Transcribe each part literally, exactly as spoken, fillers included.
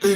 Hello,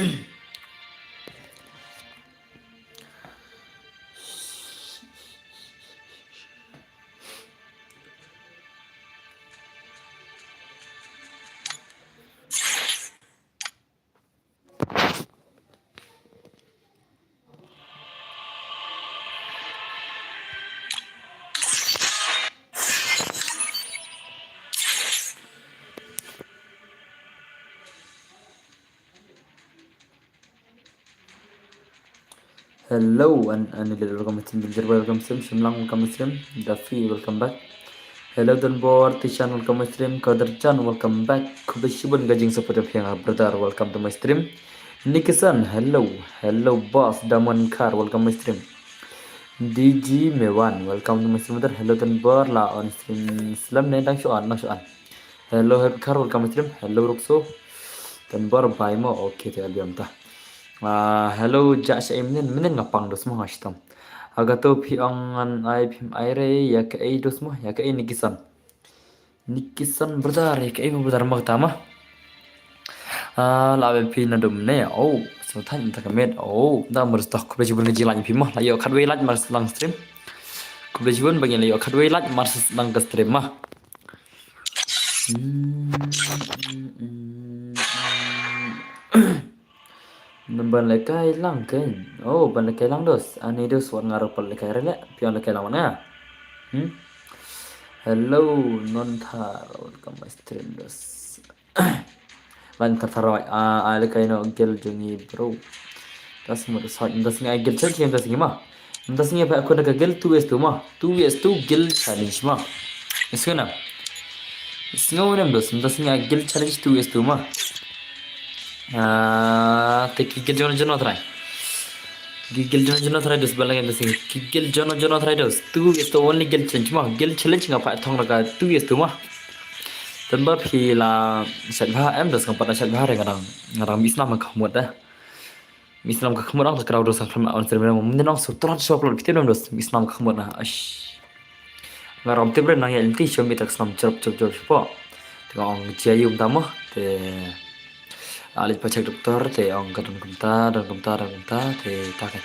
and and welcome to the welcome stream. Shimlang, welcome stream. Daffy, welcome back. Hello, Donbor Tishan, welcome stream. Kader Chan, welcome back. Khublei shibun ka jingsupport jong phi, brother, welcome to my stream. Nikison, hello. Hello, boss Damon Kar, welcome my stream. D G Mewan, welcome to my stream, brother. Hello, Donbor, la on stream. Slam ne dang shuan, dang shuan. Hello, Hebkar, welcome stream. Hello, Rukso. Kan bor bai mo. Okay, te albiam ta. Ah, hello, ja sha im nin, minin nga pang dos mo nga shitom. Aga to phi ong ngan ai phim ai re, ya ka ei dos mo, ya ka ei Nikison. Nikison brother, ya ka ei mo brother ma ta ma. Ah, la be phi na dum ne. Oh, so than ta ka met. Oh, da mur stok be jibun ngi jilan phi mo. La yo khat we laj mar lang stream. Khublei shibun ba ngin la yo khat we laj mar lang ka stream ma. Ban lehkai lang kein. Oh, ban lehkai lang dos. Ani dos wat nga ruh pat lehkai re leh. Phi ong lehkai lang wat nga. Hmm? Hello, non thar. Welcome my stream dos. Lan thar thar wai. Ah, ah, lehkai no gel jong ngi bro. Das mo dos hot. Das ngi ai gel challenge, das ngi ma. Das ngi pa ko da ka gel two vs two ma. Two vs two gel challenge ma. Is gonna. Is gonna nem dos. Das ngi ai gel challenge two vs two ma. Ah, te ki gel jono jono try. Ki gel jono jono try dos balang das ngi. Ki gel jono jono try dos. Two vs two only gel challenge ma. Gel challenge nga pa thong da ka two vs two ma. Tamba phi la shat bha em dos nga pa da shat bha re nga dang nga dang bisna ma ka mut da. Misnam ka khmut ong ta kraw dos ang kham on stream mo. Mending ong so trat so upload phi tem dos. Misnam ka khmut na. Ash. Nga rom tip re nang ya inti show mi tak snam chop chop chop po. Te ong jia yum ta mo. Te alit pa check doctor te ong ka dun kumta, dun kumta, dun kumta te ta ka.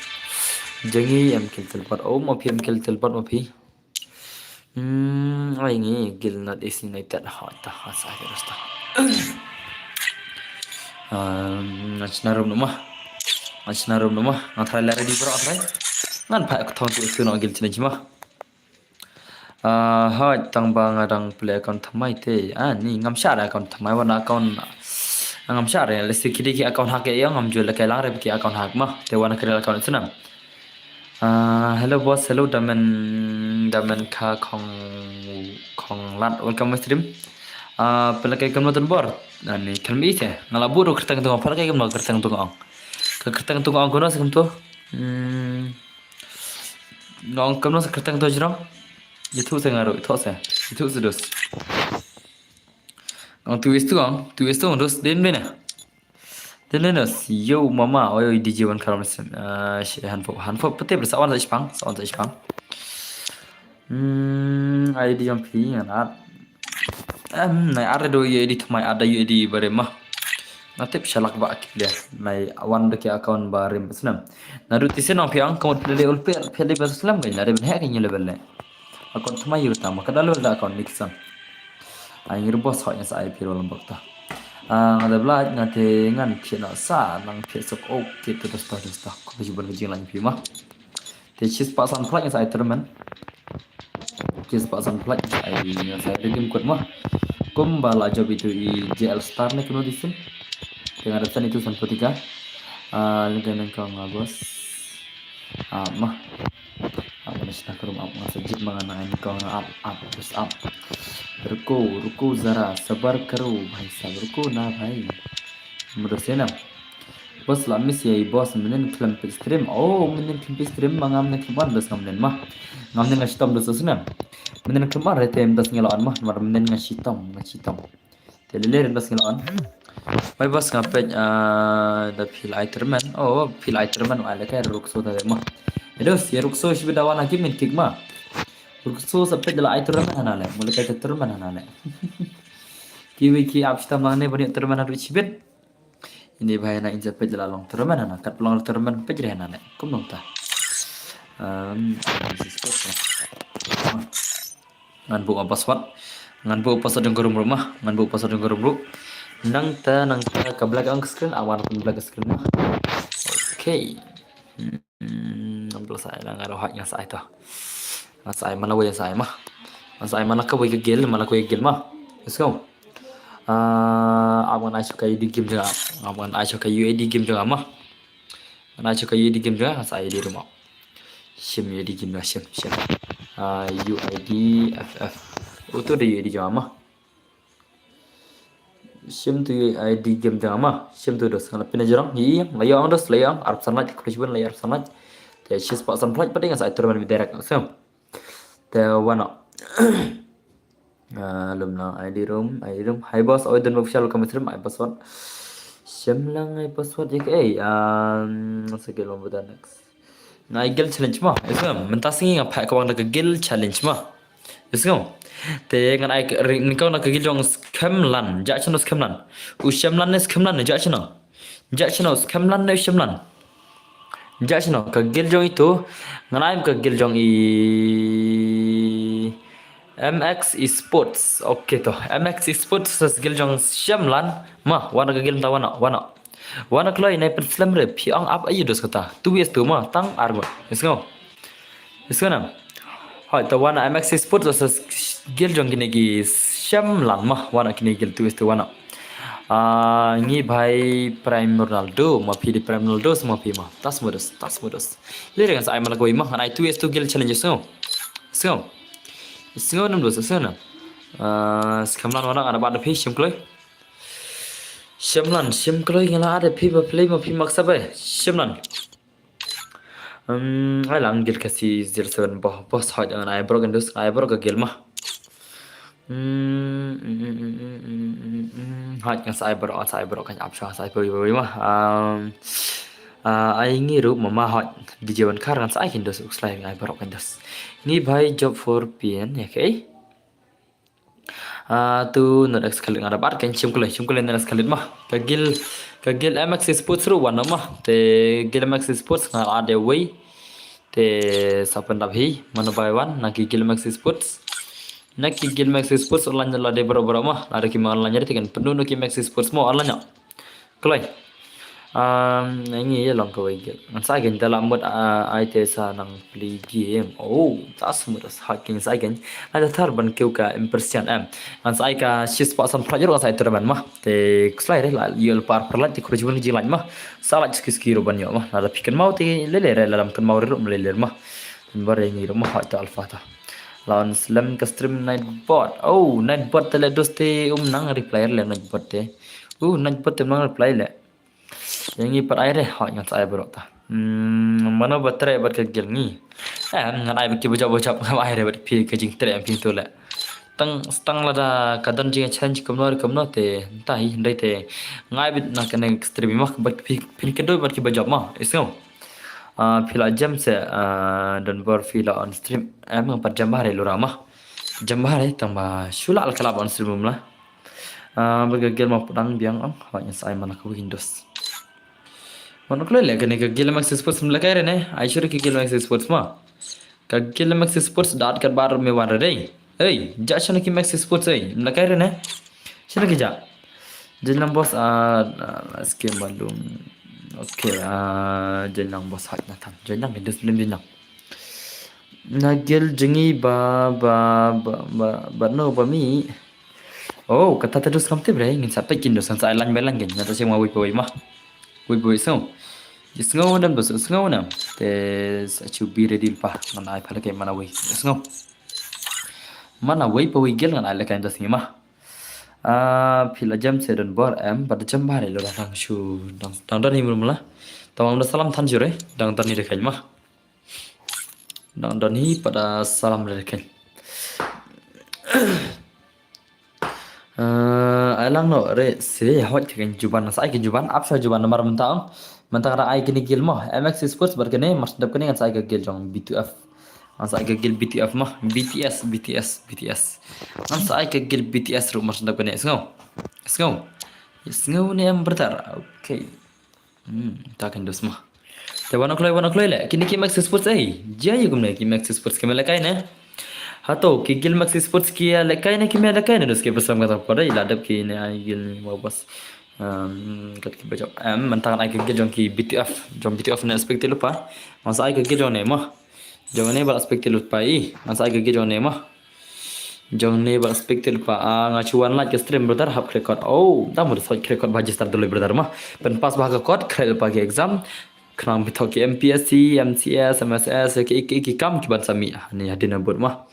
Jangi em kil telpat. Oh, mo phi em kil telpat mo phi. Hmm, ai ngi gil not is United. Ha ta ha sa ke rasta. Um, ngan shna room numa. Ngan shna room numa. Ngan try la ready bro try. Ngan pa ek thong tu tu no gil challenge ma. Ah, ha tang ba nga dang play account thamai te. Ah, ni ngam share account thamai wan account. Ngam share le si kidi ki account hack e ngam jul le kai lang re ki account hack ma. Te wan kri account sunam. Ah, hello boss, hello Damen, Damen Kha Khong, Khonglat, welcome my stream. Ah, pala kai kam nonton bor. Ani kan bi se. Ngala buru kertang tu, pala kai kam nonton kertang tu ong. Ka kertang tu ong kono se kam tu. Hmm. Ngong kam nonton kertang tu jrong. Itu se ngaru, itu se. Itu se dos. Ngong tu is tu ong, tu is tu dos den bena. Dene nos, yo mama, oi oi D J wan karam sem. Ah, shi hanfo, hanfo pete ber sawan sa ispang, sawan sa ispang. Hmm, ai di jam pi ngan at. Em, nai ar do ye di tmai ada ye di bare ma. Natip shalak ba kit le. Nai wan de ke account ba rim snam. Na du tisen ong piang kamot pele ulpe pele ba slam ga na de ben he ke ni level le. Account tmai yu ta ma kada level da account Nikison. Ai ngir boss hot nya sa ai piro lambak ta. Ah, nga da blaj nga te ngan phi na sa nang phi sok ok kit tu dosta dosta. Ko phi ban jing lang phi ma. Te chis pa san plaj nya sa ai termen. Chis pa san plaj ai nya sa ai redeem code ma. Kum ba la job itu i J L Star ne kuno disin. Te nga da san itu san potika. Ah, lagi nang kau nga boss. Ah, ma. Ap, nga shna ka room ap, nga sa jit ma nga na ni kong ap, ap, just ap. Ruko, ruko zara, sabar karo, bhai sab, ruko na bhai. Mudar senam. Boss la miss ya boss, menen khlem pit stream. Oh, menen khlem pit stream ma ngam ne khlem on dos ngam nen ma. Ngam nen nga shitom dos senam. Menen khlem on re tem dos ngela on ma, mar menen nga shitom, nga shitom. Te lele ren bas ngila on. Bai bas nga pej, ah, da pil ai termen. Oh, pil ai termen ai leke rukso ta de mo. Edos, ye rukso shi bida wana ki min kik ma. Rukso sa pej la ai termen hana le. Mule kai termen hana le. Kiwi ki ap shita mane bani termen haru chibit. Ini bha na inja page la long tournament na, kat long tournament page re na ne. Kum long ta. Um, ngan buh password. Ngan buh password jong ka room ruh ma. Ngan buh password jong ka room ruh. Nangta, nangta ka black on screen, awan pun black screen ma. Okay. Hmm, ngan sa ai lang aro hak ngan sa ai to. Ngan sa ai mana wei sa ai ma. Ngan sa ai mana ka wei ka gel, mana ka wei ka gel ma. Let's go. Ah, awan ai shuka U A D game jong, awan ai shuka U A D game jong ma. Ngan ai shuka U A D game jong, ngan sa ai U A D ruh ma. Shim U A D game jong, shim, shim. Ah, U A D F F. Utu da U A D game ma. Shim tu U A D game jong ma. Shim tu dos, ngan pina jorang. Yi, la ïoh dos, la ïoh. Arphew san like, khublei shibun la ïoh arphew san like. Te shispah san like pat ngan sa ai tournament direct. So. Te wan. Ah, lum na U A D room, U A D room. Hi boss, oi don official welcome stream, hi boss wan. Shim lang hi boss wan, jek, eh, um, sa gel wan buta next. Nga ai gel challenge ma, is ngam, mynta sngi nga phah ka wang da ka gel challenge ma. Is ngam. Te ngan ai ka, ri-, ni ka wang da ka gel jong Skemlan, ja chano Skemlan. U Skemlan ne Skemlan ne ja chano. Ja chano Skemlan ne Skemlan. Ja chano ka gel jong itu, ngan ai ka gel jong i M X Esports. Okay to, M X Esports sa gel jong Skemlan. Ma, wan ka gel ta wan, wan. Wan kloi nai pynslem re, phi ong ap ayu dos kata. Two vs two ma, tang armut. Is ngam. Is ngam. Hoi, ta wan M X Esports sa gel jong kine ki Skemlan ma, wan kine gel two vs two wan. Ah, ngi bhai Prime Ronaldo, ma phi di Prime Ronaldo, ma phi ma. Tas modus, tas modus. Le ngan sa ai mana kawei ma, ngan ai two vs two gel challenge sngo. Sngo. Sngo nam dos, sngo nam. Ah, Skemlan wan, ngan ba da phi, shim kloi. Skemlan, shim kloi ngan la da phi ba play ma phi mak sabai. Skemlan. Hmm, ai lang gel ka C zero seven boh, boh hot ngan ai brok indus, ai brok ka gel ma. Hmm, hmm, hmm, hmm, hmm, hmm, hmm, hmm. Hot ngan sa ai brok, sa ai brok kan ap sa ai brok ma. Um, ah, ai ngi ruh ma ma hot. D J Wan Kar ngan sa ai kin dos, uk slai ngan ai brok kan dos. Ngi bhai job for P N, ya, okay? Ah, tu not excluded nga da bat kan shim kloi, shim kloi not excluded ma. Ka gel, ka gel M X Esports ruh wan ma. Te gel M X Esports nga la de wei. Te sa pyndap hi, mano bai wan, na ki gel M X Esports. Na ki gel M X Esports online la de bro bro ma. La de ki ma online te kan pyndu no ki M X Esports mo online. Kloi. Um, ngi ïa long kawei gel. Ngan sa gel da la mut, ah, ai te sa nang play game. Oh, tas mut sa gel sa gel. Ai da thar ban kiew ka impression em. Ngan sa ai ka shispah san phraj ruh ngan sa ai tournament ma. Te kslai re la ïa par phraj te khuj bun ji laj ma. Sa laj ski ski ruh ban ïoh ma. La da phi kynmaw te le le re la dam kynmaw re ruh le le ma. Bar ngi ruh ma hot ta alpha ta. La on slem ka stream Nightbot. Oh, Nightbot te le dos te um nang reply le Nightbot te. Uh, Nightbot te um nang reply le. Yang ngi pat ai re, hoi ngan sa ai brok ta. Hmm, mano ba trei bad ka gel ngi. Eh, ngan ai bad ki bajop bajop ngam ai re bad phi ka jingtrei em phi tu le. Tang, tang lada ka don jing challenge kumno re kumno te, ta hi, hynrei te. Ngai bit na kane stream ma bad phi, phin kendo bad ki bajop ma, is ngam. Ah, phi la jem se, ah, don bor phi la on stream. Em, ngam pat jem ba re lura ma. Jem ba re tang ba shu la al kalap on stream um la. Ah, ba ka gel ma pdang biang ang, hoi ngan sa ai mana ka Windows. Mano kloi le kane ka gel M X Esports mla kai re ne, ai shu re ka gel M X Esports ma. Ka gel M X Esports dat kat bar me wan re dei. Hey, ja shana ki M X Esports ei, mla kai re ne. Shana ki ja. Jailang boss, ah, ah, skim balung. Okay, ah, jailang boss hak na tan. Jailang Windows belum jailang. Na gel jngi ba, ba, ba, ba, ba, no, ba mi. Oh, kata ta dus kam tip re, ngin sa pek kin dus, sa ai lang belang kin, ngata sing ma wei pa wei ma. Wei pa wei so. Sngo nam dus, sngo nam. Te sa chu bi ready pa, ngan ai pala ke mana wei. Sngo. Mana wei pa wei gel ngan ai la kan dus ngi ma. Ah, phi la jam se don bor em, ba da jam ba re lo dang shu, dang, dang don hi mula. Tamam da salam than jure, dang don hi de kan ma. Dang don hi pat da salam re kan. Eh, ai lang no re se hot ke kan juban sa ai ke juban ap sa juban mar mynta ong. Mynta ka ai kini gel mo M X Esports bar kene mar dap kene ngan sa ai ke gel jong B two F. Ngan sa ai ke gel B T F ma B T S B T S B T S. Ngan sa ai ke gel B T S ru mar dap kene sngo. Sngo. Sngew ne em brother. Okay. Hmm, ta kan dus ma. Te wan kloi wan kloi le. Kine ki Max Sports ei. Jia yu kumne ki Max Sports ki me lehkai ne. Hato ki guild Max Sports ki lehkai ne ki me lehkai ne dus ki pyrshang kata por ei la dep kine ai guild ni wa bos. Um, kat ki bajok. Em, mynta ai ki guild jong ki B T F, jong B T F ne expect lupa. Masa ai ki guild jong ne ma. Jong ne ba expect lupa i. Masa ai ki guild jong ne ma. Jong ne ba expect lupa. Ah, nga chuan like stream brother hap record. Oh, da mo soi record ba register dulu brother ma. Pen pas ba ka kot kre lupa ki exam. Khnang bithok ki M P S C, M C S, M S S, ki ki ki kam ki ban sami. Ni hadin abut ma.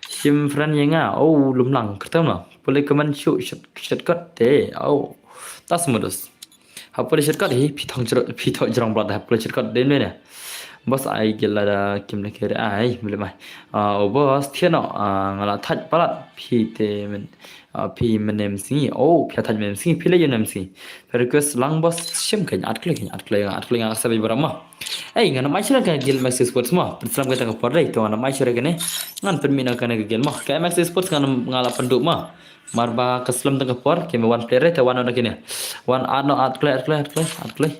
Sim friend ye nga. Oh, lumlang kertem na. Pule kemen shu shot shot kot te. Oh. Tas modus. Ha pule shot kot hi pithong jero pithok jerong blat ha pule shot kot den ne. Bos ai gila da kim ne kere ai mule mai. Ah, oh, bos tiano, ah, ngala thaj palat phi te men. Ah, phi menem singi. Oh, phi thaj menem singi. Phi le yunem singi. Request lang bos shim kan at klik kan at klik at klik at sabai barama. Ei, ngana mai shira kan guild Max Sports ma. Pynsalam ka tang por dei to ngana mai shira kan ne. Ngan pynmina kan ka guild ma. Ka Max Sports ngan ngala pendu ma. Mar ba ka slem tang ka por, ki me wan player te wan on kine. Wan ano at kle at kle at kle at kle.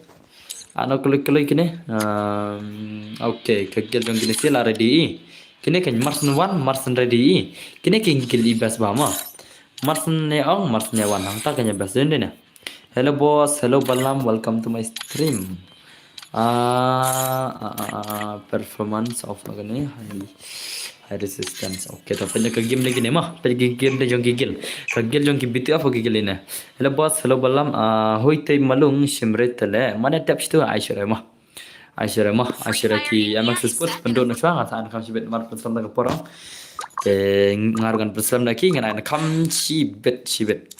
Ano kle kle kine. Um, okay, ka guild jong kine sila ready. Kine kan Marsen wan, Marsen ready. Kine kan guild i best ba ma. Marsen ne ong, Marsen ne wan hang ta kan best den ne. Hello boss, hello Balam, welcome to my stream. Ah, ah, ah, ah, performance of agane high, high resistance. Okay, to pynjah ka game lagi ne ma. Pynjah ka game de jong ki guild. Ka guild jong ki B T F ki guild ne. Hello boss, hello Balam. Ah, hoi te malung shimre tele. Mane tap situ ai shire ma. Ai shire ma, ai shire ki M X Sports pynduh na shwa nga sa an kam shibit mar pynsalam da ka por. Te ngar gan pynsalam da ki ngan ai na kam shibit shibit.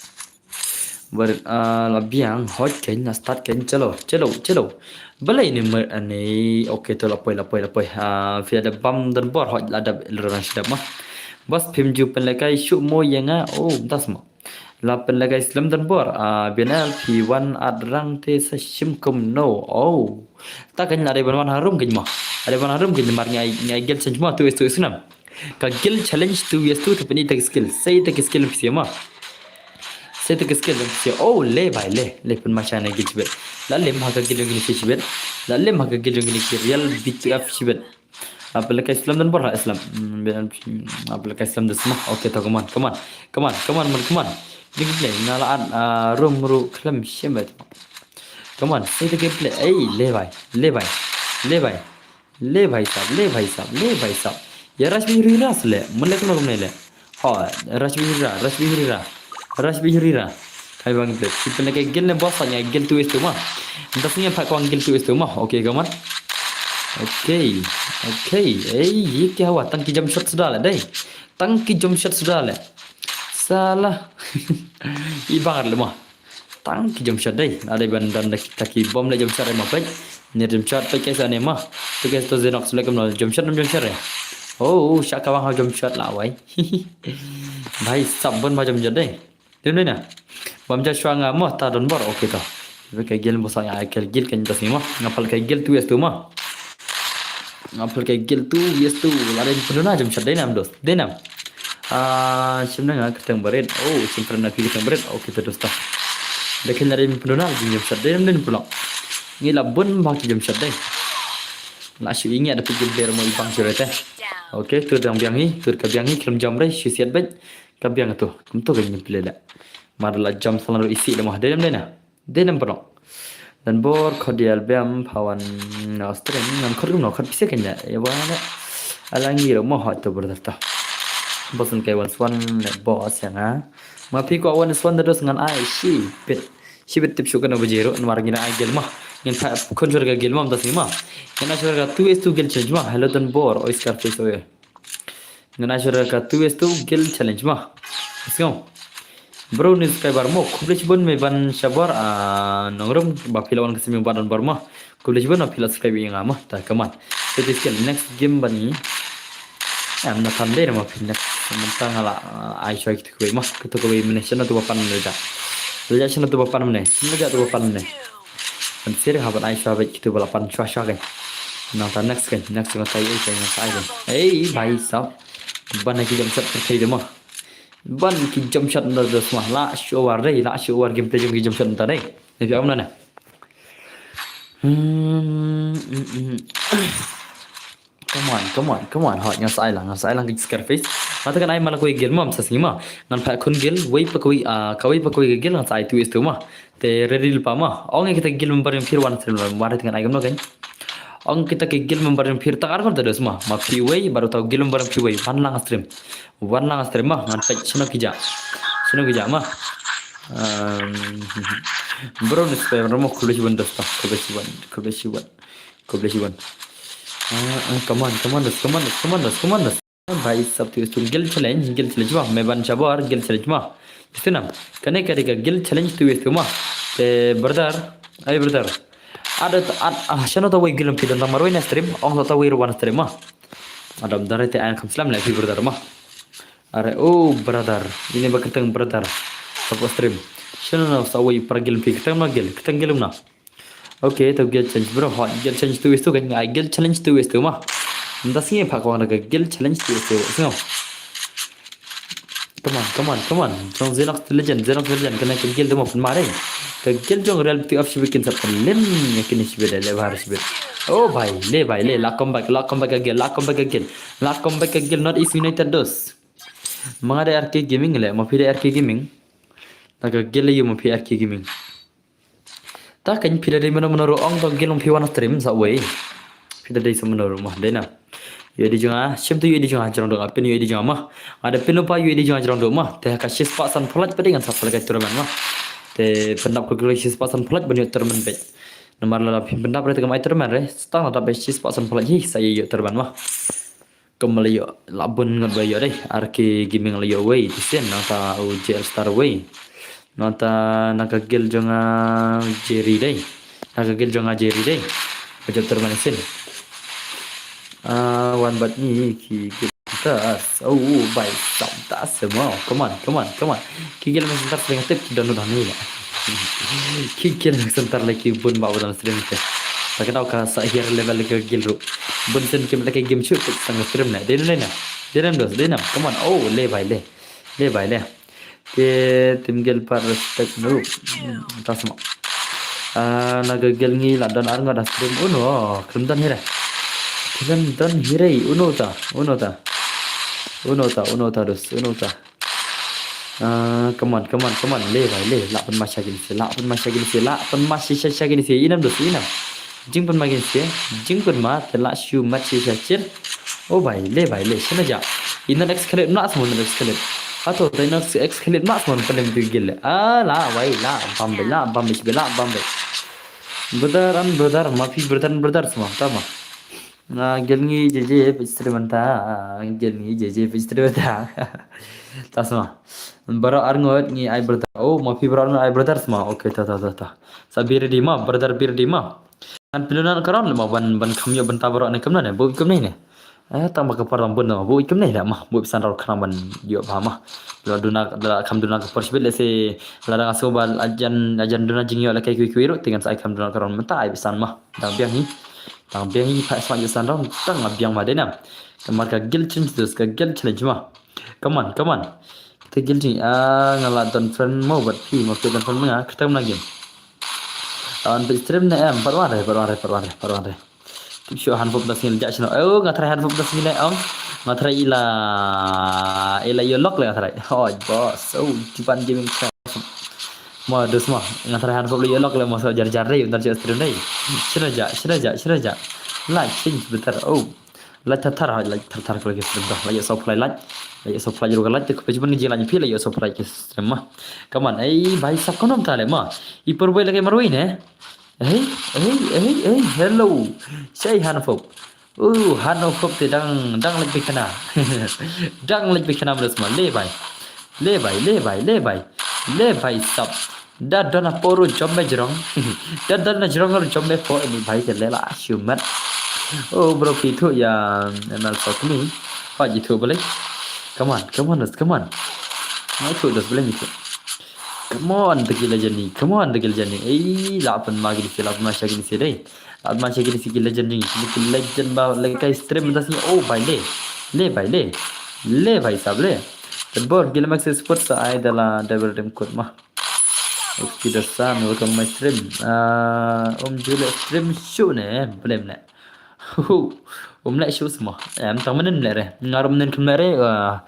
Bar, ah, la biang, hoj kein, la start kein, chalo, chalo, chalo. Balei ni mer ani, okay to la poi, la poi, la poi. Ah, phi da bam don bor hoj la dap ilrang shidap ma. Bas phim ju pynlekai shu mo ye nga, oh, das ma. La pynlekai slem don bor, ah, B N L phi wan at rang te sa shim kum no, oh. Ta kein la dei ban wan harum kein ma. Dei ban harum kein mar ngai, ngai gel change ma, tu is tu is nam. Ka guild challenge tu yes tu te pyni ta ki skill. Sei ta ki skill phi ma. Sei ta ki skill phi. Oh, le bai le. Le pyn ma shane guild shibit. La lem ha ka guild jong kine shibit. La lem ha ka guild jong kine ki real B T F shibit. Apel kai slam dan bor ha slam. Hmm, ben apel kai slam dan semua. Okay, to, come on, come on. Come on, come on, man, come on. Ni play na la an, ah, room ru klem shibit. Come on, sei ta ki play. Ei, le bai. Le bai. Le bai. Le bhai sahab, le bhai sahab, le bhai sahab. Ya Rashbi Rira sele, mele kono kumne le. Ha, Rashbi Rira, Rashbi Rira. Rashbi Rira. Kai bang play. Ki pynlek guild ne boss nya guild tu is tu ma. Ntas ni pa kwang guild tu is tu ma. Okay, come on. Okay. Okay. Ei, ye kya hua? Tang ki jump shot suda le dei. Tang ki jump shot suda le. Salah. I bang le ma. Tang ki jump shot dei. Ada ban dan da kita ki bom le jump shot ma pek. Ni jump shot pek kaisa ne ma. Tu kaisa to Zenox le kam jump shot jump shot re. Oh, shaka bang ha jump shot la wai. Bhai sahab ban ma jump shot dei. Dem dei na. Bam ja shwa nga mo ta don bor okay to. Ka guild boss ya ka guild kan tas ni ma. Ngapal ka guild tu es tu ma. Ngapal ka guild tu yes tu. La dei pynluna jump shot dei nam dos. Dei nam. Ah, shim na nga kyrteng barit. Oh, shim pyrna ki kyrteng barit. Oh, kita dosta. Dekin dari pynluna jump shot dei nam den pulo. Ngi la bun ba ki jump shot dei. La shu ingi ada pijin ber mo ibang shu rete. Okay, tu dang biang hi, tu ka biang hi khlem jam rei shu siat bej. Ka biang tu. Kum tu ka ngi play da. Mar la jam salan ro isi da mo dei nam dei na. Dei nam pynlong. Dan bor khot dial bem pawan na stream ngam khot kumno khot pisa kenya. Ya ba na. Alangi ro mo hot to brother ta. Bosun kai wan swan ne boss ya nga. Ma pi ko wan swan da dos ngan ai shibit. Shibit tip shukan ba jero namar ngin ai gel ma. Ngin pa kun jor ga gel ma am das ni ma. Ngin ai jor ga two is two gel change ma. Hello dan bor oi Scarface oi. Ngana shura ka two is two guild challenge ma. Let's go. Bro ni subscriber mo khublei shibun me ban shabar a nongrum ba pila wan ka simi ba don bar ma. Khublei shibun ba pila subscribe ïa nga ma. Ta kaman. Fifty skill next game bani. Am na kan dei ma phi next. Mynta nga la ai shwa kitu kawei ma. Kitu kawei mene shana tu ba pan mene ja. Leja shana tu ba pan mene. Leja tu ba pan mene. Ban sir ha ban ai shwa bej kitu ba la pan shwa shwa kan. Nang ta next kan, next kan ta ei kan ta ei kan. Ei bhai sahab. Ban ha ki jam sat pyrthei de ma. Ban ki jump shot na dos ma. La sure dei, la sure gameplay jong ki jump shot na dei. Ni phi am na ne. Hmm, hmm, hmm. Come on, come on, come on. Hot, ngan sa ai lang, ngan sa ai lang ki Scarface. Mata kan ai mala kawei gel ma, sa sngi ma. Ngan pha khun gel, wei pa kawei, ah, kawei pa kawei gel ngan sa ai tu is tu ma. Te ready lypa ma. Ong kita gel member jong phi wan stream, wan te ngan ai kam no kan. Ong kita ki gel member jong phi ta ar kon ta dos ma. Ma phi wei, baru ta gel member jong phi wei. Wan lang stream. Wan lang stream ma. Ngan pek sino ki ja. Sino ki ja ma. Um, bro, ni spam mo khublei shibun dosta. Khublei shibun. Khublei shibun. Khublei shibun. Ah, ah, come on, come on, dos, come on, dos, come on, dos, come on, dos. Bhai sab tu is tu gel challenge, gel challenge ma. Me ban shabar, gel challenge ma. Is tu nam. Kane kare ka gel challenge tu is tu ma. Te brother, ai brother. Ada, ad, ah, shano ta wei gel phi don ta marwei na stream, ong ta wei ruwan stream ma. Adam dare te ayan kham slam le phi brother ma. Are, oh brother, ini ba kyrteng brother. Sabo stream. Shano na sa wei para gel phi kyrteng ma gel, kyrteng gel na. Okay, to gel challenge bro, hot gel challenge tu is tu kan, ai gel challenge tu is tu ma. Nda sngi pha ko na ka gel challenge tu is tu. Sngo. Come on, come on, come on. Jong Xenox the Legend, Xenox the Legend, kane ka gel tu ma pynmare. Ka gel jong Real Beauty of Shibukin sa pynlem ya kini shibit le bar shibit. Oh bhai, le bhai, le la comeback, la comeback ka gel, la comeback ka gel. La comeback ka gel North East United dos. Manga de R K Gaming le, ma phi de R K Gaming. Ta ka gel yu ma phi R K Gaming. Ta kan phi da dei mano mano ong to gel ong phi wan stream sa wei. Phi da dei sa mano ma dei na. Yu di jong a, shim tu yu di jong a jrong do, pin yu di jong a ma. Ada pin lupa yu di jong a jrong do ma. Te ka shispah san phalat pa dei ngan sa phalat ka tournament ma. Te pyndap ko shi spah san phalat ban yu tournament peit. Namar la phi pyndap re te kam ai tournament re. Stang la dap shispah san phalat hi sa yu tournament ma. Kum la ïoh la bun ngut ba ïoh dei. R K Gaming la ïoh wei, te sien nangta u J L Star wei. Nangta na ka guild jong nga Jerry dei. Na ka guild jong nga Jerry dei. Ba jop ter mane sien. Ah, wan bad ngi ki guild tas. Oh, bai sam tas semua. Come on, come on, come on. Ki guild mane tas dengan tip ki don udah ni. Ki guild mane tas lagi bun ba udah stream te. Tak tahu ka sa akhir level ke guild ru. Bun sen kim lagi game shoot sang stream na. Dei na, dei na. Dei na dos, dei na. Come on. Oh, le bai le. Le bai le. Ke tim guild par respect nu. Hmm, tas mo. Ah, na ka guild ngi la don ar ngut da stream. Uno, khlem don hi re. Khlem don hi re. Uno ta, uno ta. Uno ta, uno ta dos, uno ta. Ah, come on, come on, come on. Le bai le. Lah pynmasa kine se, lah pynmasa kine se, lah pynmasa sha sha kine se. Inam dos, inam. Jingpynma kine se, jingpynma te lah shu mat sha sha chir. Oh bai le, bai le. Shana ja. Inan excalib na semua nan excalib. Ato, te inan excalib na semua nan panem tu gil. Ah, lah bai, lah bam bai, lah bam bai, lah bam bai. Brother and brother, ma phi brother and brother semua, tama. Na gel ngi jeje pistri manta, gel ngi jeje pistri manta. Tas ma. Baro ar ngut ngi ai brother. Oh, ma phi baro ar ngut ai brother ma. Okay, ta ta ta ta. Sa bir di ma, brother bir di ma. An pilunan karon ma ban ban kham yo ban ta baro ne kamna ne. Bu kamne ne. Eh, tang ba ka par tang bun ma. Bu kamne ne ma. Bu san ro kham ban yo ba ma. Lo duna da kham duna ka por sibit le se la da ngaso ba ajan ajan duna jing yo la kai kui kui ru tingan sa ai kham duna karon menta ai bisan ma. Dang biang hi. Dang biang hi pha sma ju san rong tang ma biang ma dei nam. Kamar ka guild challenge dus ka guild challenge ma. Come on, come on. Kita guild ni ah nga la don friend mo bad phi mo phi don friend nga kita mana game. An bi stream na em par wan re par wan re par wan re par wan re. Tip shu han pop da sngil ja sno. Oh nga try han pop da sngil em. Nga try ila ila yo lock le nga try. Oh boss. Oh Japan gaming. Mo dus mo nga try han pop le yo lock le mo so jar jar re undar je stream re. Shira ja shira ja shira ja. Like change better. Oh. Like thar thar like thar thar ko ke stream da. Like so play like. Like so play ro like ko page ban ji like phi like so play ke stream ma. Come on. Ei bhai sab konom ta le ma. I por boy lagi marwei ne. Ei ei ei ei hello. Shai han pop. Uh han pop te dang dang like bikana. Dang like bikana mles ma le bhai. Le bhai le bhai le bhai. Le bhai sab. Da dona poru jombe jrong. Da dona jrong ru jombe po ini bhai ke lela shumat. Oh bro ki thu ya M L Sokmi. Pha ji thu bale. Come on, come on, come on. Mai thu das bale ni thu. Come on, the gila jani. Come on, the gila jani. Ei, la pynma gini si, la pynma sha gini si dei. La pynma sha gini si ki legend ni. Ki legend ba le kai stream das ni. Oh bhai le. Le bhai le. Le bhai sab le. Tedbor, gila maxi support sa ai da la double rim kut ma. Oke, the sun, welcome my stream. Ah, um jule stream show ne, blem ne. Um le show semua. Em, tang menen le re. Ngarum nen kem le re. Ah,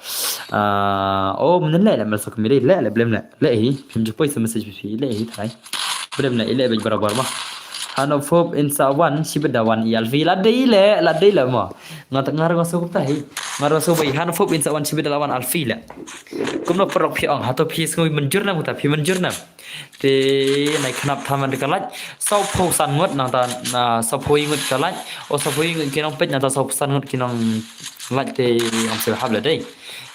ah, oh, menen le le, masa kemiri le le, blem le. Le hi, pim jupoi sa message pi le hi, trai. Blem le, ile bej barabar ma. Han of hope in sa wan, shibit da wan i alfi. La dei le, la dei le ma. Ngat ngar ngaso kupta hi. Ngar ngaso bai han of hope in sa wan, shibit da la wan alfi le. Kumno parok phi ong, hato phi sngui menjur nam, kuta phi menjur nam. Te nai khnap thaman ka laj. Saw pho san ngut nang ta, na saw pho ngut ka laj. O saw pho ngut ki nong pej nang ta saw pho san ngut ki nong laj te ong se hap le dei.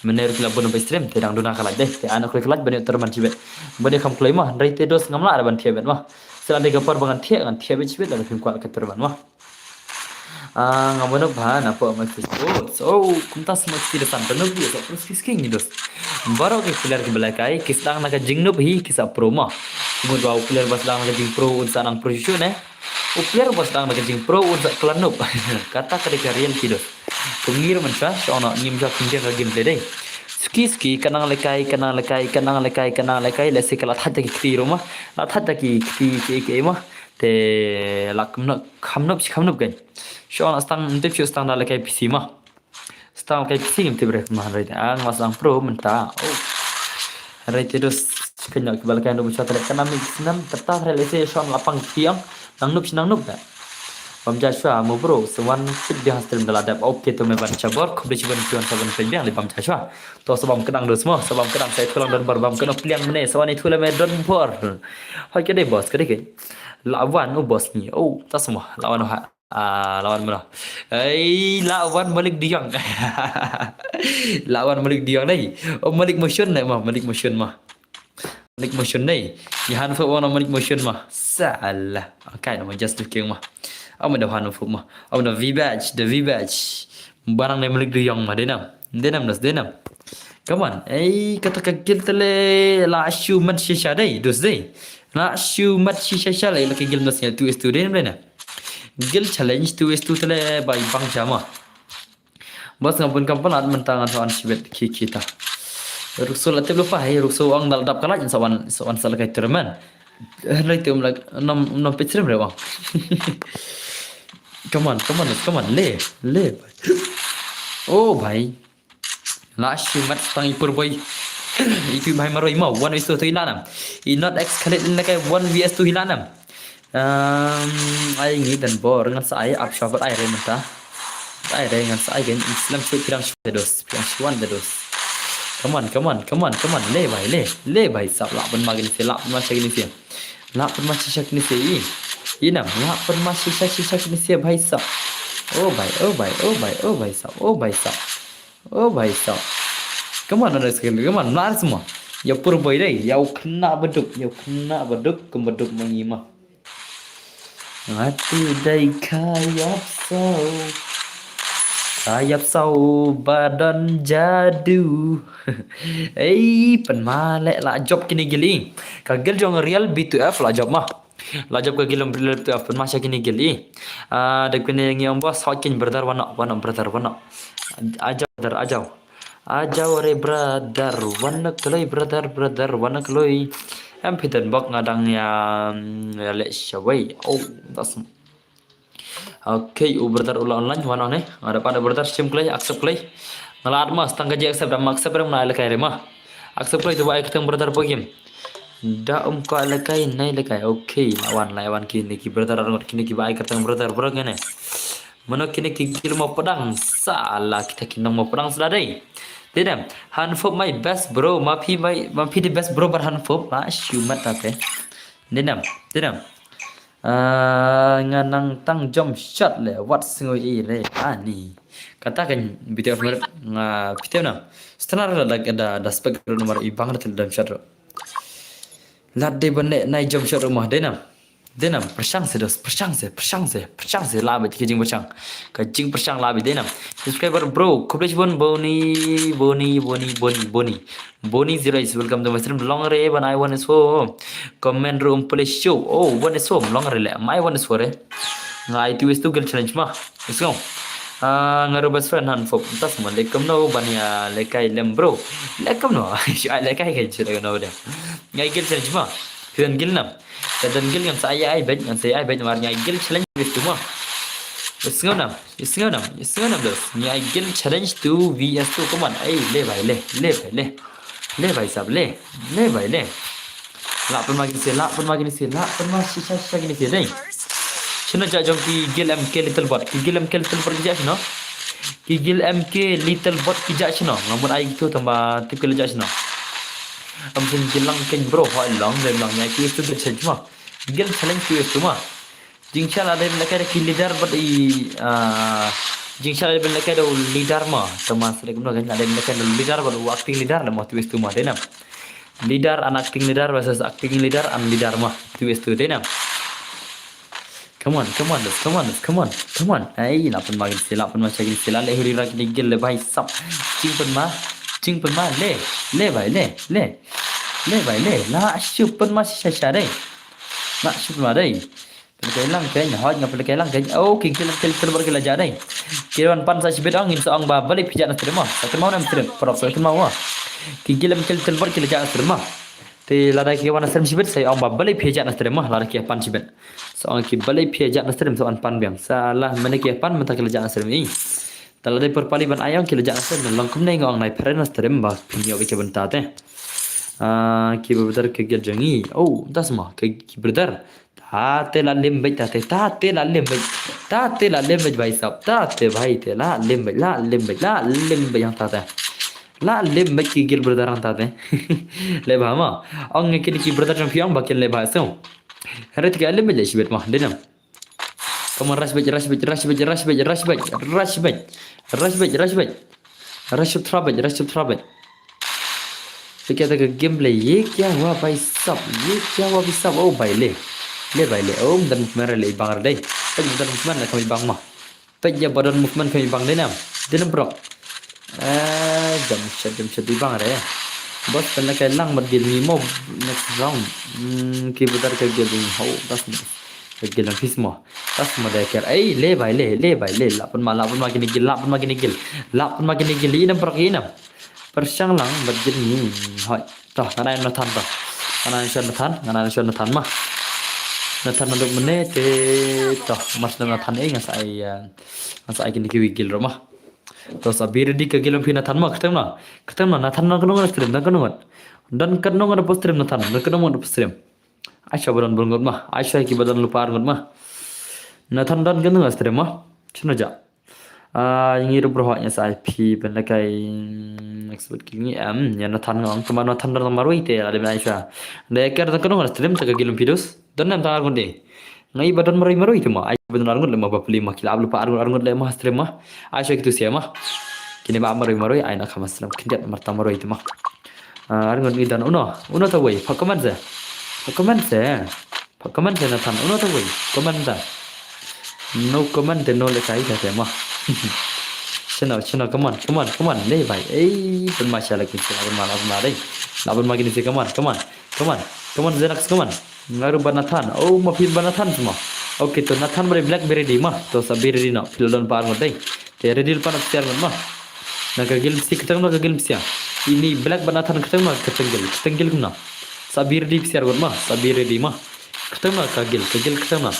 Mener ki la bun bai stream te dang duna ka laj dei. Te ana kloi ka laj bani terman chibet. Bani kam kloi ma, dei te dos ngam la da ban thiah bet ma. Sila dei ka par ba ngan thiah, ngan thiah bet chibet la da phim kwal ka terman ma. Ah, nga mano ba na po ma ki sports. Oh, kumta sama ki da san, da no bi sa terus ki skin ni dos. Baro ki player ki belakai, ki sedang na ka jingnup hi, ki sa pro ma. Mut ba u player ba sedang na ka jing pro, un sa nang pro shu ne. U player ba sedang na ka jing pro, un sa klan nup. Kata ka dei ka real ki dos. Kungir man sa, so na ngim sa kungir ka game play dei. Ski ski, kanang lekai, kanang lekai, kanang lekai, kanang lekai, lesi ka la that ki kti roma. La that ki kti ki ki ma. Te la kamnop, kamnop, kamnop kan. Shu na stang, ntip shu stang da lekai P C ma. Stang lekai P C ngim tip re ma han rei. Ang mas ang pro menta. Oh. Han rei te dos, kena ki balakai no bucha tele kana mix nam, tata tele se shu lapang tiang. Nang nup, nang nup da. Bam ja shwa mo bro, se wan pit biang stream da la dep. Okay, to me ban chabor, khublei chiban chuan sa ban pit biang le bam ja shwa. To sa bam kedang dos mo, sa bam kedang sa itu lang don bor bam kena pliang mene, sa wan itu le me don bor. Hoi ke dei boss, ke dei ke. Lawan u boss ni. Oh, ta semua. Lawan ha. Ah, lawan mana? Ei, lawan Malik Diang. Lawan Malik Diang dei. Oh, Malik Motion dei ma, Malik Motion ma. Malik Motion dei. Ya han fo wana Malik Motion ma. Salah. Okay, nama just looking ma. Ama da han fo ma. Ama da V-Batch, da V-Batch. Barang dei Malik Diang ma, dei nam. Dei nam, das, dei nam. Come on. Ei, kata ka kill tele la shu mat shisha dei, dos dei. La shu mat shisha sha le la ka gil nas nya two is two dei nam dei na. Gil challenge two is two tele bai bang jama. Bas ngam pun kam palat mentang an soan shibet ki kita. Rukso la tip lupa hai, rukso ang dal dap kalaj soan soan sa lakai tournament. Lai tu um lak nom nom pitrim re bang. Come on, come on, come on, le, le. Oh bhai. La shu mat stang i pur boy. Itu bhai maroi mau one v two tu ilanam. I not escalate in lakai one v two ilanam. Um, ai ngi dan bor ngan sa ai ap shabat ai re mata. Ai re ngan sa ai gen Islam shu pirang shu de dos, pirang shu wan de dos. Come on, come on, come on, come on. Le bhai, le, le bhai sab la ban magin se, la ban ma shagin se. La ban ma shagin se i. Inam, la ban ma shagin se bhai sab. Oh bhai, oh bhai, oh bhai, oh bhai sab, oh bhai sab. Oh bhai sab. Come on, another second. Come on, nar semua. Ya pur boy dei. Ya u kena beduk, ya u kena beduk, kem beduk mengima. Ati dei kayap sau. Kayap sau badan jadu. Ei, pen ma le la job kini gili. Ka gil jong real B two F la job ma. La job ka gil real B two F pen ma sha kini gili. Ah, da kini ngi ong bos hot kin brother wana, wana brother wana. Ajau brother, ajau. Ajau re brother, wana kloi brother, brother, wana kloi. Em phi dan bok nga dang ya, mm, ya le shawai. Oh, das. Okay, u brother ula online, wana ne. Nga da pada brother sim kloi, accept kloi. Nga la atma, stang ka ji accept, dam accept, dam na ai lekai re ma. Accept kloi tu ba ai keteng brother bogim. Da um ko ai lekai, nai lekai. Okay, la wan, la wan kini ki brother, kini ki ba ai keteng brother, bro ngene. Mano kini ki gil mo pedang, sala kita ki nong mo pedang sala dei. Dei nam, Hanfop my best bro, ma phi my, ma phi the best bro bar Hanfop, la shu mat ta te. Dei nam, dei nam. Ah, nga nang tang jump shot le, wat sngui i le, ani. Kata kan B T F mer, nga B T F na. Setenar da, da, da, da spek nomor i bang da jump shot ro. Lad dei ban ne, nai jump shot ro mah, dei nam. Dei nam, pyrshang se dos, pyrshang se, pyrshang se, pyrshang se, la ba ki jing pyrshang. Ka jing pyrshang la ba dei nam. Subscriber bro, khublei shibun Boni, Boni, Boni, Boni, Boni. Boni zero is welcome to my stream. Long re ban ai one is four. Comment room police show. Oh, one is four, long re le. My one is four re. Nga ai two is two girl challenge ma. Let's go. Ah, nga ruh best friend hanfop. Mynta sma leh kumno ban ïa lehkai lem bro. Leh kumno. Shu ai lehkai ka jira kumno de. Nga ai guild challenge ma. Phi don guild nam. Te don guild ngan sa ai ai beit, ngan sa ai beit namar nga ai guild challenge V S two ma. Ïa sngew nam. Ïa sngew nam. Ïa sngew nam dos. Nga ai guild challenge two V S two. Come on. Ai leh bai leh. Leh bai leh. Leh bai sap leh. Leh bai leh. Lah pynma kine se, lah pynma kine se, lah pynma shisha shisha kine se dei. Shano jah jong ki guild M K Little Bot, ki guild M K Little Bot ki jah shano. Ki guild M K Little Bot ki jah shano. Nga mut ai tu tamba tip ki la jah shano. Am sing guild lang keng bro, hoi long, lem long, ïa ki tu tu chen cuma. Guild challenge tu tu ma. Jingshah la dei lehkai da ki leader bad i, ah, jingshah la dei lehkai da u leader ma. Tama sdek kumno kan la dei lehkai da u leader bad u acting leader la ma tu tu ma dei nam. Leader and acting leader versus acting leader and leader ma. Tu tu dei nam. Come on, come on, let's, come on, let's, come on, come on. Ai, lah pynma kine se, lah pynma shisha kine se, lah leh huri ra kine guild leh bai sap. Jingpynma, jingpynma, leh, leh bai, leh, leh. Leh bai, leh, lah shu pynma shisha shisha dei. Lah shu pynma dei. Pynlehkai lang kein, hoi nga pynlehkai lang kein. Oh, ki guild M K Little Bot ki la jah dei. Ki wan pan sa shibit ong, ngin sa ong ba balei phi jah na stream mo. Sa kynmaw na stream, paralok sa kynmaw mo. Ki guild M K Little Bot ki la jah na stream mo. Te lada ki wan na stream shibit sa ong ba balei phi jah na stream mo, lada ki pan shibit. Sa ong ki balei phi jah na stream, sa wan pan biang. Sa lah mynne ki pan mynta ki la jah na stream i. Te lada pyrpali ban ai ong ki la jah na stream, long kumne nga ong nai pyrshah na stream ba phin ïoh beit ka bynta te. Ah, ki brother ka guild jong i. Oh, mynta sma, ki, ki brother. Ta te la lem beit ta te, ta te la lem beit. Ta te la lem beit bai sap, ta te bai te la lem beit, la lem beit, la lem beit hangta te. La lem beit ki guild brother hangta te. Leh bha ma. Ong ngi kine ki brother jong phi ong ba kin leh bha sngewbha. Hynrei te ki lem beit leh shibit ma, dei nam. Come on, rush beit, rush beit, rush beit, rush beit, rush beit, rush beit, rush beit, rush beit. Rush up, thra beit, rush up, thra beit. Te kata ka gameplay, ye kya hua bhai sab, ye kya hua bhai sab. Oh bhai leh. Leh bhai leh. Oh, ba don movement leh i bang re dei. Peit ba don movement leh kham i bang ma. Peit ïa ba don movement kham i bang dei nam. Dei nam bro. Eh, jump shot, jump shot i bang re. Boss, pynlehkai lang bad guild ngi mo next round. Hmm, ki brother ka guild ngi ho, das mo. Ka guild ngi pis mo. Das mo dei ker. Ei, leh bhai leh, leh bhai leh. Lah pynma, lah pynma kine guild, lah pynma kine guild. Lah pynma kine guild, i nam bro, i nam. Pyrshang lang bad guild ngi. Hoi. Toh, ngan ai Nathan toh. Ngan ai Nathan, ngan ai Nathan ma. Nathan naduh mynne te toh, mas Nathan ei ngan sa ai, eh, ngan sa ai kine kiwei ki guild ruh ma. Toh sa be ready ka guild phi Nathan ma, kyrteng na. Kyrteng na, Nathan don katno ngut stream, don katno ngut. Don katno ngut post stream Nathan, don katno ngut post stream. Aisha ba don bun ngut ma, Aisha ki ba don lypa ar ngut ma. Nathan don katno ngut stream ma. Shano ja. Ah, ngi ruh bro ngi sa ai phi pynlehkai, mm, expert ki ngi em, ïa Nathan ngong, tang ba Nathan don marwei te, la dei Aisha. Dei ker don katno ngut stream ta ka guild phi dos. Don nam ta ar ngut dei. Nga i ba don marwei marwei te ma, ai ba don ar ngut leh ma bapli ma ki la ap lypa ar ngut ar ngut leh ma stream ma. Ai sha kitu sia ma. Kine ba ap marwei marwei ai na kham stream khyndiat marta marwei te ma. Ah, ar ngut ngi don uno, uno ta wei, pha comment se. Pha comment se. Pha comment se Nathan, uno ta wei, comment ta. No comment te no lehkai ta te ma. Shano, shano, come on, come on, come on, leh bhai. Ei, pynma sha la kine se, la pynma, la pynma dei. La pynma kine se, come on, come on. Come on, come on, Xenox, come on. Nga ruh bad Nathan. Oh, ma phi bad Nathan sma. Okay, to Nathan bad Black be ready ma. To sa be ready noh. Phi la don pa ar ngut dei. Te ready lypa na phi ar ngut ma. Na ka guild phi kyrteng na ka guild phi. Ini Black bad Nathan kyrteng na kyrteng guild. Kyrteng guild kumno. Sa be ready phi ar ngut ma. Sa be ready ma. Kyrteng na ka guild, ka guild kyrteng na.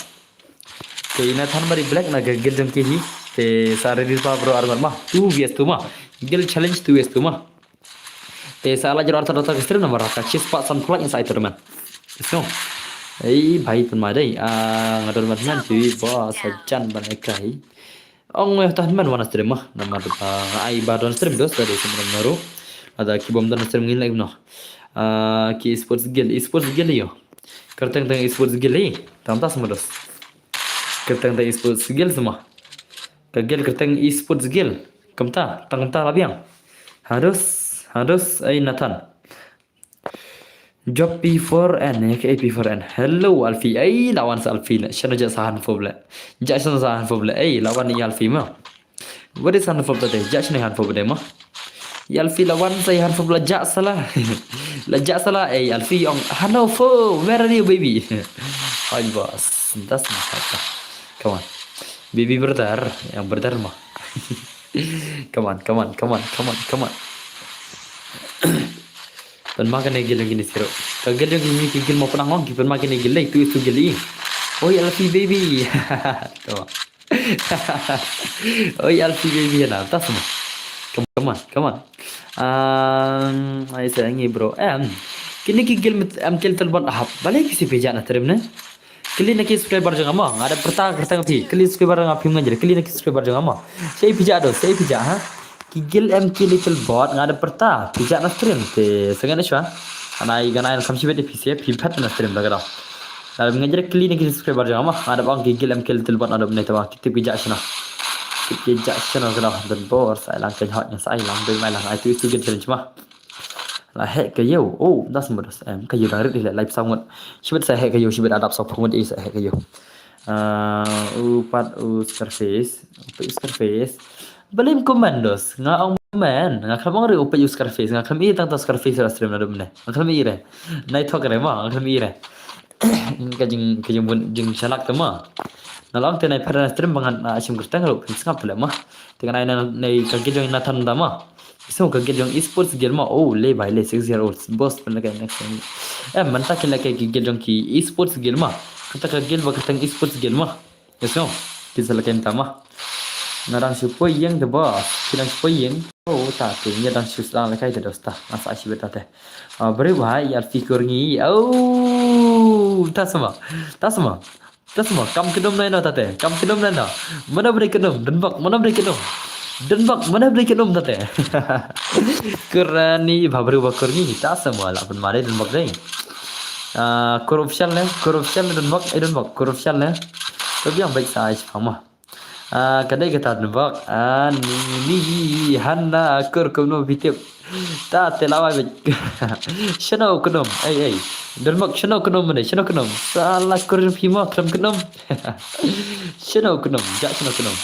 Te i Nathan bad i Black na ka guild jong ki hi. Te sa ready lypa bro ar ngut ma. Two V S two ma. Guild challenge two V S two ma. Te sa la jrot ta ta ka stream namar ka chis pa san plak sa tournament. So. Ei bhai pynma dei. Ah, nga don man man tu ba sa jan ban ekai. Ong me ta man wan stream ma. Namar ba ai ba don stream dos da dei stream naru. Ada ki bom don stream ngin lagi no. Ah, ki esports guild, esports guild ïo. Kyrteng teng esports guild hi. Tam tas ma dos. Kyrteng teng esports guild sma. Ka guild kyrteng esports guild. Kumta, tang kumta la biang. Harus, harus, ai Nathan. Job P four N, ya ke P four N. Hello, Alfie. Ai, lawan sa Alfie. Shano ja sa han foble. Ja shano sa han foble. Ai, lawan ni Alfie ma. What is han foble de? Ja shano han foble ma. Ya Alfie lawan sa han foble ja sala. La ja sala. Ai, Alfie ong. Hano fo. Where are you, baby? Ai, boss. Das ma. Come on. Baby brother. Yang brother ma. Come on, come on, come on, come on, come on. Pynma kane ka gil jong kine siro. Ka gil jong kine ki gil mo pynang ong ki pynma kane ka gil dei tu tu gil i. Oi Alfie baby. Come on. Oi Alfie baby na tas mo. Come on, come on, come on. Um, ai sa ngi bro. Em. Kine ki gil em kel telbon ahap. Balei ki si pija na trim ne? Kylli na ki subscriber jong nga mo, nga da pyrta kyrteng phi. Kylli subscriber jong nga phi, nga jere kylli na ki subscriber jong nga mo. Sei pija do, sei pija ha. Ki gil em ki little bot nga da pyrta. Pija na stream te sengen shwa. Ana i gana en kham shibet phi se phi phat na stream da gado. Na nga jere kylli na ki subscriber jong nga mo. Nga da bang ki gil em ki little bot na do ne ta ki tip pija shna. Tip pija shna gado. Dan bor sai lang kan hot nya sai lang dei mai lang ai tu tu gil challenge ma. La heh ka ïew. Oh, das mo das em ka ïew dang rit ila live sound ngut. Shibit sa heh ka ïew, shibit adap sa phung ngut i sa heh ka ïew. Ah, u pat u Scarface, u pat u Scarface. Balim commandos, nga ong man, nga khlem ong re u pat u Scarface, nga khlem i tang ta Scarface la stream na dum ne. Nga khlem i re. Nai thok re ma, nga khlem i re. Ka jing ka jing bun jing shalak te ma. Na long te nai phara stream bangan na shim kyrteng ro kan sngap le ma. Te ngai na nai ka gil jong Nathan da ma. So ka gil jong esports gil ma. Oh le bai le six year old boss pen le kai next time. Em man ta kin le kai ki gil jong ki esports gil ma. Kata ka gil ba kyrteng esports gil ma. Yes no. Kin sa le kai ta ma. Nga dang shu poi ïeng te boss. Ki dang shu poi ïeng. Oh ta te ngi dang shu sdang le kai te dos ta. Nga sa shi beta te. Ah, beri bai Alfie Kurngi. Oh, ta sama. Ta sama. Ta sama. Kam kynum nai no tate. Kam kynum nai no. Mana beri kynum. Denbok mana beri kynum. Denbok mana beri kynum tate. Kurani ba beri ba Kurngi. Ta sama la pun mari denbok dei. Ah, corruption le. Corruption le denbok. Eh denbok. Corruption le. Tapi yang baik sa ai sama. Ah, ka dei kata denbok. Ah, ni ni hanna kur kumno bitip. Ta te lawai bej. Shano kunum. Ei ei. Denbok shano kunum mene shano kunum. Sala kur phi mo krum kunum. Shano kunum. Ja shano kunum.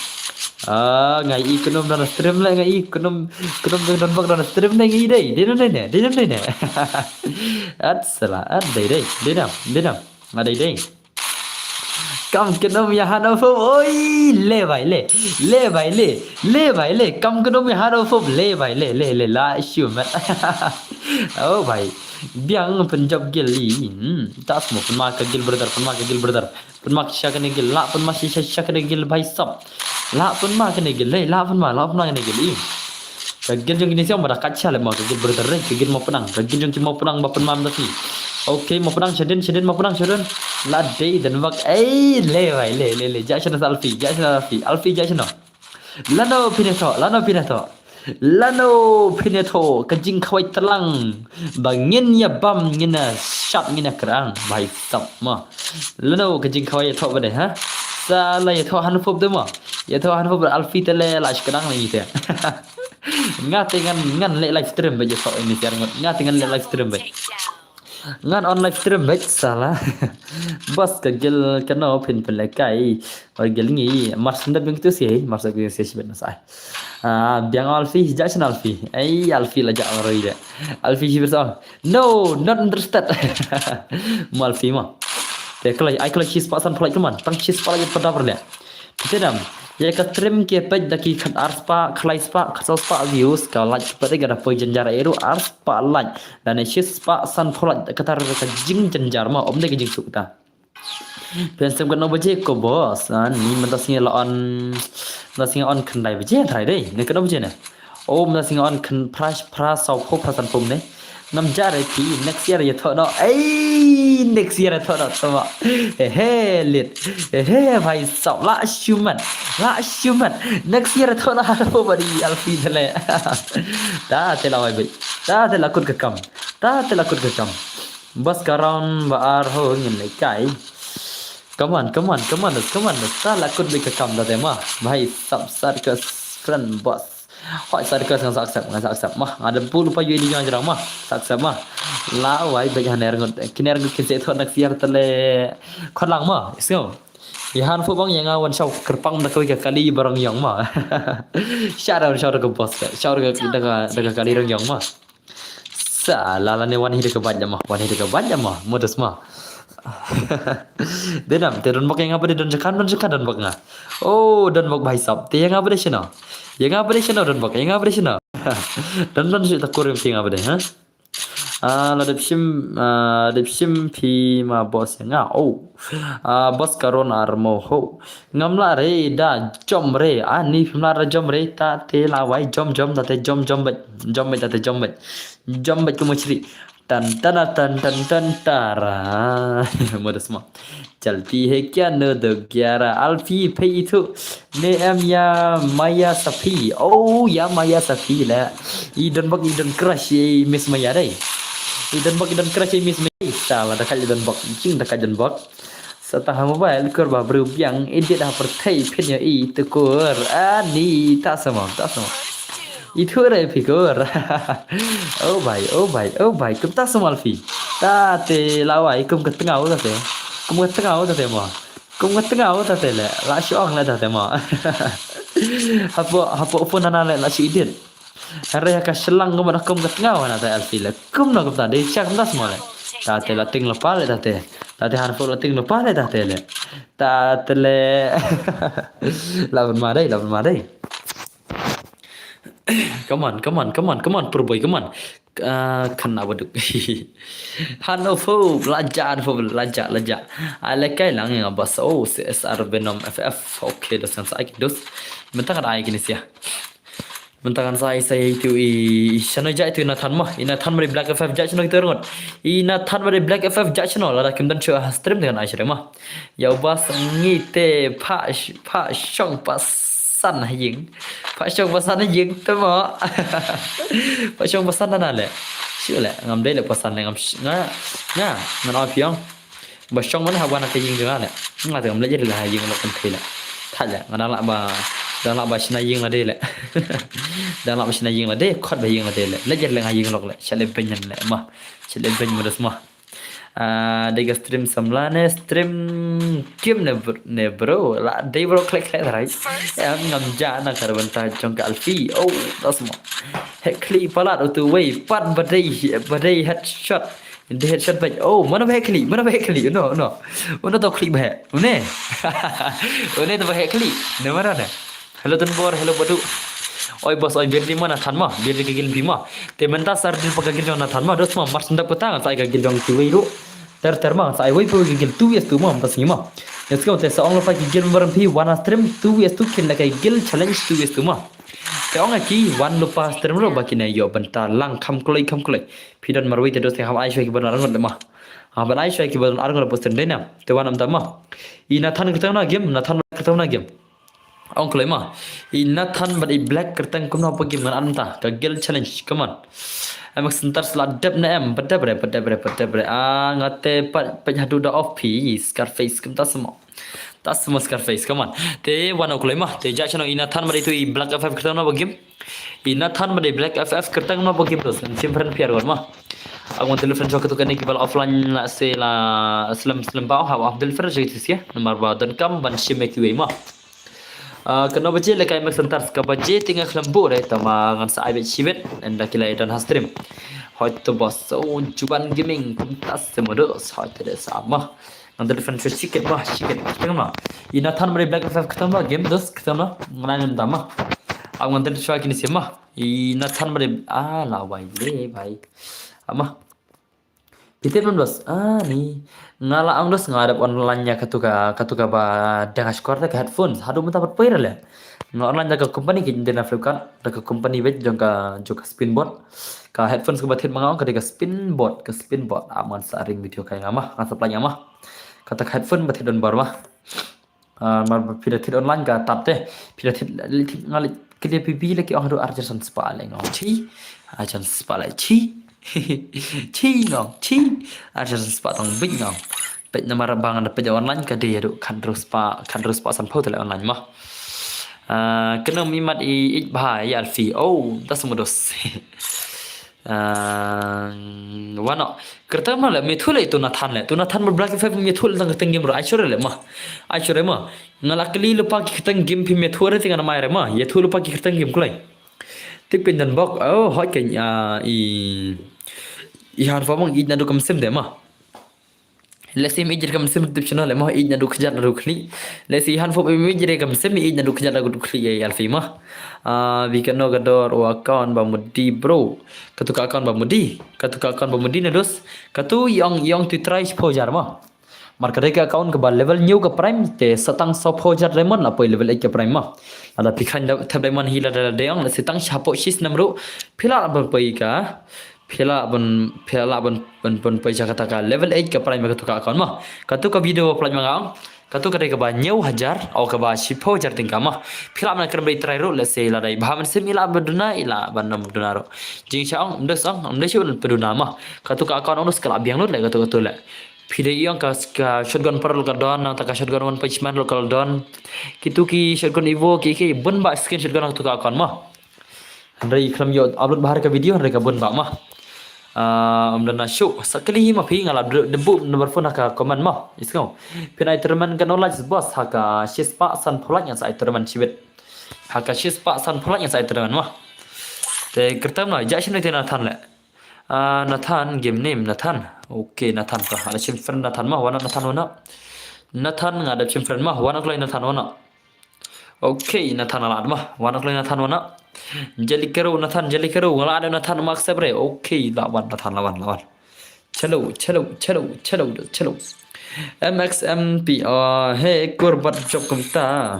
Ah, ngai i kunum dan stream le ngai i kunum kunum denbok dan stream le ngai dei. Dei dei ne. Dei dei ne. At sala at dei dei. Dei dam. Dei dam. Ngai dei dei. Kam kynum ïa hano phum oi le bai le le bai le le bai le kam kynum ïa hano phum le bai le le le la shu mat. Oh bai biang pynjop gil i. Hmm, ta smo pynma ka gil brother pynma ka gil brother pynma ka sha kane gil la pynma sha sha kane gil bai sap la pynma kane gil le la pynma la pynma kane gil i. Ka gil jong kine siang ba da kat sha le ma ka gil brother re ka gil mo pnang ka gil jong ki mo pnang ba pynmam da ki. Okay mo pnang shadin shadin mo pnang shadin. La dei den bak ei le bai le le le ja shana Alfie ja shana Alfie Alfie ja shana. Lano pine tho lano pine tho. Lano pine tho ka jingkhawai tlang ba ngin ïa bam ngin ïa shap ngin ïa krang bai sap ma. Lano ka jingkhawai ïa tho ba dei ha. Sa la ïa tho han pop de ma. Ïa tho han pop Alfie te le la shkdang la ite. Nga te ngan ngan le live stream ba jisok ini siar ngut. Nga te ngan le live stream ba. Ngan on live stream ba sala. Bas ka gil kano phin pele kai. Or gil ngi mars nda bing tu si mars bing si sibet na sai. Ah, biang Alfie, ja shin Alfie. Ai Alfie la ja roi de. Alfie sibet sa. No, not interested. Mo Alfie mo. Te klai ai klai shi spah san phlai kman. Tang shi spah lagi pada perle. Te dam, ïa ka stream ki peit da ki khat ar spah, khlai spah, khat saw spah views, ka like ki peit ka da poi jynjar eru ar spah like. Da ne shi spah san pho like kata ka jing jynjar ma, om de ka jing suk ta. Pen sem ka no baje ko boss, ah, ni mynta sngi la on, mynta sngi on khyndai baje trai dei, ne ka no baje ne. Oh, mynta sngi on khyndai phra phra saw pho phra san pho ne. Ngam ja re phi, next year ïa thoh noh. Ei, next year ïa thoh noh tama. He he lit. He he bhai sab la shuman. La shuman. Next year ïa thoh noh ha pho bari Alfie dale. Ta te la wai bai. Ta te la kut ka kam. Ta te la kut ka kam. Bas ka round ba ar ho ngin le kai. Come on, come on, come on, come on. Ta la kut bai ka kam da te ma. Bhai sab sar ka friend boss. Hoi sa request ngan sa accept, ngan sa accept ma. Nga da bulu pa U A D jong jrang ma. Sa accept ma. La wai bek haner ngut. Kiner ngut kin se thot nak siar tele. Khot lang ma. Isngo. Ihan fu bang yang awan shaw kerpang da kawai ka kali barang yang ma. Shout out, shout out ka boss ka. Shout out da ka da ka kali rang yang ma. Sa la la ne wan hi da ka bad ma. Wan hi da ka bad ma. Modus ma. Dei nam, te Donbok ïa nga ba dei don jaka, don jaka Donbok nga. Oh, Donbok bhai sab. Te ïa nga ba dei shano? Ïa nga ba dei shano Donbok? Ïa nga ba dei shano? Don don shu ta kurim te ïa nga ba dei, ha? Ah, la dep shim, ah, dep shim phi ma boss ïa nga. Oh. Ah, boss Karon ar mo ho. Ngam lah re da jom re. Ah, ni phim lah re jom re. Ta te la wai jom jom ta te jom jom bad. Jom bad ta te jom bad. Jom bad kumachri. Tan tan tan tan tan tara. Modas mo. चलती है क्या नोदो ग्यारह? Alfi, phi ithuh ne em ïa Maya Safi? Oh, ïa Maya Safi le. I Donbok i don crush ïa Miss Maya dei. I Donbok i don crush ïa Miss Maya. Sa la da ka Donbok, jing da ka Donbok. Sa ta ha mobile kur ba bru biang edit ha pyrthei phin ïa i tukur. Ani ta sama, ta sama. Ithuh re phi kur. Oh bai, oh bai, oh bai. Kumta sama Alfi. Ta te lawai kum ka tngaw ta te. Kum ka tngaw ta te mo. Kum ka tngaw ta te le. La shu ong le ta te mo. Hapo, hapo phone nana le la shu edit. Hare ha ka shlang kum na kum ka tngaw na ta Alfi le. Kum na kum ta dei shak kumta sama le. Ta te la ting la pa le ta te. Ta te han pho la ting la pa le ta te le. Ta te le. La ban ma dei, la ban ma dei. Come on, come on, come on, come on, poor boy, come on. Ah, khan na baduk. Han of hope, laja, han of hope, laja, laja. Ai le kai lang ïa nga bas. Oh, C S R Venom F F. Okay, dos kan sa ai dos. Mynta kan ai kini sia. Mynta kan sa ai sa itu i shano ja itu Nathan ma. I Nathan mari Black F F ja shano kita rongot. I Nathan mari Black F F ja shano lada kim dan shu stream dengan ai shano ma. Ïa u bas ngi te pha sh-, pha shong pasan ha ïing. Pha shong pasan ha ïing te mo. Pha shong pasan na le. Shu le ngam dei le pasan le ngam sh-, nga, nga, ngan ong phi ong. Ba shong man ha wan ha ka ïing jong nga le. Nga te ngam leit ïa le ha ïing lok pynthei le. Thait le nga dang lah ba, dang lah ba shna ïing lade le. Dang lah ba shna ïing lade, khot ba ïing lade le. Leit ïa le ha ïing lok le. Sha le beiñ le ma. Sha le beiñ ma dos ma. Ah, dei ka stream samla ne stream game ne br-, ne bro. La dei bro khlek khlek tharai. Em ngam ja na ka bynta jong ka Alfi. Oh, dos ma. Heh khlieh palat utu wei pat ba dei, ba dei headshot. Dei headshot bad. Oh, mana ba heh khlieh, mana ba heh khlieh. Uno, uno. Uno to khlieh ba heh. Une. Une to ba heh khlieh. Ne mana ne. Hello Tunbor, hello Badu. Oi boss, oi Birdi mana than ma. Birdi ka gil bi ma. Te mynta sar din pa ka gil jong Nathan ma. Dos ma mar sendap ko tang sa ai ka gil jong kiwei ru. Ter ter ma sa ai wei pa ka gil two vs two ma, mynta sngi ma. Let's go, te sa ong lo pa ki gil member phi wan ha stream two vs two kin la ka gil challenge two vs two ma. Te ong ki wan lo pa stream ro ba kin ïoh bynta lang kham kloi kham kloi. Phi don marwei te dos te kham ai shwa ki ban arngut le ma. Ha ban ai shwa ki ban arngut le posten dei na. Te wan am ta ma. I Nathan kyrteng na game, Nathan kyrteng na game. Ong kloi ma. I Nathan bad i Black kyrteng kumno pa game ngan anta. Ka Guild Challenge, come on. Em center sla dep na em, ba dep re, ba dep re, ba dep re. Ah, nga te pat, pat hadu da off phi, Scarface kumta samo. Ta samo Scarface, come on. Te wan ong kloi ma. Te ja chano i Nathan bad itu i Black F F kyrteng no ba game. I Nathan bad i Black F F kyrteng no ba game dos. Sim friend piar wan ma. Aku ngan telefon sha katu kane ki bal offline la se la slem slem ba ha, ha telefon sha katu sia. Namar ba don kam ban shim kiwei ma. Ah, kano baje le kai mek sentar ska baje tinga khlem bu re tama ngan sa ai bet shibet enda kilai don ha stream. Hoi to bos so juban gaming kumtas se modos hoi to de sa ma. Ngan telefon sha shiket ma, shiket. Tengam na. I Nathan mari Black F F kyrteng na game dos kyrteng na. Ngan ai nem tama. Aku ngan telefon sha kini sia ma. I Nathan mari ah la wai le bai. Ama. Phi tip ym dos, ah, ni. Nga la ong dos nga dep online ïa katu ka, katu kaba dang shkor te ka headphones. Haduh mynta pat poi re le. Nga online da ka company ki Indian Flipkart, da ka company beit jong ka, jong ka Spinbot. Ka headphones kaba thied ma nga ong ka dei ka Spinbot, ka Spinbot. Ah, man sa ring video ka ïa nga ma, nga supply ïa nga ma. Kata ka headphone ba thied don bar ma. Ah, mar phi da thied online ka tat te. Phi da thied, thied nga le kile pi pi le ki ong haduh arjan spah le ngong. Chi. Arjan spah le chi. Chi ngong, chi. Arjan spah tang bit ngong. Peit namar ba nga da peit online ka dei haduh khandro spah, khandro spah san phew te le online ma. Ah, kena mi mat i, i bha ya alfi. Oh, das mudos. Ah, wano. Kyrteng ma le, me thu le tu Nathan le. Tu Nathan ma Black F F me thu le tang kyrteng game ro. Ai sure le ma. Ai sure ma. Nga la kylli lypa ki kyrteng game phi me thu re te ngan mai re ma. Ïa thu lypa ki kyrteng game kloi. Tip pyndan bok. Oh, hot ke, ah, i, i han fa mong i na du kam sim de ma. Let's say me ijir kam sim tip channel mo ij na duk kjat na duk khli. Let's say han fop me ijir kam sim ij na duk kjat na duk khli ya alfi ma. Ah, bi kano ka dor wa account ba mudi bro. Katu ka account ba mudi. Katu ka account ba mudi na dos. Katu yong yong tu try phojar ma. Mar ka dei ka account ka ba level new ka prime te satang so phojar diamond la poi level eight ka prime ma. Ada pikhan da thap diamond hi la da deng let's say tang shapo shis namru. Pila ba poi ka. Phi lah ban phi lah ban ban ban poi sha kata ka level eight ka prime katu ka account ma. Katu ka video pla ma nga. Katu ka dei ka ba hynñiew hajar o ka ba shiphew hajar tyngka ma. Phi lah ban kren ba i try ruh let's say la dei ba man sim i lah ban duna i lah ban nam duna ruh. Jing sha ong mdes ong mdes shu ban duna ma. Katu ka account ong dus ka la biang lut le katu katu le. Phi dei i ong ka ka shotgun paralok ka don nang ta ka shotgun one punch man ruh ka don. Kitu ki shotgun evo ki ki bun ba skin shotgun katu ka account ma. Hynrei khlem ïoh upload bha ka video hynrei ka bun ba ma. Ah, um dana shu sa kali hi ma phi nga la de bu number phone ha ka comment ma. Isngo. Phin ai tournament ka knowledge boss ha ka shispah sanphew lak ngan sa ai tournament shibit. Ha ka shispah sanphew lak ngan sa ai tournament ma. Te kyrtam na ja shim te Nathan le. Ah, Nathan game name Nathan. Okay Nathan ka. Ada shim friend Nathan ma wana Nathan wana. Nathan nga ada shim friend ma wana klai Nathan wana. Okay, Nathan la ma. Wan kloi Nathan wana. Jali kero Nathan, jali kero. Ngala ada Nathan mak sebre. Okay, la wan Nathan la wan la wan. Chalo, chalo, chalo, chalo, chalo. M X M P, ah, he kur bat jok kumta.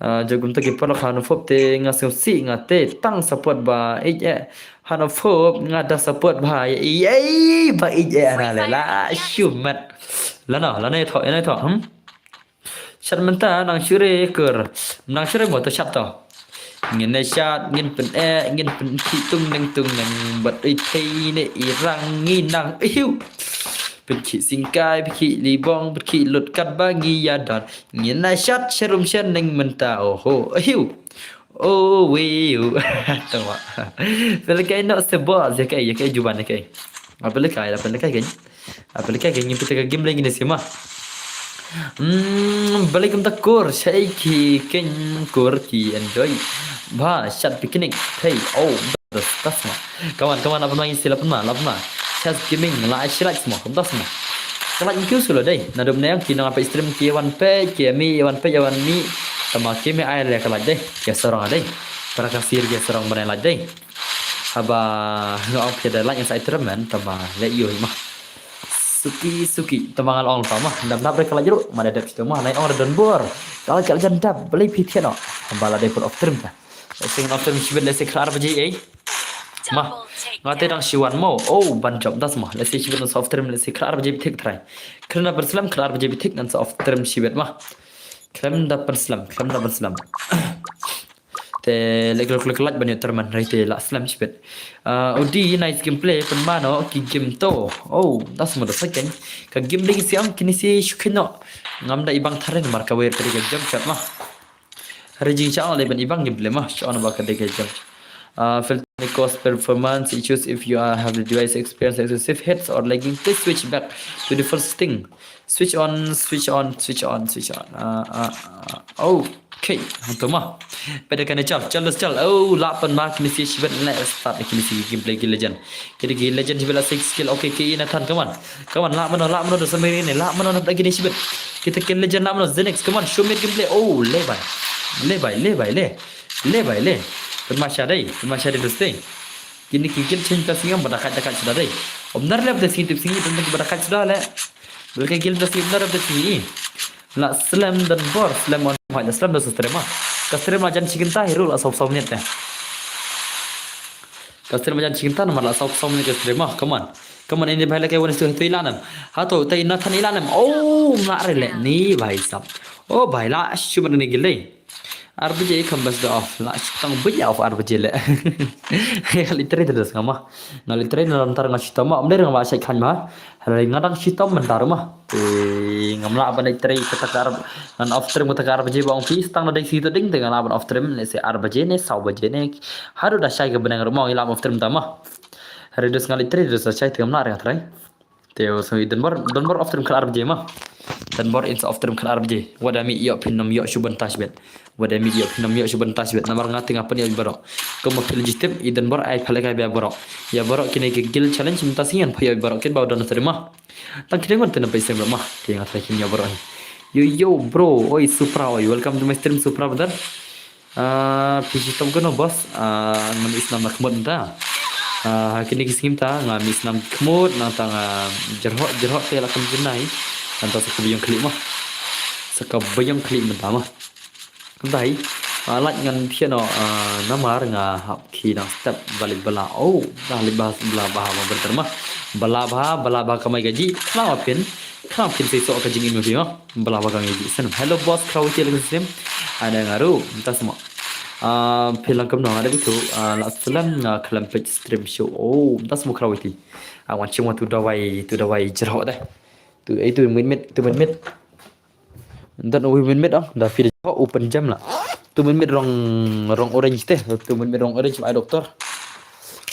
Ah, jok kumta ki paralok hanu fop te nga sing si nga te tang support ba ij eh. Hanu fop nga da support ba ij eh ba ij eh ana le la shumat. Lana, lana tho, ina tho. Hmm? Shat mynta nang shure kur. Nang shure mo to shat to. Ngin ne shat, ngin pyn eh, ngin pyn ki tung neng tung neng bat ui thei ne i rang ngi nang iu. Pyn ki singkai, pyn ki libong, pyn ki lut kat ba ngi ya don. Ngin ne shat sharum shan neng mynta oho iu. Oh, wiu. Tama. Pele kai no se bo, ya kai, ya kai juban ya kai. Apa le kai, apa le kai kan? Apa le kai kan? Yang kita ke game lagi ni sih mah. Hmm, balik kumta kur, shai ki ken kur ki enjoy. Ba, shat picnic. Hey, oh, das, das mah. Kawan, kawan, apa lagi sih lapan mah, lapan mah. Chess gaming, la shilak semua, das mah. Kalak ni kiu sulu dai. Nadum neng ki nang apa stream ki wan pe, ki mi wan pe, wan mi. Tama ki mi ai le kalak dai. Ki sarong dai. Para kasir ki sarong bana lak dai. Haba nga ong phi da lak ngan sa ai tournament tama le ïoh mah. Suki suki tama ngal ong tama. Dam dap re kalak jero ma da dap situ mah nai ong da don bor. Kalak kalak jan dap beli phi thiano. Haba la dei put off stream ta. Sing off stream shibit le se khlar baje ei. Ma nga te dang shiwan mo. Oh ban job das ma. Le se shibit off stream le se khlar baje bithik try. Khlem da perslam khlar baje bithik ngan sa off stream shibit ma. Khlem da perslam, khlem da perslam. Te lek lek lek lek ban ïoh terman rei te la slam shibit. Ah, udi nice gameplay pynmano ki game to. Oh, das mo da second. Ka game dei siang kini si shukino. Ngam da ibang tharen mar ka wer tadi ka jump shot mah. Rejing channel dei ban ibang gameplay mah. Shon ba ka dei ka jump. Uh, filter may cause performance issues if you are have the device experience excessive hits or lagging. Please switch back to the first thing. Switch on, switch on, switch on, switch on. Uh, uh, uh, okay, hantu mah. Pada kena chal, chal, chal. Oh, lapan mah kini si shibet le start kini si gameplay ki legend. Kini ki legend shibet la six skill. Okay, ki Nathan, come on. Come on, la mano, la mano da samiri ni, la mano da kini shibet. Kita ki legend la mano Zenix, come on, show me gameplay. Oh, le bai. Le bai, le bai, le. Le bai, le. Pynmasha dai, pynmasha dai dos dai. Kini ki gil chen ta singam bada kat kat sudah dai. Om nar le bada singit singit tentang bada kat sudah le. Bada gil bada singit nar bada singit. La slem dan bor slem on hoi la slem dan stream ah. Ka stream la jan chicken ta hiru la sop sop minit eh. Ka stream la jan chicken ta namar la sop sop minit ka stream ah. Come on. Come on ini bhai la kai wan stu tu ilanem. Hato ta ina than ilanem. Oh, la re le ni bhai sab. Oh bhai la shu man ni gil dai. Ar baje kham bas da off la tang baje off ar baje le. Kali trai da das ngama. Ngali trai na lam tar nga shitom ma. Om dai nga ba shai khan ma. Hal nga dang shitom mentar ma. Te ngam la ban trai kata kar ngan off stream kata kar baje ba ong pi stang na dai si to ding te nga la ban off stream le se ar baje ne saw baje ne. Haru da shai ka benang rumah ila off stream tama. Hari dus ngali trai dus shai te ngam la ring trai. Te o so i don bor don bor off stream kala ar baje ma. Donbor in sa off stream khatar baje. Wat da mih ïoh phin ym ïoh shu bynta shibit. Wat da mih ïoh phin ym ïoh shu bynta shibit. Namar nga te nga pynïoh ïa baroh. Kumba phi la ju tip i Donbor ai phalek ai ba ïa baroh. Ïa baroh kine ki guild challenge mynta sngi ngan pynïoh ïa baroh kin ba u don stream ma. Tang kine ngan te na pynïoh stream ma. Ki nga try kin ïoh baroh. Yo yo bro, oi Supra oi. Welcome to my stream Supra brother. Ah, phi shitom kano boss? Ah, nga mih snam na khmut mynta. Ah, ha kine ki sngi mynta nga mih snam khmut nangta nga jyrhoh jyrhoh te la kham jynai. Nangta sa ka biang khlieh ma. Sa ka biang khlieh mynta ma. Mynta hi. Ah, lait ngan thiah noh, ah, namar nga hap khie nang step ba leit bylla. Oh, ba leit bylla bylla bha ma bynta ma. Bylla bha, bylla bha kamai ka jih. Khnang ba phin, khnang ba phin seisoh ka jingim ma phi ma. Bylla ba ka ngi ji snem. Hello boss, Khraw Iti leng snem. Ada ngaru, mynta semua. Ah, phi lang kumno ada bitu. Ah, la slem nga khlem peit stream show. Oh, mynta semua Khraw Iti. Ah, wan chim tu dawai, tu dawai jyrhoh deh. Tu, eh, tu mit mit, tu mit mit. Don uwi mit mit ah, da phi jyrhoh u pynjem la. Tu mit mit rong, rong orange te, tu mit mit rong orange ai doktor.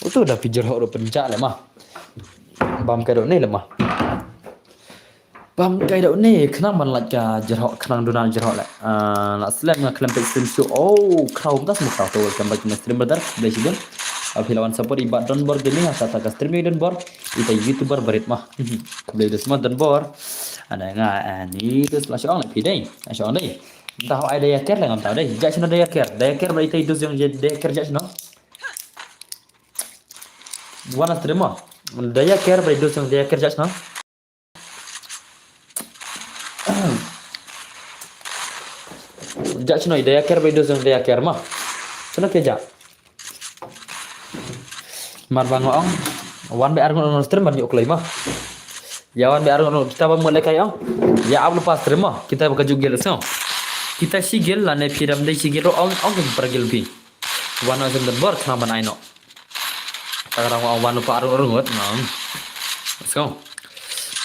Utu da phi jyrhoh u pynjah le ma. Bam kai dok ne le ma. Bam kai dok ne, khnang ban lait ka jyrhoh, khnang duna jyrhoh le. Ah, la slem nga khlem peit stream show. Oh, Khraw, mynta semua Khraw. To, welcome back to my stream brother. Bless you. Ah, phi la wan support i Bah Donbor Gaming, ah, sa ta ka stream i Donbor. Ita YouTuber barit ma. Khublei da sma Donbor. Ana nga ani tu sla shong le phi dei. Shong dei. Dah ai daya ker le ngam ta dei. Ja shino daya ker. Daya ker ba ita i dus yang daya ker ja shino. Wana stream ma. Daya ker ba i dus yang daya ker ja shino. Ja shino daya ker ba i dus yang daya ker ma. Shino ke ja. Mar ba nga ong wan ba ar ngut on stream ban ïoh kloi ma. Ïa wan ba ar ngut on kita ba mut lehkai ong. Ïa ap lypa stream ma kita ba ka juk gel sngewbha. Kita shi gel lane phi dam dei shi gel ruh ong ong ka para gel phi. Wan on stream Donbor khnang ban ai noh. Ta ka dang ong wan lypa ar ngut on stream. Let's go.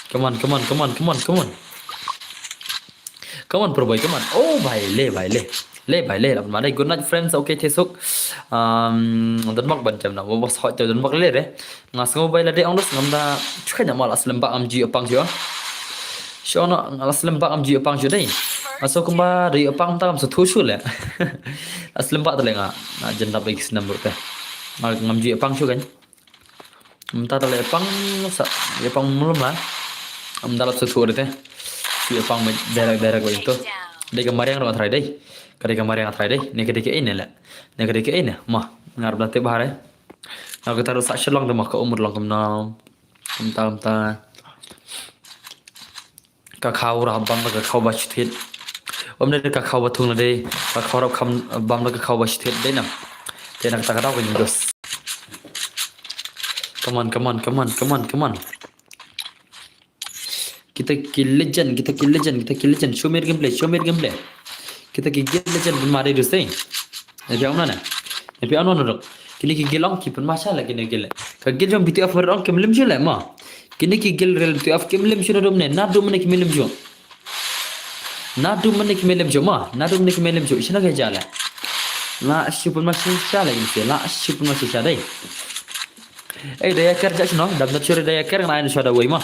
Come on, come on, come on, come on, come on. Come on, Pro Boy, come on. Oh, bhai, le, bhai, le. Le, bhai, le. Lap ma dei. Good night, friends. Okay, te suk. Um, Donbok ban jam na. Wa bos hot jam Donbok le re. Nga sngew bhai la dei ong dos ngam da. Chukai na ma la slem bak ngam ju ïoh pang ju. Sho na nga la slem bak ngam ju ïoh pang ju dei. Nga sngew kumba dei ïoh pang ta ngam sa thu shu le. La slem bak ta le nga. Nga jan dap dei ki snam bro te. Nga ngam ju ïoh pang ju kan. Mynta da la ïa pang sa, ïa pang mlum la. Mynta la shu shu te. Ïa pang me direct direct ba into. Dei ka mariang ruh nga try dei. Ka dei ka mariang nga try dei. Ne ka dei ka ei ne le. Ne ka dei ka ei ne. Ma, ngar ba te bahar eh. Ngar ka taruh sa shalong da ma ka umur long kumno. Mynta mynta. Ka khaw rah bam da ka khaw ba shu thied. Ym dei da ka khaw ba thung la dei. Ka khaw rah kham bam da ka khaw ba shu thied dei na. Dei na kata ka daw ka ngi dos. Come on, come on, come on, come on, come on. Kita ki legend, kita ki legend, kita ki legend. Show me gameplay, show me gameplay. Kita ki guild legend pynmah dei dus dei. Ïa phi ong na na. Ïa phi ong na na dok. Kine ki guild ong ki pynmah sha la kine guild. Ka guild jong B T F ong kim lim shu le ma. Kine ki guild rel B T F kim lim shu na dum ne. Na dum ne kim lim shu. Na dum ne kim lim shu ma. Na dum ne kim lim shu. Shina ka ja le. La shu pynmah sha sha le kine la shu pynmah sha sha dei. Ei, daya ker ja shino, dam dam shuri daya ker ngan ai na shoda wei ma.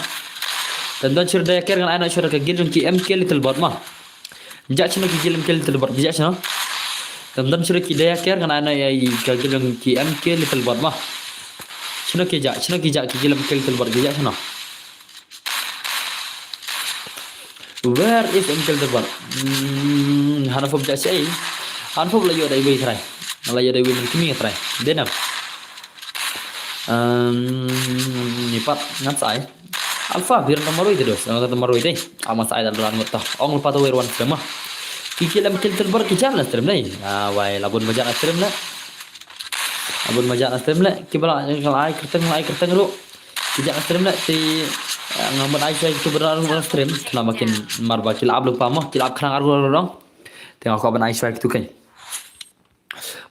Dam dam shuri daya ker ngan ai na shoda ka guild jong ki M K Little Bot ma. Ja shino ki guild M K Little Bot, ja shino. Dam dam shuri ki daya ker ngan ai na ai ka guild jong ki M K Little Bot ma. Shino ki ja, shino ki ja ki guild M K Little Bot, ja shino. Where is Uncle Derbal? Hmm, hana pop ja sei. Hana pop la ïoh dei wei trai. La ïoh dei wei men kimi trai. Denam. Um, ni pat ngat sai. Alpha bir na maroi de dos. Na ta maroi de. Ama sai dal ran mata. Ong pa to wer wan stream ma. Ki kilam kill Derbal ki jan na stream nei. Ah, wai labun ma jan na stream le. Labun ma jan na stream le. Ki bala ai kerteng ai kerteng ru. Ki jan na stream le ti, eh, nga mut ai shwai tu bra ru na stream. Kena makin mar ba ki lap lu pa mo. Ki lap kena aru aru dong. Tengok ko ban ai shwai tu kai.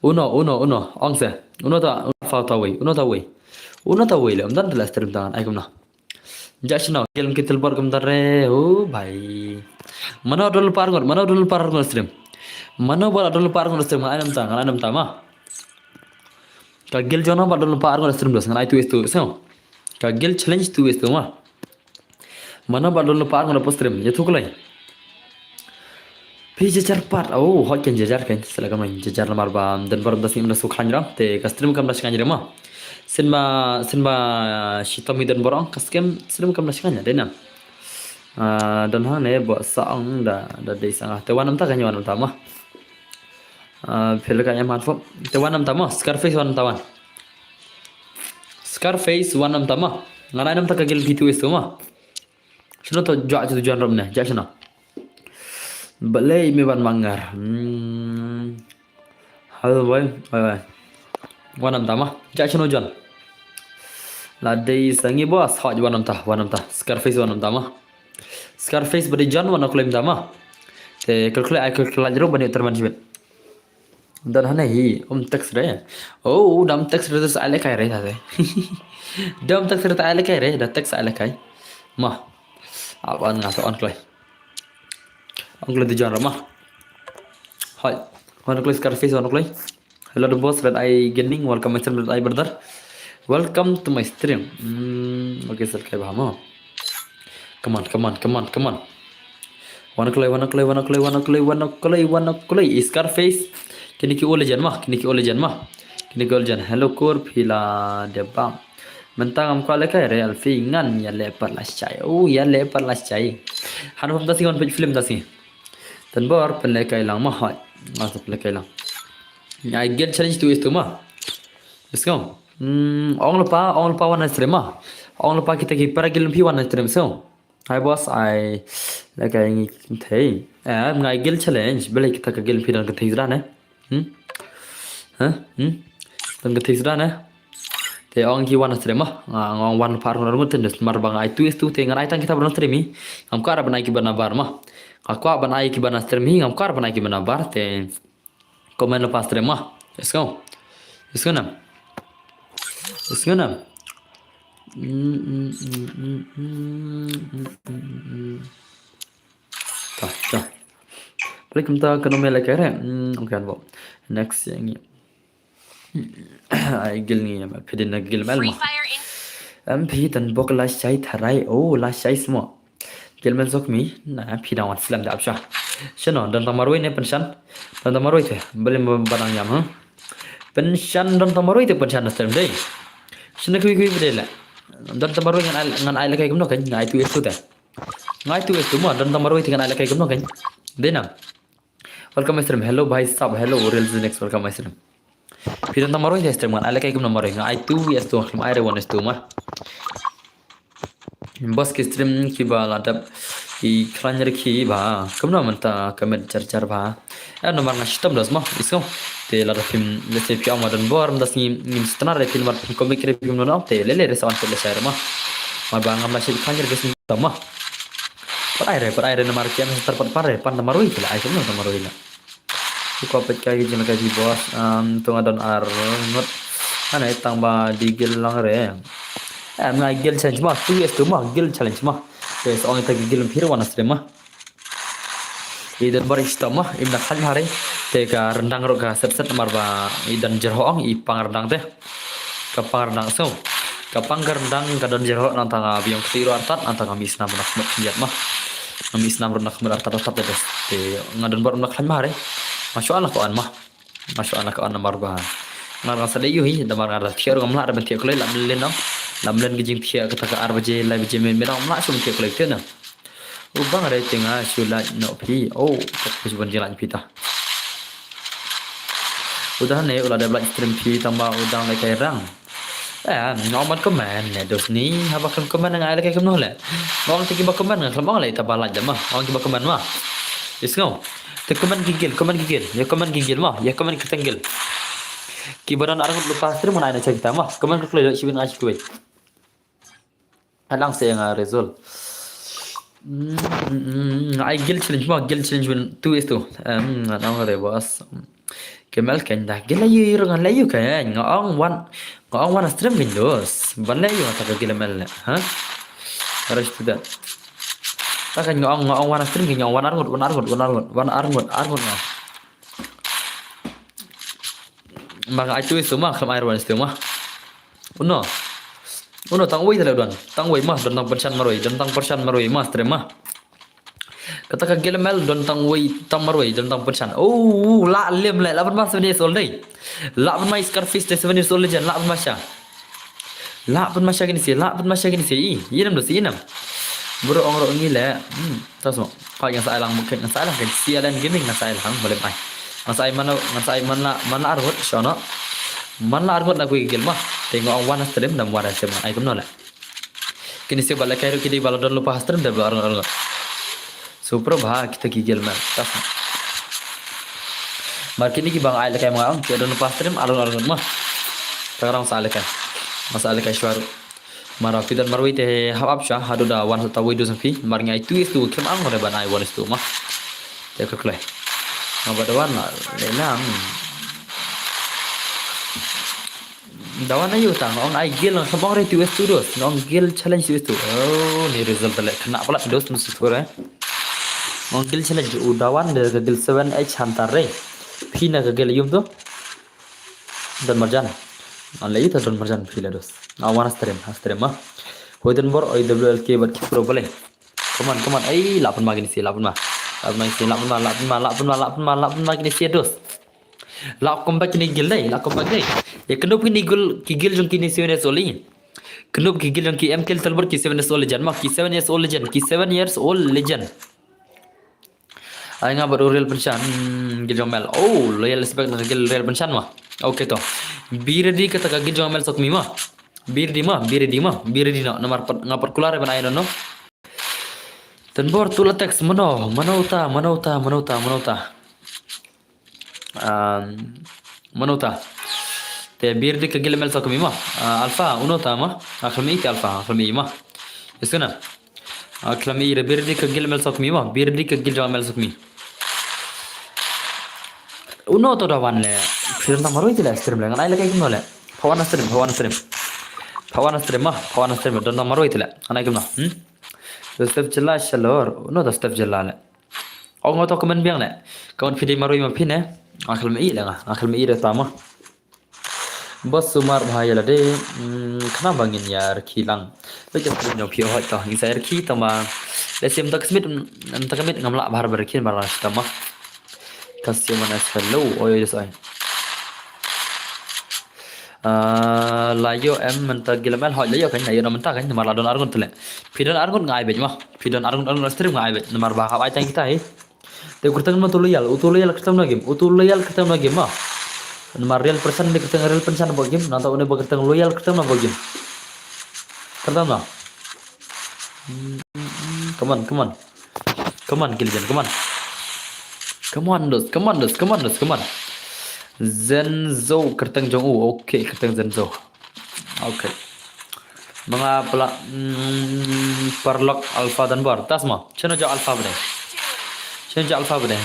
Uno, uno, uno. Ong se. Uno ta, uno fa ta wei. Uno ta wei. Uno ta wei le. Ym dan la stream tangan. Ai kumna. Ja shino, gel ki Tilbor kum tare. Oh, bhai. Mano dol par ngot, mano dol par ngot stream. Mano bal dol par ngot stream. Ngan ai nam ta, ngan ai nam ta ma. Ka gel jona ba dol par ngot stream dos. Ngan ai tu es tu. So. Ka gel challenge tu es tu ma. Mana ba don lypa ngan post stream. Ïa tu klai. Phi jajar pat. Oh, hot kan jajar kan. Sila kam jajar namar ba don baroh da sngim da suk khan ram. Te ka stream kam da sngam ram ma. Sin ba sin ba shitom hi don baroh ka stream stream kam da sngam de na. Ah, don hang ne bo sa ong da da dei sa nga. Te wan namta kan wan namta ma. Ah, phi la ka ïa man fo. Te wan namta ma. Scarface wan namta wan. Scarface wan namta ma. Ngan ai namta ka gil phi tu istu ma. Shano to jwa to jan rom ne. Ja shano. Balei me ban mangar. Hmm. Hello boy. Bye bye. Wan namta ma. Ja shano jan. La dei sa ngi boss. Hot wan namta. Wan namta. Scarface wan namta ma. Scarface ba dei jan wan klem ta ma. Te kal klem ai kal klem ro ban ïa terman shibit. Dan hane hi, um text re. Oh, dam text re dus ai le kai re ta te. Dam text re ta ai le kai re, da text ai le kai. Ma. Awan nga sa on klai. On klai di jan ma. Hai. Wan klai Scarface wan klai. Hello the boss, Red Eye Gaming, welcome my stream Red Eye brother. Welcome to my stream. Hmm, okay, sir kai ba ma. Come on, come on, come on, come on. Wana klai, wana klai, wana klai, wana klai, wana klai, wana klai. Scarface. Kini ki ole jan ma, kini ki ole jan ma. Kini ki ole jan. Hello kur phi la dep bang. Mynta ngam kwah lehkai re Alfie ngan ïa leh pat lashai. Oh, ïa leh pat lashai. Han pom ta si ngan peit film ta si. Tan bor pynlehkai lang ma hoi. Mas pynlehkai lang. Ai gel challenge tu istu ma. Let's go. Hmm, ong lypa, ong lypa wan stream ma. Ong lypa kita ki para gil phi wan stream so. Hi boss, ai lehkai ngi kynthei. Eh, ngai gil challenge, balei kita ka gil phi don kynthei zra ne? Hmm? Hah? Hmm? Don kynthei zra ne? Te ong ki wan stream ma. Nga ong wan par ngar mut ten mar ba ngai tu istu te ngan ai tang kita ban stream hi. Ngam kwah ban ai ki ban bar ma. Nga kwah ban ai ki ban stream hi, ngam kwah ban ai ki ban bar te. Comment lypa stream ma. Let's go. Let's go nam. Let's go nam. Ta, ta. Balik kumta ka nome lehkai re. Hmm, okay, anbo. Next yang ni. Ai gil ni ma pidin na gil mel ma. Em phi tan bok lashai tharai. Oh, lashai smo. Gil men sok mi na phi dang wan slem da apsha. Shano don tang marwei ne penshan. Don tang marwei te. Beli badang yam ha. Penshan don tang marwei te penshan na slem dei. Shano kui kui bede le. Don tang marwei ngan ai ngan ai lehkai kumno kan ngai tu istu te. Ngai tu istu mo don tang marwei te ngan ai lehkai kumno kan. Dei nam. Welcome my stream. Hello bhai sab. Hello real next welcome my stream. Phi don tang marwei te stream ngan ai lehkai kumno marwei ngai tu istu ngan ai re wan istu ma. Boss ki stream ki ba la dep i khlaiñ re ki ba kumno mynta ka met jar jar ba. Eh namar nga shitom dos ma isngo. Te la da phim lese phi ong ma don bor mynta sngi ngim stnar re phi namar phim komik re phim no te lele re sawan pele shai re ma. Mar ba ngam la shi khlaiñ re ki stream ma. Pat ai re pat ai re namar kiam star pat pat re pan namar wi pele ai kumno namar wi la. Ko pet kai ki jin kai ki boss. Um, tu nga don ar ngut. Ane tang ba di gil lang re. Em nga gil challenge ma, tu yes tu ma, gil challenge ma. Yes, ong ita ki gil phir wan stream ma. I don bar ista ma, im na khan hare. Te ka rendang ro ka set set mar ba i don jer ho ong i pang rendang te. Ka pang rendang so. Ka pang ka rendang ka don jer ho nang tang biang kti ro artat nang tang mi snam nak mut yat ma. Mi snam ro nak mut artat artat te. Te nga don bar nak khan hare. Ma shu an la ko an ma. Ma shu an la ko an mar ba. Nga nga sa de yu hi, da mar nga da thiar ngam la da ben thiar klai lam len no. Lam len ki jing thiar kata ka ar baje, lai baje men men no, ngam la shu thiar klai te na. U bang re te nga shu la no phi. Oh, ka phi ban jing la phi ta. Udah ne ula de black stream phi tang ba udang le kai rang. Eh, ngong ban comment ne dos ni haba kan comment ngai le kai kumno le. Ngong te ki ba comment ngai khlem ong le ta ba like da ma. Ngong ki ba comment ma. Is ngong. Te comment ki gil, comment ki gil. Ya comment ki gil ma. Ya comment ki tang gil. Ki ba don arngut lypa stream ngai na cha kita ma. Comment ki kloi shibin ngai shi kwai. Alang se nga result. Mm, mm, mm, ai gil challenge ma gil challenge win two is two. Em, nga nang re boss. Kemel ken da gil ayu ru ngan layu ken nga ong wan nga ong wan stream ken dos. Ban layu nga ta ka gil mel le. Ha? Rush to that. Ta kan nga ong nga ong wan stream ken nga ong wan arngut wan arngut wan arngut wan arngut arngut nga. Ma nga ai tu is tu ma khlem ai wan is tu ma. Uno. Uno tang wei tale don. Tang wei ma, don tang pynsan marwei, don tang pynsan marwei ma, stream ma. Kata ka guild mel don tang wei tang marwei, don tang pynsan. Oh, la lem le, la pynma seven years old dei. La pynma Scarface dei seven years old legend, la pynma sha. La pynma sha kini si, la pynma sha kini si. I, i nam dos, i nam. Bro ong ro ngi le. Hmm, tas mo. Ka ngan sa ai lang mo, ngan sa ai lang kan si Alan Gaming, ngan sa ai lang, boleh ai. Ngan sa ai man la, ngan sa ai man la, man la arngut, shono. Man la arngut na kui guild ma. Te nga ong wan stream, dam wan stream, ai kumno le. Kini si ba lehkai ruh ki dei ba la don lypa ha stream da ba arngut arngut. Super bha kita ki guild mel. Tas. Mar kini ki ba nga ai lehkai ma nga ong ki don lypa ha stream arngut arngut ma. Ta ka rong sa lehkai. Ma sa lehkai shuwa ruh. Mar phi don marwei te hap ap sha haduh da wan sa ta wei dos phi. Mar ngi ai two is two khlem ang re ban ai one is two ma. Te ka kloi. Nga ba da wan la le lang. Da wan ayu tang ong ai guild, nga khlem ong re two is two dos, nga ong guild challenge two is two. Oh, ni result le kena pala dos musu tu re. Nga ong guild challenge u da wan de ka guild seven H hunter re. Phi na ka guild yum tu. Don marjan. Nga le ita don marjan phi la dos. Nga wan stream, ha stream ma. Hoy don bor oi W L K bat ki pro bale. Come on, come on. Ei, la pynma kini si, la pynma. La pynma kini si, la pynma, la pynma, la pynma, la pynma, la pynma kini si dos. La comeback kini guild dei, la comeback dei. Ya kyndup kini guild, ki guild jong kini seven years old. Kyndup ki guild jong ki M K Little Bird ki seven years old legend ma, ki seven years old legend, ki seven years old legend. Ai nga bad u Real Pynsan, hmm, guild jong mel. Oh, loyal respect na guild Real Pynsan ma. Okay to. Be ready kata ka guild jong mel sok mi ma. Be ready ma, be ready ma, be ready no. Namar pat, nga pat kular ban ai no no. Ten bor tu la text mano, mano ta, mano ta, mano ta, mano ta. Um, mano ta. Te be ready ka guild mel sok mi ma. Ah, Alpha, uno ta ma. Akhlam i te Alpha, akhlam i ma. Isuna. Akhlam i re be ready ka guild mel sok mi ma. Be ready ka guild jong mel sok mi. Uno to da wan le. Phi don tang marwei te le stream le. Ngan ai le kai kumno le. Pha wan stream, pha wan stream. Pha wan stream ma, pha wan stream. Don tang marwei te le. Ngan ai kumno. Hmm? Step jela shalor. Uno to step jela le. Ong to comment biang le. Comment phi dei marwei ma phi ne. Akhlam i le nga. Akhlam i re ta ma. Boss sumar bha ïa lade, mm, khnang ba ngin ïa rkhie lang. Leit ka stream jong phi hoi to, ngin sa ïa rkhie tang ba. Lehse mynta ka smit, mynta ka miet ngam lah bha ban rkhie namar la shi tama. Ka siew mana hello, oi oi oi. Ah, la ïoh em mynta guild mel hoi la ïoh kan, la ïoh na mynta kan, namar la don arngut te le. Phi don arngut nga ai beit ma. Phi don arngut arngut stream nga ai beit, namar ba hap ai tang kita hi. Te u kyrteng ma uto loyal, uto loyal kyrteng na game, uto loyal kyrteng na game ma. Namar Real Pynsan de kyrteng Real Pynsan na game, nangta une ba kyrteng loyal kyrteng na game. Kyrteng na. Hmm, come on, come on. Come on, Kilijan, come on. Come on, dos, come on, dos, come on, dos, come on. Zenzo kyrteng jong u, okay, kyrteng Zenzo. Okay. Manga pla, mm, parlok Alpha dan bar. Tas ma. Chano jo Alpha bade. Chano jo Alpha bade.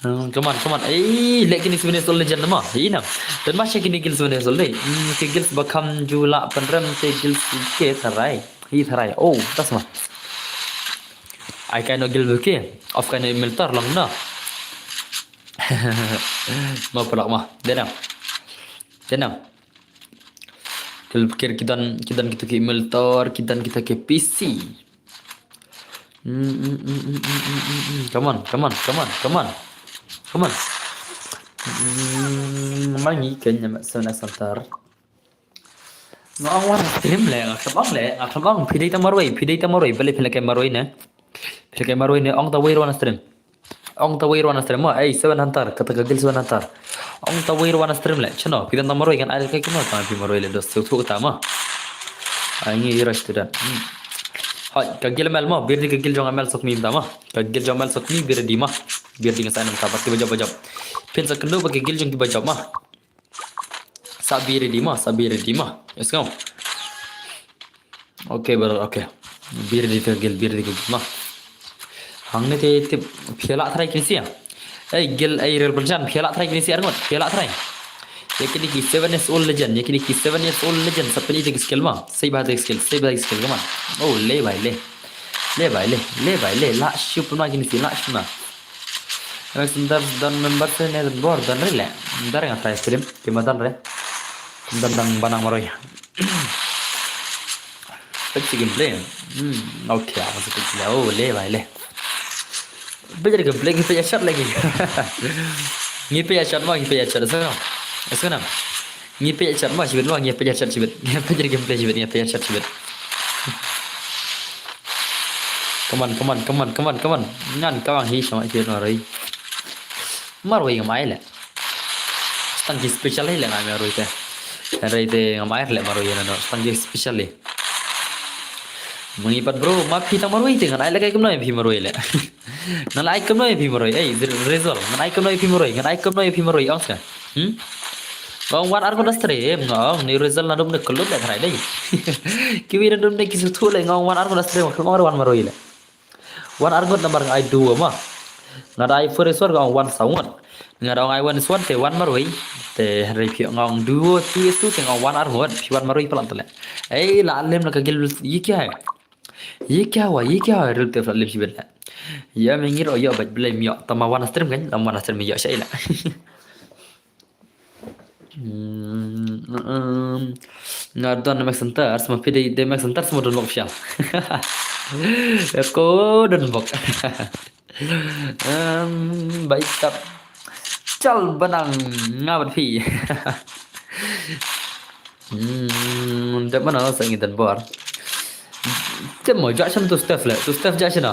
Hmm, come on, come on. Ei, lek kini seven years old legend ma. Ina. Dan ma kini guild seven years old dei. Hmm, ki guild ba kham ju la pynrem te guild ke tharai. Hi tharai. Oh, tas ma. Ai kai no guild ke. Of kai no miltar long na. Ma pulak ma. Denam. Denam. Kil pikir ki don, ki don kita ki miltar, ki don kita ki P C. Mm, mm, mm, mm, mm, mm, mm, mm. Come on, come on, come on, come on. Come on. Mm, mangi kenya mak sana santar. Nga ong wan stream le, nga khlem ong le, nga khlem ong. Phi dei ta marwei, phi dei ta marwei, bale phi lehkai marwei ne. Phi lehkai marwei ne, ong ta wei wan stream. Ong ta wei wan stream ma, ei, seven hunter, kata ka guild seven hunter. Ong ta wei wan stream le, chano, phi don ta marwei kan ai kai kino, ta phi marwei le dos tu tu ta ma. Ai ngi ira student. Hmm. Hoi, ka guild mel ma, bir di ka guild jong mel sok mi ta ma. Ka guild jong mel sok mi, bir di ma. Bir di nga sa nam ta, ba ki ba jop ba jop. Phin sa kynduh ba ka guild jong ki ba jop ma. Sa be ready ma, sa be ready ma. Let's go. Okay, brother, okay. Be ready ka guild, be ready ka guild ma. Hangne te tip phi la try kini sia. Ei, guild, ei, Real Pynsan, phi la try kini sia, arngut, phi la try. Ïa kini ki seven years old legend, ïa kini ki seven years old legend, sa pynlong ïa ki skill ma. Save ba ïa ki skill, save ba ïa ki skill, come on. Oh, le bhai, le. Le bhai, le, le bhai, le. La shu pynma kini sia, la shu pynma. Next, dar, dan member se ne dan bor, dan re le. Dar nga try stream, ki ma dan re. Dang dang banang maroi. Peit shi gameplay. Hmm, okay, aku peit shi. Oh, le bai le. Peit shi gameplay, ngi peit shot lagi. Ngi peit shot mo, ngi peit shot. Sngewbha. Sngewbha. Ngi peit shot mo, shibit mo, ngi peit shot shibit. Ngi peit gameplay shibit, ngi peit shot shibit. Come on, come on, come on, come on, come on. Ngan kawang hi sama shibit maroi. Maroi ngam ai le. Tang ki special hi le nga maroi te. Maroi te ngam ai le maroi na no. Tang ki special hi. Mengipat bro, ma phi tang maroi te ngan ai le kai kumno phi maroi le. Ngan ai kumno phi maroi. Ei, Rizal, ngan ai kumno phi maroi. Ngan ai kumno phi maroi ong sa. Hmm? Ngong wan ar ngut da stream ngong ni Rizal na dum ne kelut le trai dei. Kiwi na dum ne ki suthu le ngong wan ar ngut da stream ngong wan maroi le. Wan ar ngut namar nga ai duo ma. Nga da ai first one nga ong wan saw ngut. Nga da ong ai wan saw ngut te wan maroi. Te hynrei phi nga ong duo ti stu te nga ong wan ar ngut phi wan maroi palat le. Ei la lem na ka gil ye kya hai. Ye kya hua, ye kya hua ril te flat lem shibit le. Ya me ngir o yo bait blem yo tama wan stream kan lam wan stream yo shai la. Hmm, um, nga don Max Center, semua pide de Max Center semua don bok sial. Ko don bok. Um, baik tap. Chal banang nga bat phi. Hmm, dep mana sa ngi dan bor. Tem mo jak shan tu Steph le, tu Steph jak shan.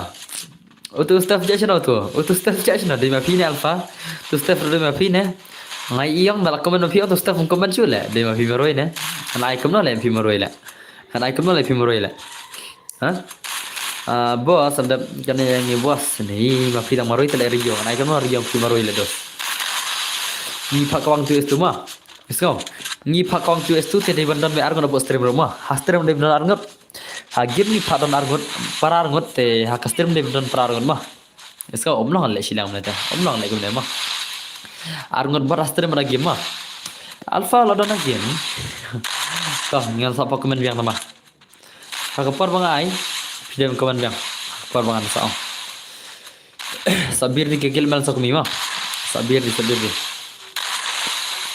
Utu Steph jak shano tu. Utu Steph jak shano. Dei ma phi ne Alpha. Tu Steph dei ma phi ne. Ngai iong da la comment ma phi utu Steph comment shu le. Dei ma phi maroi ne. Ngan ai kumno le phi maroi le. Ngan ai kumno le phi maroi le. Ha? Ah, boss, am dap kane ngi boss ne. Ma phi dang maroi te le ri iong. Ngan ai kumno ri iong phi maroi le dos. Ngi pha kawang tu is tu ma. Is kau. Ngi pha kawang tu is tu te dei ban don me ar ngut abo stream ro ma. Ha stream dei ban don ar ngut. Ha game ngi pha don ar ngut, para ar ngut te ha ka stream dei ban don para ar ngut ma. Iska om long le shilang mene te. Om long le kumne ma. Ar ngut bar astre mana game ma. Alpha la don game. Ka ngan sa pa comment biang nama. Ha ka par bang ai. Pidem comment biang. Ha ka par bang sa ong. Sabir di kegil mel sok mi ma. Sabir di, sabir di.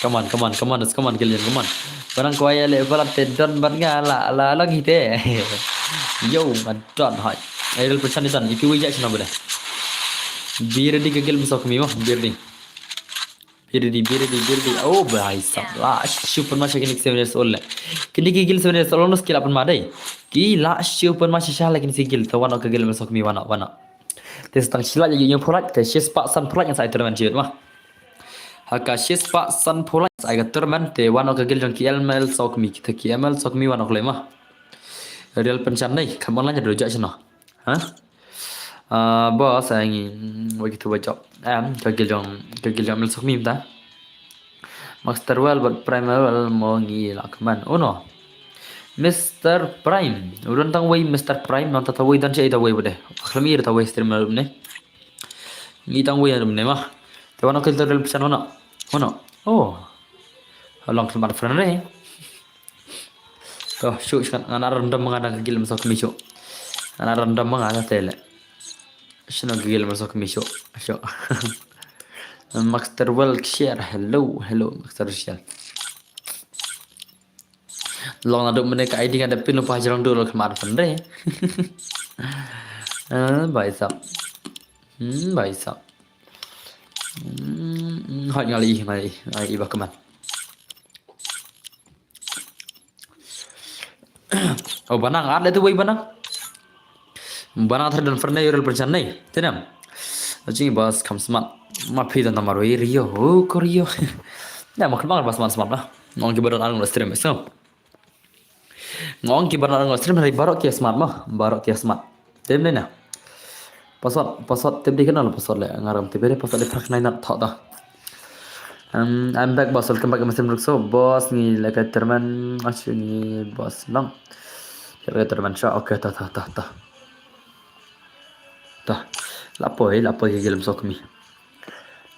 Come on, come on, come on, come on, Gillian, come on. Barang ko ai le balat te don ban nga la la long hite. Yo, ngan don hai. Ai rel pechan ni tan. Iki wei jak sina bele. Bir di kegil mesok mi ma. Bir di. Bir di, bir di, bir di. Oh, bahai sab. La super masha kini seven years old le. Kini kegil seven years old no skill apan ma dai. Ki la super masha sha le kini sigil. Te wano kegil mesok mi wano, wano. Te setang sila jadi nyong pulak. Te shispah san pulak ngan sa tournament jiwit ma. Ha ka shispah san pulak ai ka tournament te wan ka gil jong ki M L Sokmi kita ki M L Sokmi wan ka lema. Real penchan nei kam online do jak shano. Ha? Ah, boss ai ngi wagi tu wajok. Em ka gil jong ka gil jong M L Sokmi ta. Master Well but Primal Well mo ngi la kman. Oh no. Mister Prime. Udah tang wei Mister Prime nonta ta wei dan cai ta wei bade. Akhlami ta wei streamer ne. Ngi tang wei rum ne ma. Te wan ka tutorial pesan wan. Wan. Oh. Long khlem ar friend re. To shu shu ngan ar random ngan ka gil masuk mi shu. Ngan ar random ngan ka tele. Shino ka gil masuk mi shu. Shu. Master Well share. Hello, hello Master Share. Long na duk mene ka I D nga da pin lupa jrong duk lo kemar pendre. Eh, bai sap. Hmm, bai sap. Hmm, hoi ngali, ngali, ngali ba keman. Oh, banang, ada tu wei banang. Banang ter dan perne yorel perchan nei. Tenam. Ajing bas kam smart. Ma phi dan tamar wei rio. Oh, ko rio. Ya, mak bang bas man smart lah. Ngong ki badan arung stream so. Ngong ki badan arung stream hari barok ki smart mah. Barok ki smart. Tem nei na. Pasot, pasot tem di kenal pasot le ngaram tem di pasot di prak nai nat thot dah. Um, I'm back boss, welcome back to my stream so boss ngi le ka terman asu ngi boss nong. Kira ka terman sha okay ta ta ta ta. Ta. Lapoi, lapoi ke gelem sok mi.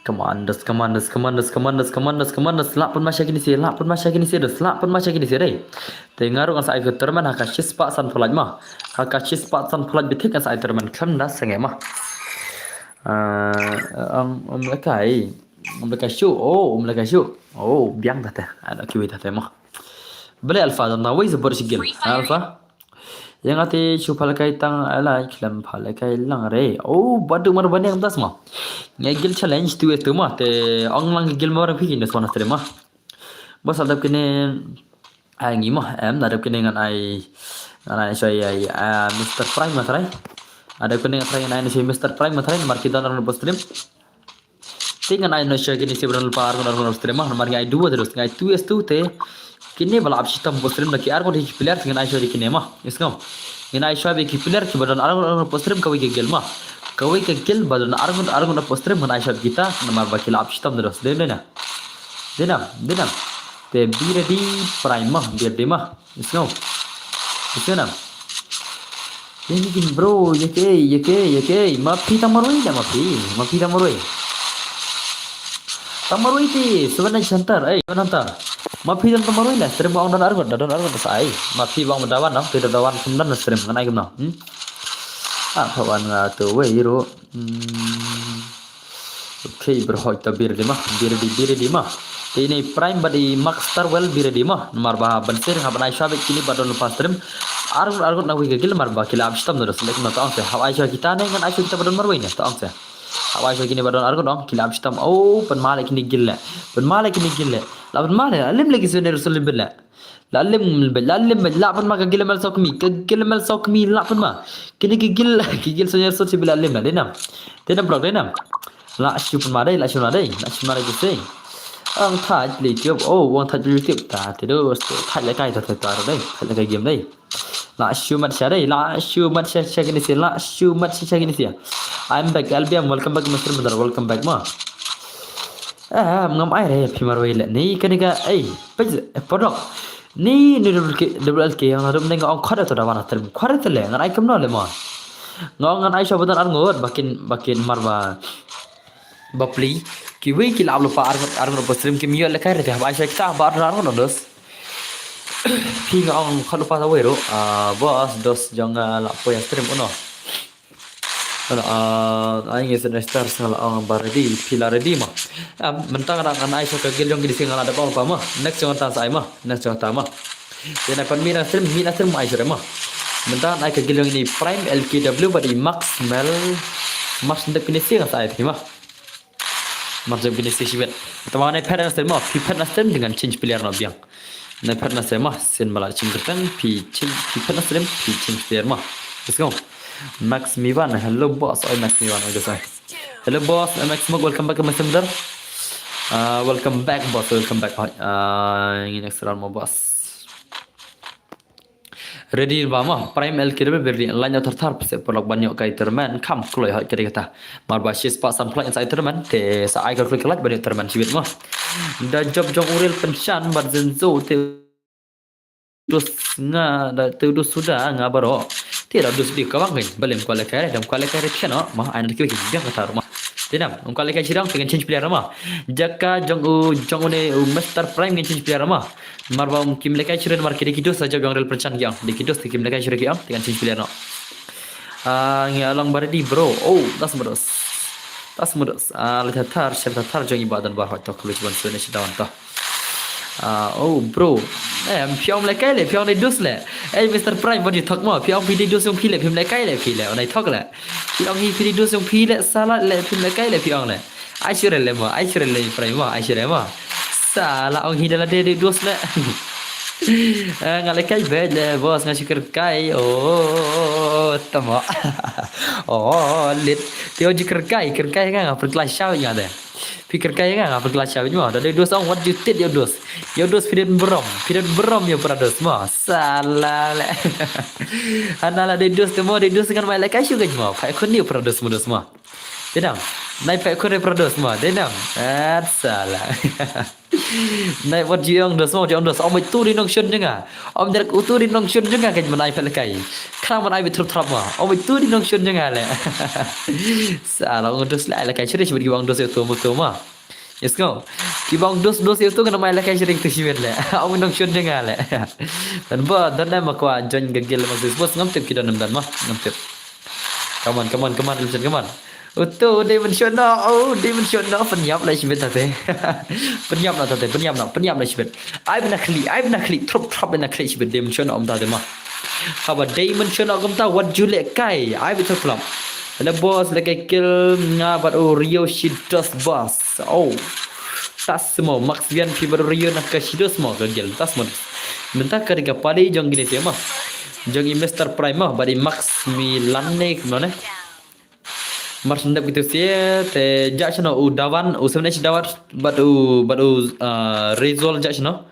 Commanders, commanders, commanders, commanders, commanders, commanders. Lap pun masya kini si, lap pun masya kini si, dus lap pun masya kini si dei. Te ngaru ngan sa ai ka terman ha ka shispah san pulaj ma. Ha ka shispah san pulaj bitik ngan sa ai terman khlem da senge ma. Ah, um, um lekai. Um lekai shu. Oh, um lekai shu. Oh, biang dah te. Ada kiwi dah te ma. Bele Alpha, don na wei support shi guild. Alpha. Yang ate chu phalkai tang ala khlem phalkai lang re. Oh, badu mar bani ang das ma. Ngai guild challenge tu e tu ma. Te ong lang guild ma rang phi kin das ma na stream ma. Bas adap kine ai ngi ma. Em, adap kine ngan ai, ngan ai shoi ai, ah, Mister Prime ma trai. Adap kine ngan trai ngan ai shoi Mister Prime ma trai. Mar ki don arngut bad stream. Te ngan ai no share kine si ba don lypa arngut arngut stream ma, namar ngi ai duo te dos, ngi ai two against two te. Kine ba la ap shitom bad stream da ki arngut hi ki player te ngan ai share kine ma. Is ngam. Ngan ai share ki player ki ba don arngut arngut bad stream kawei ka guild ma. Kawei ka guild ba don arngut arngut bad stream ngan ai share kita namar ba ki la ap shitom te dos. Dei na. Dei na, dei na. Te be ready Prime ma, be ready ma. Let's go. Let's go now. Ini kin bro, ya ke, ya ke, ya ke. Ma phi tang marwei la ma phi. Ma phi tang marwei. Tang marwei ti, seven nine center. Eh, seven hunter. Ma phi tang marwei la, stream ba ong don arngut, don arngut sa ai. Ma phi ba ong dawan, no? Phi dawan kum don stream ngan ai kum no. Hmm? Ah, phawan nga tu wei ro. Hmm. Okay, bro, hoi ta be ready ma, be ready, be ready ma. Te ini Prime bad i Max Starwell be ready ma. Namar ba ban sir ha ban ai shwa bad kine ba don lypa stream. Arngut arngut na wei ka guild namar ba ki la ap shitom te dos. Lek na ta ong se. Hap ai shwa kita ne ngan ai shwa kita ba don marwei ne ta ong se. Hap ai shwa kine ba don arngut ong ki la ap shitom. Oh, pynma le kine guild le. Pynma le kine guild le. La pynma le. Lim le ki senior sul lim le. La lim, la lim, la pynma ka guild Mel Sokmi, ka guild Mel Sokmi la pynma. Kine ki guild, ki guild senior sot si ba la lim la, dei nam. Dei nam bro, dei nam. La shu pynma dei, la shu pynma dei, la shu pynma dei ki sei. Ang thaj play tube, oh, ang thaj play tube. Ta te dos, thaj le kai ta ta ta dei, thaj le kai game dei. La shu mat sha dei, la shu mat sha sha kine sei, la shu mat sha sha kine sei. I'm back, L B M, welcome back, Mister Madar, welcome back ma. Ah, ngam ai re phi marwei le. Ni kane ka, ei, pej, eh, podok. Ni, ni double K, double L K yang harum deng ong khot to dawan atrem. Khot to le, ngan ai kem no le mo. Ngong ngan ai shwa ba don arngut, ba kin, ba kin mar ba. Ba pli. Kiwei ki la ap lypa arngut, arngut bad stream kim ïoh le kai re te hap ai shwa kita ba don arngut no dos. Phi nga ong khot lypa ta wei ro. Ah, boss, dos jong nga la poi stream uno. Ala, ah, ai ngi sene star sa la ong ba ready, phi la ready ma. Am, mynta nga ngan ai shwa ka guild jong ki dei nga la da ba ma. Next jong ta sa ai ma, next jong ta ma. Te na pan mi na stream, mi na stream ma ai shwa ma. Mynta ai ka guild jong ini Prime L K W bad i Max Mel. Max ndep kine si nga sa ai phi ma. Mar jam kine si shibet. Tama ne phet na stream ma, phi phet na stream dengan change player no biang. Na phet na stream ma, sin mala chim gertang, phi change, phi phet na stream, phi change player ma. Let's go. Max Miwan, hello boss, oi Max Miwan, oi guys, oi. Hello boss, I'm Max Smoke, welcome back to my stream brother. Uh, welcome back boss, welcome back. Uh, ini next round mo boss. Ready ba ma, Prime L K W ready. Line out thar thar pese pelok ban ïoh kai tournament. Kam kloi hoi kiri kata. Mar ba shis pa san plak inside tournament. Te sa ai ka kloi kelak ban ïoh tournament shibit ma. Da job jong Uriel Penshan bad Zenzo te dus nga da te dus suda nga baro. Te da dus di kawang kan. Balem kwale kai, dam kwale kai re piano. Ma ai na ki biang kata rumah. Te nam, um kwale kai shirang pengen change player ma. Jaka jong u, jong u ne u Mister Prime ngen change player ma. Mar ba um kim lekai shuren mar ki dei ki dos sa jop jong Uriel Penshan ki ong. Dei ki dos te kim lekai shuren ki ong. Te ngan change player no. Ah, ngi along ba ready bro. Oh, das mudos. Das mudos. Ah, le thar thar, share thar thar jong i ba don bar hot tok lu chuan shuren shi down to. Ah, oh bro. Eh, phi ong lekai le, phi ong dei dos le. Eh, Mister Prime, what you talk mo? Phi ong phi dei dos ong phi le, phi lekai le phi le. Onai thok le. Phi ong hi phi dei dos ong phi le, sala le, phi lekai le, phi ong le. Ai shuren le mo, ai shuren le Prime mo, ai shuren mo. Sala ong hi da la dei dei dos le. Eh, nga lekai bad le boss nga shu kyrkai. Oh, tama. Oh, lit. Te ong ju kyrkai, kyrkai nga nga pyrkla shaw nga de. Phi kyrkai nga nga pyrkla shaw mo. Da dei dos ong wat ju tit ïa dos. Ïa dos phi dei brom, phi dei brom ïa para dos mo. Sala le. Hana la dei dos te mo, dei dos ngan mai lekai shu gaj mo. Phai khun ïa para dos mo dos mo. Dei nam. Nai phai khun ïa para dos mo. Dei nam. At sala. Nai wat ju ong dos mo, ju ong dos. Ong mai tu dei nongshun jong nga. Ong direct u tu dei nongshun jong nga kan man ai phai lekai. Khnang man ai bit trup trap mo. Ong mai tu dei nongshun jong nga le. Sala ong dos le ai lekai shu dei shu bit ki ong dos ïa tu mo tu mo. Yes, go. Ki ba ong dos dos ïa tu ngan mai lekai shu dei tu shu bit le. Ong nongshun jong nga le. Dan ba dan ma kwa join ka guild ma sis bos ngam tip ki don nam dan ma. Ngam tip. Come on, come on, come on, Rimshan, come on. Uto, dei mynshuwa no, oh, dei mynshuwa no, pynïap la shibit tate. Pynïap la tate, pynïap la, pynïap la shibit. Ai bna khlieh, ai bna khlieh, trup trup bna khlieh shibit, dei mynshuwa no, um tate ma. Haba dei mynshuwa no, kumta, wat ju leh kai, ai bit trup trup. Le boss, le kai kill, nga bad u Rio shi dos boss. Oh. Tas mo, Max Vian phi bad u Rio na ka shi dos mo, ka kill, tas mo. Mynta ka dei ka pali jong kine te ma. Jong i Mister Prime ma, bad i Max Milan ne, kumno ne. Mar shu dep kito sien te ja shano u Dawan, u Seven H Dawan, bad u, bad u, ah, Rezol ja shano.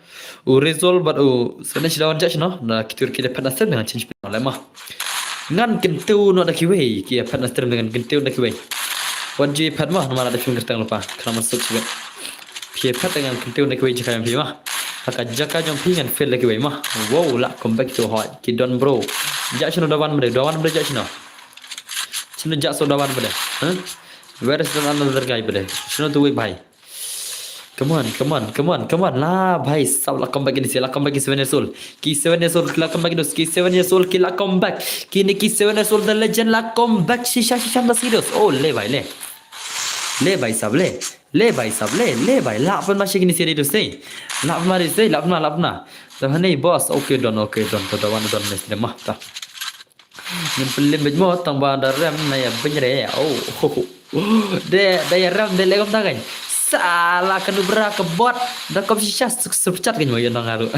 U Rezol bad u Seven H Dawan ja shano. Na kito ki da phet na stream ngan change pynlong leh ma. Ngan kyntiew noh da kiwei, ki phet na stream ngan kyntiew da kiwei. Wat ju phet ma, namar da phim kyrteng lypa. Khlem suk sibit. Phi phet ngan kyntiew da kiwei jaka jong phi ma. Ha ka jaka jong phi ngan fail da kiwei ma. Wow, la comeback to hot. Ki don bro. Ja shano Dawan bade, Dawan bade ja shano. Shano ja so Dawan bade. Huh? Where is the another guy bade? Shano tu wei bhai. Come on, come on, come on, come on. La bhai sab, la comeback ini si, la comeback ki Seven Years Old. Ki Seven Years Old, la comeback dos. Ki Seven Years Old, ki la comeback. Kine ki Seven Years Old, the legend, la comeback. Shisha, shisha, dos ki dos. Oh, le bhai, le. Le bhai sab, le. Le bhai sab, le. Le bhai. La pynma shi kine si dos, eh. La pynma dos, eh. La pynma, la pynma. Dah ni boss. Okay, done, okay, done. Dah, dah, dah, dah, dah, dah, dah. Ngin pynlem beit mo tang ba da rem na ïa bynre. Oh. De, da ïa rem de le kumta kan. Sala ka nubra ka bot. Da kop shisha suk surchat kan mo ïa nang aru.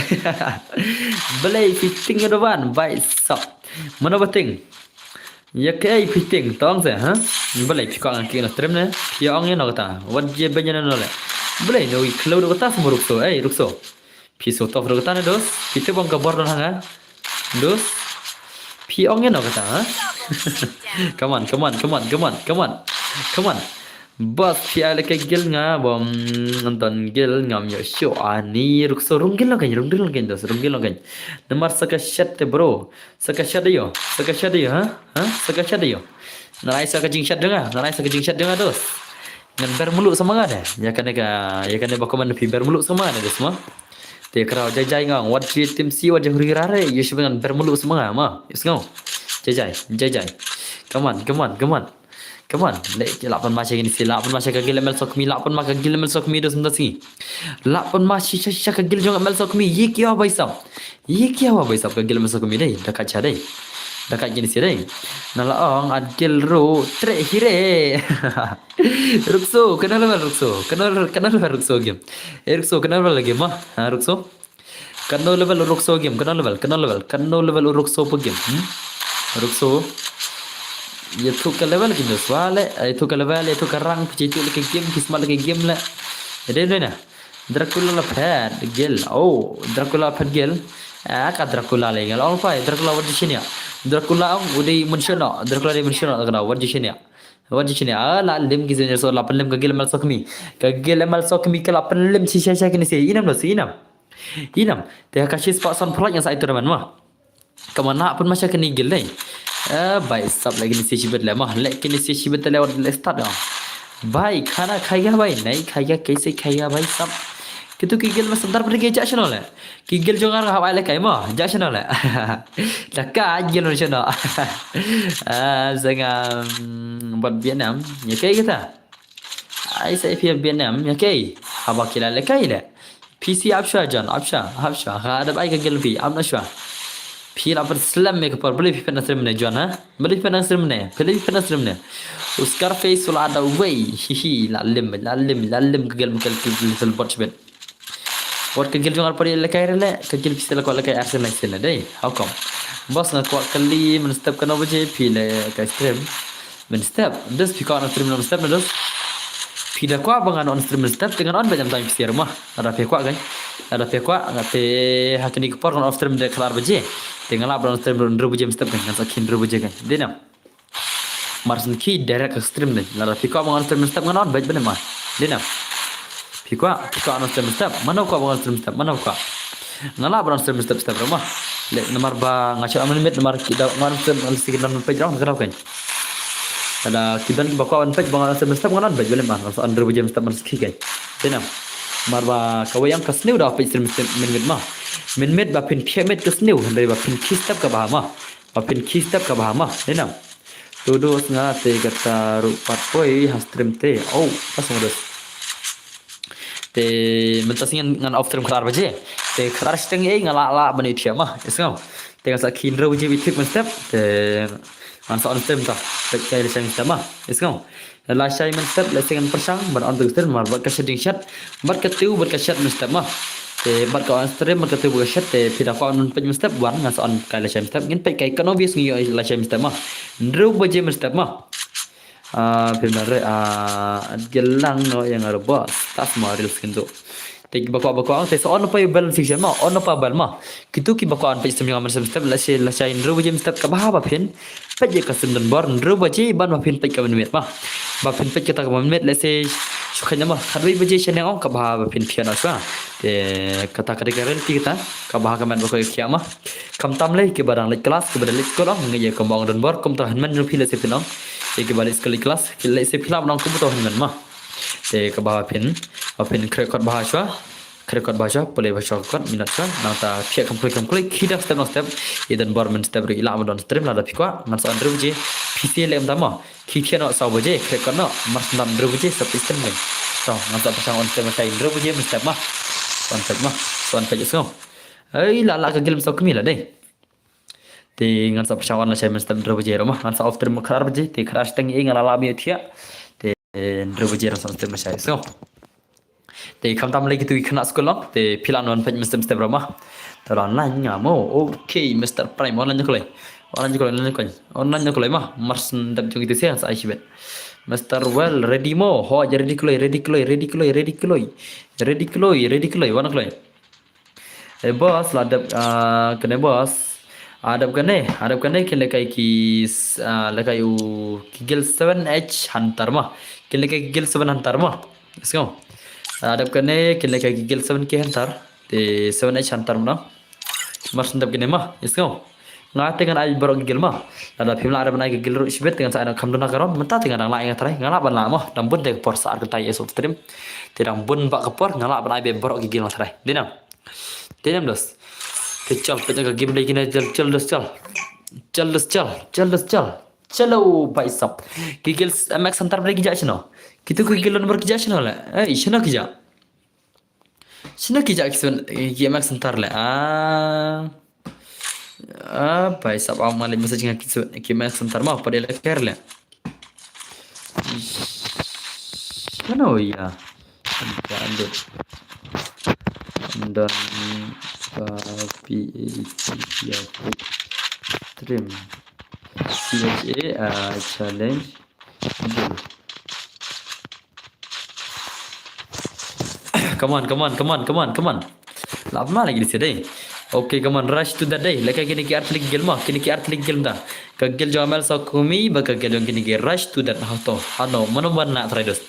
Balei fitting da ban bai sap. Mano bating. Ïa ke ai fitting tong se ha. Balei phi ko ngan ki na stream ne. Phi ong ïa no kata. Wat je bynre no le. Balei no i klo do kata semua rukso. Eh, rukso. Phi shu tof ruh kata ne, dos. Phi tip ong ka bor don hanga. Dos. Phi ong ïa no kata, ha? Come on, come on, come on, come on, come on. Come on. Boss, phi ai le ka gil nga bom, don gil ngam ïoh shuh ani. Rukso, rung gil long kan, rung gil long kan, dos, rung gil long kan. Namar sa ka shet te bro. Sa ka shet ïoh, sa ka shet ïoh, ha? Ha? Sa ka shet ïoh. Ngan ai sa ka jingshet jong nga, ngan ai sa ka jingshet jong nga, dos. Ngan ber mluh sa ma nga de. Ïa kane ka, ïa kane ba comment phi ber mluh sa ma nga de, dos ma. Te kraw jai jai nga ong, wat ju tim si, wat ju huri rare, ïa shu ngan ber mluh sa ma nga ma. Ïa sngew. Jai jai, jai jai. Come on, come on, come on. Come on. Le, la pynma sha kine si, la pynma sha ka gil M L Sokmi, la pynma ka gil M L Sokmi, dos mynta sngi. La pynma shisha shisha ka gil jong M L Sokmi, ïa ki wa bai sap. Ïa ki wa bai sap ka gil M L Sokmi dei, da ka cha dei. Da ka kine si dei. Na la ong at gil ru tre hire. Rukso, kano level rukso? Kano, kano level rukso game? Eh, rukso, kano level game ma? Ha, rukso? Kano level rukso game? Kano level? Kano level? Kano level rukso pa game? Hmm? Rukso. Ïathuh ka level kino swale, ïathuh ka level, ïathuh ka rank, phi ïathuh le ka game, ki smat le ka game le. Ïa dei na. Dracula la phet gel. Oh, Dracula phet gel. Ah, ka Dracula le gel. Ong pai, Dracula wat ju shin ïa. Dracula ong u dei mynshuwa no. Dracula dei mynshuwa no, Dracula wat ju shin ïa. Wat ju shin ïa. Ah, la lim ki junior so, la pynlim ka gel M L Sokmi. Ka gel M L Sokmi ka la pynlim shisha shisha kine si. Inam no si, inam. Inam. Te ka shi spot san phrot ngan sa ai tournament ma. Ka ma na pynma sha kine gil dei. Eh, bai sap le kine si shibit le ma. Le kine si shibit le wat le start dong. Bai, khana khaiga bai, nahi khaiga, kaise khaiga bai sap. Kitu ki gil ma sandar pyrge ja shano le. Ki gil jong nga hap ai le kai ma, ja shano le. Da ka gil ma shano. Ah, sanga, mm, bad Vietnam, ïa kai kita. Ai sa phi Vietnam, ïa kai. Haba ki la le kai le. Phi si ap shwa John, ap shwa, ap shwa. Ha da bai ka gil phi, ap na shwa. Phi la pynslem me ka por, balei phi pynna stream ne John ha? Balei phi pynna stream ne? Balei phi pynna stream ne? U Scarface u la da wei. Hi hi, la lim, la lim, la lim ka gil, ka gil, ka gil bot shibit. Wat ka gil jong ar pari le kai re le, ka gil phi se la ko le kai Arsenal le sene dei. How come? Boss nga kwah kali mynstep kano baje phi le kai stream. Mynstep, dos phi kwah on stream mynstep na dos. Phi da kwah ba ngan on stream mynstep, te ngan on ba jam time phi share ma. Lada phi kwah kan. Lada phi kwah, nga te ha kini ki por ngan on stream de khatar baje. Te ngan lah ba on stream hynriew baje mynstep kan, ngan sa khin hynriew baje kan. Dei nam. Mar shen ki direct ka stream de. Lada phi kwah ba ngan on stream mynstep ngan on ba jam ma. Dei nam. Phi kwah, phi kwah on stream mynstep. Mano kwah ba ngan on stream mynstep, mano kwah. Nga lah ba on stream mynstep step rama. Le namar ba nga shah mynmiet namar ki da ngan on stream ngan si ki don page rong ka rong kan. Lada ki don ba kwah ban page ba ngan on stream mynstep ngan on page bale ma. Ngan sa on hynriew baje mynstep man ski kan. Dei nam. Namar ba kawei ïa ka sniew da page stream mynstep mynmiet ma. Mynmiet ba phin khie miet ka sniew hynrei ba phin khie step ka bha ma. Ba phin khie step ka bha ma. Dei nam. Tudu snga te kata ruh pat poi ha stream te. Oh, pas modus. Te mynta sngi ngan off stream khatar baje. Te khatar shiteng ei nga lah lah ban ïa thiah ma. Ïa sngew. Te ngan sa khin hynriew baje bit thik mynstep. Te ngan sa on stream ta. Te kai lashai mynstep ma. Ïa sngew. Lashai mynstep lehse ngan pyrshang ban on tu stream mar bad ka shet jingshet. Bad ka tiew bad ka shet mynstep ma. Te bad ka on stream bad ka tiew bad ka shet te phi da ka on peit mynstep wan ngan sa on kai lashai mynstep. Ngin peit kai kan obvious ngi ïoh lashai mynstep ma. Hynriew baje mynstep ma. Ah, phim nang re, ah, at gelang no ïa nga re boss. Tas ma reels kyntu. Te ba kwah ba kwah te sa on pa bell section ma, on pa bell ma. Kitu ki ba kwah on peit stem jong nga mynstep, lehse lashai hynriew baje mynstep kaba ha ba phin peit ïa ka stem donbor hynriew baje ban ba phin peit kaba mynmiet ma. Ba phin peit kata kaba mynmiet lehse shu khein ma. Khatwei baje shaneng ong kaba ha ba phin thiah noh shuwa. Te kata ka dei ka reality kata kaba ha ka met ba kwah ïa thiah ma. Khamtam lei kiba dang leit klas kiba dang leit skul ong ngi ïa ka mong donbor kumta hynmen jong phi lehse phin ong. Ïa kiba leit skul leit klas ki lehse phi lah ban ong kumta hynmen ma. Te kaba ha phin ba phin khreh kot ba ha shuwa. Khreh kot ba ha shuwa pule ba ha shuwa kot minot shuwa nangta phi ïa kam kloi kam kloi ki dang step nong step. Ïa donbor mynstep ruh i lah ban don stream lada phi kwah ngan sa on hynriew baje. Phi thiah leh mynta ma. Ki thiah noh saw baje khreh kot noh mar shen dap hynriew baje sa phi stream lei. To ngan sa pyrshang on stream lashai hynriew baje mynstep ma. Sa on peit ma. Sa on peit ïa sngew. Ei lah lah ka guild mynsaw kmie la dei. Te ngan sa pyrshang on lashai mynstep hynriew baje ruh ma. Ngan sa off stream khatar baje te khatar shiteng ei nga lah lah ban ïa thiah. Te hynriew baje ruh sa on stream lashai ïa sngew. Te khamtam lei kitu ki khynnah skul long te phi lah ban peit mynstep mynstep ruh ma. Te online nga mo. Okay, Mister Prime online jong kloi. Online jong kloi, online jong kloi. Online jong kloi ma. Mar shen dap jong kitu se sa ai shibit. Mister Well ready mo. Ho ja ready kloi, ready kloi, ready kloi, ready kloi. Ready kloi, ready kloi, wan kloi. Eh boss, la dep ah, kane boss. Ah, dep kane, ah, dep kane kin lehkai ki s- ah, lehkai u ki guild seven H Hunter ma. Kin lehkai ki guild seven Hunter ma. Let's go. Ah, dep kane kin lehkai ki guild seven K Hunter. Te seven H Hunter ma. Mar shen dep kane ma. Let's go. Nga te ngan ai baroh ki guild ma. Lada phim lah re ban ai ki guild ruh shibit te ngan sa ai noh kham duna karon. Mynta te nga dang lah ïa nga trai. Nga lah ban lah ma. Dang bun te ka por sa ar kynta ïa sub stream. Te dang bun ba ka por nga lah ban ai baroh ki guild nga trai. Dei nam. Te nam dos. Te chal peit ka gameplay kine chal chal dos chal. Chal dos chal. Chal dos chal. Chalo bhai sab. Ki guild M X Hunter ba dei ki ja shano. Kitu ki guild number ki ja shano le. Eh, shano ki ja. Shano ki ja ki sun ki M X Hunter le. Ah. Ah, bhai sab am malik message nga ki sun ki M X Hunter ma pada le ker le. Shano ya. Download. Don P A C ya stream. C H A uh, challenge. Come on, come on, come on, come on, come on. Lah ma lagi di sini. Okay, come on, rush to that day. Lehkai kine ki artylli ki guild ma, kine ki artylli ki guild mynta. Ka guild jong Amel Sokumi bad ka guild jong kine ki rush to that. Hato, hano, mano ban lah trai dos.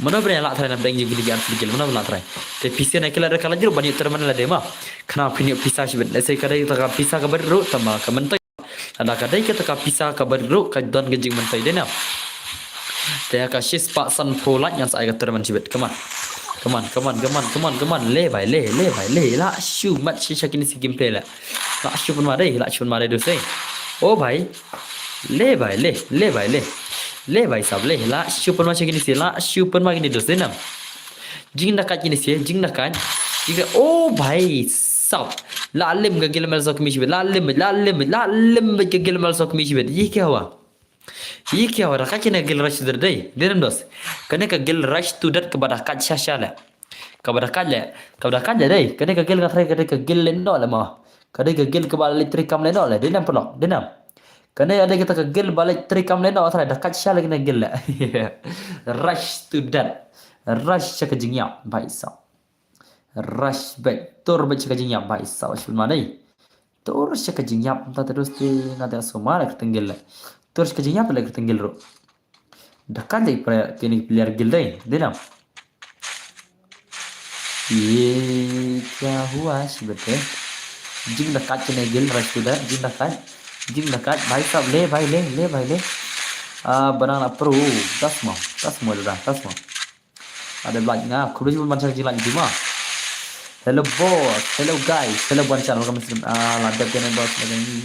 Mano ban lah trai na bdeng jong kine ki artylli ki guild, mano ban lah trai. Te pisa na kila da kala jru ban ïa terman la dei ma. Khnang phin ïoh pisa shibit. Lehse ka dei ta ka pisa kaba rit ruh tangba ka mynta. Lada ka dei kata ka pisa kaba rit ruh ka don ka jingmyntoi dei nam. Te ha ka shispah sanphew lak ngan sa ai ka terman shibit. Come on. Come on, come on, come on, come on, come on. Le bhai, le, le bhai, le. Lah shu mat shisha kine si gameplay le. Lah shu pynma dei, lah shu pynma dei dos dei. Oh bhai. Le bhai, le, le bhai, le. Le bhai sab le, lah shu pynma sha kine si, lah shu pynma kine dos dei nam. Jingdakaid kine si, jingdakaid. Jingdakaid. Oh bhai sab. Lah lem ka guild Amel Sokumi shibit, lah lem, lah lem, lah lem ka guild Amel Sokumi shibit. Ye kya hua? Ye kya hua? Dakaid kine guild rush to that dei. Dei nam dos. Kane ka guild rush to that kaba dakaid shisha le. Kaba dakaid le. Kaba dakaid le dei. Kane ka guild nga trai ka dei ka guild lehnoh le ma. Ka dei ka guild kaba leit treikam lehnoh le. Dei nam pynlong. Dei nam. Kane ka dei kata ka guild ba leit treikam lehnoh trai dakaid shisha le kane ka guild le. Rush to that. Rush sha ka jingïap bhai sab. Rush beit, tur beit sha ka jingïap bhai sab, shu ma dei. Tur sha ka jingïap mynta te dos te nga te shu ma la ka tynggil le. Tur sha ka jingïap le ka tynggil ruh. Dakaid dei player, kine player guild dei, dei nam. Ye kya hua shi bete. Jingdakaid kine guild rush to that, jingdakaid. Jingdakaid, bhai sab le, bhai le, le, bhai le. Ah, banana pro, tasma, tasma dada, tasma. Ada like nga, khublei shibun ban share jingla jingma. Hello boss, hello guys, hello ban channel kami stream. Ah, la dep kene boss lagi ni.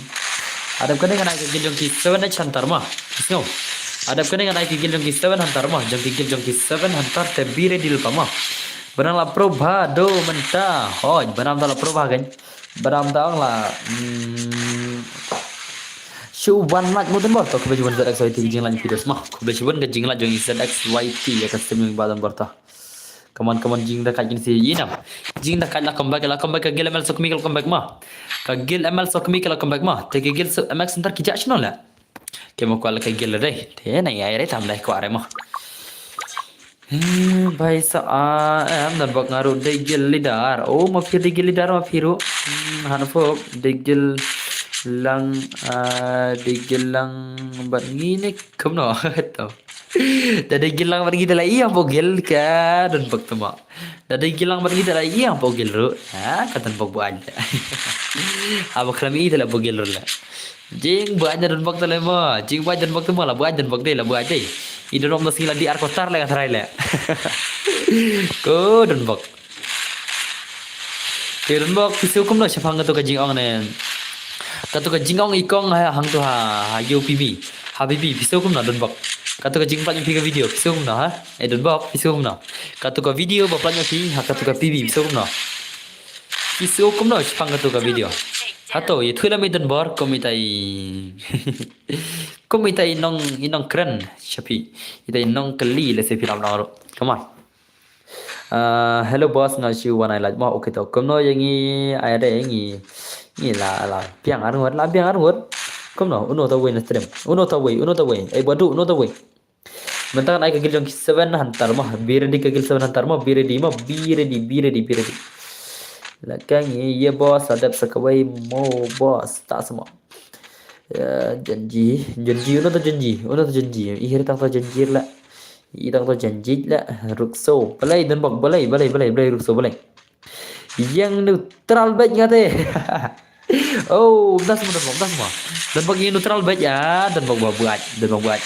Hadap kane ngan ai ka guild jong ki seven H Hunter mo. Sngew. Hadap kane ngan ai ka guild jong ki seven Hunter mo. Jong ki guild jong ki seven Hunter te be ready lypa mo. Ba nang la Probha do mynta. Hooid, ba nang ta la Probha kan. Ba nang ta ong la. Hmm. Shu wan lait mo Donbor to khublei shibun Z X Y T ka jinglait video mo. Khublei shibun ka jinglait jong Z X Y T ïa ka stream jong i Bah Donbor to. Come on, come on, jingdakaid kin si ïa nam. Jingdakaid la comeback, la comeback ka guild M L Sokmi ka la comeback mo. Ka guild M L Sokmi ka la comeback mo. Te ka guild M X Hunter ki jah shano la. Te mo kwah la ka guild re. Te na ïa re tam dai kwah re mo. Hmm, bai sa a em Donbok nga ruh dei guild leader. Oh, ma phi dei guild leader ma phi ruh. Hmm, han fok dei guild lang, ah, dei guild lang bad ngi ne kumno. To. Da dei guild lang bad ngi da la ïa hapoh guild ka Donbok tama. Da dei guild lang bad ngi da la ïa hapoh guild ruh. Ha, ka Donbok buaid. Haba khlem ïa da la hapoh guild ruh la. Jingbuaid na Donbok te le mo. Jingbuaid Donbok te mo, la buaid Donbok dei, la buaid dei. I Donbok da sngi la dih ar quarter le nga tharai le. Ko Donbok. Te Donbok, phi sngew kumno shaphang kato ka jingong ne. Kato ka jingong i kong ha hangto ha, ha U P B. Ha P B, phi sngew kumno Donbok. Kato ka jingpynlait phi ka video, phi sngew kumno ha. Eh Donbok, phi sngew kumno. Kato ka video ba pynlait phi ha kato ka P B, phi sngew kumno. Phi sngew kumno shaphang kato ka video. Hato, ïathuh lem i Donbor, kum ita i. Kum ita i nong, i nongkren, sha phi. Ita i nongkylli, lehse phi lam nang ruh. Come on. Ah, hello boss, nga shu wan ai lait mo, okay to. Kumno ïa ngi ai re ngi. Ngi la, la biang arngut, la biang arngut. Kumno, uno ta wei na stream. Uno ta wei, uno ta wei. Ai badu, uno ta wei. Mynta ngan ai ka guild jong ki seven Hunter mo. Be ready ka guild seven Hunter mo. Be ready mo. Be ready, be ready, be ready. La ka ngi ïa boss, adep sa kawei mo boss. Ta sa mo. Ya, janji, janji, uno ta janji, uno ta janji. I hir tang ta janji la. I tang ta janji la. Rukso. Balei Donbok, balei, balei, balei, balei, rukso, balei. Ïeng neutral bad nga te. Oh, das mo, das mo, das mo. Donbok ïeng neutral bad ya, Donbok ba buat, Donbok buat.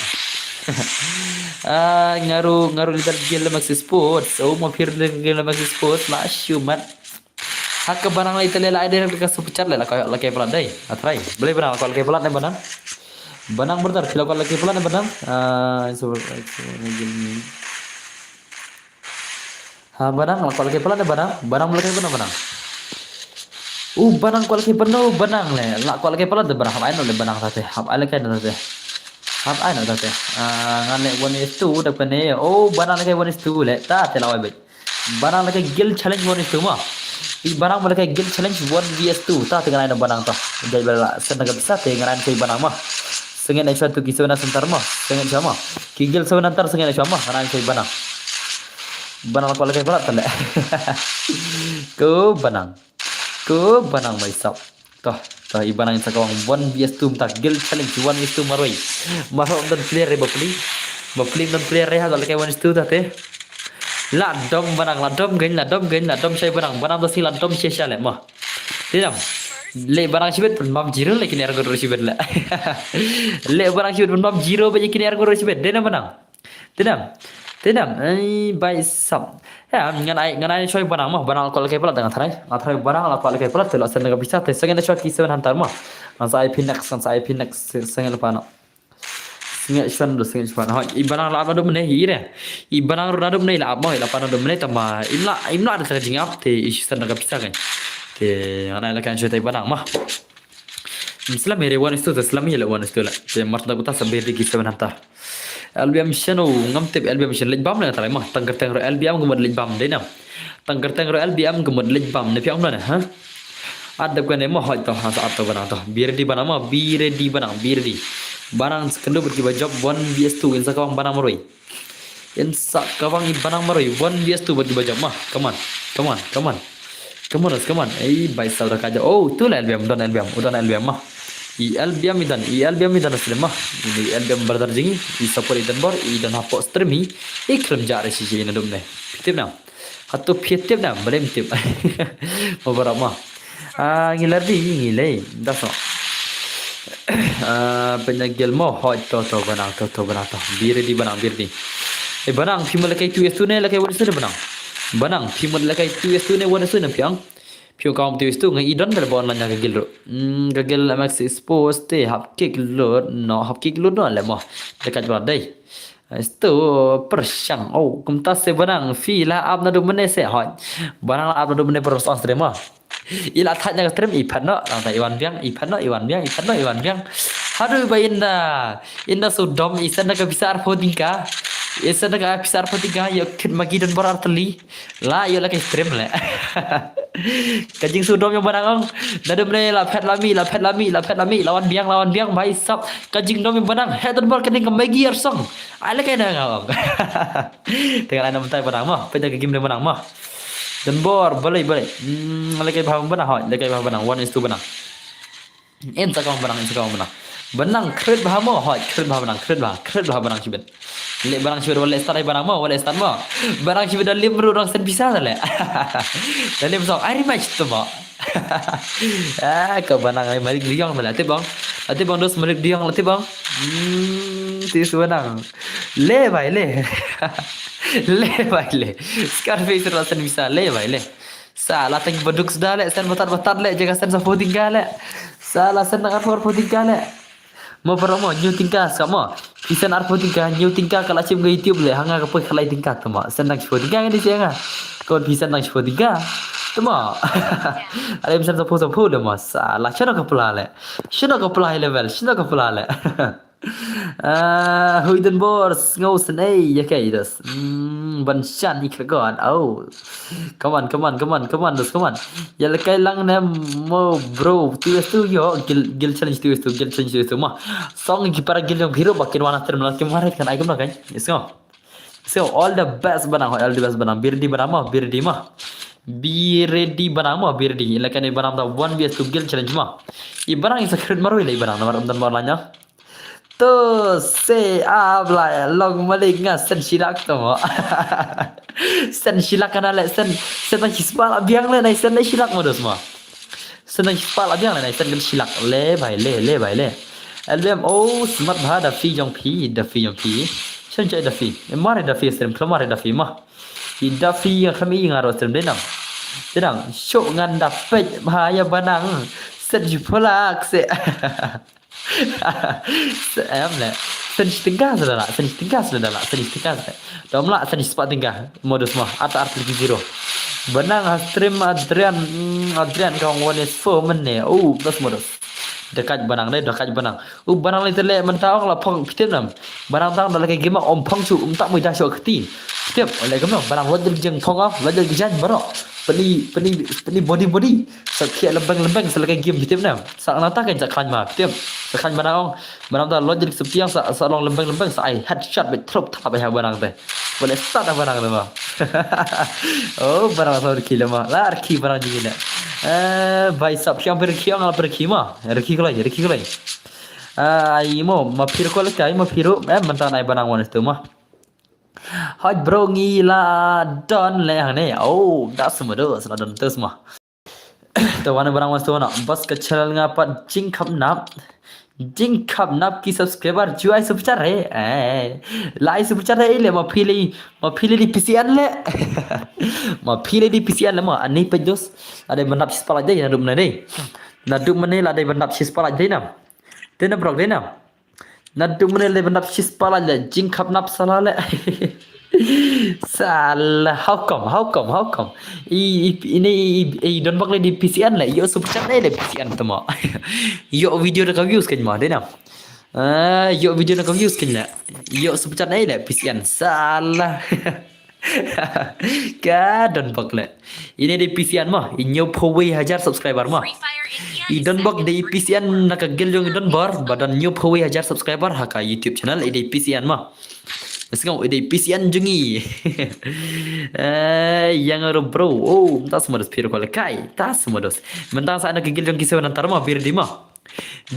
Ah, nga ruh, nga ruh Little Girl Maxi Sports. Oh, ma phi Little Girl Maxi Sports, la shumat. Ha ka Banang la ita le la ai dei ka super chat le la ka, la ka palat dei. Atrai. Balei Banang la ka palat ne Banang. Banang brother, phi la ka palat ne Banang. Ah, super, super, Ha, Banang, la kwah lehkai palat ne Banang. Banang, la lehkai palat ne Banang. U Banang, kwah lehkai palat ne Banang le. La kwah lehkai palat ne Banang. Hap ai noh le Banang tate. Hap ai lehkai noh tate. Hap ai noh tate. Ah, ngan leh one is two da kane. Oh, Banang lehkai one is two le. Tate la wai beit. Banang lehkai guild challenge one is two ma. I Banang ba lehkai guild challenge one V S two. Tate ngan ai noh Banang ta. Jai bala sen da ka pisa te ngan ai noh Banang ma. Sengit na shuwa tu ki seven hunter ma. Sengit shuwa ma. Ki guild seven hunter sengit na shuwa ma. Ngan ai noh Banang. Banang la kwah lehkai palat tale. Ko Banang. Ko Banang mai sap. Toh, toh i Banang sa kawang one V S two mynta guild challenge one V S two marwei. Marwei don player re bapli. Bapli don player re ha lehkai one V S two tate. La dom Banang, la dom gen, la dom gen, la dom shai Banang. Banang to si la dom shai shai le ma. Te dam. Le Banang shibit pun mam zero le kine arngut shibit le. Le Banang shibit pun mam zero ba kine arngut shibit. Te dam Banang. Te dam. Te dam. Ai bai sap. Ya, ngan ai, ngan ai shoi Banang ma. Banang kwah lehkai palat nga tharai. Nga tharai Banang la kwah lehkai palat te la sen da ka pisa te sengit na shuwa ki seven hunter ma. Ngan sa ai phi next, ngan sa ai phi next sengit na pano. Sengit shuwa do sengit shuwa. Hoi, i Banang la ap naduh mynne hi re. I Banang ruh naduh mynne la ap ma, i la pan naduh mynne tama. Im la, im la da ka jingap te i sen da ka pisa kan. Te ngan ai lehkai shoi te Banang ma. Slam ere one is two, slam ere one is two la. Te mar ta kuta sa beri ki seven hunter. L B M shano ngam tip L B M shan lej bam na tara ma. Tang kerteng ro L B M kemud lej bam dei nam. Tang kerteng ro L B M kemud lej bam ne piang na ha. Adap kane ma hoi to ha sa ap to Banang to. Be ready Banang ma, be ready Banang, be ready. Banang sekendu berki bajop one V S two in sa kawang Banang marwei. In sa kawang i Banang marwei one V S two bad ki bajop ma. Come on. Come on. Come on. Come on, come on. Ei bai sa da kaja. Oh, tu la L B M, don L B M, don L B M ma. I L B M i don, i L B M i don asli ma. Ini L B M brother jingi, i support i don bor, i don hapoh stream hi. I krim jare shi shi ina dum ne. Phi tip nam. Hato phi tip nam, balem tip. Ma barap ma. Ah, ngi lar di, ngi lei. That's all. Ah, penya gel mo, hoi to to Banang, to to Banang to. Be ready Banang, be ready. Eh Banang, phi mut lehkai two S two ne, lehkai one S two ne Banang. Banang, phi mut lehkai two S two ne, one S two ne piang. Phi ong kam tu stu nga i don bel ba online ka guild ruh. Hmm, ka guild M X Expose te hap kick load no, hap kick load no le mo. Dekat ba dei. Stu pershang. Oh, kumta se Banang phi la ap naduh mynne se hoi. Banang la ap naduh mynne per song stream mo. I la thait na ka stream i phat no, lang ta i wan biang, i phat no, i wan biang, i phat no, i wan biang. Haduh ba inda, inda shu dom i send ka pisa arphew tyngka. I send ka pisa arphew tyngka, ïoh kit Maggi don bor artylli. La ïoh la ka stream le. Ka jingshu dom ïa u Banang ong. Naduh mynne la phet la mih, la phet la mih, la phet la mih, la wan biang, la wan biang, bhai sab. Ka jingdom ïa u Banang, heh don bor kane ka Maggi arsong. Ai la kai na nga ong. Te nga la na mynta Banang mo, peit ka game de Banang mo. Don bor, balei, balei. Hmm, la kai bha Banang hoi, la kai bha Banang, one is two Banang. In sa ka ong Banang, in sa ka ong Banang. Banang, kret bha mo, hoi, kret bha Banang, kret bha, kret bha Banang shibit. Leh Banang shibit, wat leh start ai Banang mo, wat leh start mo. Banang shibit da lim ruh dang send pisa da leh. Da lim song, ai rematch tu mo. Ah, ka Banang ai Malik Diong da leh, tip bang. Tip bang dos Malik Diong, tip bang. Hmm, ti su Banang. Leh bai, leh. Leh bai, leh. Scarface ruh send pisa, leh bai, leh. Sa la tang baduk suda leh, send batat batat leh, jaka send sa phew tyngka leh. Sa la send nang arphew arphew tyngka leh. Mo para mo, hynñiew tyngka sa mo. Phi send arphew tyngka, hynñiew tyngka ka la shim ka YouTube leh, ha nga ka poi khatlai tyngka te mo. Send nang shiphew tyngka nga dei sha nga. Kon phi send nang shiphew tyngka. Te mo. Are send sa phew sa phew de mo. Sa la shano ka pla leh. Shano ka pla level, shano ka pla leh. Ah, Huiden Bors, ngau sen ei, ya kai dos. Hmm, ban shan i kyrkot. Oh. Come on, come on, come on, come on, dos, come on. Ya lekai lang ne mo bro, tu es tu yo, gil, gil challenge tu es tu, gil challenge tu es tu ma. Song ki para gil jong biro bakin wana term la ki mare kan ai kumna kan. Yes ngau. So all the best Banang, all the best Banang. Be ready Banang mo, be ready mo. Be ready Banang mo, be ready. Lekai ne Banang da one V S two gil challenge mo. I Banang is a crit maro ile Banang, namar dan mo lanya. To se abla long malik nga sen shilak to mo. Sen shilak kana le sen sen nang shispa la biang le nai sen nang shilak mo dos mo. Sen nang shispa la biang le nai sen kan shilak le bai le le bai le. L B M oh smat bha da fi jong phi da fi jong phi. Chen chai da fi. Mare da fi sen klamare da fi ma. I da fi yang kami nga ro sen denam. Denam shok ngan da pej bha ya Banang. Sen shipolak se. Em le. Sen shi tyngka sa da la, sen shi tyngka sa da la, sen shi tyngka sa. Dom la sen shi spah tyngka. Modus mo, ata arti lagi zero. Banang ha stream Adrian, mm, Adrian ka ong one is four mene. Oh, plus modus. Dekat Banang deh, dekat Banang. Oh, Banang le tele mentang la phong pitim nam. Banang tang da la ke gima om phong chu um tak mui da shok kti. Pitim, le gima Banang lo jeng phong ah, lo jeng jan baro. Peni peni peni body body. Sa khia lembeng lembeng sa la ke game pitim nam. Sa nata kan sa khan ma, pitim. Sa khan Banang ong. Banang ta loj dik sepiang sa sa long lembeng lembeng sa ai headshot bet trup tap ai ha Banang te. Boleh start ha Banang te ma. Oh, Banang sa reki le ma. La reki Banang jing ne. Eh, bai sap khiang perki ang la perki ma. Reki kolai, reki kolai. Ai mo ma phir kolai kai ma phiru. Eh, mentan ai Banang wan tu ma. Hot bro ngi la don le hang ne. Oh, da semua dos la don terus ma. Te wan Banang wan sto na bas ka channel nga pat jingkhap nap. Jingkhap nap ki subscriber ju ai super chat re. Eh. Lai super chat re le ma phi le ma phi le di P C N le. Ma phi le di P C N le ma ani pe dos. Ada menap sispa lagi na dum na dei. Na dum mene la ada menap sispa lagi na. Dei na brok dei na. Na dum ne le ban dap shis pala le jingkhap nap sala le. Sala, how come, how come, how come? I i i ne i i don bak le di P C N le yo super chat ne le P C N tama. Yo video da ka views kan ma de na. Ah, yo video da ka views kan le. Yo super chat ne le P C N sala. Ka don bak le. Ini di P C N ma, i hynñiewphew wei hajar subscriber ma. I don bak di P C N na ka guild jong i don bor, ba don hynñiewphew wei hajar subscriber ha ka YouTube channel i di P C N ma. Sngau i di P C N jong i. Eh, yang ro bro. Oh, ta semua dos piro kole kai. Ta semua dos. Mentang sa na ka guild jong ki seven hunter ma, be ready ma.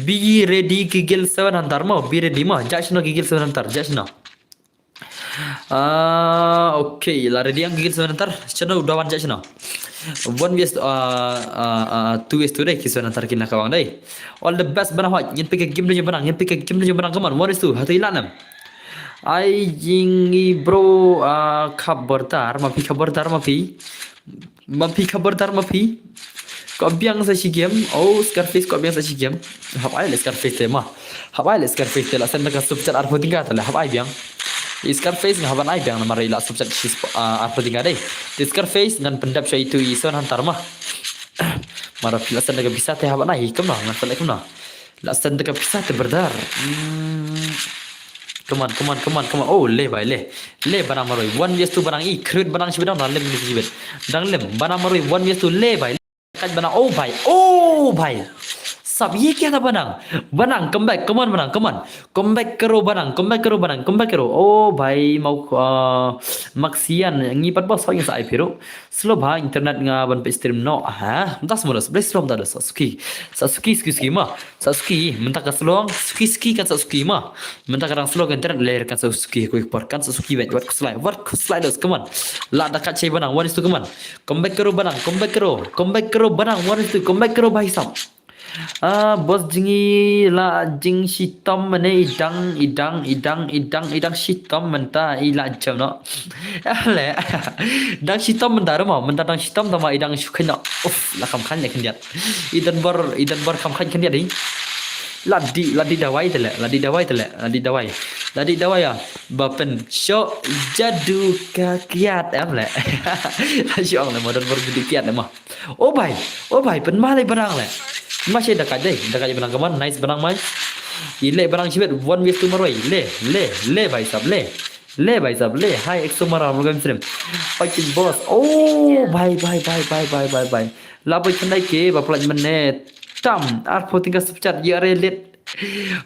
Be ready ki guild seven hunter ma, be ready ma. Jak shino ki guild seven hunter, jak shino. Ah, okay, la ready ang gigil seven hunter. Chano dawan ja chano. One vs ah, ah, ah, two vs two dei ki seven hunter kin la kawang dei. All the best Banang hoi. Ngin pick a game dei Banang, ngin pick a game dei Banang, come on. One vs two. Hatu ilanam. Ai jing i bro ah, khabar tar ma phi, khabar tar ma phi. Ma phi khabar tar ma phi. Ko biang sa shi game. Oh, Scarface ko biang sa shi game. Hap ai le Scarface te ma. Hap ai le Scarface te la send ka super chat arphew tyngka te le hap ai biang. I Scarface nga hap ban ai biang namar i la super chat shi sp- ah, arphew tyngka dei. Te Scarface ngan pyndep sha itu i Son Hunter ma. Mara phi la send ka pisa te hap ban ai kumno ngan pyndep kumno. La send ka pisa te brother. Hmm. Come on, come on, come on, come on. Oh, le bai le. Le banang maroi. One vs two banang i. Crit banang shi banang dang lem ni shi bet. Dang lem banang maroi. One vs two le bai. Kaj banang. Oh bai. Oh bai. Sap ye kya ta banang. Banang come back. Come on banang. Come on. Come back karo banang. Come back karo banang. Come back karo. Oh bai mau uh, Maxian ngi pat bos hoi sa ai piru. Slow ba internet nga ban pe stream no. Ha. Mynta semua dah. Boleh slow mynta dah. Sasuke. Sasuke, Sasuke, Sasuke ma. Sasuke, mynta ka slow. Sasuke, Sasuke kan Sasuke ma. Mynta ka dang slow ka internet ler kan Sasuke. Ku por kan Sasuke wet wat kuslai. Wat kuslai dos come on. La da kat chai banang. One is to come on. Come back karo banang. Come back karo. Come back karo banang. One is to come back karo bhai sahab. Ah, bos jingi la jing shitom mane idang idang idang idang idang shitom mynta i la jam no. Ale. Dang shitom mynta rumo mynta dang shitom tama idang shukhno. Uf, la kam khan ne khyndiat. Idan bor idan bor kam khan khyndiat ding. La di la di dawai tele, la di dawai tele, la di dawai. La di dawai ya. Ba pen sho jadu ka kiat em le. La sho ang le modern bor jadu kiat le ma. Oh bai, oh bai, pen ma le banang le. Ma she dakat dei, dakat banang kaman, nice banang mai. I le banang shibet, one vs two maroi, le, le, le bai sab le. Le bai sab le, hai exo mara mo gam srem. Fighting boss. Oh bai bai bai bai bai bai bai. La bai khandai ke ba plat mene. Tam, arphew tyngka super chat ya re let.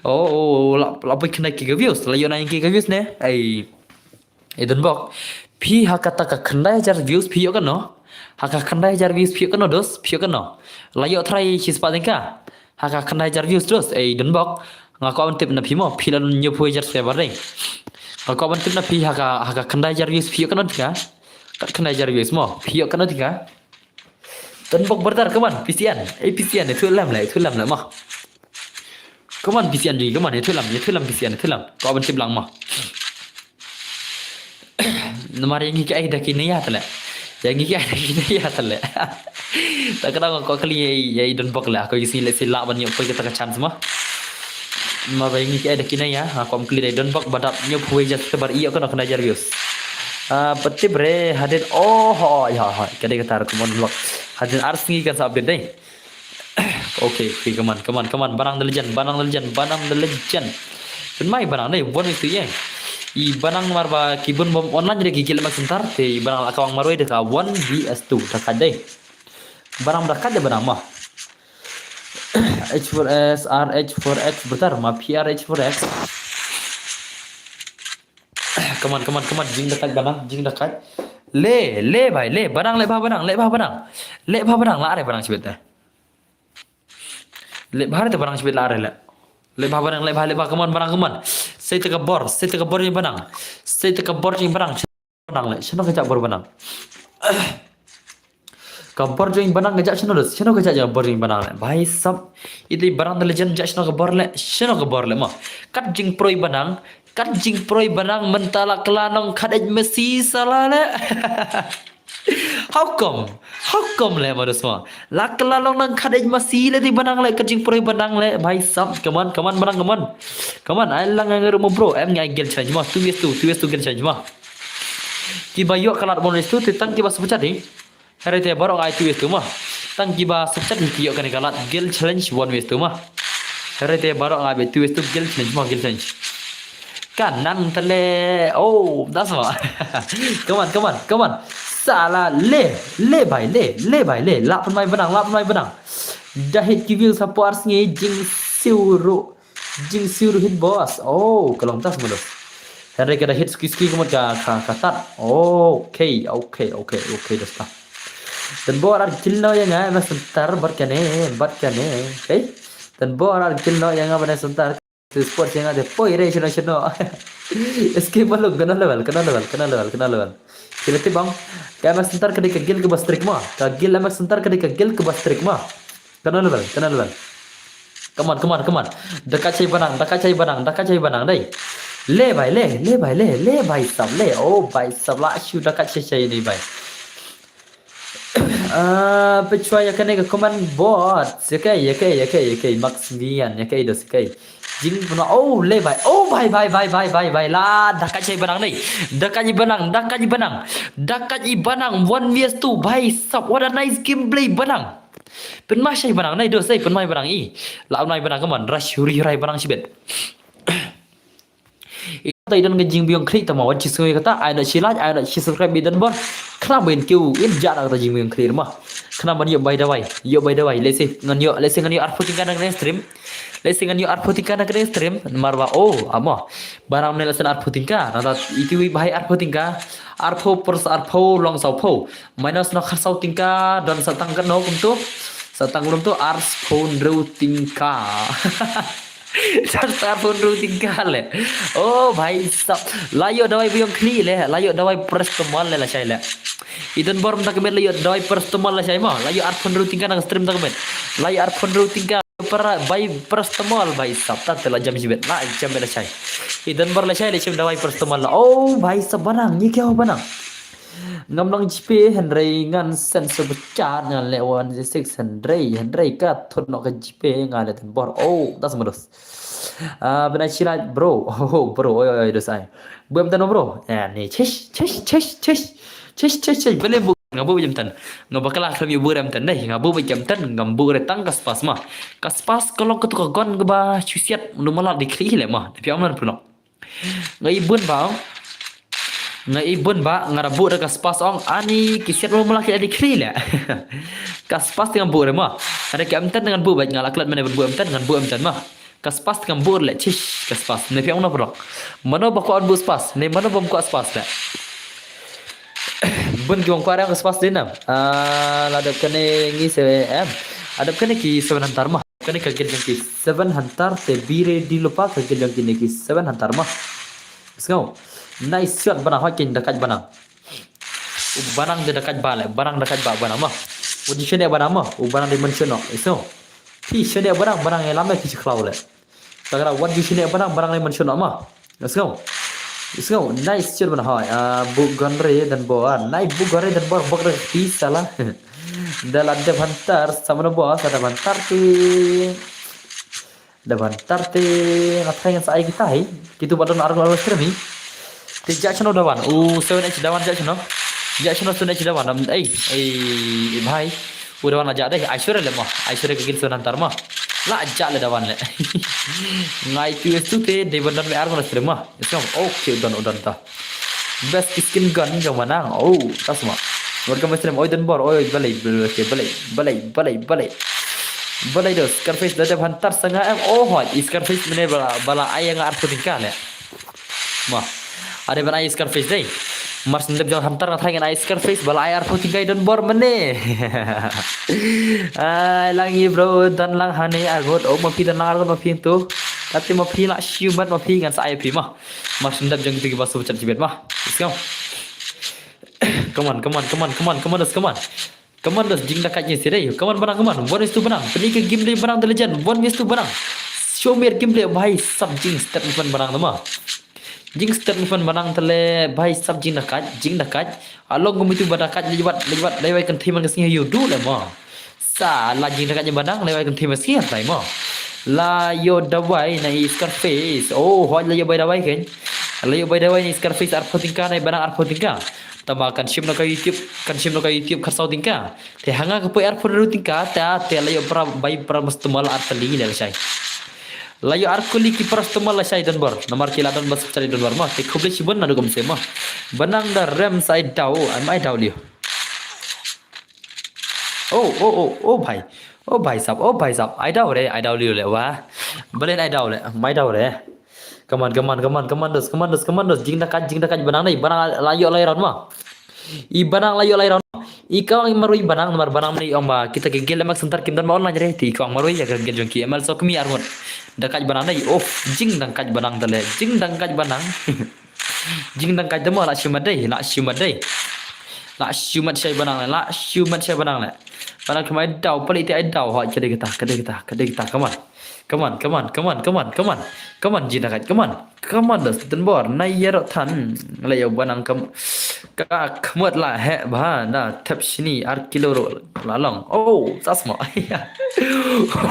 Oh, oh, oh, la la bai khandai ke ka views, la yo na ke ka views ne. Ai. I Donbok. Phi ha kata ka khyndai hajar views phi ïoh kano? Ha ka khyndai hajar views phi ïoh kano dos? Phi ïoh kano? La ïoh trai shi spah tyngka. Ha ka khyndai hajar views dos. Ei Donbok. Nga kwah ban tip na phi mo. Phi la ñiewphew hajar subscriber dei. Nga kwah ban tip na phi ha ka ha ka khyndai hajar views phi ïoh kano tyngka? Kat khyndai hajar views mo. Phi ïoh kano tyngka? Donbok brother, come on, P C N. Ei P C N, itu lam la, itu lam la mo. Come on, P C N ji, come on, itu lam, itu lam P C N, itu lam. Kwah ban tip lang mo. Namar ïa ngi ki ai da ki nia tale. Ïa ngi ki ai da ki nia tale. Ta ka dang ko kali ïa i Donbok la, ko ïa si le si la ban ïoh poi kata ka chance mo. Namar ïa ngi ki ai da ki nia, ha ko kali da i Donbok ba dap ñiewphew hajar subscriber ïoh kano khyndai hajar views. Ah, pati bre hadin oh ho ya ha ka dei kata ko Donbok. Hadin ar sngi kan sa update dei. Okay, okay, come on, come on, come on. Banang the legend, Banang the legend, Banang the legend. Pynmai Banang dei, one v two ïa. I Banang mar ba ki bun bom online dei ki gil mak sentar te i Banang la kawang marwei dei ka one v two da ka dei. Banang da ka dei Banang ma. H four S, R H four X, betar ma P R H four X. Come on, come on, come on, jing da ka Banang, jing da ka. Le, le bai, le Banang, le ba Banang, le ba Banang. Le ba Banang, la are Banang sibet dei. Leh bha te Banang shibit la are leh. Leh bha Banang, leh bha, leh bha, come on Banang, come on. Sei te ka bor, sei te ka bor jong Banang. Sei te ka bor jong Banang. Banang leh, shano ka jak bor Banang. Ka bor jong Banang ka jak shano dos, shano ka jak jong bor jong Banang leh. Bhai sab, iti Banang the legend jak shano ka bor leh, shano ka bor leh mo. Kat jingproi Banang, kat jingproi Banang mynta la kylla nong khat ej Messi sala leh. How come? How come leh ma dos ma? La kylla long nang khat ej Messi leh ti Banang leh ka jingproi Banang leh bhai sab. Come on, come on Banang, come on. Come on, ai lang ngai ruh mo bro. Em ngai gel challenge ma. Two vs two, two vs two gel challenge ma. Kiba ïoh ka lad one vs two te tang kiba super chat hi. Hynrei te baroh ngai two vs two ma. Tang kiba super chat hi ki ïoh kane ka lad gel challenge one vs two ma. Hynrei te baroh ngai be two vs two gel challenge ma, gel challenge. Ka nang tele. Oh, das ma. Come on, come on, come on. Sala leh, leh bhai leh, leh bhai leh. Lah pynmai Banang, lah pynmai Banang. Da hit ki view sa por sngi jingsiew ruh. Jingsiew ruh hit boss. Oh, ka long das ma dos. Hynrei ka da hit ski ski ka mut ka ka ka tat. Okay, okay, okay, okay, dos ta. Donbor ar gil noh ïa nga, M X Center bad kane, bad kane. Okay. Donbor ar gil noh ïa nga, M X Center. Te sport jong nga te poi re shano shano. S K Malung kano level, kano level, kano level, kano level. Ki la tip bang. Ka M X Center ka dei ka guild kaba strict ma. Ka guild M X Center ka dei ka guild kaba strict ma. Kano level, kano level. Come on, come on, come on. Da ka chai Banang, da ka chai Banang, da ka chai Banang dei. Leh bhai leh, leh bhai leh, leh bhai sab leh. Oh bhai sab la shu da ka chai chai ni bhai. Ah, pynshwa ïa kane ka comment bot. Ïa kei, ïa kei, ïa kei, ïa kei, Maximian, ïa kei dos ïa kei. Jingpynwai, oh, le bhai. Oh, bhai, bhai, bhai, bhai, bhai, bhai. La, da kat shai banang nei. Da kat i banang, da kat i banang. Da kat i banang, one versus two, bhai sab. What a nice gameplay banang. Pynmai shai banang nei, dos, eh, pynmai banang i. La pynmai banang, come on. Rush, hurry, hurry, banang shibit. Ita i don ka jingbiang khlieh tama wat shi sngew kata, ai na shi like, ai na shi subscribe i don bor. Khnang ba in kiew in jah na kata jingbiang khlieh ma. Khnang ban ïoh bai dawai, ïoh bai dawai. Let's say ngan ïoh, let's say ngan ïoh arphew tyngka na kane stream. Let's say ngan ïoh arphew tyngka na kane stream. Namar ba, oh, amo. Barang ne la sien arphew tyngka. Na ta itu i bahai arphew tyngka. Arphew plus arphew long sawphew. Minus na khatsaw tyngka don sa tang kano kumtu. Sa tang kumtu arphew hynriew tyngka. Sar sar pun ruh tingkah le. Oh, bhai sab. La ïoh dawai biang khlieh le. La ïoh dawai paracetamol le lashai le. I don bor mynta ka miet la ïoh dawai paracetamol lashai ma. La ïoh arphew hynriew tyngka na ka stream mynta ka miet. La ïoh arphew hynriew tyngka para bai paracetamol bhai sab. Tat la jam shibit. La jam bit lashai. I don bor lashai le shim dawai paracetamol la. Oh, bhai sab banang. Ngi kiew banang. Ngam long GPay hynrei ngan send super chat ngan leh one six hynrei hynrei ka thut noh ka GPay nga leh ten bor. Oh, das mados. Ah, bena chilat bro. Oh, bro, oi oi oi dos ai. Buem tan bro. Ya ni, chesh chesh chesh chesh. Chesh chesh chesh. Bele bu nga bu jam tan. Nga bakla khlem yu bu rem tan dei. Nga bu jam tan ngam bu re tang ka spas ma. Ka spas ka long ka tu ka gon ka ba chusiat nu malat di khlieh le ma. Tapi amlan pernah. Nga i bun ba. Nga i bun ba nga da buh da ka spas ong ani ki siat mo mala ki adi khri le. Ka spas te ngan buh re ma. Ada ki amtan ngan buh ba nga la klat mane ban buh amtan ngan buh amtan ma. Ka spas te ngan buh le chish ka spas ne phi ong na prok. Mano ba ko an buh spas ne mano ba ko spas le. Bun ki ong ko ada ka spas de na. Ah, la dep kane ngi se em. Adep kane ki seven hantar ma. Kane ka git jong ki seven hantar te bire di lupa ka git jong ki ne ki seven hantar ma. Sngew. Nice shot banang hoi kin dakat banang. U banang de dakat ba le, banang dakat ba banang ma. U di shene banang ma, u banang di mention no. Sngew. Pi shene banang, banang e lame pi shiklau le. Takra wat di shene banang, banang le mention no ma. Let's go. Let's go. Nice shot banang hoi. Ah, bu gun re dan bor. Nice bu gun re dan bor bak re pi sala. Dala de bantar sama no bos ada bantar ti. Da ban tar te nga thai ngan sa ai kita hi. Kitu ba don argo argo stream hi. Te ja chano da ban. U seven H da ban ja chano. Ja chano seven H da ban. Ei, ei, ei bhai. U da ban ja dei. Ai sure le ma. Ai sure ke gil seven hantar ma. La ja le da ban le. Ngai tu es tu te de ban don me argo stream ma. Islam. Okay, u don u don ta. Best skin gun jong manang. Oh, tasma. Welcome stream. Oi dan bor. Oi balai balai balai balai balai. Balai dos Scarface da dep hantar sanga em. Oh hoi Scarface mene bala bala ai nga arphew tingka le. Ma. Ada ban ai Scarface dei. Mars ndep jong hantar nga thai ngan ai Scarface bala ai arphew tingka i don bor mene. Ai langi bro dan lang hane argot. Oh ma phi dan lang argot ma phi tu. Kati ma phi la shiu mat ma phi ngan sa ai phi ma. Mar sendap jong kita ki ba super chat jibet ma. Let's go. Come on, come on, come on, come on, come on, come on. Come on, dos jing da kaj ni sirei. Come on, banang, come on. One is to banang. Peni ke game le banang the legend. One is to banang. Show me game le bhai sab jing step ni banang ma. Jing step ni banang tele bhai sab jing da kaj, jing da kaj. Along ko mitu ba da kaj lewat lewat lewat kan thiman ke sini yu du le ma. Sa la jing da kaj banang lewat kan thiman sini tai ma. La yo dawai na i Scarface. Oh, hoi la yo bai dawai kan. La yo bai dawai na i Scarface arphew tingka na i banang arphew tingka. Tama kan shim na ka YouTube, kan shim na ka YouTube khatsaw tingka. Te hanga ka poi arphew tingka ta te la yo para bai para mustamal artali le shai. La yo arkuli ki para mustamal la shai don bor. Namar ki la don bas chali don bor ma. Te khuble shibun na dugum se ma. Banang da rem sa ai daw, am ai daw liu. Oh, oh, oh, oh bhai. Oh bhai sab, oh bhai sab. Ai daw re, ai daw liu le wa. Balen ai daw le, mai daw re. Come on, come on, come on, come on, dos, come on, dos, come on, dos. Jing da kaj, jing da kaj banang nei, banang la yo lai round ma. I banang la yo lai round. I kawang marui banang, namar banang nei ong ba kita ke gel emak sentar kim dan ma online re. Ti kawang marui ya ke gel jong ki emal sok mi arngut. Da kaj banang nei, of, jing da kaj banang tele, jing da kaj banang. Jing dang kai demo la shiu mat dei, la shiu mat dei. La shiu mat shai banang le, la shiu mat shai banang le. Banang kemai daw, pali ti ai daw, hoi, kede kita, kede kita, kede kita, come on. Come on, come on, come on, come on, come on. Come on, Jina Kait, come on. Come on, das tenbor. Na yero than. La yo banang kam. Ka khmut la he ba na tep sini ar kilo ro la long. Oh, sasma.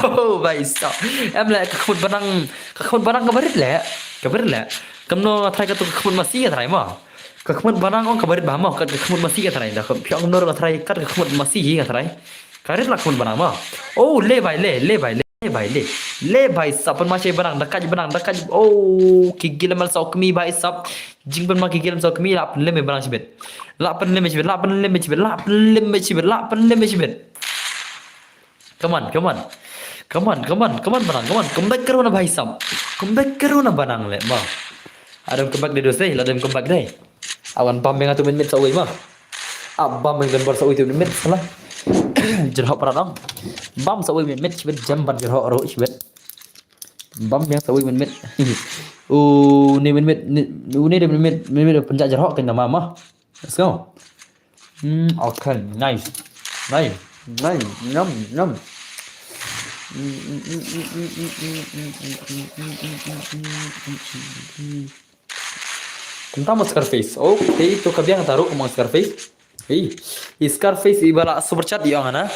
Oh, bai sa. Em le ka khmut banang, ka khmut banang ka barit le. Ka barit le. Kamno trai ka tu ka khmut masi ka trai ma. Ka khmut banang ong ka barit ba ma, ka khmut masi ka trai. Da ka piang nor ka trai, ka khmut masi hi ka trai. Ka rit la khmut banang ma. Oh, le bai le, le bai le. Le bai le. Le bai sap pynma shai banang, da kaj banang, da kaj. Oh, ki gilem al sau kmi bai sap. Jing pynma ki gilem sau kmi la pynlem banang shibit. La pynlem shibit, la pynlem shibit, la pynlem shibit, la pynlem shibit. Come on, come on. Come on, come on, come on banang, come on. Come back karo na bai sap. Come back karo na banang le ma. Adam come back de dos dei, la adam come back dei. Awan bam beng atu min mit sa ui ma. Ab bam beng dan bar sa ui tu min mit sala. Jerhok para dong. Bam sa ui min mit shibit jam ban jerhok ro shibit. Bam beng sa ui min mit. U ni min mit, ni u ni de min mit, min mit penjak jerhok kan nama ma. Let's go. Hmm, okay, nice. Nice. Nice. Yum, yum. Kumta mo Scarface. Okay, to ka biang taru kumang Scarface. Hey, i Scarface i bala super chat i ong ana.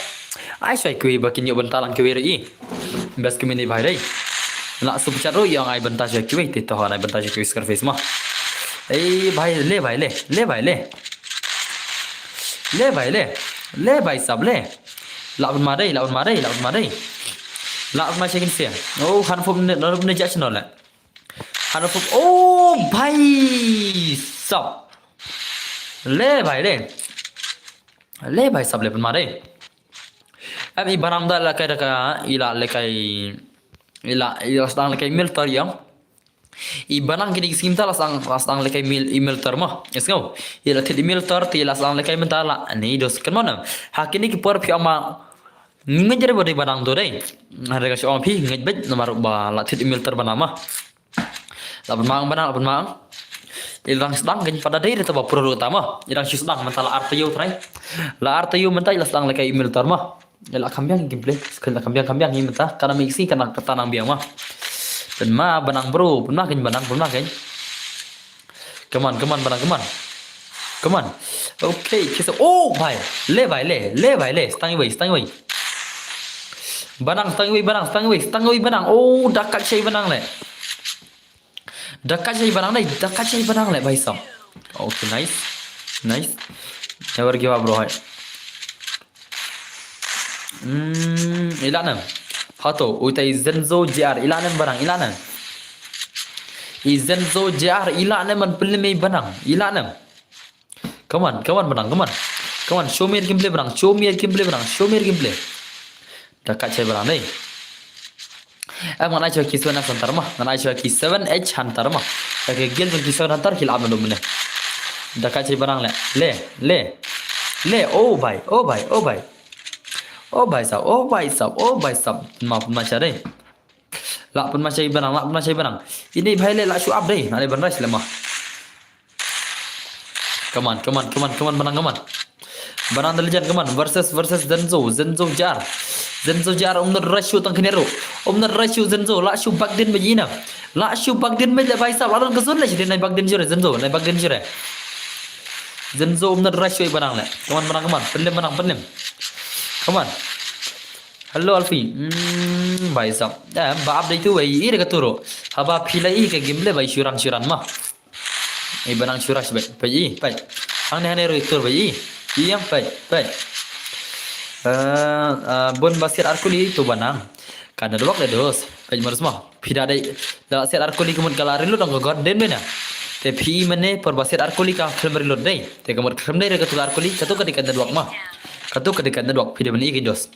Ai shai kui ba kin yo benta lang kui ri. Best kami ni bai dei. La super chat ro i ong ai benta shai kui te to ai benta shai kui Scarface ma. Ei bai le bai le le bai le. Le bai le. Le bai sap le. La pynma dei, la pynma dei, la pynma dei. La pynma shai kin sia. Oh, han fom ne ne jak channel le. Han fom. Oh, bai sap. Le bai le. Le bai sap le pynma dei. Em i banang da la kai da ka i la le kai i la i la sdang le kai milter yang. I banang kini ki skim ta la sdang la sdang le kai mil i milter ma. Yes ngau. I la thit i milter ti la sdang le kai mynta la ni dos kan mana. Ha kini ki por phi ama ngej re ba dei banang to dei. Ada ka shong phi ngej bet namar ba la thit i milter banang ma. La pynmang banang, la pynmang. I dang sdang kan pada dei re to ba pro ta ma. I dang shu sdang mynta la artayu trai. La artayu mynta i la sdang le kai milter ma. I la kambiang gameplay. Kan la kambiang kambiang hi mynta. Kana mixi kana kata nang biang ma. Pynma banang bro, pynma kan banang, pynma kan. Come on, come on, banang, come on. Come on. Okay, kisa. Oh, bai. Le bai le, le bai le. Stang iwei, stang iwei. Banang, stang iwei, banang, stang iwei, stang iwei banang. Oh, da kat shai banang le. Da kat shai banang le, da kat shai banang le bai sam. Okay, nice. Nice. Never give up bro hai. Hmm, i la nem. Hato, utai Zenzo J R, i la nem banang, i la nem. I Zenzo J R, i la nem man pynlem i banang, i la nem. Come on, come on banang, come on. Come on, show me your gameplay banang, show me your gameplay banang, show me your gameplay. Da kat shai banang dei. Em ngan ai sha ki seven H hunter ma, ngan ai sha ki seven H hunter ma. Ki guild ki seven hunter ki la ap na dum ne. Da kat shai banang le, le, le. Le, oh bai, oh bai, oh bai. Oh bai sab, oh bai sab, oh bai sab. Ma, ma sha dei. La pynma shai banang, la pynma shai banang. Ini bai le la shu ap dei, na dei ban rush le ma. Come on, come on, come on, come on, banang, come on. Banang the legend, come on. Versus, versus Zenzo, Zenzo J R. Zenzo J R, um not rush shu tang kine ro. Um not rush shu Zenzo, la shu back din ba ina. La shu back din ba le bai sab, la don ka zone le shi din nai back din jure, Zenzo, nai back din jure. Zenzo, um not rush shu banang le. Come on, banang, come on. Pynlem banang, pynlem. Come on. Hello, Alfie. Hmm, bai sab. Eh, ba update tu, bai, i de ka turo. Haba phi la i ka game le, bai shuran, shuran ma. I banang shuran, bai, bai, i, bai. Hang ne, hang ne, ro i tur, bai, i. I yang, bai, bai. Eh, eh, bun ba siat arkuli tu banang. Ka network le dos. Bai, marus ma. Phi da dei. Da siat arkuli ka mut ka la reload ong ka gun, den bena. Te phi mane, por ba siat arkuli ka khlem reload dei. Te ka mut khlem dei re ka tu ka arkuli, ka tu ka dei ka network ma. Ka tu ka dei ka network, phi da mane i ka dos.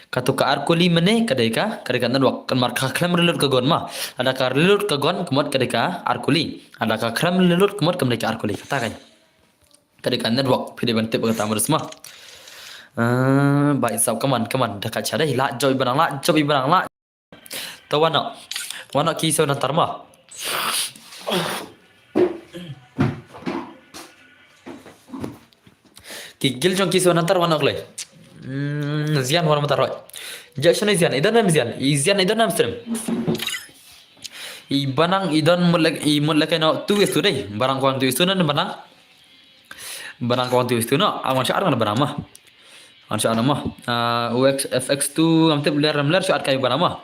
Katu ka arkuli mane ka dei ka, ka dei ka network. Kan mar ka khlem reload ka gun ma. Ada ka reload ka gun ka mut ka dei ka arkuli. Ada ka khlem reload ka mut ka dei ka arkuli. Kata kan. Ka dei ka network, phi dei ban tip kata mar sma. Ah, bai sab, come on, come on. Da ka cha dei, la jop i banang, la jop i banang, la. To wano. Wano ki so na tarma. Ki guild jong ki seven hunter wano kloi. Hmm, zian wano mata roi. Ja shano i Zian, i don em Zian, i Zian i don em stream. I Banang i don mut lek, i mut lek no two is two dei. Banang kwang two is two nan Banang. Banang kwang two is two no. Awan sha arang Banang ma. Awan sha arang ma. Ah, U X F X two ngam tip ler em ler sha at kai Banang ma.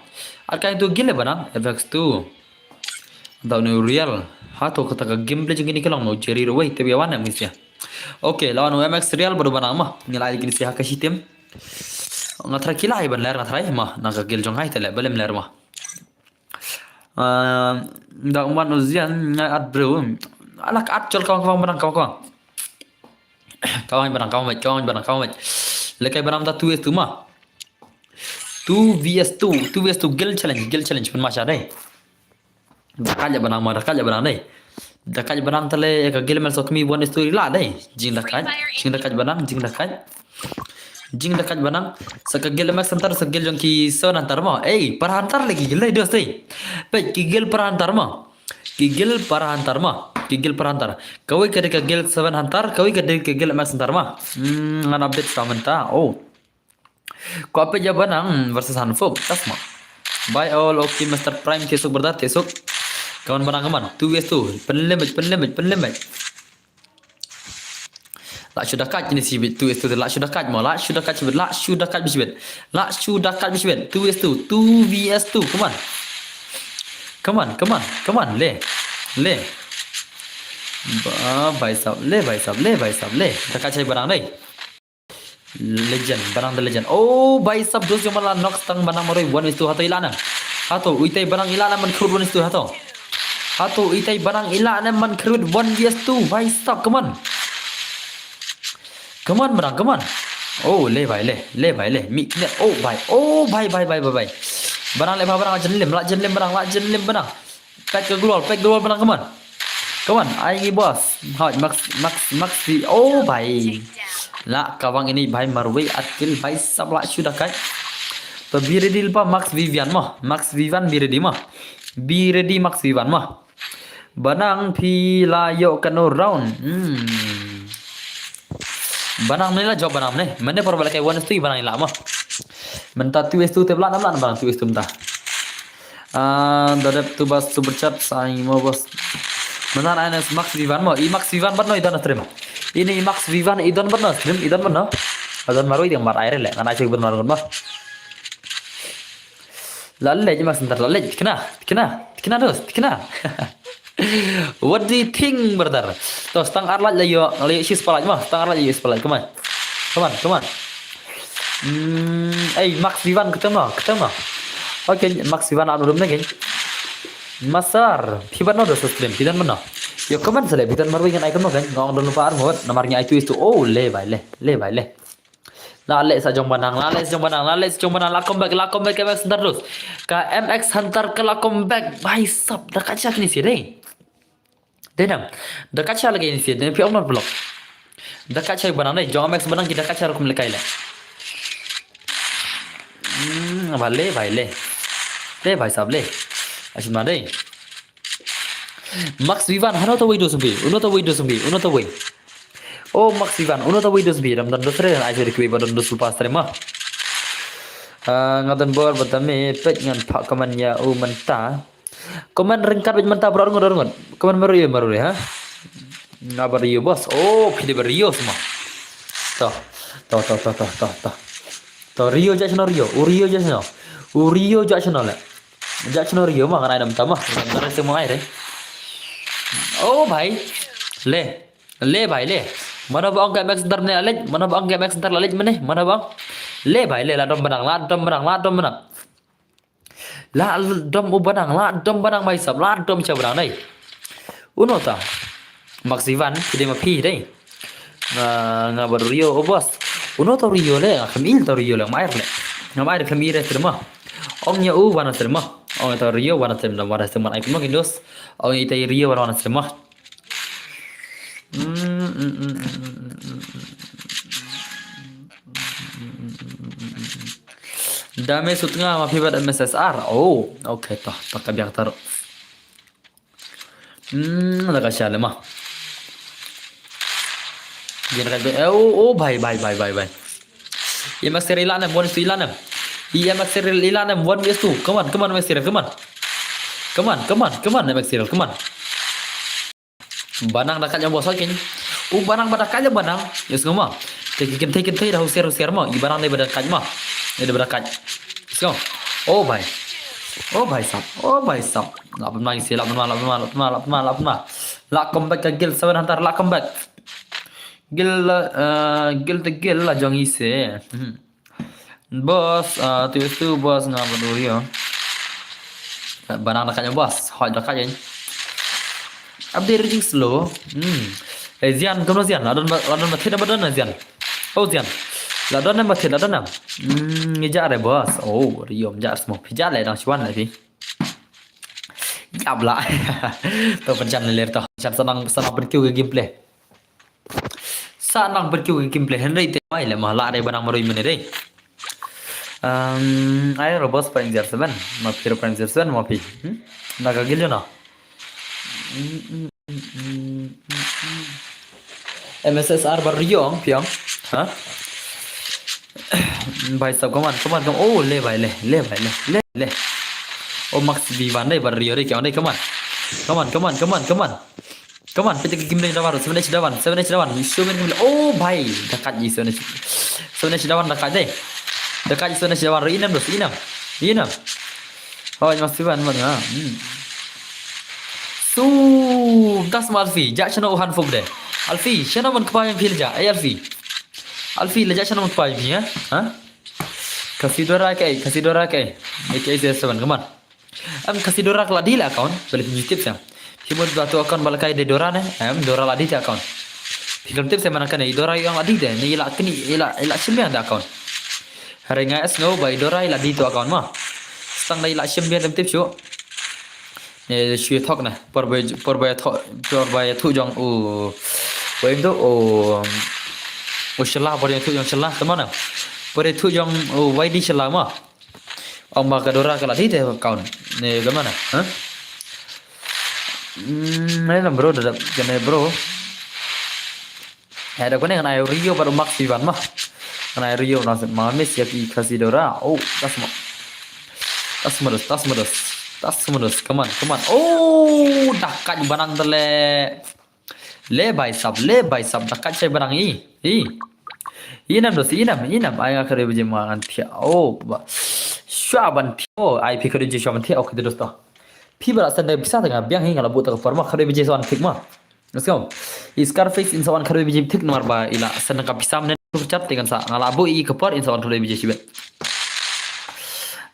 At kai tu gile Banang F X two. Dau ni real. Ha to kata ka gameplay jong kini ka long no jeri ruwai te biawan em sia. Okay, lawan M X real baru Banang ma. Ngi lai kini sia ha ka shitim. Nga try ki lai ban ler nga try ma na ka gel jong hai te le belem ler ma. Ah, da umwan u Zian nga at bro. Alak at jol kawang kawang Banang kawang kawang. Kawang Banang kawang kawang Banang kawang. Lekai Banang ta two is two ma. Two V S two, two V S two gel challenge, gel challenge pun masha dei. Da kait ja Banang ma, da kait ja Banang dei. Da kait ja Banang tale ka gel mel sokmi one is two la dei. Jing da kait, jing da kait Banang, jing da kait. Jing da kait Banang, sa ka gel M X Hunter, sa gel jong ki seven Hunter ma. Ei, para Hunter lagi gel dei dos dei. Peit ki gel para Hunter ma. Ki gel para Hunter ma. Ki gel para Hunter. Kawei ka dei ka gel seven Hunter, kawei ka dei ka gel M X Hunter ma. Hmm, ngan update sa mynta. Oh. Ko apet ja Banang versus Hanfok, tas ma. Bye all, okay, Mister Prime, te suk brother, te suk. Kaman Banang kaman, two V S two, pynlimit, pynlimit, pynlimit. La shu da kait kini shibit, two V S two, la shu da kait mo, la shu da kait shibit, la shu da kait shibit. La shu da kait shibit, two V S two, two V S two, come on. Come on, come on, come on, le, le. Ba, bhai sahab, le, bhai sahab, le, bhai sahab, le. Da kait shibit Banang dei. Legend, Banang the legend. Oh, bhai sahab, dos jong Banang la knock tang Banang marwei one is two hato i la na. Hato, uitai Banang i la na man khrut one is two hato. Hato, uitai Banang i la na man khrut one V S two, bhai sahab, come on. Come on, Banang, come on. Oh, le bhai, le, le bhai, le. Mi knet, oh bhai, oh bhai, bhai, bhai, bhai, bhai. Banang le bha Banang, la jen lim, la jen lim Banang, la jen lim Banang. Pek ke global, pek global Banang, come on. Come on, ai ngi boss. Hoi, Max, Max, Max V, oh bhai. La kawang ini bhai marwei at kill bhai sahab la shu da kait. To be ready lypa Max Vivian mo. Max Vivian be ready mo. Be ready Max Vivian mo. Banang phi la ïoh kano round. Hmm. Banang mane la jop Banang mane. Mane por bala kai one is two Banang i la mo. Mynta two is two te bla nam la Banang two is two mynta. Ah, da dep tu bas super chat sa i mo bos. Mynta ai na Max Vivan mo. I Max Vivan bad no i don stream. Ini i Max Vivan i don bad no stream, i don bad no. I don marwei ding mar ai re le. Ngan ai sik bad no mo. La leit Max Hunter, la leit. Kena, kena, kena dos, kena. What do you think, brother? To, stang ar lait la ïoh, la ïoh shi spalait mo. Stang ar lait la ïoh spalait, come on. Come on, come on. Hmm, ei, Max Vivan, ketem no, ketem no. Okay, Max Vivan anu dum ne gen. Masar, phi bad no dos stream, phi don bad no. Ïoh comment sa le, phi don marwei ngan ai kum no gen. Ngong don pa ar ngot, namar ngi ai tu is tu. Oh, le bhai le, le bhai le. La leh sa jong Banang, la leh sa jong Banang, la leh sa jong Banang, la comeback, la comeback ka M X Hunter dos. Ka M X Hunter ka la comeback, bhai sahab, da ka cha kini si dei. Dei nam, da ka cha lagi ni si, dei phi ong not block. Da ka cha Banang dei, jong M X Banang ki da ka cha rukum lekai le. Hmm, bhai le, bhai le. Le bhai sahab le. Asin ma dei. Max Vivan, hano ta wei dos mbi, uno ta wei dos mbi, uno ta wei. Oh, Max Vivan, uno ta wei dos mbi, ram don dos re, ai seri kiwi ba don dos lupa seri ma. Ah, nga don bor ba tame, pet ngan pa kaman ya u menta. Kaman ringkat bej menta, bro, ngot, ngot. Kaman maru ya, maru ya, ha? Nga ba Rio, bos. Oh, pide ba Rio semua. Toh, toh, toh, toh, toh, toh, toh. Toh, Rio ja sino Rio, u Rio ja sino. U Rio ja sino le. Ja chno rio ma ngan ai dam tama. Ngan ai semua ai re. Oh bhai. Le. Le bhai le. Mana ba ong ka M X Hunter ne la leit. Mana ba ong ka M X Hunter la leit mane. Mana ba ong. Le bhai le la dom Banang, la dom Banang, la dom Banang. La dom u Banang, la dom Banang bhai sahab, la dom cha Banang dei. Uno ta. Max Ivan, phi dei ma phi dei. Nga, nga ba Rio, oh bos. Uno ta Rio le, nga khlem i ta Rio le, nga ai le. Nga ai le khlem i re terma. Ong ya u wana terma. Ong ya ta Rio wana terma, wana terma ai kuma kindos. Ong ya ta Rio wana terma. Dame sut nga ma phi bad M S S R. Oh, okay, toh, toh ka biang taruh. Hmm, la ka sha le ma. Dia ka eh, oh, oh, bhai, bhai, bhai, bhai, bhai. Ye Max Terry la nem, bonus tu la nem. I em X serial i la nem one vs two. Come on, come on, em X serial, come on. Come on, come on, come on, em X serial, come on. Banang da kait ïa u boss, okay. U banang ba da kait ïa banang. Yes, ngoma. Te ki kynthei kynthei da husiar husiar mo. I banang dei ba da kait mo. Dei ba da kait. Yes, ngoma. Oh bhai. Oh bhai sab. Oh bhai sab. Lah pynma ïa se, lah pynma, lah pynma, lah pynma, lah pynma, lah pynma. Lah comeback ka guild Seven Hunter, lah comeback. Guild, eh, guild te guild la jong ïa se. Hmm. Boss, ah, tu tu boss nga ba duri ïa. Banang da kait ïa boss, hoi da kait ïa. Update reaching slow. Hmm. Eh, Zian, kumno Zian? La don, la don ba thied ba don Zian. Oh Zian. La don ba thied, la don. Hmm, ngi ja re boss. Oh, riom ja semua. Phi ja le dang shuan le phi. Ïap lah. To pynjan ler to. Pynjan sa nang, sa nang pynkiew ka gameplay. Sa nang pynkiew ka gameplay hynrei te mai le ma lah dei ba nang marui mynne dei. Um, ai ro boss Prime Zero Seven. Ma phi ro Prime Zero Seven ma phi. Hmm? Na ka guild na. Hmm, hmm, hmm, hmm, hmm, hmm. M S S R ba riong piang. Ha? Bhai sab, come on, come on, come on. Oh, le bhai, le, le bhai, le, le, le. Oh, Max V one dei ba riong dei, come on, dei, come on. Come on, come on, come on, come on. Come on, pete ki kimleng da baru, Seven H da one, Seven H da one. Show me kimleng. Oh, bhai, da kait ïa Seven H. Seven H da one da kait dei. Da kait ïa Seven H da one, ro inem dos, inem. Inem. Oh, Max V one, mana? Hmm. Su, das ma Alfi, ja shano u han fub de. Alfi, shano man kpa yang phi le ja, eh Alfi. Alfi le ja shano man kpa yang phi, ha? Ha? Khasi Dora ke, Khasi Dora ke. Aka Zero Seven, come on. Em Khasi Dora ka la dih la account, bale phi tip sa. Phi mut ba tu account ba la kai de Dora ne, em Dora la dih te account. Phi khlem tip sa mana kane i Dora ïong la dih de, ne i la kni, i la, i la shim biang da account. Hare nga sngew ba i Dora i la dih tu account ma. Stang da i la shim biang dem tip shu. Ne shu thok na, por ba, por ba thok, por ba thu jong u. Ba im tu u. U Shala, por ba thu jong Shala, teman na. Por ba thu jong u Y D Shala ma. Ong ba ka Dora ka la dih te account. Ne ka mana? Ha? Hmm, ne bro, da kane bro. Eh, da kane ngan ai Rio bad u Max V one ma. Ngan ai Rio na ma miss ïa ki Khasi Dora. Oh, das ma. Das ma dos, das ma dos. Das ma dos. Come on, come on. Oh, da kait banang te le. Le bhai sab, le bhai sab, da kait shai banang i. I. Inem dos, inem, inem. Ai nga khaduh baje ma ngan thiah. Oh, ba. Shwa ban thiah. Oh, ai phi khaduh baje shwa ban thiah. Okay, dos to. Phi ba la send pisa te nga biang hi nga la buh ta ka por ma khaduh baje sa wan thiah ma. Let's go. I Scarface in sa wan khaduh baje thiah namar ba i la send ka pisa mynne super chat te ngan sa. Nga la buh i ka por in sa wan khaduh baje shibit.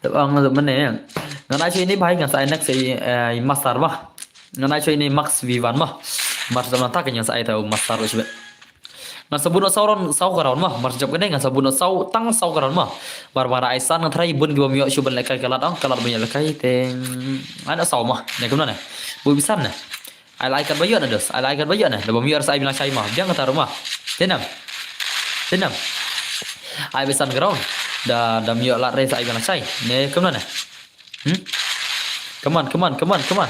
Te ba nga mynne. Ngan ai shu ine bhai ngan sa ai next i, eh, i master ma. Ngan ai shu ine Max V one ma. Mar sa ngan ta ka ngan sa ai ta u master u shibit. Ngan sa bun saw round, saw ka round ma. Mar sa jop kane ngan sa bun saw tang saw ka round ma. Mar mar ai san ngan try bun ki bym ïoh shu ban lehkai ka lad ong, ka lad bym ïoh lehkai te. Ai na saw ma. Ne kumno ne. Bu bisan ne. Ai lai kat ba ïoh ne dos. Ai lai kat ba ïoh ne. Da bym ïoh sa ai bina shai ma. Biang kata ruma. Tenam. Tenam. Ai bisan ka round. Da, da bym ïoh lad re sa ai bina shai. Ne kumno ne. Hmm? Come on, come on, come on, come on.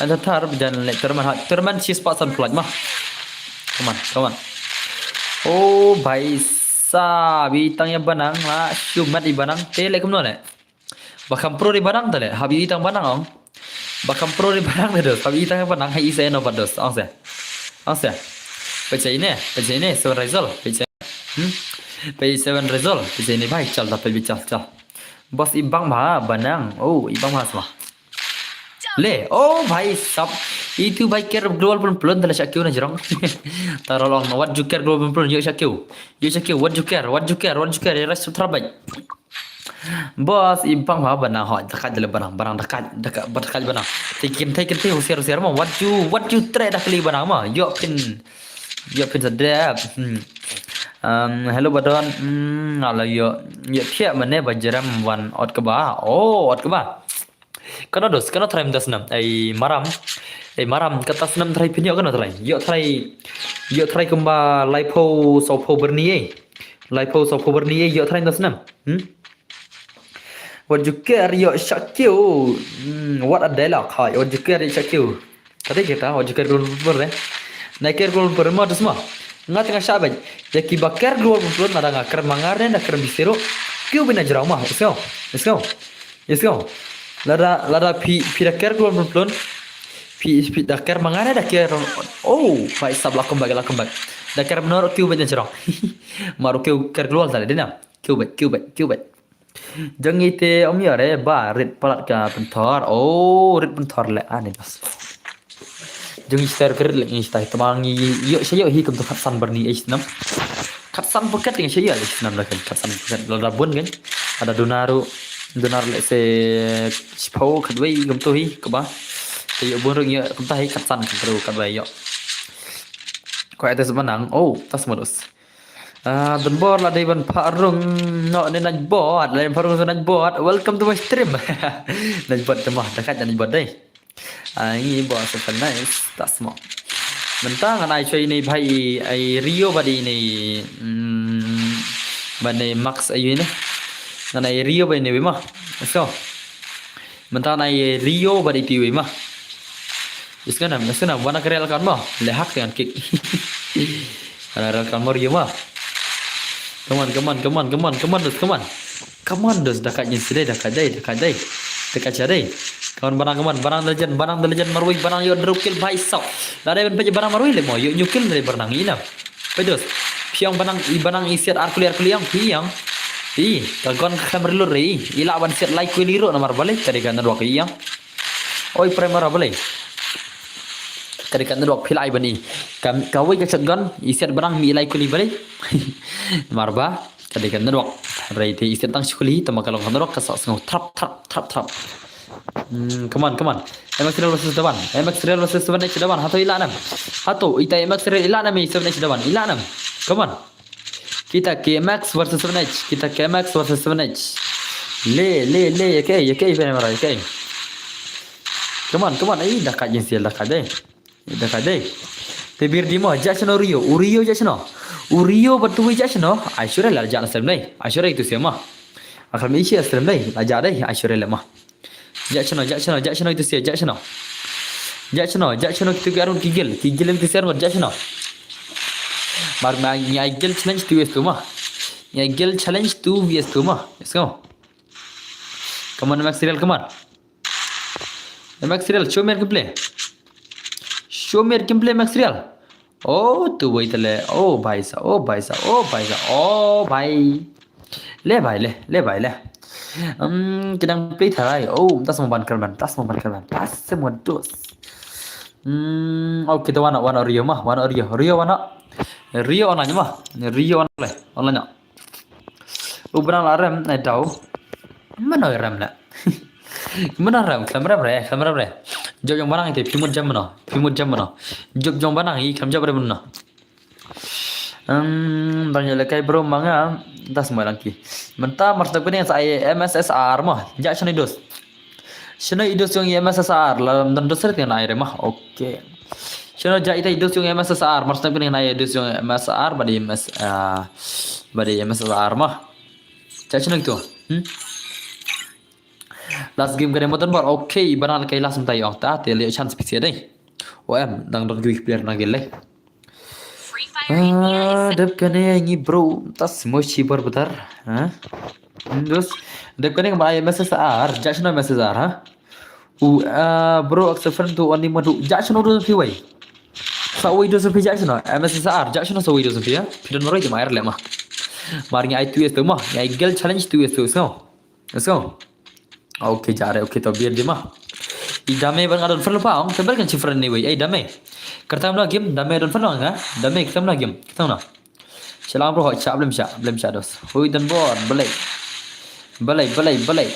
Anta thar bijan le terman ha, terman sis pa san pulaj ma. Come on, come on. Oh, bhai sab, i tang ïa banang la, shumat i banang, te le kumno le. Ba kham pro ri banang te le, hap i tang banang ong. Ba kham pro ri banang te dos, hap i tang banang, hai i se no ba dos, ong se. Ong se. Pechai ne, pechai ne, seven result, pechai. Hmm? Pechai seven result, pechai ne bhai, chal ta, pechai chal, chal. Boss i bang ma banang. Oh, i bang ma sma. Le, oh bhai sab. Itu bhai ker global pun pun tala shakyu na jrong. Tarolong wat ju ker global pun pun yo shakyu. Yo shakyu wat ju ker, wat ju ker, wat ju ker. Ras sutra bai. Boss i bang ma banang ho. Dakat jale banang, banang dakat, dakat, dakat banang. Tikin tikin ti husiar husiar ma. Wat ju, wat ju tre dakli banang ma. Yo pin. Yo pin sa dep. Hmm. Um, hello badon. Hmm, ala yo. Yo thiah mane ba jerem wan ot kaba. Oh, ot kaba. Kano dos, kano trai mynta snem. Ei maram. Ei maram, kata snem trai pynïoh kano trai. Ïoh trai. Ïoh trai kumba laiphew sawphew byrni ei. Laiphew sawphew byrni ei ïoh trai mynta snem. Hmm? Wat ju ker ïoh shakyu. Hmm, what a dialogue. Hai, wat ju ker ïoh shakyu. Kata kita, wat ju ker global pun pun re. Na ker global pun pun ma dus ma. Nga tengah shah bej. Ya kiba ker global pun pun lada nga ker mangar ne, da ker bisiru. Kiew beit na jrong mo. Let's go. Let's go. Let's go. Lada, lada phi, phi da ker klon plon. Phi, phi da ker ma nga ne da ker. Oh, bhai sab, la come back, la come back. Da ker mnor kiew beit na jrong. Mar kiew ker klon ta le dina. Kiew beit, kiew beit, kiew beit. Jong ngi te ym ïoh re ba rit palat ka pynthor. Oh, rit pynthor le ani bas. Jong ngi star krit le ngi star tama ngi ïoh sha ïoh hi kum tu khatsan byrni ei snam. Khatsan paket ngi sha ïoh ei snam la kan khatsan paket la da bun kan. Ada donar ru, donar le se shiphew khatwei kum tu hi kaba. Te ïoh bun ru ngi ïoh kum ta hi khatsan kum tu khatwei ïoh. Ko ate sebenang. Oh, tas modus. Ah, don bor la dei ban pha rung no ne naj bot, la dei pha rung naj bot. Welcome to my stream. Naj bot te mo, da khat naj bot dei. Ah, ngi bot so nice, tas mo. Mynta ngan ai choi ni bhai ai Rio bad ni, mm, bad ni Max ayu ni. Ngan ai Rio bad ni mo. So. Mynta ngan ai Rio bad ni mo. Is kana, is kana wana krel kan mo. Le hak kan kick. Wana krel kan mo Rio mo. Come on, come on, come on, come on, come on, dos, come on. Come on, dos, da khat ngi sdei, da khat dei, da khat dei. Da khat dei. Come on, Banang, come on, Banang the legend, Banang the legend, marwei, Banang ïoh hynriew kill bhai sab. La dei ban peit Banang marwei le mo, ïoh hynñiew kill le Banang ina. Peit dos. Phi ong Banang, i Banang i siat ar kuli, ar kuli ong phi ong. I, ka gun khlem reload re i. I lah ban siat lai kuli ruh namar balei, ka dei ka network i ong. Oi, primer balei. Ka dei ka network phi lah ai ban i. Ka, kawei ka shotgun, i siat Banang mi lai kuli balei. Namar ba. Ka dei ka network. Hynrei te i siat tang shi kuli, tama ka long ka network ka sah sngew trap, trap, trap, trap. Hmm, come on, come on. M X Real versus Dawan. M X Real versus Seven H Dawan. Hato i la nam. Hato ita M X Real i la nam i Seven H Dawan. I la nam. Come on. Kita K M X versus Seven H. Kita K M X versus Seven H. Le, le, le, ya ke, ya ke, ya ke, ya ke. Come on, come on. Ai, da khat jin sial da khat dei. Da khat dei. Te bir di mo, ja shano Rio. U Rio ja shano. U Rio bad tu ja shano. Ai sure la ja na stream dei. Ai sure itu siama. Akal mi isi stream dei. La ja dei. Ai sure le ma. Ja shano, ja shano, ja shano itu sia, ja shano. Ja shano, ja shano kitu ki arun ki gil. Ki gil itu sia arun, ja shano. Mar ma ngi ai gil challenge tu es tu ma. Ngi ai gil challenge tu es tu ma. Let's go. Come on, Max Real, come on. Max Real, show me your gameplay. Show me your gameplay, Max Real. Oh, tu wei tale. Oh, bhai sa, oh, bhai sa, oh, bhai sa, oh, bhai. Le bhai le, le bhai le. Um, kidang play tharai. Oh, tas mo ban kerban, tas mo ban kerban, tas mo dos. Hmm, okay, to wana, wana Rio ma, wana Rio, Rio wana. Rio online ma, Rio online, online. U Banang la rem, eh, dau. Mano rem na. Mano rem, khlem rem re, khlem rem re. Job jong Banang ite, phi mut jam mano, phi mut jam mano. Job jong Banang i khlem jam re mano. Hmm, bang ya lekai bro manga, das mo langki. Mynta mar tak kuning sa ai M S S R mo, ja shano i dos. Shano i dos jong i M S S R, la don dos rit ngan ai re ma. Okay. Shano ja ita i dos jong i M S S R, mar sdang pini ngan ai i dos jong i M S S R, bad i M S, ah, bad i M S S R ma. Ja shano itu. Hmm? Last game ka dei mo don bor. Okay, Banang kai last mynta ong ta, te le chance pisi dei. O em, dang don gui player na gel le. Ah, dep kane ngi bro, tas mo shi bar batar, ha? Dos, dep kane ma M S S R, ja shano M S S R, ha? U, ah, bro, accept friend to only madu, ja shano dos phi wei. Sa wei dos phi ja shano, M S S R, ja shano sa wei dos phi, ha? Phi don roi te ma air le ma. Mar ngi ai tu es tu ma, ngi ai gel challenge tu es tu, so. Let's go. Okay, jare, okay, to biar di ma. I dame ban ngadon friend pa, ong, tebel kan chi friend ni wei. Eh, dame. Kertam la game, dame don friend nga. Dame, kertam la game. Kertam na. Shalang bro, cha, blem cha, blem cha dos. Hui dan bor, belai. Belai, belai, belai.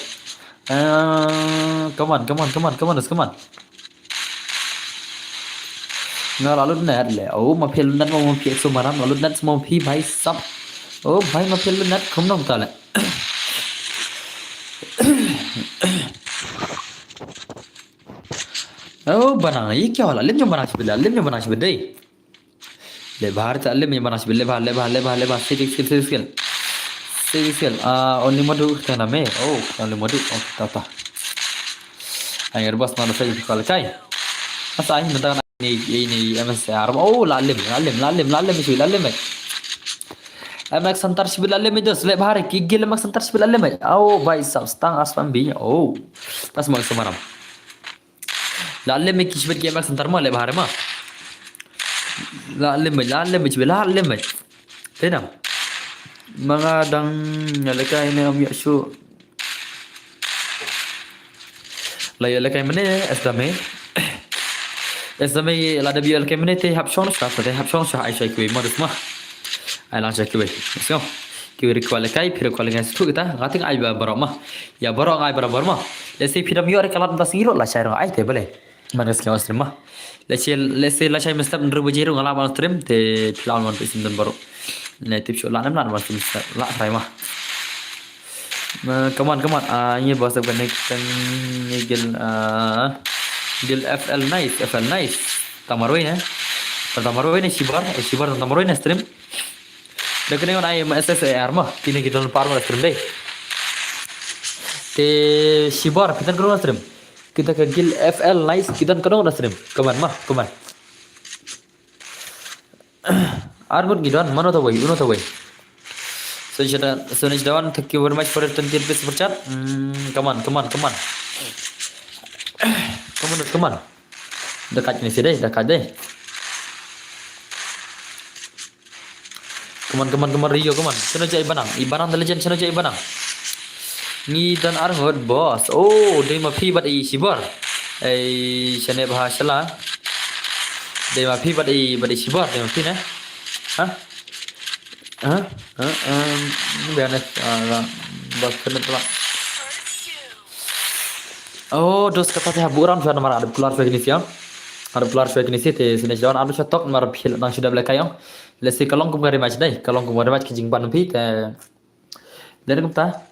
Eh, come on, come on, come on, come on, dos, come on. Nga la lut net le. Oh, ma phi lut net mo, ma phi exo maram, la lut net mo phi bhai sab. Oh, bhai ma phi lut net, khum nong ta le. Oh, Banang, ye kya wala? Lim jong Banang shibit, lim jong Banang shibit dei. Le bahar ta lim jong Banang shibit, le bahar, le bahar, le bahar, le bahar, six kill, six kill. Six kill. Ah, only madu ta na me. Oh, only madu. Oh, ta ta. Ayer bas na sa kal kai. Asa ai na ni, ni M S R. Oh, la lim, la lim, la lim, la lim, la lim. Em ek santar shibit la lem dos, leh bha re ki gil em ek santar shibit la lem. Oh, bhai sahab, stang as pam bi. Oh. Tas mang samaram. La lem ki shibit ki em ek santar ma, leh bha re ma. La lem, la lem shibit, la lem. Te nam. Ma nga dang ïalehkai ne em ïoh shuh. La ïalehkai mynne, es dame. Es dame la da ïalehkai mynne te hap shong sha, te hap shong sha ai sha kiwei ma dus ma. Ai lang sha kiwei. Let's go. Kiwei ri kwah lehkai, phi ri kwah lehkai shu kita. Nga te nga ai ba baroh ma. Ïa baroh nga ai barabor ma. Lehse phi dam ïoh re ka lad mynta sngi ruh la shai ruh nga ai te balei. Man ka sngi stream ma. Lehse, lehse la shai mynstep hynriew baje ruh nga lah ban stream te phi lah ban peit sim don baroh. Ne tip shuh lah ne em lah ban stream mynstep. Lah try ma. Eh, come on, come on. Ah, ngi ba sa connect tang ngi gil, ah, gil F L nice, F L nice. Tang marwei ne. Tang marwei ne shibar, eh, shibar tang marwei ne stream. Da kane ngan ai ma S S A R ma. Kine ki don par ma stream dei. Te shibar phi don kano na stream. Kita ka gil F L nice ki don kano na stream. Come on ma, come on. Ar ngut ngi don, mano tawei, uno tawei. Sonish Dawan, Sonish Dawan, thank you very much for your twenty rupees super chat. Mm, come on, come on, come on. Come on, come on. Da kat ni sih deh, da kat deh. Come on, come on, come on, Rio, come on. Shano jai banang, i banang da legend, shano jai banang. Ngi don ar ngut boss. Oh, dei ma phi bad i shibar. Ei, shane bha shala. Dei ma phi bad i, bad i shibar, dei ma phi ne. Ha? Ha? Ha? Um, biar ne, ah, boss kena tolak. Oh, dos kata te habu ram sha namar ada keluar sha kini siang. Ada keluar sha kini si te sini jawan ada sha tok namar phil nang sudah belai kayang. Lehse ka long kum ka rematch dei, ka long kum ka rematch ka jingban phi te. Dei kumta.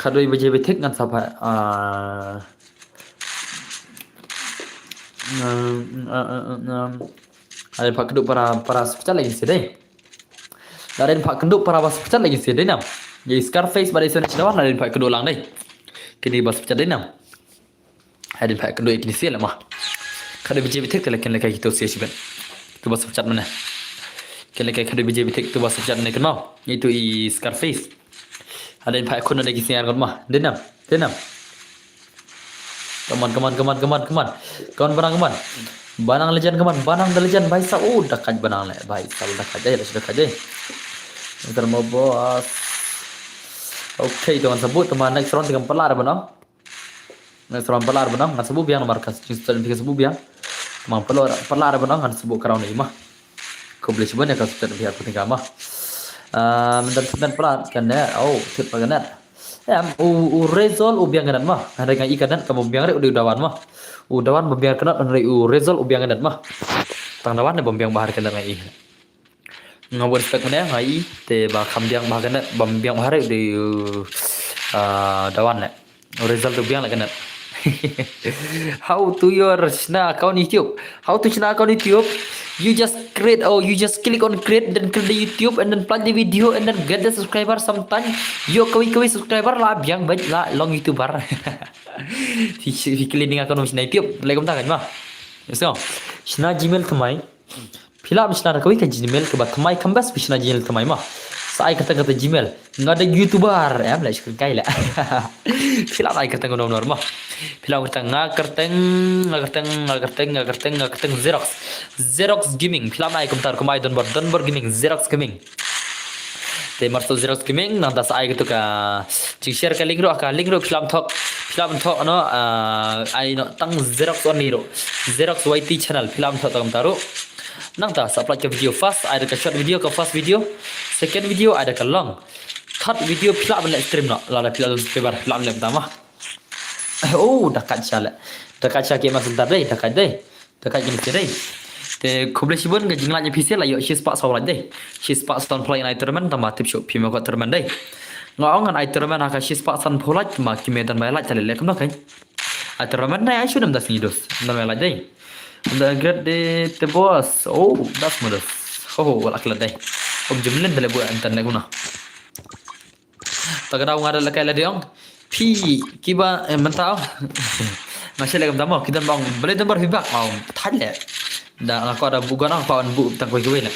Khadwei baje bitik ngan sa pha, ah, ngam, ah, ah, ah, ngam. Ada pha kdu para, para sukcha lagi si dei. Ada pha kdu para ba sukcha lagi si dei nam. Jadi Scarface bad Sonish Dawan ada pha kdu lang dei. Kini ba sukcha dei nam. Hadien pha kynduh ïa kine sien la ma. Khadduh B J B thik te la ken lehkai kito sien shiben. Tu ba sukchat mane. Ken lehkai khadduh B J B thik tu ba sukchat ne kynmaw. Itu i Scarface. Hadien pha khun da ki sien ngot ma. Denam. Denam. Come on, come on, come on, come on, come on. Come on, Banang, come on. Banang legend, come on. Banang da legend, bhai sa. Oh, da khat Banang le. Bhai sa da khat dei, da khat dei. Ntar mo boss. Okay, to ngan sabut, to ma next round te ngam pala re Banang. Ngan sa wan pala re Banang, ngan sa buh biang namar ka jingstad phi ka sa buh biang. Mang pala, pala re Banang, ngan sa buh ka round ne ma. Khublei shibun ïa ka stad phi ka tingkam ma. Ah, mynta tip net pala ka net, oh, tip pala ka net. Em, u, u Rezol u biang ka net ma. Hynrei nga i ka net ka bym biang re u dei u Dawan ma. U Dawan bym biang ka net, hynrei u Rezol u biang ka net ma. Tang Dawan ne bym biang bha re ka net nga i. Nga bun spek mane nga i te ba kham biang bha ka net, bym biang bha re u dei u, ah, Dawan ne. Result u biang la ka net. How to your shna account YouTube? How to shna account YouTube? You just create, oh, you just click on create, then create the YouTube, and then play the video, and then get the subscriber. Sometime ïoh kawei kawei subscriber la biang bad la long YouTuber. Phi, phi kylli ning account shna YouTube. Leh kumta kan ma. So, shna Gmail thymmai. Phi lah ban shna da kawei ka Gmail kaba thymmai, kam best phi shna Gmail thymmai ma. Sa ai kyrteng kata Gmail. Nga da YouTuber. Em, leh shu kai leh. Phi lah ai kyrteng uno uno ma. Phi lah kyrteng nga kyrteng, nga kyrteng, nga kyrteng, nga kyrteng, nga kyrteng Xerox. Xerox Gaming. Phi lah ai kumta kum ai Donbor, Donbor Gaming, Xerox Gaming. Te mar shu Xerox Gaming, nangta sa ai katu ka jingshare ka link ruh, ka link ruh phi lah ban thok, phi lah ban thok no, ah, ai no tang Xerox only ruh. Xerox Y T channel phi lah ban thok tang ta ruh. Nangta sa upload ka video first, ai da ka short video, ka first video, second video, ai da ka long. Third video phi lah ban leh stream no, lada phi lah ban streamer, phi lah ban leh tama. Oh, da kat sha leh. Da kat sha ki ma center dei, da kat dei. Da kat kine ki dei. Te khublei shibun ka jinglait ïa phi sha la ïoh shispah saw lait dei. Shispah sanphew lait nai tournament tama tip shuh phi ma ka tournament dei. Nga ong ngan ai tournament ha ka shispah sanphew lait ma ki me don bai lait ta leh leh kumno kan. Ai tournament nai ai shu nam da sngi dus. Nam bai lait dei. Da great day te boss. Oh, das mo dus. Ho ho wala kala dei. Om jumlen da leh bu internet kumno. Ta ka daw nga da lehkai la dei ong. Phi kiba, eh, mynta ong. Nga shu leh kumta mo, ki don ba ong balei don bar feedback ma ong. Thait leh. Da nga kwah da buh gun ong, kwah ban buh tang kawei kawei leh.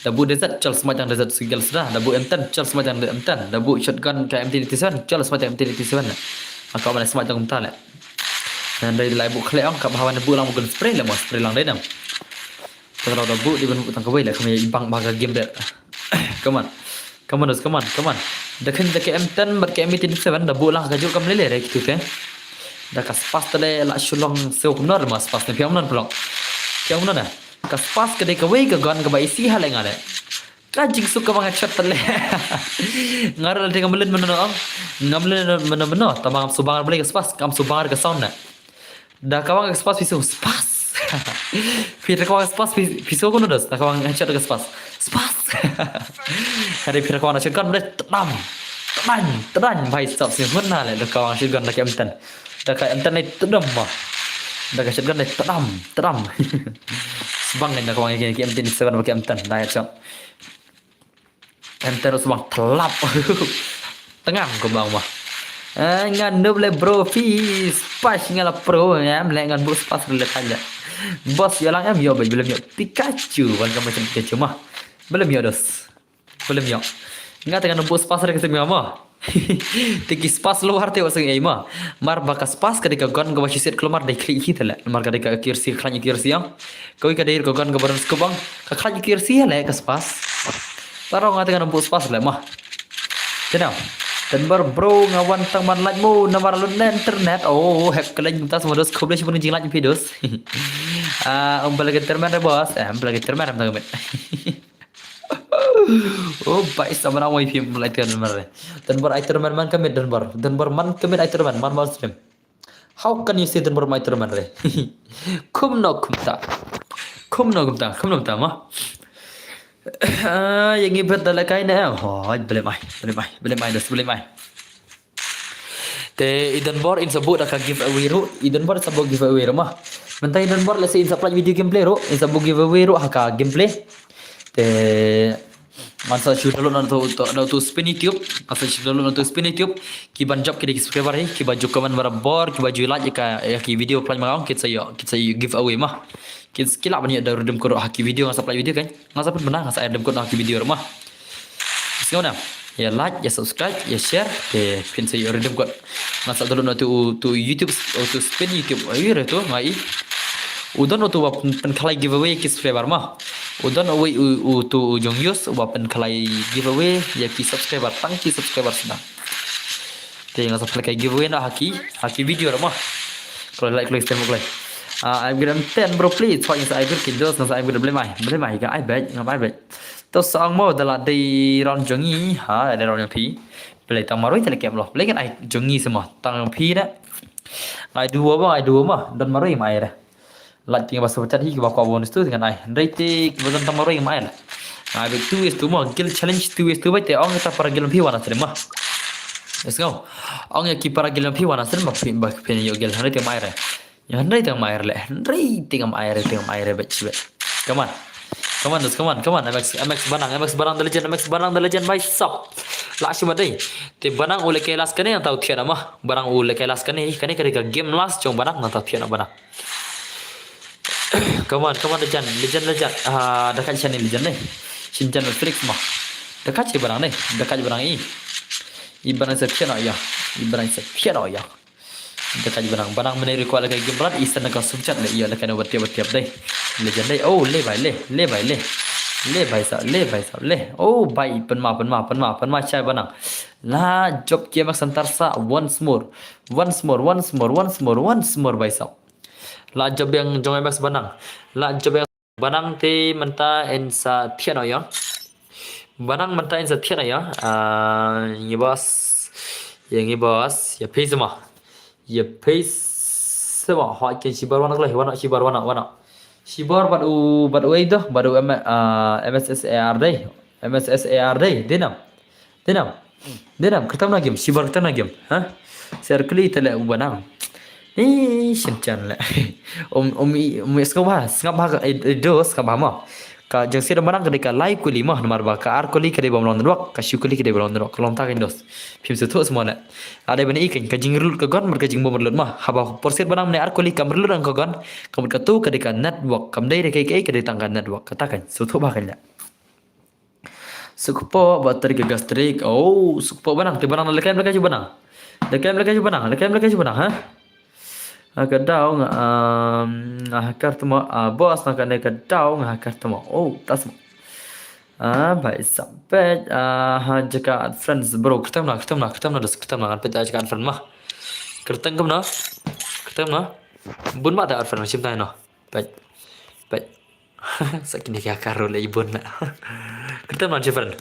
Da buh D Z, chol smai tang D Z single sda. Da buh M ten, chol smai tang M ten. Da buh shotgun ka M ten eighty-seven, chol smai tang M ten eighty-seven. Aka mana smai tang kumta le. Ngan dei lai buh khleh ong, ka ba hawan buh lang buh gun spray le mo, spray lang dei nam. Tang rau da buh di ban buh tang kawei le, kami ibang ba ka game de. Come on. Come on, come on, come on. Da khan da ka M ten bad ka M eighty-seven da buh lang ka juk kam lele re kitu te. Da ka spas te le la shulong sew kumno ma spas ne piang non pelong. Piang non na. Ka spas ka dei kawei ka gun ka ba isi ha le nga le. Ka jingsuk ka ba nga chat te le. Nga ra le te nga melen meno ong. Nga melen meno meno. Tama ngam subang re ka spas, ngam subang re ka sound na. Da ka wang ka spas piso spas. Phi da ka wang spas pi- piso kono dos. Da ka wang headshot ka spas. Spas. Hari phi da ka wang na shotgun bre tedam. Tedam, tedam bhai sab sini hun na le da ka wang shotgun da ka M ten. Da ka M ten ni tedam ma. Da ka shotgun ni tedam, tedam. Sbang ni da ka wang ki M ten seven ba ka M ten da headshot. Enter sbang telap. Tengang ko bang mah. Eh, ngan noob le bro, phi spas nga la pro, ngam le ngan buh spas le tanya. Boss yo lang em yo ba belum yo Pikachu, wan ka macam Pikachu mah. Belum yo dos. Belum yo. Nga tengah noob spas re ka sima mah. Tiki spas luar te wasang ei mah. Mar ba ka spas ka dei ka gun ka ba shiset klomar dei klik hi tele. Mar ka dei ka accuracy, ka khlaiñ accuracy yang. Kawei ka dei ka gun ka ba don skubang. Ka khlaiñ accuracy le ka spas. Taro nga tengah noob spas le mah. Tenau. Tenbar bro nga wan tang man lait mo namar lun internet. Oh, hep kelen tas mo dos khublei shibun jing lait pi dos. Ah, um balaga termen re boss. Eh, um balaga termen re tang met. Oh, bai sama na wai phim lai termen re. Tenbar ai termen man ka met tenbar. Tenbar man ka met ai termen man man stream. How can you say Denmark mai terman re? Kumno kumta. Kumno kumta. Kumno kumta ma. Ah, yang ibet da lakai ne. Hoi, bele mai, bele mai, bele mai, das bele mai. Te i Denmark in sabut da ka giveaway ru. I Denmark sabut giveaway ru ma. Mentang i Denmark lese in sa play video gameplay ru. In sabut giveaway ru ha ka gameplay. Te ngan sa shu download na tu, tu, na tu spin YouTube. Ngan sa shu download na tu spin YouTube. Ki ban jop ki dei ki subscriber hi, ki ba ju comment barabor, ki ba ju like ïa ka, ïa ki video plan ma nga ong, ki sa ïoh, ki sa ïoh giveaway ma. Ki, ki lah ban ïoh da redeem code ha ki video ngan sa play video kan. Ngan sa pynbna ngan sa redeem code ha ki video ma. Sngewna. Ïa like, ïa subscribe, ïa share, te phin sa ïoh redeem code. Ngan sa download na tu, tu YouTube, tu spin YouTube. Ai re tu ngai. U don utu ba pyn, pynkhlaiñ giveaway ki subscriber ma. U don uwei u, utu u jong Yus uba pynkhlaiñ giveaway ïa ki subscriber, tang ki subscriber sna. Te nga sa pynkhlaiñ giveaway na ha ki, ha ki video ra ma. Kalau like, like, stem, like. Ah, I'm gonna ten bro please. Thok nga sa ai bir ki dos nga sa ai bir bele mai. Bele mai ka ai bej, nga ai bej. To sa ong mo da la dei round jong ngi, ha, dei round jong phi. Bele tang marwei te le kem lo. Bele kan ai jong ngi sma. Tang phi da. Ngai duo ba, ngai duo ma. Don marwei mai re. Lait ting ba super chat hi ki ba kwa bonus tu dengan ai. Hynrei te ki ba don tang marwei mai la. Ngai ba two is two ma. Guild challenge two is two ba te ong ta para guild phi wana srim ma. Let's go. Ong ya ki para guild phi wana srim ma phi ba phi yo guild hynrei te mai re. Ya hynrei te mai re le. Hynrei te mai re, te mai re ba chi ba. Come on. Come on, come on, come on. M X, M X Banang, M X Banang the legend, M X Banang the legend, bhai sab. La shi ma dei. Te Banang u le ke last kane nang tau thiana ma. Banang u le ke last kane, kane kane ka game last jong Banang nang tau thiana Banang. Come on, come on, legend, legend, legend. Ah, da ka channel legend ne. Shin channel Felix ma. Da ka chi Banang ne, da ka Banang i. I Banang sa thiana ya. I Banang sa thiana ya. Da ka Banang, Banang mene request la ka game plan, i send ka super chat le, ïa la ka no batiap batiap dei. Legend dei. Oh, le bai le, le bai le. Le bai sa, le bai sa, le. Oh, bai pynma, pynma, pynma, pynma chai Banang. La jop ki M X Santarsa once more. Once more, once more, once more, once more bai sa. La jop yang jong M X Banang. La jop yang Banang te mynta in sa thian o ya. Banang mynta in sa thian o ya. Ah, ngi bas. Ya ngi bas. Ya phi sma. Ya phi sma. Hoi ken shibar wana klai. Wana shibar wana wana. Shibar bad u bad u ai doh. Bad u M, ah, M S S A R dei. M S S A R dei. Denam. Denam. Denam, kyrtam na game, shibar kyrtam na game. Ha? Ser kli tele u Banang. Eh, shin chan le. Um, um, i, um, sngap ba, sngap ba, eh, eh, do, sngap ba mo. Ka jeng sir Banang ka dei ka lai kuli mo, namar ba ka ar kuli ka dei ba mlong dwak, ka shu kuli ka dei ba mlong dwak, ka long ta ka dos. Phim suthu semua le. Ada bani ikan, ka jing rulut ka gon, mar ka jing bom rulut mo. Haba por sir Banang ne ar kuli kam rulut ang ka gon, ka mut ka tu ka dei ka network, kam dei dei ka, ka, ka dei tang ka network, ka ta kan, suthu ba kan le. Suk kpoh ba tari ka gastric. Oh, suk kpoh banang, te banang, leh kem leh kem banang. Leh kem leh kem banang, leh kem leh kem banang, ha? Ah, ka daw nga, um, nga hacker tama, ah, boss na kane ka daw nga hacker tama. Oh, tas ma. Ah, bhai sab peit, ah, ha jaka add friends bro, kyrtem na, kyrtem na, kyrtem na, dos kyrtem na, ngan peit ha jaka add friend ma. Kyrtem kem na, kyrtem na. Bun ma da add friend ma, shim tai no. Peit, peit. Sa kine ki hacker ruh leh i bun na. Kyrtem na, shim friend.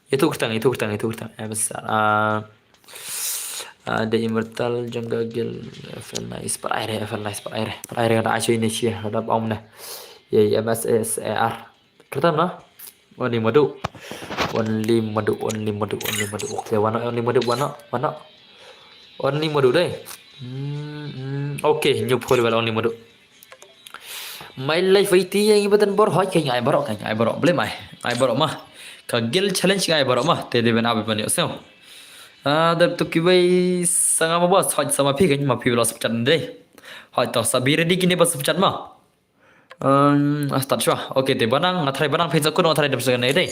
Itu kyrtem, itu kyrtem, itu kyrtem. Eh, besar. Ah, ah, The Immortal, Jungle Girl, F L Nice, pat ai re, F L Nice, pat ai re. Pat ai re, da acho ini chia, da bom na. Ye, M S S A R. Kyrtem na? Only Madu. Only Madu, only Madu, only Madu. Okay, wan na, only Madu, wan na, wan na. Only Madu dei. Hmm, hmm. Okay, new follower only Madu. My life iti yang ibatan bor hoi keng ai barok, keng ai barok. Blem ai. Ai barok ma. Ka guild challenge ai barok ma. Te dei ban abi ban yok seo. Ah, dep tu kiwei sanga ma boss, hoi sama phi keng ma phi ba la super chat dei. Hoi to sa bi ready kine ba super chat ma. Um, ah, start shwa. Okay, te banang, nga try banang phin sa kut, nga try dem sa kane dei.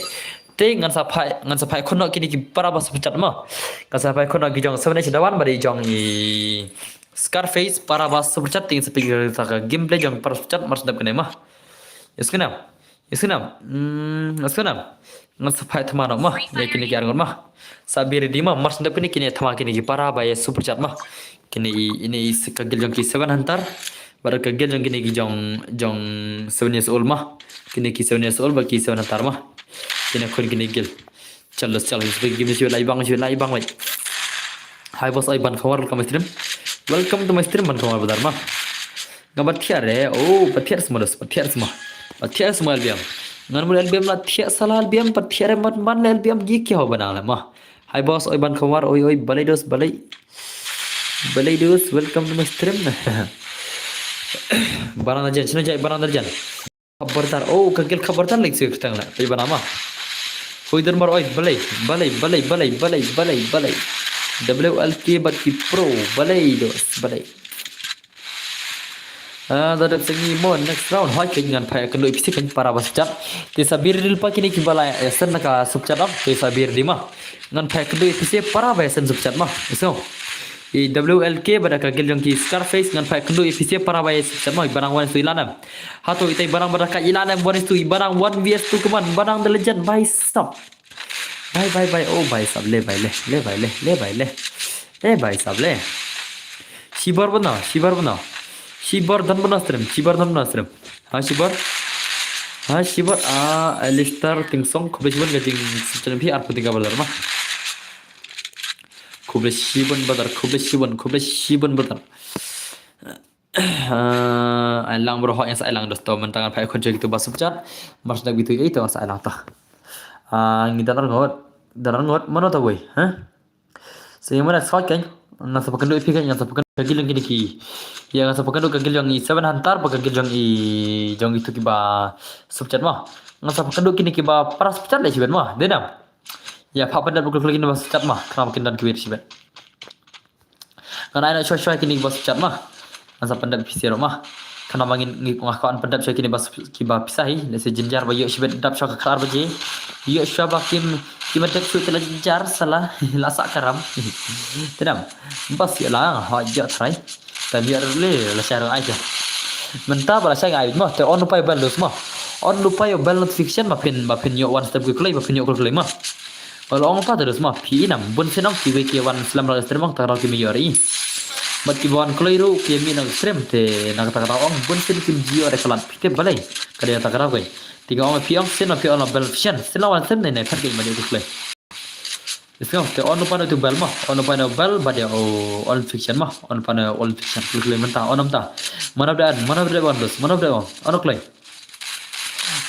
Te ngan sa phai, ngan sa phai kut noh kine ki para ba super chat ma. Ngan sa phai kut noh ki jong seven H Dawan bad i jong i Scarface para ba super chat, te ngan sa peit ka gameplay jong para super chat mar sdep kane ma. Yes kane. Yes kane. Hmm, yes kane. Ngan sa phai thma noh ma. Ïa kine ki ar ngut ma. Sa bi ready ma. Mar sdep kine kine thma kine ki para ba ïa super chat ma. Kine i, ine i ka guild jong ki Seven Hunter. Bad ka guild jong kine ki jong, jong seven years old ma. Kine ki seven years old bad ki Seven Hunter ma. Kine khun kine guild. Chalo, chalo, shu game shu lai bang, shu lai bang wei. Hi boss, oi Ban Khawar, welcome to my stream. Welcome to my stream, Ban Khawar brother ma. Nga ba thiah re, oh, ba thiah sma dos, ba thiah sma. Ba thiah sma L B M. Ngan mul L B M la thiah sala L B M, ba thiah re man man L B M gi ki ho banang le ma. Hi boss, oi Ban Khawar, oi, oi, balei dos, balei. Balei dos, welcome to my stream. Banang da jan, shino jai banang da jan. Khabartar, oh, ka guild Khabartar lek sui kyrteng le. Pei banang ma. Oi Dermar, oi, balei, balei, balei. W L K bad ki pro, balei dos, balei. Ah, da dep sengi mo next round. Hoi keng ngan phai kynduh A P C keng para ba super chat. Te sa bi ready lypa kine ki ba la, eh, send na ka super chat am. Te sa bi ready ma. Ngan phai kynduh A P C para ba send super chat ma. So. I W L K bad ka guild jong ki Scarface ngan phai kynduh A P C para ba super chat ma. Banang wan sui lan em. Hato itai banang bad ka ilan em wan sui banang one V S two keman. Banang the legend bhai sab. Bhai, bhai, bhai, oh, bhai sab, le, bhai, le, le, bhai, le, le, bhai, le. Eh, bhai sab, le. Shibor bana, shibor bana. Shibor dan bana stream, shibor dan bana stream. Ha, shibor. Ha, shibor, ah, Alistair Tingsong, khublei shibun ka jing channel phi ar putih ka brother ma. Khublei shibun brother, khublei shibun, khublei shibun brother. Ah, ai lang bro, hok ïa sa ai lang dosto, mynta ngan phai khun jong kitu ba super chat. Mar sdang bitu ei to sa ai lang ta. Ah, ngi darar ngot, darar ngot, mano ta wei, ha? Sa ïa mano soi keng, ngan sa pakynduh ïa phi keng, ngan sa pakynduh ka guild jong kine ki. Ïa ngan sa pakynduh ka guild jong i Seven Hunter, ba ka guild jong i, jong itu kiba super chat ma. Ngan sa pakynduh kine kiba para super chat le shibet ma, dei nam. Ïa pha pyndep bukul kine ba super chat ma, khnang ba kin don kiwei shibet. Ngan ai noh shwa shwa kine kiba super chat ma. Ngan sa pyndep pisa ruh ma. Khnang ba ngin ngi nga kwah pyndep shwa kine ba sup-, kiba pisa hi. Lehse jynjar ba ïoh shibit dap shwa ka khar baje. Ïoh shwa ba kim, kim dep shu te la jynjar sala la sah karam. Te dang. Bas ïoh la ha ïoh trai. Te ïoh le la shah ruh ai te. Mynta ba la shah ai ma te on lupa ïoh bell dos ma. On lupa ïoh bell notification ba phin, ba phin ïoh one step ki kloi, ba phin ïoh kloi ma. Ol ong pa terus ma phi inam bun sien ong kiwei ki wan slem ra stream ong ta ka daw kim ïoh ri. Bad kiba wan kloi ruh ki mih na stream te na kata ka daw ong bun sien kim ji ïoh re khlad phi te balei. Ka dei ta ka daw kai. Te nga ong phi ong sien ong phi ong la bell sien sien la wan sien ne ne phat ki ma dei kloi. Sien ong te on pa no tu bell ma on pa no bell bad ïa o on fiction ma on pa no on fiction kloi kloi mynta on mynta. Mano da an mano da on dos mano da on on kloi.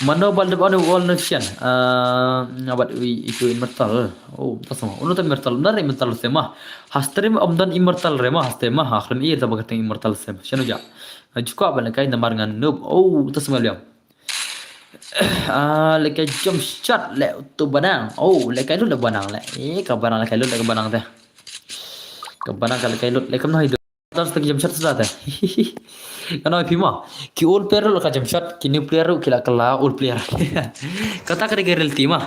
Mano bal dep anu wall nation. Ah, nga bad wi itu immortal. Oh, ta sama. Unu ta immortal. Benar immortal sema. Ha stream om don immortal rema ha stream ha khlem ir ta ba kateng immortal sema. Shano ja. Jukwa bal kai namar ngan noob. Oh, ta sama liam. Ah, leka jump shot le tu banang. Oh, leka lu le banang le. Eh, ka banang leka lu le ka banang te. Ka banang ka leka lu le kam no hidu. Dance ta ki jump shot sa ta. Ka noi phi ma. Ki old player ruh ka jump shot, ki new player ruh ki la kylla old player. Kata ka dei ka reality ma.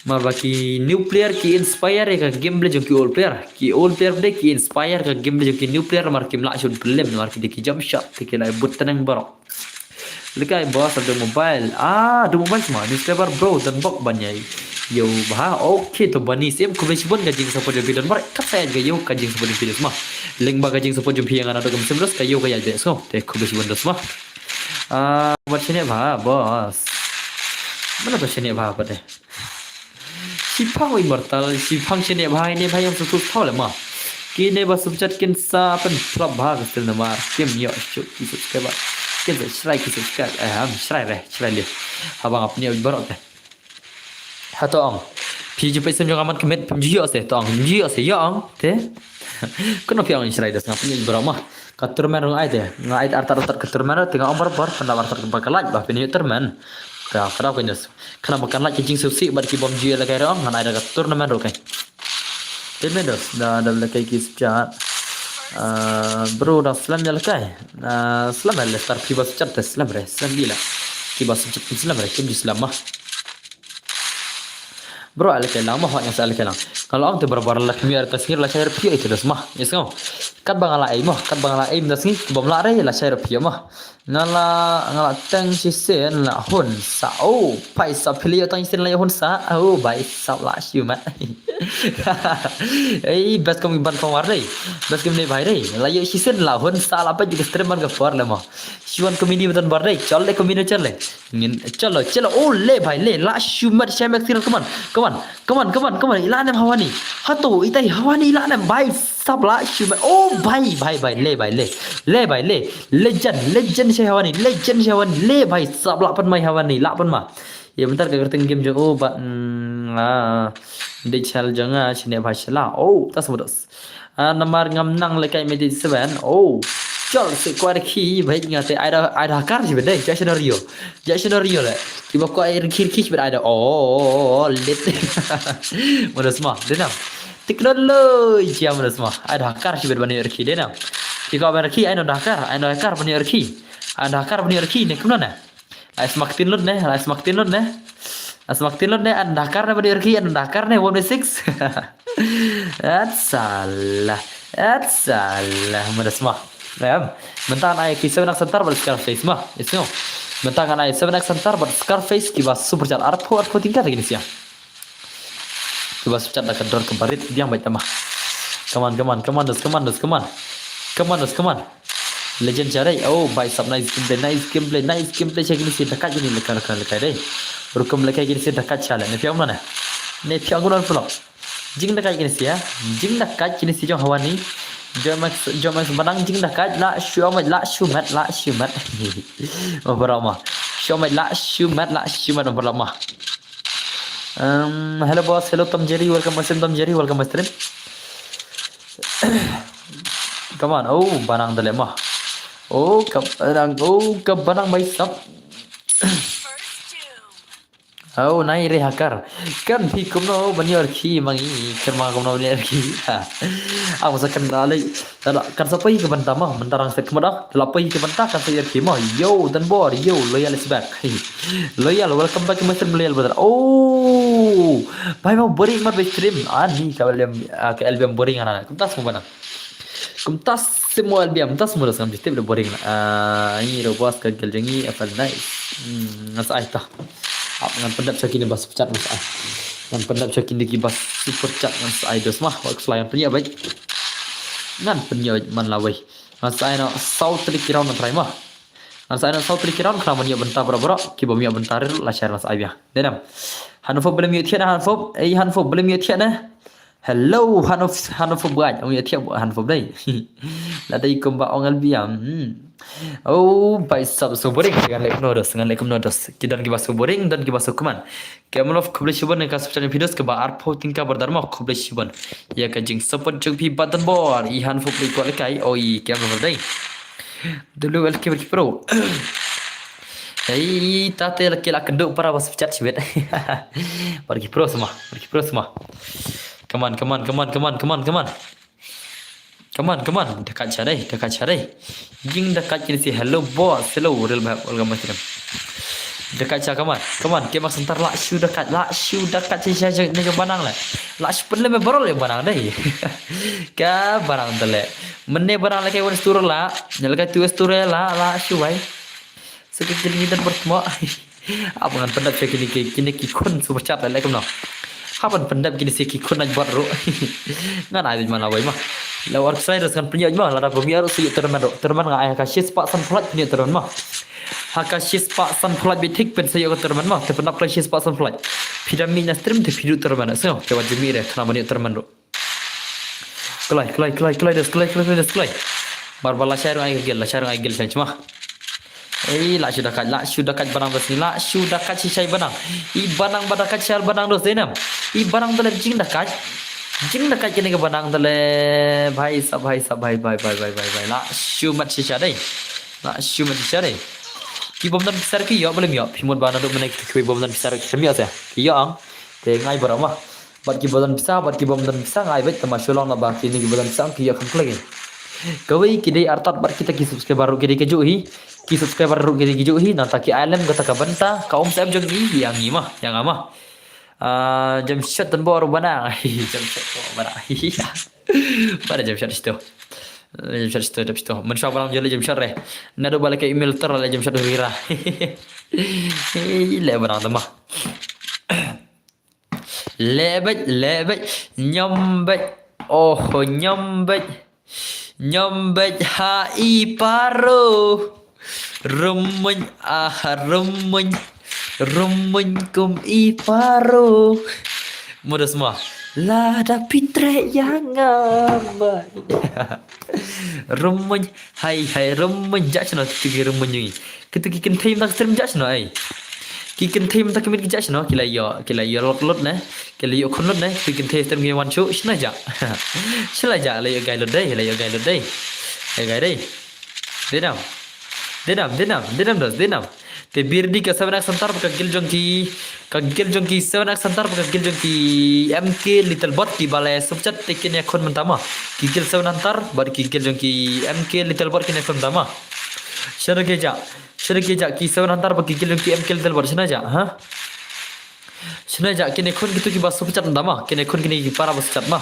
Namar ba ki new player ki inspire ïa ka gameplay jong ki old player. Ki old player de ki inspire ka gameplay jong ki new player namar kim lah shuh pynlem namar ki de ki jump shot te ki la bud tneng baroh. Lehkai boss, Dum Mobile. Ah, Dum Mobile sma. Newspaper bro, don bok ban ïa ïoh bha. Okay, to bani sim, khublei shibun ka jingsupport jong phi don bok. Kat sa ïa ka ïoh ka jingsupport jong phi don sma. Link ba ka jingsupport jong phi ïa nga naduh ka mynsiem dos ka ïoh ka ïaid beit sma. Te khublei shibun don sma. Ah, wat shane bha boss. Mano ba shane bha pat de. Shiphang Immortal, shiphang shane bha, ne bha ïa suk suk thaw le ma. Kine ba sum chat kin sa pynphlop bha ka stil namar kim ïoh shuh ki subscriber. Kin sa shrai ki subscribe. Eh, am shrai re, shrai le. Haba nga pynïoh baroh te. Hato ong. Phi ju peit sim jong nga man kmet phi ju ïoh se, to ong. Ju ïoh se, ïoh ong te. Kano phi ong shrai dos nga pynïoh baroh ma. Ka tournament ruh ai te. Nga ai artat artat ka tournament ruh te nga ong barabor pynlap artat ba ka lait ba phin ïoh tournament. Ka ka daw ka news. Khnang ba kan lait ka jingsngewsih bad ki bym ju ïalehkai ruh ngan ai da ka tournament ruh kai. Te me dos da da lehkai ki sum chat. Ah, bro da slem ïalehkai. Ah, slem ïalehkai phi ba sum chat te slem re slem gila. Ki ba sum chat slem re kim ju slem ma. Bro, ïalehkai lang ma, hot nga sa ïalehkai lang. Nga la ong te barabor la kmie arta sngir la shai ruh phi ïa ite dos ma. Yes ngo. Katba nga la aim ma, katba nga la aim da sngi, bym lah re la shai ruh phi ïa ma. Nga la nga la tang shisien la hun sa. Oh, bai sap phi la ïoh tang shisien la ïoh hun sa. Oh, bai sap la shu mat. Ei, best kum ban kong war dei. Best kum ne bai dei. La ïoh shisien la hun sa la pa ju ka stream ban ka por le ma. Shu wan comedy ba don bar dei. Chal le comedy chal le. Ngin chalo chalo. Oh, le bai le la shu mat shai mak sir. Come on. Come on. Come on, come on, come on. Ila nem hawani. Hato itai hawani ila nem bai sap la shu mat. Oh, bai bai bai le bai le. Le bai le. Legend, legend shai hawani. Legend shai hawani. Le bai sap la pan mai hawani. La pan ma. Ïa bentar ka kyrteng game jong u ba, mm, ah, dei chal jong nga shane bha shala. Oh, tas mudos. Ah, namar ngam nang lehkai me dei seven. Oh, chal se kwar ki bhai nga te ai da ai da kar shi bedai ja scenario. Ja scenario le. Ki ba ko ai rkhir ki shi bedai da. Oh, lit. Mudos ma, dei nam. Technology mudos ma. Ai da kar shi bed bani rkhir dei nam. Ki ko ban rkhir ai no da kar, ai no kar bani rkhir. Ai da kar bani rkhir ne kumno ne. Lai smak tin lut ne, lai smak tin lut ne. Lai smak tin lut ne, an dakar ne bad irki, an dakar ne one six. At salah, at salah, mana sma. Em, mentang ai ki seven ak center bad Scarface ma. Isngo. Mentang ai seven ak center bad Scarface ki ba super chat arphew arphew tingkat lagi ni sia. Ki ba super chat da ka dor ka barit biang bait tama. Come on, come on, come on, dos, come on, dos, come on. Come on, dos, come on. Legend cha dei. Oh, bai sap nice gameplay, nice gameplay, nice gameplay cha kini si dakat kini leka leka leka dei. Rukum leka kini si dakat cha le. Ne phi ong mano ne? Ne phi ong mano pulok. Jing dakat kini si ya. Jing dakat kini si jong hawani. Jong Max, jong Max banang jing dakat la shu amat la shu mat la shu mat. Oh, barama. Shu amat la shu mat la shu mat barama. Um, hello boss, hello Tom Jerry, welcome my stream Tom Jerry, welcome my stream. Come on, oh, banang dale ma. Oh, ka banang, oh, ka banang bai sap. Oh, nai re hakar. Kan phi kumno ban yor ki mangi, kan ma kumno ban yor ki. Aku sa kan dale. Kan sa pai ka banta ma, banta rang set kumada. La pai ka banta kan sa yor ki ma. Yo, dan bor, yo, loyal is back. Loyal, welcome back to my stream, loyal brother. Oh, bai ma boring mat bai stream. Ani ka album, ka album boring ana. Kumtas mo bana. Kumtas mo album, kumtas mo das ngam jitip le boring na. Ah, ini ro boss ka gel jengi apa nice. Hmm, ngas ai ta. Ap ngan pendap chaki ni bas pecat ngas ai. Ngan pendap chaki ni ki bas super chat ngas ai dos mah. Wak fly ngan penya bai. Ngan penya man lawai. Ngan sa ai na saw trik ki round na try mah. Ngan sa ai na saw trik ki round kena man ïa benta bra bra. Ki bom ïa benta ril la share ngan sa ai bia. Denam. Hanfop belum ïa thiat na hanfop. Eh hanfop belum ïa thiat na. Hello hanfop hanfop buat. Ong ïa thiat buat hanfop dai. La dai kumba ong al bia. Hmm. Oh bai sap so boring ngan lek no dos ngan lek no dos. Ki don ki ba so boring don ki ba so kuman. Kemalov khublei shibun ne ka subscribe videos ke ba arphew tingka berdar ma khublei shibun. Ïa ka jing support jong phi button bor i hanfop dei kwat lekai oi kemalov dei. Dulu el kiber ki pro. Hei tate laki la kenduk para bas pecat shibet. Bar ki pro semua, bar ki pro semua. Come on, come on, come on, come on, come on, come on. Come on, come on. Dekat cha dei, dekat cha dei. Jing dekat kini si hello boss, hello real bhai welcome stream. Dakat sha, come on. Come on, ki mak center la shu dakat, la shu dakat sha sha ne jong Banang le. La shu pynlem baroh le Banang dei. Ka Banang te le. Mynne Banang le kai wan stur la. Nyal kai tu stur la, la shu bai. Seke kini dan bertemu. Apa ngan pyndap sha kini ki, kini ki khun super chat le kumno. Haban pyndap kini seke khun naj bot ru. Ngan ai ma la wai ma. La war ksai ras ngan pynyap ma, la da pynyap ru shu tournament ru. Tournament nga ai ka shis pa san plat pynyap tournament ma. Ha ka shis pa san plat bit thik pyn sa ïoh ka tournament ma. Te pynap klai shis pa san plat. Phi da mi na stream te phi du tournament. So, te wat jemi re khana ban ïoh tournament ru. Klai, klai, klai, klai, des, klai, klai, klai, des, klai. Bar ba la shai rung ai gel, la shai rung ai gel sha ma. Ei, la shu dakat, la shu dakat Banang des ni, la shu dakat shi shai Banang. I Banang ba dakat shai Banang dos dei nam. I Banang dale jing dakat. Jing dakat kene ka Banang dale. Bhai sab, bhai sab, bhai, bhai, bhai, bhai, bhai, bhai. La shu mat shi shai dei. La shu mat shi shai dei. Ki bom dan besar ki ïoh, belum ïoh. Phi mut ba na duk mene ki bom dan besar ki ïoh sa. Ki ïoh ang. Te ngai bara ma. Bad ki bom dan pisa, bad ki bom dan pisa ngai bad tama shu long na ba kini ki bom dan pisa ki ïoh kham khlek. Kawei ki dei artat bad kita ki subscriber ruh ki dei ka juh hi. Ki subscriber ruh ki dei ka juh hi, nangta ki ailem kata ka bynta, ka um sa em jong i, ïa ngi ma, ïa nga ma. Ah, Jamshed tan bor Banang. Jamshed bor Banang. Pada Jamshed situ. Jamshed situ, dap situ. Mensha Banang jali Jamshed re. Nado balik ke email ter le Jamshed rira. Hei, le Banang tama. Lebet, lebet, nyombet, oh nyombet, nyombet ha i paro. Remuñ, ah remuñ, remuñ kum i paro. Mudah semua. Lada pitre yang amat. Remuñ, hai hai remuñ, jak chno tiki remuñ. Kita ki kynthei mynta ka stream jak shano ai. Ki kynthei mynta ka miet ki jak shano, ki la ïoh, ki la ïoh lut lut ne. Ki la ïoh khun lut ne. Ki kynthei stream ki wan shu shano jak. Shano jak la ïoh gai lut dei, la ïoh gai lut dei. Gai gai dei. Dei nam. Dei nam, dei nam, dei nam dos, dei nam. Te bir di ka seven X Hunter ka guild jong ki, ka guild jong ki seven X Hunter ka guild jong ki M K Little Bot ki ba la super chat te kin ïa khun mynta ma. Ki guild seven Hunter bad ki guild jong ki M K Little Bot kin ïa khun mynta ma. Shano ki jak. Shano ki jak ki seven Hunter bad ki guild jong ki M K Little Bot shano jak, ha? Shano jak kine khun kitu ki ba super chat mynta ma. Kine khun kine ki para ba super chat ma.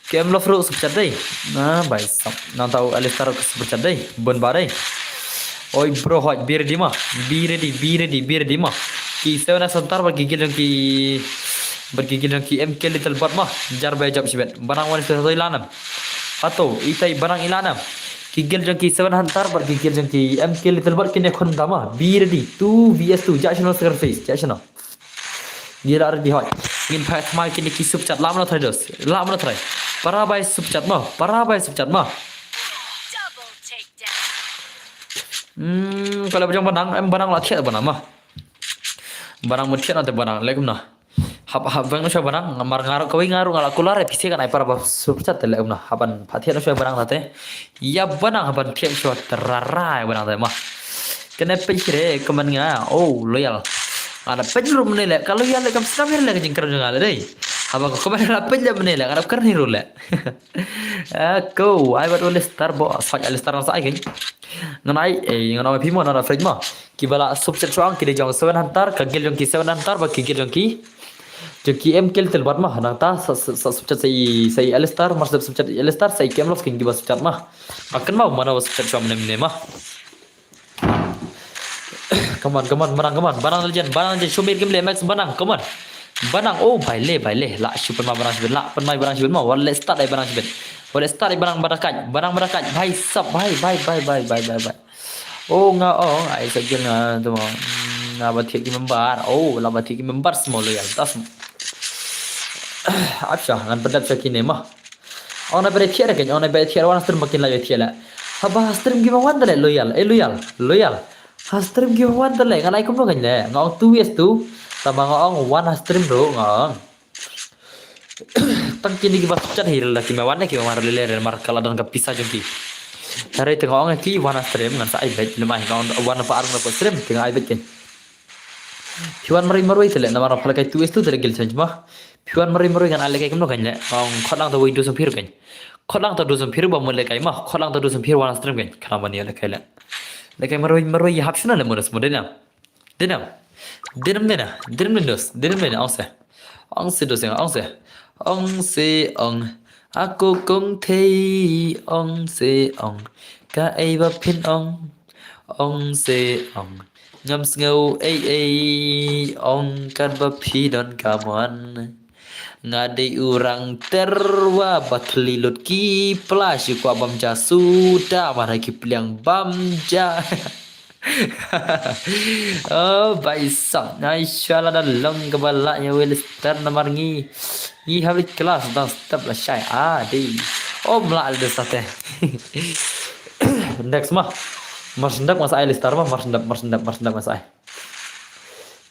Ki em love ruh super chat dei. Na bai sap. Nangta u Alistar ka super chat dei. Bun ba dei. Oi bro hoj, be ready ma. Be ready, be ready, be ready ma. Ki seven X Hunter bad ki guild jong ki, bad ki guild jong ki M K Little Bot ma. Jar ba jop shibet. Banang wan sa toi lanam. Ato, itai Banang i lanam. Ki guild jong ki seven Hunter bad ki guild jong ki M K Little Bot kine khun mynta ma. Be ready. Two V S two. Jak shano sacrifice. Jak shano. Ngi la ready hoi. Ngin phai thma kine ki super chat. Lam na trai dos. Lam na trai. Para bai super chat ma. Para bai super chat ma. Hmm, kala bajang Banang, em Banang la thiat Banang ma. Banang ma thiat na te Banang, lek na. Hap hap veng na sha Banang, mar ngarok kawei ngarok ngala kular e pise kan ai para ba super chat te lek na. Haban pha thiat na sha Banang te. Ya Banang haban thiat sha terara Banang te ma. Kene page re comment nga. Oh, loyal. Ada page ru mene le. Kalau ya le kam snam le ka jingkar jong le dei. Haba ko comment la page le mene le. Ada kar ni ru le. Ko ai bat Alistar bo. Saj Alistar sa ai ken. Ngan ai eh ngan ai phi mo na fridge ma. Ki ba la super chat shuang ki dei jong seven Hunter ka guild jong ki seven Hunter bad ki guild jong ki. Jong ki M K Little Bot ma nangta sa super chat sa i Alistar mar super chat Alistar sa i kem los ken ki ba super chat ma. Akan mau mana super chat shuang mene mene ma. Come on, come on, Banang, come on. Banang legend, Banang legend. Show me game le, Max Banang, come on. Banang, oh, bai le, bai le. La, shu pynmai Banang shibit, la, pynmai Banang shibit ma. Wal le start ai Banang shibit. Wal le start ai Banang ba dakat, Banang ba dakat. Bhai sab, bhai, bhai, bhai. Oh, nga ong, ai sa gil nga tu ma. Hmm, nga ba thiak ki member. Oh, la ba thiak ki member semua loyal. Tas. Apsha, ngan pedap sha kine ma. Ong na bere thiar kan, ong na bere thiar wan stream makin la thiar la. Haba stream gi ma wan dale loyal, eh loyal, loyal. Ha stream gi ma wan dale ngan ai kumno kan le. Nga ong two vs two. Tama nga ong wan ha stream ro nga ong. Tang kini ki ba super chat hi la ki ma wan ne ki ma mar le le mar kala don ka pisa jong ki. Tare te nga ong ki wan ha stream ngan sa ai bet lemai nga ong wan pa arung pa stream te nga ai bet kan. Phi wan marwei marwei te le namar pha la kai two vs two te le gil challenge ma. Phi wan marwei marwei ngan ai le kai kumno kan le. Ong khot lang ta wei du sam phir kan. Khot lang ta du sam phir ba mo le kai ma. Khot lang ta du sam phir wan stream kan. Khana mani le kai le. Le kai marwei marwei hap shuna le mo das mo denam. Denam. Dinem dina, dinem dina dos, dinem dina, ong se. Ong se dos, ong se. Ong se, ong. Ako kong thei, ong se, ong. Ka ei ba phin ong. Ong se, ong. Ngam sngew ei ei, ong kat ba phi don ka mon. Nga dei u rang terwa ba thli lut ki pla shi kwa bam ja su da ma ki pliang bam ja. Oh, bai sam. Ai shala da long ka ba la ya wel star na mar ngi. Ngi habit class dang step la shai. Ah, dei. Oh, mla le sa te. Next ma. Mar sendap mas ai le star ma. Mar sendap, mar sendap, mar sendap mas ai.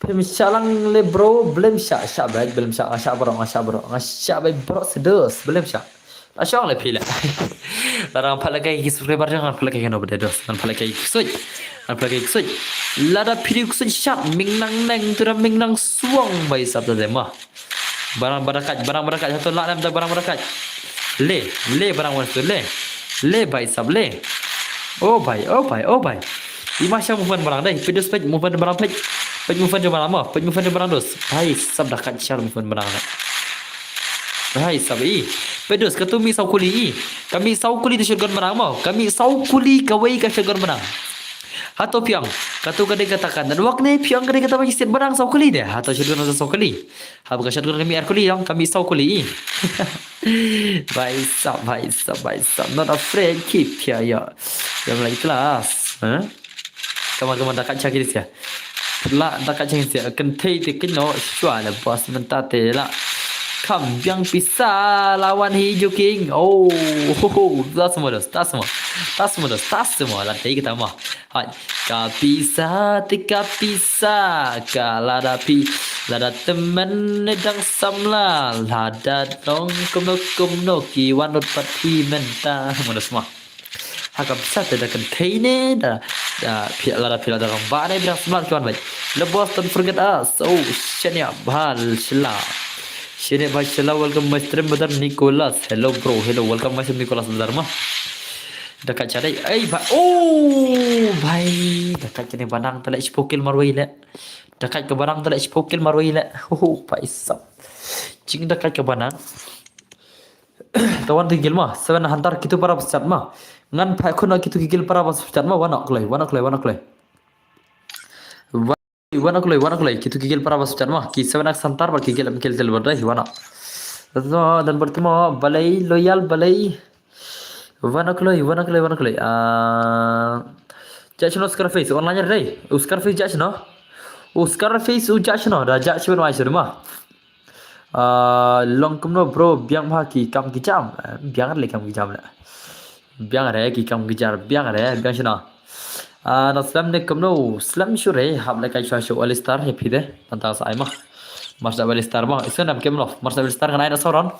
Phim shah lang le bro, blem shah, shah bai, blem shah, nga shah bro, nga shah bro, nga shah bai bro sedos, blem shah. La shong le phi le. La rang phala kai ki subscriber jong, ngan phala kai no bede dos, ngan phala kai ki suit, ngan phala kai ki suit. Lada phi ki suit shah, ming nang neng, tu da ming nang suang bai sap da dema. Barang barakat, barang barakat, satu lak nam da barang barakat. Le, le barang wan tu le. Le bai sap le. Oh bai, oh bai, oh bai. Ima sha movement barang dai. Pedus pej movement barang pej. Pej movement barang ma. Pej movement barang dos. Bai sap da kat shar movement barang dai. Bai sap i. Pedus katu mi sau kuli i. Kami sau kuli di shotgun barang ma. Kami sau kuli kawai ka shotgun barang. Hato piang. Katu kadai katakan. Dan wak ne piang kadai kata bagi sit barang sau kuli deh. Hato shotgun hato sau kuli. Haba ka shotgun kami ar kuli dong, kami saw kuli i. Bai sap, bai sap, bai sap. Not afraid, keep ya, ya. Yang lagi kelas. Ha? Kaman, kaman, dakat cak ini sia. La, dakat cak ini sia. Kentai te keno, shwa le bos menta te la. Kam biang pisa lawan hi joking. Oh, ho, ho. Tas semua dos, tas semua. Tas semua dos, tas semua. Lantai kita mah. Hai. Ka pisa te ka pisa ka lada phi lada temen ne dang samla lada dong kumno kumno ki wanot pat phi menta. Mana semua. Ha ka pisa te da kan thei ne da da phi lada phi lada rong ba ne bidang samla ki wan bai. Le boss, don't forget us. Oh, shania bal shila. Shania bal shila, welcome my stream brother Nicholas. Hello bro, hello, welcome my stream Nicholas brother ma. Dakat chadai. Ai ba. Oh, bai. Dakat chadai banang tale shipokil marwei le. Dakat ke banang tale shipokil marwei le. Ho ho, bai sap. Jing dakat ke banang. Tawan tingil ma. Seven hunter kitu para besat ma. Ngan pai kuno kitu kigil para besat ma. Wanok klai, wanok klai, wanok klai. Wana kulai, wana kulai, kitu kigil para bas chat ma, ki seven ak santar ba kigil am kil tel berdai, wana. Dan bertemu balai, loyal balai. Wana kulai, wana kulai, wana kulai. Ah, judge no Scarface, online dai. U Scarface judge no. U Scarface u judge no, da judge ben wai ma. Ah, long kumno bro, biang bha ki kam ki jam. Eh, biang le kam ki jam le. Biang re ki kam ki jar, biang re, biang shina. Ah, na slam ne kumno, slam shu re, hap le kai shwa shu Alistar, he phi de, nanta sa ai ma. Mars da Alistar ma, isu nam kem lo, Mars da Alistar ngan ai na sauron.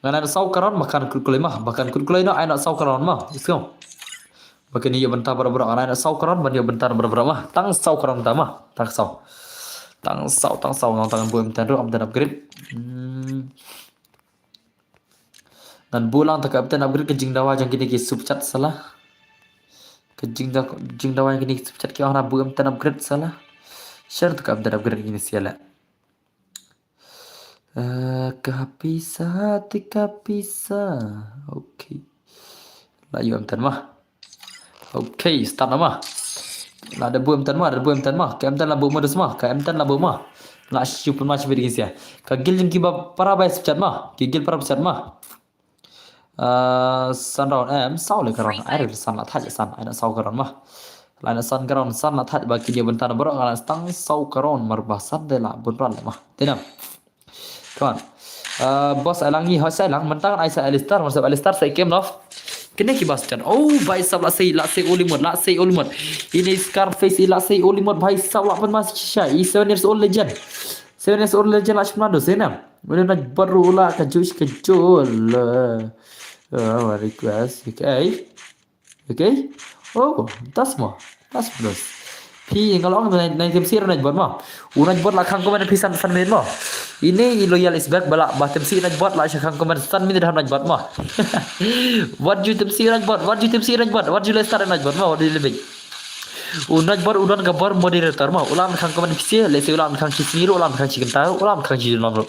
Ngan ai na sau karon, makan kut kulai ma, makan kut kulai no, ai na sau karon ma, isu. Makan iyo benta bra bra, ngan ai na sau karon, ban iyo benta bra bra ma, tang sau karon ta ma, tang sau. Tang sau, tang sau, nang tang bu em ten ru, am ten upgrade. Hmm. Ngan buh lang ta ka em ten upgrade ka jingdawa jong kine ki super chat sala. Ka jingda-, jingdawa jong kine ki super chat ki ong na buh em ten upgrade sala. Share ta ka em ten upgrade kine sia la. Eh, ka pisa, ti ka pisa. Okay. La yu em ten ma. Okay, start na ma. La da buh em ten ma, da buh em ten ma. Ka em ten la buh ma dus ma, ka em ten la buh ma. La shu pun ma shu bit sia. Ka gil jong ki ba para bai sep chat ma. Ki gil para sep chat ma. Ah, san round em, saw le ka round. Ai re san la thaj san, ai na saw ka round ma. La na san ka round, san la thaj ba ki ni bynta na bro, nga la stang saw ka round mar ba san de la bun round le ma. Te nam. Come on. Uh, boss ai lang ngi hot sai lang, mentang ai sa Alistar, masa Alistar sai kem love. Kene ki bas chan. Oh, bai sab la sai, la sai Olimot, la sai Olimot. Ini Scarface, la sai Olimot, bai sab la pen mas shisha. I seven years old legend. Seven years old legend la shmna do senam. Udah nak baru la ka juice ka jol. Uh, request. Okay. Okay. Oh, tas mo. Tas plus. Phi ngalong na na tem si na bot mo. Una bot la khang ko mana phi san san min mo. Ini i loyal is back bala ba tem si na bot la sha khang ko mana san min dah na bot mo. What you tem si na bot? What you tem si na bot? What you le start na bot mo? What you le big? U Nightbot u don ka bor moderator ma, u lah ban khang comment phi sha, lehse u lah ban khang shi sngi ruh, u lah ban khang shi kynta ruh, u lah ban khang shi junom ruh.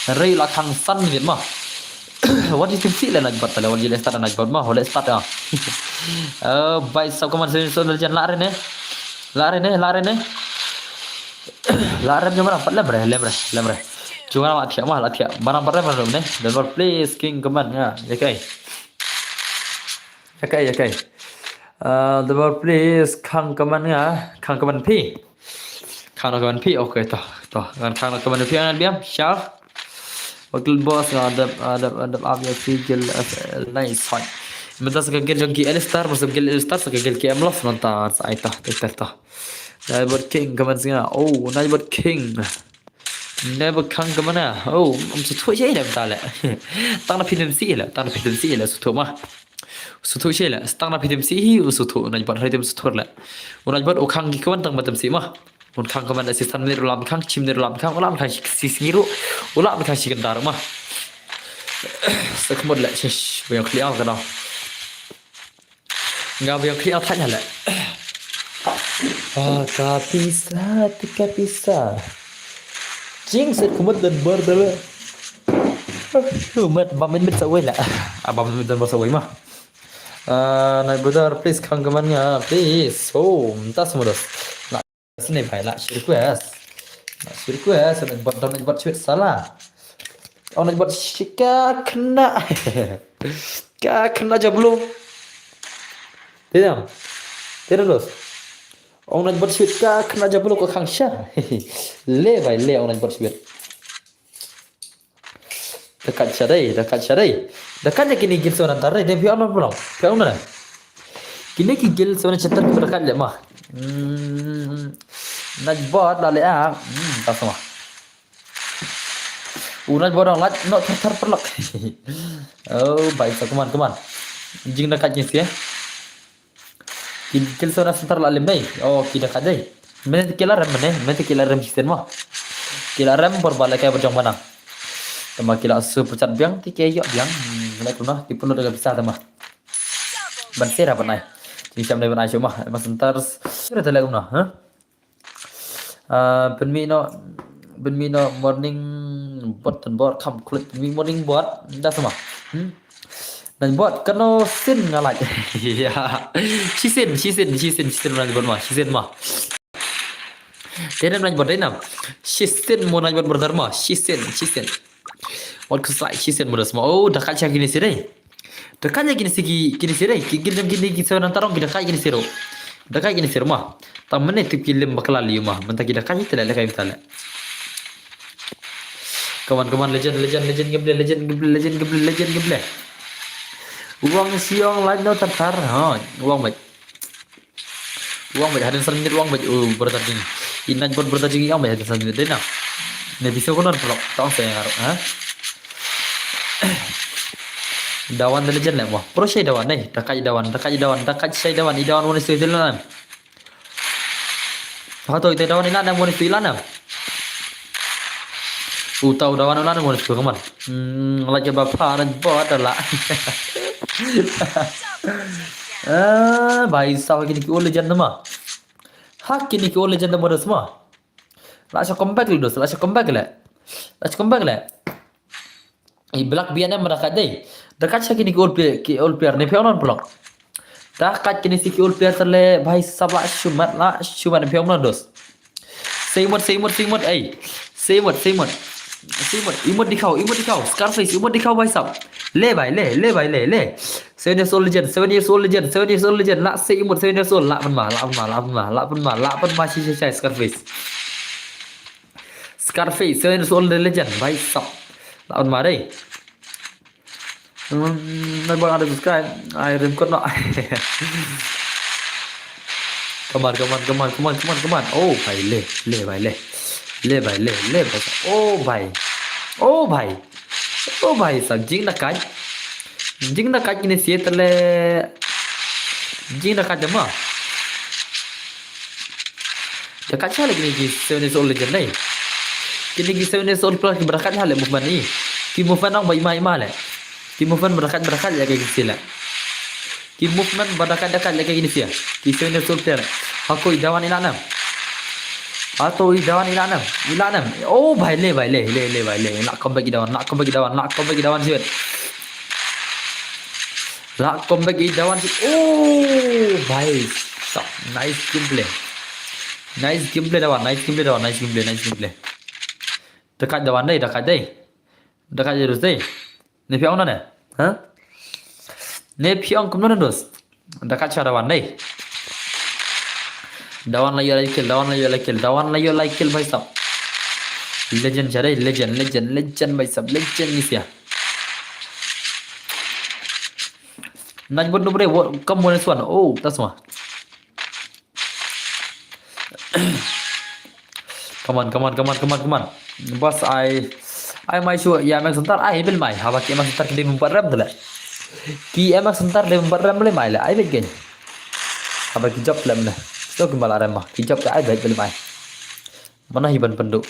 Hynrei u lah khang san minit ma. Wat ju tim sih leh Nightbot, leh wat ju leh start Nightbot ma, wat leh start ah. Oh, bhai sab, comment section, legend, lah re ne. Lah re ne, lah re ne. Lah re ne, mana pat lem re, lem re, lem re. Cuma lah thiah ma, lah thiah. Mana pat lem re ne. Developer please, king comment nga. Ya kai. Ya kai, ya kai. Uh, developer please, khang comment nga, khang comment phi. Khang comment phi, okay, to, to. Ngan khang comment phi ngan biang, share. Wakil boss nga adap, adap, adap up ya si gil, eh, nice fight. Mynta sa ka gil jong ki Alistar, masuk gil Alistar, sa ka gil ki Emlof, nonta sa ai ta, ta, ta, ta. Nightbot King, comment nga. Oh, Nightbot King. Nightbot King comment nga. Oh, um suthu sha ila mynta leh. Tang na phi tim sih leh, tang na phi tim sih leh, suthu ma. Suthu sha ila, tang na phi tim sih hi, u suthu, Nightbot hynrei tim suthu leh. U Nightbot u khang ki comment tang ba tim sih ma. Un khang comment assistant ni rulam khang, chim ni rulam khang, ulam khang shi sngi ruh, ulam khang shi kynta ruh ma. Sa khmut leh, shish, ba ïong khlieh ka dong. Nga ba ïong khlieh thait leh. Ah, ka pisa, ti ka pisa. Jing set khmut dan bar da leh. Khmut ba min mit sa wei leh. Ah, ba min mit dan bar sa wei ma. Ah, Night Brother, please khang comment nga, please. Oh, mynta sa mudos. Sini bhai, lah shi request. Lah shi request, Nightbot, Nightbot sweet salah. Oh, Nightbot shi ka khna. Ka khna jablo. Tidak. Tidak, dos. Oh, Nightbot sweet ka khna jablo ka khang sha. Leh bhai, leh, oh, Nightbot sweet. Da kat sha dei, da kat sha dei. Da kat ïa kine ki guild seven hunter dei, dei phi ong noh, phi ong noh. Kine ki guild seven hunter ki da kat leh ma. Hmm. Nightbot la leh ah. Hmm, ta sama. U Nightbot dang lait noh thar thar paralok. Oh, bhai sab, come on, come on. Jing da kat jing sih. Ki guild seven hunter la lem dei. Oh, ki da kat dei. Mynne ki la rem mynne, mynne ki la rem shisien mo. Ki la rem por ba la kai ba jong ba nang. Te ma ki la super chat biang, te ki ïoh biang. Hmm, leh kumno, ki pynlut da ka pisa te ma. Ban sera ban ai. Jingsham dei ban ai shuh ma. Ma centers. Shuh te leh kumno, ha? Ah, pynmih noh, pynmih noh morning bot, tan bot, kham khulit pynmih morning bot. Da sama. Hmm? Nang bot kano sin nga like. Ya. Shisien, shisien, shisien, shisien nang bot ma, shisien ma. Te nang bot dei nam. Shisien mo nang bot brother ma, shisien, shisien. Wat khusai shisien mo das ma. Oh, da kat sha kine sih dei. Da kat ïa kine sih ki, kine sih dei. Ki guild jong kine ki seven hunter ki da kat kine sih ruh. Da kat kine sih ruh ma. Tang mynne tip ki lem bakla lei ma. Mynta ki da kat ïa te leh leh kai mynta leh. Come on, come on, legend, legend, legend gameplay, legend gameplay, legend gameplay, legend gameplay. Wang siong live no tar tar. Ha, wang bait. Wang bait hadien san minit wang bait. Oh, brother jing. Inang bot brother jing wang bait hadien san minit dei na. Ne bisa ko non vlog. Tang saya ngarok, ha? Dawan da legend leh mo. Pro shai dawan dei. Da kat dawan, da kat dawan, da kat shai dawan, i dawan one is to ilan. Ha to, ite dawan ilan, one is to ilan. U tau dawan ulan, one is to kaman. Hmm, lagi ba pha nang bot da la. Eh, bhai sab, kine ki old legend ma. Ha kine ki old legend ma dos ma. La sha comeback leh dos, la sha comeback leh. La sha comeback leh. I Black B N M da kat dei. Da kat sha kine ki old player, ki old player ne phi ong non paralok. Da kat kine sih ki old player te leh bhai sab la shu mat, la shu mat ne phi ong non dos. Sa emote, sa emote, sa emote, ei. Sa emote, sa emote. Sa emote, emote dikhaw, emote dikhaw. Scarface, emote dikhaw bhai sab. Leh bhai, leh, leh bhai, leh, leh. Seven years old legend, seven years old legend, seven years old legend. Lah sa emote, seven years old. Lah pynma, lah pynma, lah pynma, lah pynma, lah pynma. Shi, shi, shi, Scarface. Scarface, seven years old legend, bhai sab. Lah pynma dei. Hmm, nang bang ada subscribe. Ai, rem kot no. Come on, come on, come on, come on, come on, come on. Oh, bhai, leh, leh, bhai, leh. Leh, bhai, leh, leh, bhai. Oh, bhai. Oh, bhai. Oh, bhai, sab jing da kat. Jing da kat kine sih te leh. Jing da kat jama. Da kat sha leh kine ki seven years old legend dei. Kine ki seven years old plus ki ba da kat sha leh movement i. Ki movement ong ba ima ima leh. Ki movement ba da kat, ba da kat ïa ki sih leh. Ki movement ba dakat dakat leh ka kini sia. Ki senior soldier. Hako i Dawan i la nam. Hato i Dawan i la nam. I la nam. Oh bhai le bhai le le le bhai le. Lah comeback i Dawan. Lah comeback i Dawan. Lah comeback i Dawan sibit. Lah comeback i Dawan sibit. Oh bhai. Sab. Nice gameplay. Nice gameplay Dawan. Nice gameplay Dawan. Nice gameplay. Nice gameplay. Dakat Dawan dei, dakat dei. Dakat je dus dei. Ne phi ong na ne? Ha? Ne phi ong kumno ne dus? Dakat sha Dawan dei. Dawan la ïoh lai kill, Dawan la ïoh lai kill, Dawan la ïoh lai kill bhai sab. Legend sha dei, legend, legend, legend bhai sab, legend ni sia. Nine bot no bre, wo- kam one is one. Oh, that's one. Come on, come on, come on, come on, come on. Bas ai ai mai shu ïa M X Hunter ai bel mai. Haba ki M X Hunter ki dei bym pat rem tu le. Ki M X Hunter dei bym pat rem le mai le ai bel gen. Haba ki jop le mne. Sto ki mala rem ma. Ki jop le ai bel bel mai. Mana hi ban pendu.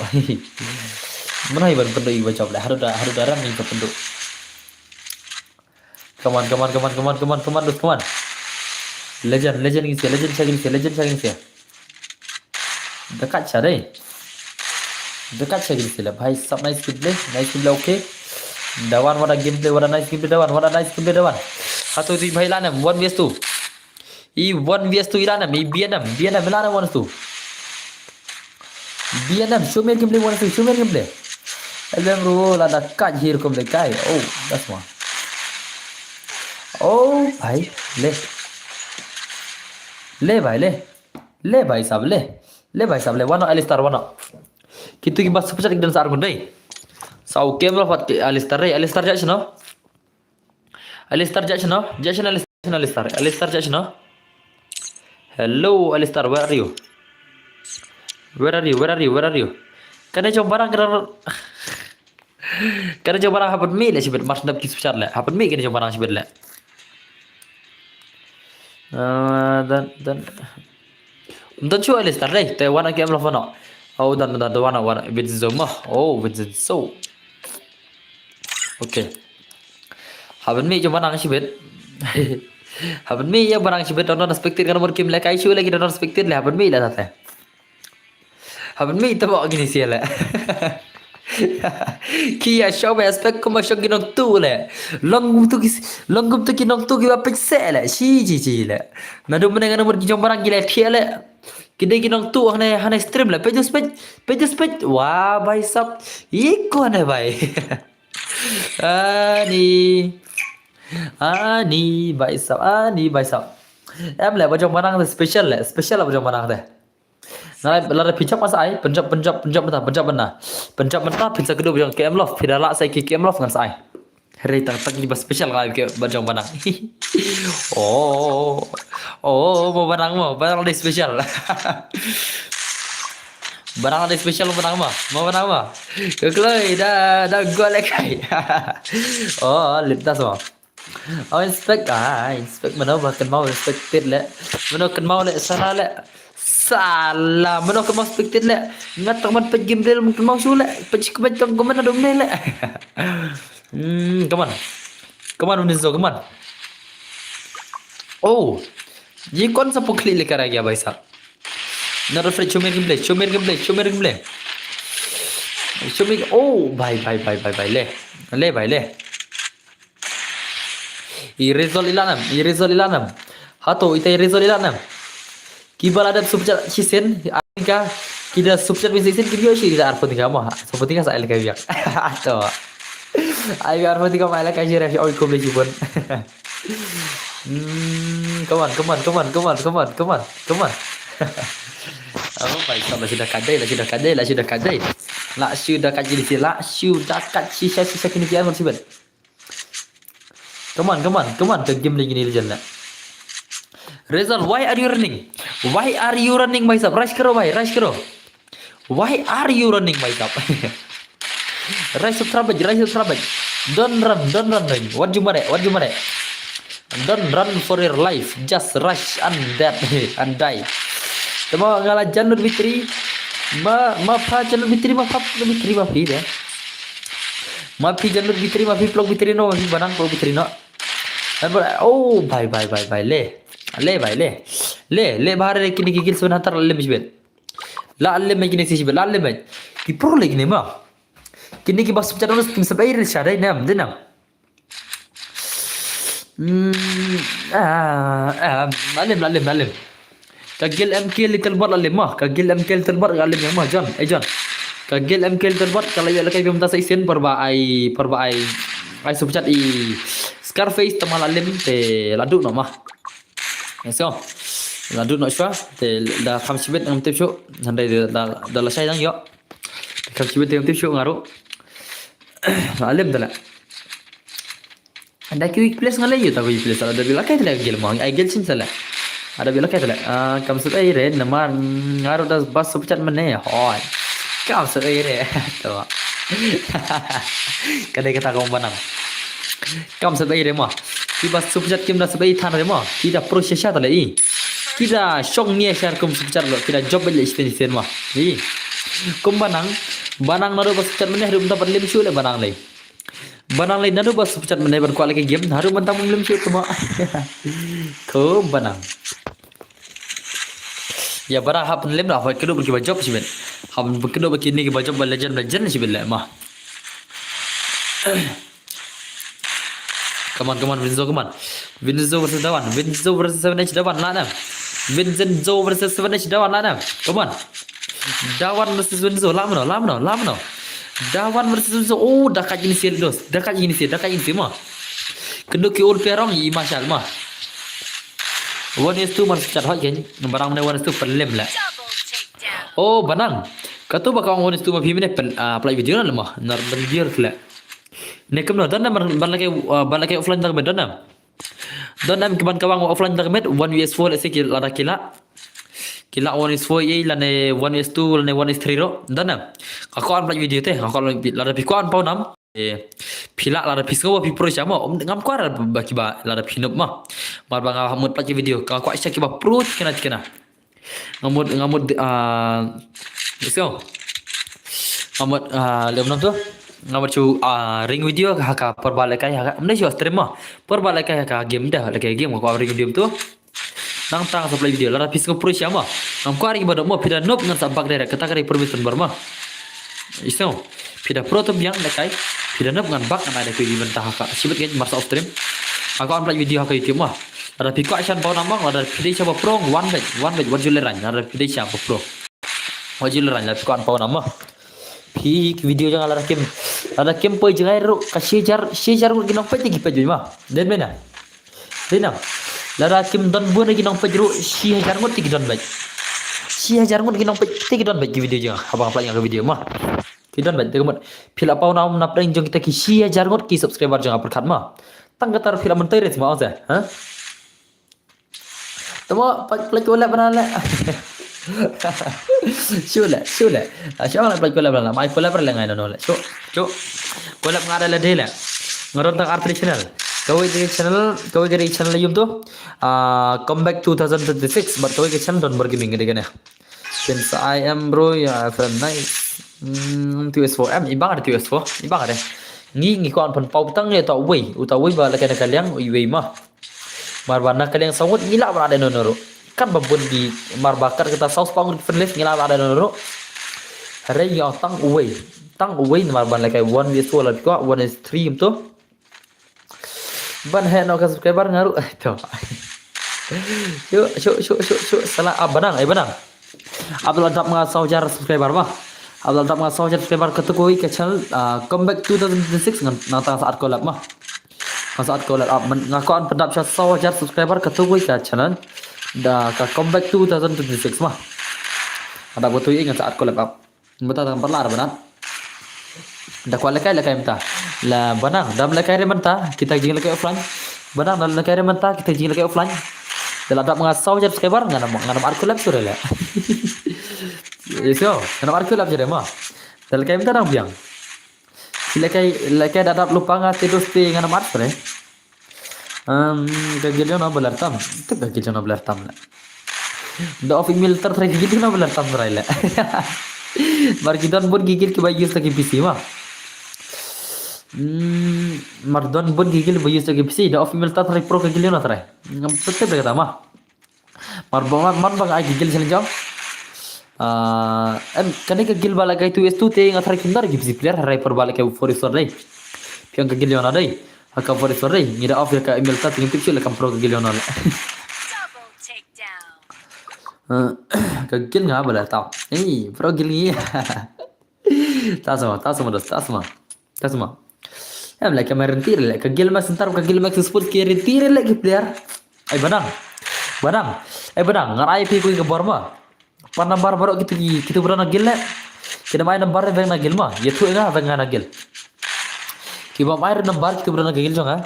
Mana hi ban pendu i ba jop le. Haru da haru da rem i ba pendu. Come on, come on, come on, come on, come on, come on, come on. Legend, legend ngin sia, legend sha ngin sia, legend sha ngin sia. Dekat sha dei. Dekat sha ngin sia le. Bhai sab nice gameplay, nice gameplay, okay. Dawan, what a gameplay, what a nice gameplay, Dawan, what a nice gameplay, Dawan. Hato ti bhai la nam, one versus two. I one versus two i la nam, i B N M, B N M i la nam one versus two. B N M, show me gameplay one versus two, show me gameplay. Elem ru la da kaj hi rukom de kai. Oh, that's one. Oh, bhai, le. Le bhai, le. Le bhai sab, le. Le bhai sab, le. Wano Alistar, wano. Kitu ki bas super chat ki dan sa ar kun dei. Sa u camera pat ki Alistar dei, Alistar judge no. Alistar, Jackson, no? Jackson, Alistar, Alistar, Alistar, Jackson, no? Hello, Alistar, where are you? Where are you? Where are you? Where are you? Kane jong barang kane. Kane jong barang happen me le shibit mas dap ki special le. Happen me kane jong barang shibit le. Ah, dan dan. Don chu Alistar dei, te wana ki em lo fono. Oh, dan dan wana wana Vincenzo mo. Oh, Vincenzo. Okay. Haben mi jom banang shibit. Haben mi ya banang shibit don don expected kan mur kim le kai shu lagi don don expected le haben mi le tate. Haben mi tabo gini sia le. Ki ya shop expect kuma shop ginong tu le. Long tu ki long tu ki nong tu ki ba pek se le. Shi ji ji le. Nadu meneng ngan mur ki jom barang ki le thia le. Ki dei ki nong tu hane hane stream la pejus pej pejus pej. Wah bhai sab. Iko hane bhai. Ani. Ani bhai sab. Ani bhai sab. Em le bajong manang de special le. Special la bajong manang de. Na la de pinjap masa ai. Pinjap pinjap pinjap mata pinjap mana. Pinjap mata pinjap kedu bajong K M Love. Pidala sai ki K M Love ngan sai. Heri tang tang ba special ngai ke bajong banang. Oh. Oh, mo banang mo, banang de special. Banang de special banang mo, mo banang mo. Kekloi da da gua le kai. Oh, lintas mo. Oh, inspect ah, inspect mana ba kan mau inspect tit le. Mana kan mau le salah le. Salah, mano ka mau spectate le. Nga tak man pej game reel mungkin mau shu le. Pej ka pej tong komen ado mne le. Hmm, come on. Come on, Unizo, come on. Oh. Ye kon sa pukli le kara gaya bhai sahab. Na refresh show me gameplay, show me gameplay, show me gameplay. Show me, oh, bhai bhai bhai bhai bhai le. Le bhai le. I result ilanam, i result ilanam. Hato ita i result ilanam. Ki bala dap super chat shisien, ka ki da super chat shisien ki biyo shi da arphew tyngka mo. Arphew tyngka sa el ka biak. Ato. Ai arphew tyngka ma el ka shi rafi oi kumle shi bon. Hmm, come on, come on, come on, come on, come on, come on, come on. Oh my god, la shu da kadai, la shu da kadai, la shu da kadai. La shu da kadai, la shu da kadai, shisha, shisha kini kian mon sibet. Come on, come on, come on, ka game lagi ni legend na. Result, why are you running? Why are you running, bhai sahab? Rush karo, bhai, rush karo. Why are you running, bhai sahab? Rush to trabaj, rush to trabaj. Don't run, don't run, don't. What you mare, what you mare? Don't run for your life. Just rush and dead and die. Tama ngala janut bitri. Ma, ma pha janut bitri, ma pha janut bitri, ma phi de. Ma phi janut bitri, ma phi plok bitri no, ma phi banang plok bitri no. Ai, bro, oh, bye, bye, bye, bye, le. Le, bye, le. Le, le, bha re kine ki guild seven hunter la lem shibit. La lem kine shibit, la lem. Ki pro le kine ma. Kine ki ba super chat, kim sap ai re sha dei nam, dei nam. Hmm, ah, ah, la lem, la lem, la lem. Ka guild M K Little Bot la lem ma, ka guild M K Little Bot la lem ma, John, eh, John. Ka guild M K Little Bot ka la ïoh lehkai bym ta sa shisien, por ba ai, por ba ai, ai super chat i Scarface, te ma la lem, te la duh noh ma. Yes, so. La duh noh shuwa, te da kham shibit ngam tip shuh, hynrei da, da, da lashai dang ïoh. Te kham shibit te ngam tip shuh nga ruh. La lem te la. Ynda ki weak place nga leh ïa ta ki weak place, la da bit lehkai te la guild ma, ai guild shisha la. Ada bit lehkai te la. Ah, kam sap ai re namar nga ruh da ba super chat mynne, hoi. Kam sap ai re. To. Ka dei kata ka ong Banang. Kam sap ai re ma. Ki ba super chat kim da sap ai than re ma. Ki da pro shisha te la i. Ki da shong nia shar kum super chat lo. Ki da job beit shisien shisien ma. I. Kum Banang. Banang naduh ba super chat mynne haduh mynta pat lem shuh le Banang le. Banang le naduh ba super chat mynne ban kwah lehkai game, haduh mynta mum lem shuh te ma. Ko Banang. Ïa Banang hap lem la, hap kynduh ba ki ba job shibit. Hap kynduh ba kine ki ba job ba legend, legend shibit le ma. Come on, come on, Vinzo, come on. Vinzo versus Dawan. Vinzo versus Seven H Dawan, lah na. Vincenzo versus Seven H Dawan, lah na. Come on. Dawan versus Vinzo, lah mano, lah mano, lah mano. Dawan versus Vinzo. Oh, da ka jingsi dos. Da ka jingsi, da ka jingsi ma. Kynduh ki ul perong i Marshall ma. One is two Marshall hoi ken. Barang ne one is two pelem la. Oh, Banang. Katu ba ka ong one is two ma phi mene pel, ah, play video na ma. Nar ben video le. Ne kumno, don nam ban lehkai, ah, ban lehkai offline tang ben don nam. Don nam ki ban kawang offline tang met, one V S four lehse ki lada ki lah. Ki lah one V S four ei lane one V S two lane one V S three ruh. Don nam. Nga kwah ban play video te, nga kwah lada phi kwah ban paw nam. Eh, phi lah lada phi sngew ba phi pro shisha ma, ngam kwah ba ki ba lada phi noob ma. Mar ba nga mut play video, nga kwah shisha ki ba pro tikna tikna. Nga mut, nga mut, ah, so. Nga mut, ah, lem nam tu. Nga mut shu, ah, ring video ha ka por ba lehkai ha ka. Mne shu stream ma. Por ba lehkai ha ka game da, lehkai game nga kwah ring video tu. Nangta nga sa play video. Lada phi sngew pro shisha ma. Ngam kwah ring ba dok ma, phi da noob ngan sa bak direct. Kata ka dei promise pynbor ma. Iso. Phi da pro to biang lehkai. Phi da noob ngan bak ngan ai da phi ban ta ha ka. Shibit ka mar sa off stream. Nga kwah ban play video ha ka YouTube ma. Lada phi kwah shan paw nam ma, lada phi dei sha ba pro, wan beit, wan beit, wat ju lehrain, lada phi dei sha ba pro. Wat ju lehrain, lada phi kwah paw nam ma. Phi ki video jong nga lada kim, lada kim poi jngai ruh, ka shi hajar, shi hajar ngut ki nongpeit ki peit ma. Dei mynta. Dei nam. Lada kim don bun ki nongpeit ruh, shi hajar ngut ki don beit. Shi hajar ngut ki nongpeit ki don beit ki video jong nga, haba nga play nga ka video ma. Ki don beit, te ka mut. Phi la paw nam napdeng jong kita ki shi hajar ngut ki subscriber jong nga pyrkhat ma. Tang kata ruh phi la mynta re sma ong se, ha? Tamo, play, play collab bana le. Shu le, shu le. Ah, shu le play collab bana. Mai collab le ngai no no le. Shu, shu. Collab nga da le de le. Nga don tang artri channel. Kawei de channel, kawei de channel yum tu. Ah, Comeback two thousand twenty-six. But kawei ke channel don ber gaming de kane. Since I am bro, ya friend nice. Hmm, two S four M, ibang ada two S four, ibang ada. Ngi, ngi kwah pynpaw tang ya ta wei, uta wei ba la kane ka liang, wei ma. Mar ba na ka liang saw ngut ngi lah ban ai da no no ruh. Kat ba bun di, mar ba kat kata saw spah ngut friend list ngi lah ban ai da no no ruh. Hare ya tang wei, tang wei mar ba la kai one is two la phi kwah, one is three yum tu. Ban heh noh ka subscriber nga ruh. Ai to. Shu, shu, shu, shu, shu. Salah, ah, Banang, eh, Banang. Ab la dap nga saw hajar subscriber ma. Ab la dap nga saw hajar subscriber katu kawei ka channel, ah, Comeback two thousand twenty-six ngan, nangta sa at collab ma. Ngan sa at collab, ah, men, nga kwah pyndap sha saw hajar subscriber katu kawei ka channel. Da ka Comeback two thousand twenty-six ma. Ada katu i ngan sa at collab, ah. Mynta tang parlar Banang. Da kwah lehkai lehkai mynta. La Banang, dam lehkai re mynta, kita jinglehkai offline. Banang, dam lehkai re mynta, kita jinglehkai offline. Da la dap nga saw hajar subscriber, ngan ym, ngan ym ar collab shuh re le. Iso, ngan ym ar collab shuh re ma. Da lehkai mynta dang biang. Lehkai, lehkai da dap lypa nga te dos te ngan ym ar shuh re. Um, ka guild jong no ba ler tam. Te ka guild jong no ba ler tam le. Da off email ter trai ka guild jong no ba ler tam trai le. Mar ki don bun ki guild ki ba use ta ki P C ma. Hmm, mar don bun ki guild ba use ki P C, da off email ta trai pro ka guild ïa nga trai. Ngam tip da kata ma. Mar ba, mar, mar ba nga ai ki guild challenge jong. Ah, em, kane ka guild ba la kai two S two te nga trai kim dar ki P C player, trai pro ba la kai four S four dei. Phi ong ka guild ïa nga dei. Ha ka four S four dei. Ngi da off ïa ka email ta, ngim tip shuh la kam pro ka guild ïa nga le. Double takedown. Ah, ka guild nga ba la tau. Ei, pro guild ngi. Ta sama, ta sama dos, ta sama. Ta sama. Em, leh ka ma rynti re leh, ka guild ma center, ka guild ma expose ki rynti re leh ki player. Ai banang. Banang. Ai banang, ngan ai phi kawei ka bor ma. Pan nambar baroh kito ki, kito ba don na guild leh. Ki dang ai nambar re veng na guild ma. Ïathuh ïa nga veng nga na guild. Ki bym ai re nambar kito ba don na guild jong nga.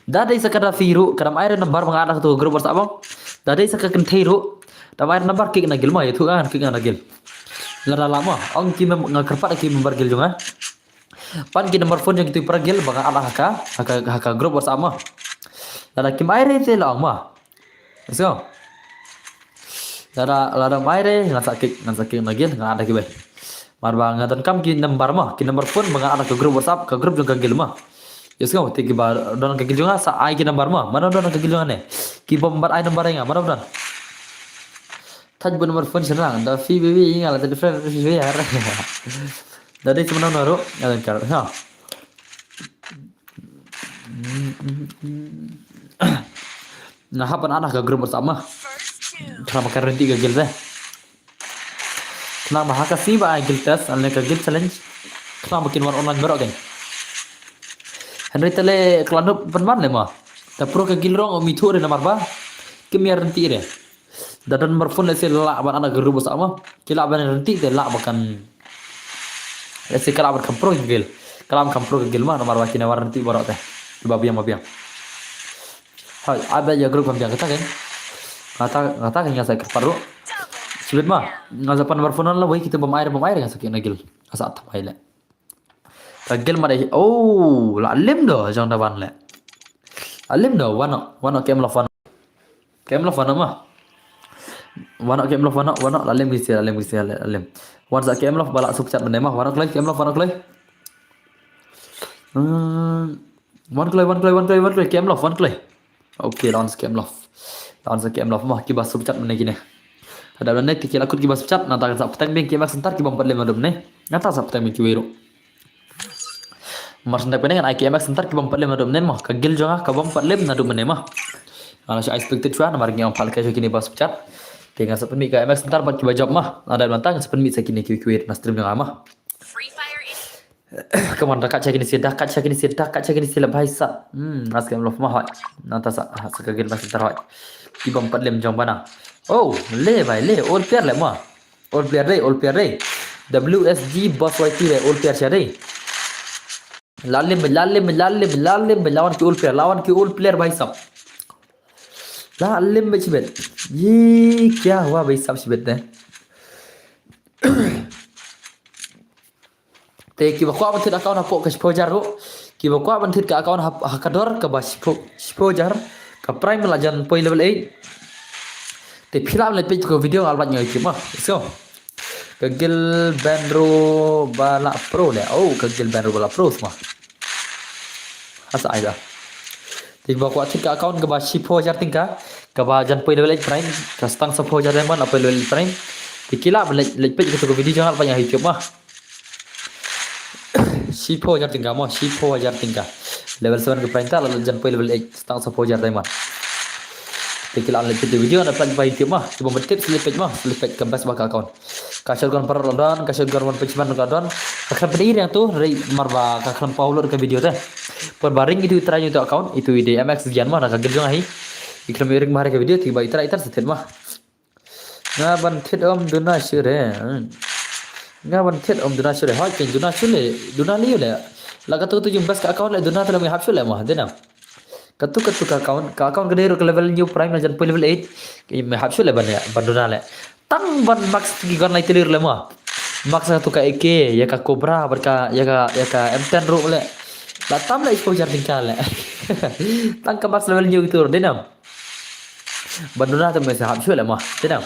Da dei sa ka da phi ruh, ka dang ai re nambar ba nga add ha kato ka group WhatsApp bang. Da dei sa ka kynthei ruh. Da ai re nambar kik na guild ma, ïathuh nga kik nga na guild. Lada lah ma, ong ki mem-, nga kyrpad ki member guild jong nga. Pan ki number phone jong kito para guild ba nga add ha ka, ha ka, ha ka group WhatsApp ma. Lada kim ai re te la ong ma. Let's go. Lada, lada mai re, ngan sa kik, ngan sa kik na guild, ngan add ki bai. Mar ba nga donkam ki number ma, ki number phone ba nga add ha ka group WhatsApp, ka group jong ka guild ma. Let's go, te ki ba don ka guild jong nga sa ai ki number ma, mano don ka guild jong nga ne. Ki bym pat ai number ïa nga, mano don. Thaj bun number phone syrang, da phi baby ïa nga la ta different phi baby har. Da dei sa mano na ruh, nga donkam. Ha. Nga hap ban add ha ka group WhatsApp ma. Khnang ba kan rynti ka guild te. Khnang ba ha ka sngi ba ai guild test, lane ka guild challenge. Khnang ba kin wan online baroh kein. Hynrei te leh khlem da pynban leh ma. Te pro ka guild rong ym ithuh re namar ba kim ïa rynti re. Da don number phone lehse lah ban add ha ka group WhatsApp ma. Ki lah ban rynti te lah ba kan. Lehse ka lah ban kham pro ka guild. Ka lah ban kham pro ka guild ma namar ba kine wan rynti baroh te. Ba biang ba biang. Hai, add ïa group ban biang kata kein. Nga ta, nga ta kein nga sa kyrpad ruh. Shibit ma, nga sa pan number phone la wei kito bym ai re bym ai re nga sa kik na guild. Nga sa tap ai leh. Ka guild ma dei, oh, la lem do, jong da wan leh. La lem do, wan no, wan no, kem lof wan. Kem lof wan no ma. Wan no, kem lof wan no, wan no, la lem bisi, la lem bisi, la lem. Wan sa kem lof ba la super chat mynne ma, wan no kloi, kem lof wan no kloi. Hmm, wan kloi, wan kloi, wan kloi, wan kloi, kem lof, wan kloi. Okay, la wan sa kem lof. La wan sa kem lof ma, ki ba super chat mynne kine. Hada mynne ki la kut ki ba super chat, nangta kan sa pteng beng ki mak sentar ki bym pat lem naduh mynne. Nangta sa pteng beng ki wei ruh. Mar shen dak pyneng ai ki M X ntar ki bym pat lem naduh mynne mo. Ka guild jong nga ka bym pat lem naduh mynne mo. Nga la shu expected shuwa namar ngi ong phah lehkai sha kine ba super chat. Te ngan sa pynmih ka M X ntar bad kiba jop mo. Ngan da mynta ngan sa pynmih sa kine kiwei kiwei na stream jong nga mo. Come on, da kat sha kine sha, da kat sha kine sha, da kat sha kine sha la bhai sab. Hmm, ngan sa kem lof mo hoi. Nangta sa, sa ka guild M X ntar hoi. Ki bym pat lem jong bana. Oh, le bhai le, all player le mo. All player dei, all player dei. W S G Boss Y T dei, all player sha dei. La lem, la lem, la lem, la lem, la wan ki all player, la wan ki all player bhai sab. La lem bhai shibit. Ye kya hua bhai sab shibit ne. Te kiba kwah ban thied account hapoh ka shiphew hajar ruh. Kiba kwah ban thied ka account ha, ha ka dor kaba shiphew, shiphew hajar. Ka prime la jan poi level eight. Te phi lah ban leit peit ka video nga la pynbeit ha YouTube mo. So. Ka guild Banro ba la pro le. Oh, ka guild Banro ba la pro mo. Asa ai ba. Te kiba kwah thied ka account kaba shiphew hajar tyngka. Kaba jan poi level eight prime. Ka stang shiphew hajar diamond la poi level eight prime. Te ki lah ban leit, leit peit ka video jong nga la pynbeit ha YouTube mo. Shiphew hajar tyngka mo, shiphew hajar tyngka. Level seven ka prime ta, la jan poi level eight, stang shiphew hajar diamond. Te ki lah leit peit video na pynbeit ha YouTube mo, ki bym pat tip sa leit peit mo, sa leit peit ka best ba ka account. Ka shotgun paralok la don, ka shotgun one punch man ka don. Ka khlem pynïaid ïa tu, hynrei mar ba ka khlem pau lut ka video te. Por ba ring itu i trai itu account, itu i dei M X Gian mo, na ka guild jong nga hi. I khlem ïa ring ba ha ka video, te ba i trai i trai sa thied mo. Nga ban thied ym duna shuh re. Nga ban thied ym duna shuh re. Hoi ken duna shuh le. Duna lei le. La katu tu jong best ka account le duna te la me hap shuh le mo. Dei na. Katu katu ka account, ka account ka dei ruh ka level new prime la jan poi level eight. Ki me hap shuh le ban ya, ban duna le. Tang ban max ki gun lai tilir le mo. Max katu ka A K, ïa ka Cobra, bad ka, ïa ka, ïa ka M ten ruh le. La tam le shiphew hajar tyngka le. Tang ka max level new itu ruh, dei na. Ban duna te me sa hap shuh le mo. Dei na.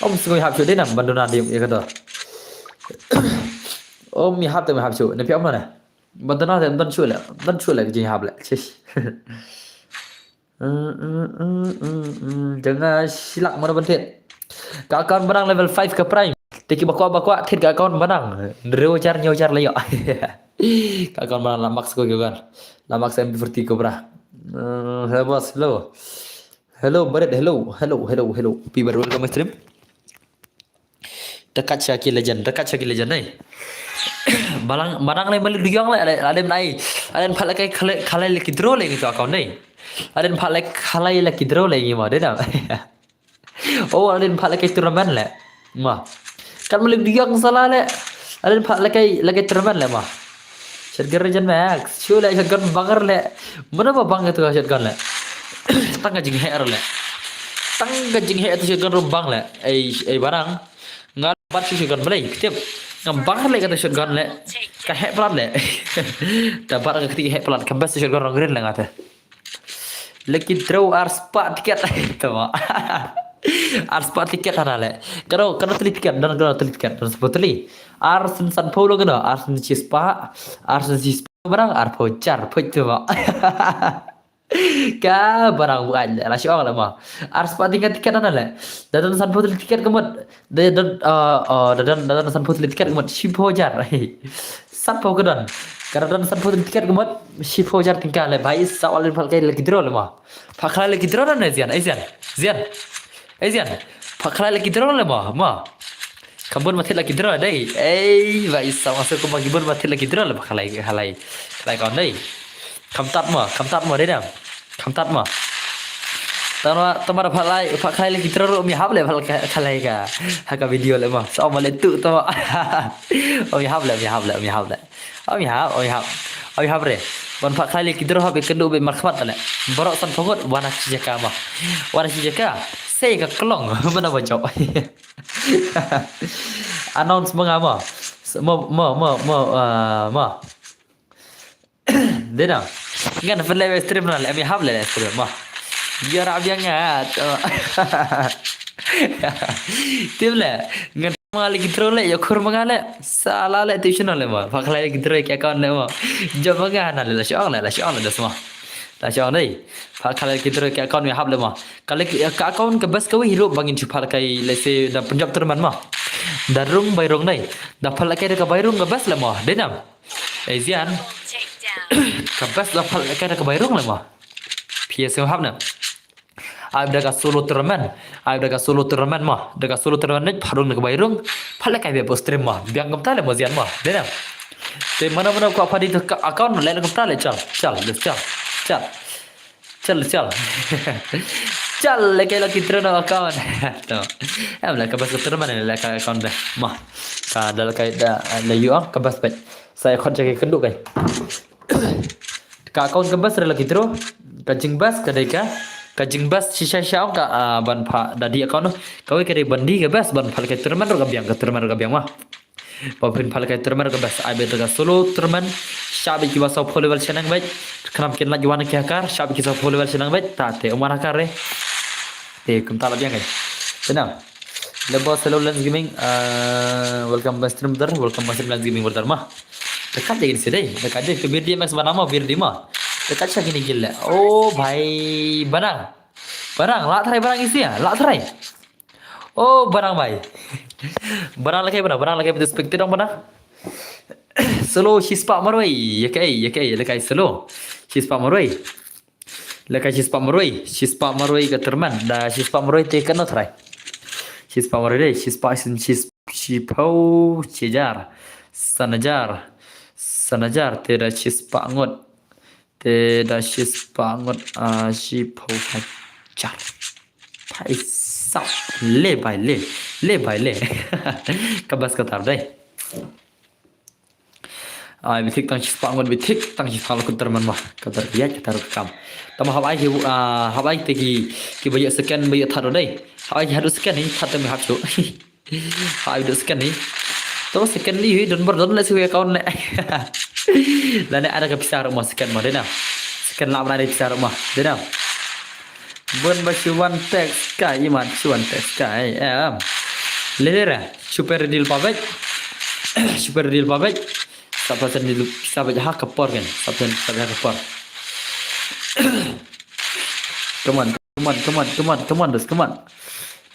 Ym sngewbha hap shuh dei na ban duna dei ïa ka dor. Ym me hap te me hap shuh. Ne phi ym na ne. Ba dana te don shu le, don shu le ka jinghap le. Chish. Janga shilak mana ban thied. Ka account ba nang level five ka prime. Te ki ba kwah ba kwah thied ka account ba nang. Hynriew hajar hynñiew hajar la ïoh. Ka account ba nang la max ko ki kan. La max M P forty Cobra. Eh, hello boss, hello. Hello Barit, hello. Hello, hello, hello. Pi bar welcome stream. Dekat sha ki legend, dekat sha ki legend ai. Balang, ba nang le malik diong le, ale, ale nai. Ale pha le kai khalai, khalai le ki draw le ngi to account ai. Ale pha le khalai le ki draw le ngi ma, dei na. Oh, ale pha le kai tournament le. Ma. Kan malik diong sala le. Ale pha le kai, le kai tournament le ma. Shotgun Regent Max, shu le shotgun banger le. Mana ba bang itu shotgun le. Tang ka jingheh le. Tang ka jingheh tu shotgun ruh bang le. Ei, ei barang. Nga bat shu shotgun balei, tip. Nga banger le kata shotgun le. Ka heh palat le. Ta bat ka kti heh palat, ka best shotgun rong green le nga te. Lucky draw ar spah tiket. Tama. Ar spah tiket hana le. Kano, kano teli tiket, dan kano teli tiket, dan sepuluh teli. Ar sen san polo kano, ar sen sis pa, ar sen sis pa barang, ar pho char, pho tama. Ka barang bukan le, la shi ong le ma. Ar spah tiket tiket hana le. Dan san polo teli tiket kemot. Da don, uh, uh, da don, da don san polo teli tiket kemot, shi pho jar. San pho ka don. Ka da don san polo teli tiket kemot, shi pho jar tyngka le. Bhai, sa wal pha le kai lucky draw le ma. Pha khalai lucky draw na ne zian, ai zian. Zian. Ai zian. Pha khalai lucky draw le ma, ma. Kam bun ma thied lucky draw dei. Ei, bhai, sa ma su ko ma ki bun ma thied lucky draw le pha khalai, khalai. Khalai kon dei. Kam tat ma, kam tat ma dei dam. Kam tat ma. Tama, tama da pha lai, pha khalai lucky draw ruh ym ïahap le pha khalai ka. Ha ka video le ma. Sa ma le tu tama. Ym ïahap le, ym ïahap le, ym ïahap le. Ym ïahap, ym ïahap. Ym ïahap re. Ban pha khalai lucky draw hap ïakynduh beit markhmat le. Baroh san pho ngut, wan ha shi jaka ma. Wan ha shi jaka. Sei ka klong, mana ba jop. Announce ma nga ma. Mo, mo, mo, mo, ah, ma. Dei na. Ngan pynleh stream na le, ym ïahap le stream ma. Ïa ra biang nga. Tim le. Ngan ma lucky draw le, ïa khur ma nga le. Sala le tu channel le ma. Pha khalai lucky draw ki account le ma. Jop ma nga na le, la shong le, la shong le das ma. La shong dei. Pha khalai lucky draw ki account ïahap le ma. Ka le ka account ka best kawei hi ruh ba ngin shu pha le kai le se da Punjab tournament ma. Da rung bai rung dei. Da pha le kai da ka bai rung ka best le ma. Dei na. Ei zian. Ka best da pha le kai da ka bai rung le ma. P S M hap na. Ai da ka solo tournament. Ai da ka solo tournament ma. Da ka solo tournament ne pha rung da ka bai rung. Pha le kai be post stream ma. Biang kumta le ma zian ma. Dei na. Te mana mana ko pha di ka account le kumta le chal. Chal, le chal. Chal. Chal, chal. Chal, le kai lucky draw na account. To. Em le ka best ka tournament le ka account de. Ma. Ka da le kai da le yu ka best pet. Sa account check ka ndu kai. Ka account ka best re lucky draw. Ka jing best ka dei ka. Ka jing best shisha shisha ka, ah, ban pha da di account. Kawei ka dei ban di ka best ban pha le kai tournament ruh ka biang, ka tournament ruh ka biang ma. Ba phin pha le kai tournament ka best ai beit da ka solo tournament. Shah beit kiba saw phew level shaneng beit. Khnam kin lait wan ki hakar, shah beit ki saw phew level shaneng beit. Ta te umar hakar re. Te kumta la biang kai. Te na. Le boss, hello Lens Gaming. Uh, welcome back stream brother. Welcome back stream Lens Gaming brother ma. Dekat je gini sih dei. Dekat je ke bir di max mana ma bir di ma. Dekat sha gini gil le. Oh bhai banang. Banang la try banang isi ya. La try. Oh, banang bhai. Banang lagi banang, banang lagi betul spectate dong banang. Solo shispah marwei, ya kai, ya kai, lekai solo. Shispah marwei. Lekai shispah marwei, shispah marwei ka terman. Da shispah marwei te kano try. Shispah marwei dei, shispah sin shis shiphew shijar. Sanajar. Sanajar te da shispah ngut. Te da shispah ngut, ah, shiphew hajar. Phaisa. Le bai le. Le bai le. Ka bas ka tar dei. Ai, bitik tang shispah ngut bitik tang shispah la kut terman ma. Ka tar biat ka tar kam. Tama hab ai ki, ah, hab ai te ki, ki bayak second bayak thar dei. Hab ai ki hadu second ni thar te mi hab shu. Ha, ai duk second ni. To second ni hui don bor don le sui account ne. Lane ada ka pisa ruh ma second ma dena. Second la mana pisa ruh ma dena. Bun ba shu wan text kai iman shu wan text kai em. Lelera super deal pabek. Super deal pabek. Sap sa ni lu, sap ha ka por kan. Sap sa, sap ha ka por. Come on, come on, come on, come on, come on, dos, come on.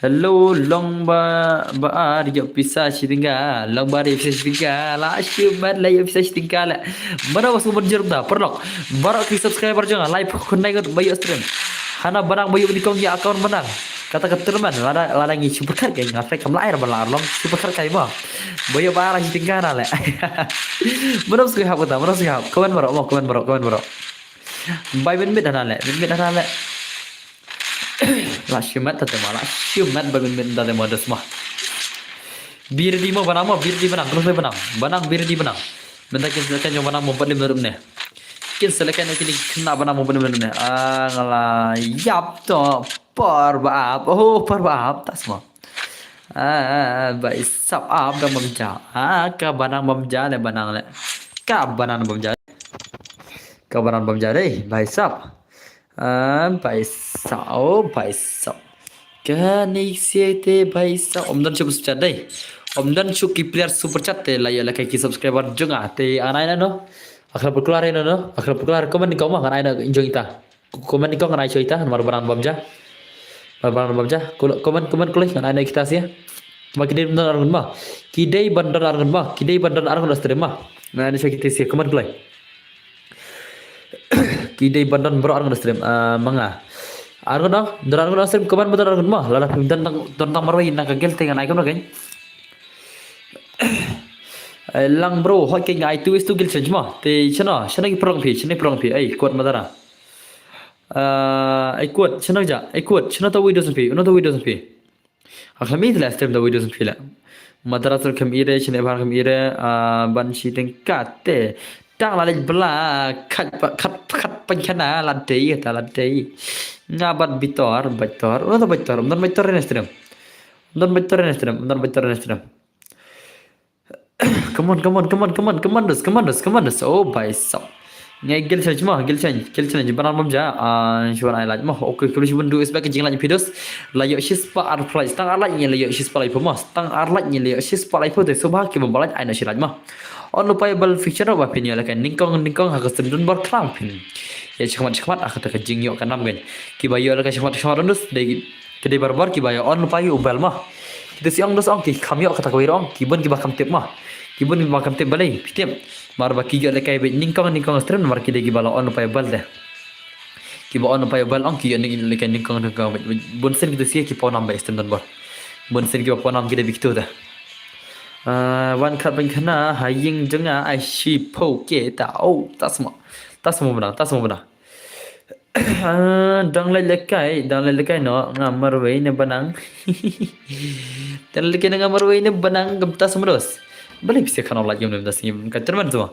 Hello, long ba, ba ar ïoh pisa shi tyngka, long ba ar ïoh pisa shi tyngka, la shi mat la ïoh pisa shi tyngka la. Mano ba sngewbha jur da, paralok. Baroh ki subscriber jong nga, lai phew khyndai ngut ba ïoh stream. Hana ba nang ba ïoh nyngkong ïa account ba nang. Kata ka tournament, lada, lada ngi super chat ka, nga peit kam lah ai ba lah long super chat ka mo. Ba ïoh ba ar shi tyngka na le. Mano sngewhap kata, mano sngewhap. Comment baroh mo, comment baroh, comment baroh. Bai mynmiet hana le, mynmiet hana le. La shi mat ta te mo, la shi mat bai mynmiet ta te mo, dos mo. Be ready mo ba nang mo, be ready ba nang, kloi ba nang. Ba nang be ready ba nang. Mynta kin sa kan jong ba nang mo, ba lim rup ne. Kin sa le kan kini kena ba nang mo, ba lim rup ne. Ah, nga la ïap to, por ba ap. Oh, por ba ap, tas mo. Ah, ba i sap ap dang bam ja. Ah, ka ba nang bam ja le, ba nang le. Ka ba nang bam ja. Ka ba nang bam ja dei, ba i sap. Ah, ba i sap, oh, ba i sap. Kane sia te ba i sap. Ym don shuh super chat dei. Ym don shuh ki player super chat te la ïa la ki subscriber jong nga te, ngan ai na no. Akhla puklar na no. Akhla puklar comment ni kau ma, ngan ai na jong ita. Comment ni kau ngan ai shuh ita, namar ba nang bam ja. Namar ba nang bam ja. Comment, comment kloi ngan ai na kita sia. Ma ki dei ban don ar ngut ma. Ki dei ban don ar ngut ma. Ki dei ban don ar ngut na stream ma. Ngan ai shuh kita sia, comment kloi. Ki dei ban don baroh ar ngut na stream, ah, ma nga. Ar ngut na, don ar ngut na stream, comment ba don ar ngut ma. Lada phim don tang, don tang marwei na ka guild te ngan ai kumno kein. Ai lang bro, hoi kein ai tu is tu guild change ma. Te shano, shano ki prong phi, shano ki prong phi. Ai, kuat ma dara. Ah, ai kuat, shano ja, ai kuat, shano ta video san phi, uno ta video san phi. Akhlam i la stream da video san phi la. Madras kam ire, shine bar kam ire, ah, ban shi tyngka te. Tang la lek bla, khat pa, khat, khat pan khana, la dei, ta la dei. Nga bat bitor, bitor, uno ta bitor, ym don bitor ne stream. Ym don bitor ne stream, ym don bitor ne stream. Come on, come on, come on, come on, come on, dos, come on, dos, come on, dos. Oh, ba i sap. Ngai guild challenge ma, guild challenge, guild challenge, ba nang bam ja. Ah, shuwa ai like ma. Okay, khublei shibun, do expect ka jing like phi dos. La ïoh shispah arphew like, tang ar like ngi la ïoh shispah like phi ma. Tang ar like ngi la ïoh shispah like phi te, sngewbha ki bym ba like ai na shi like ma. On lypa ïa bell feature ba phin ïoh la ka nyngkong nyngkong ha ka stream don bor khlem phin ïa shakhmat shakhmat ha kata ka jingïoh ka nam kein. Ki ba ïoh la ka shakhmat shakhmat don dos dei Ki dei barabor ki ba ïa on lypa ïa u bell ma. Ki te shu ong dos ong ki kham ïoh kata kawei ruh ong, ki bun ki ba kham tip ma. Ki bun ki ba kham tip balei phi tip. Mar ba ki ïoh lehkai beit nyngkong nyngkong stream namar ki dei ki ba la on lypa ïa u bell te. Ki ba on lypa ïa u bell ong ki ïoh lehkai nyngkong nyngkong beit. Bun sien ki te shu ki paw nam ba stream don bor. Bun sien ki ba paw nam ki dei beit kito te. Ah, wan khat ban khana ha ïing jong nga ai shiphew K ta. Oh, ta sma. Ta sma bna, ta sma bna. Ah, dang leit lehkai, dang leit lehkai noh, nga marwei ne ba nang. Dang leit lehkai noh nga marwei ne ba nang, kumta sma dos. Balei phi sa khana lait ïa u ne mynta sngi ka tournament sma.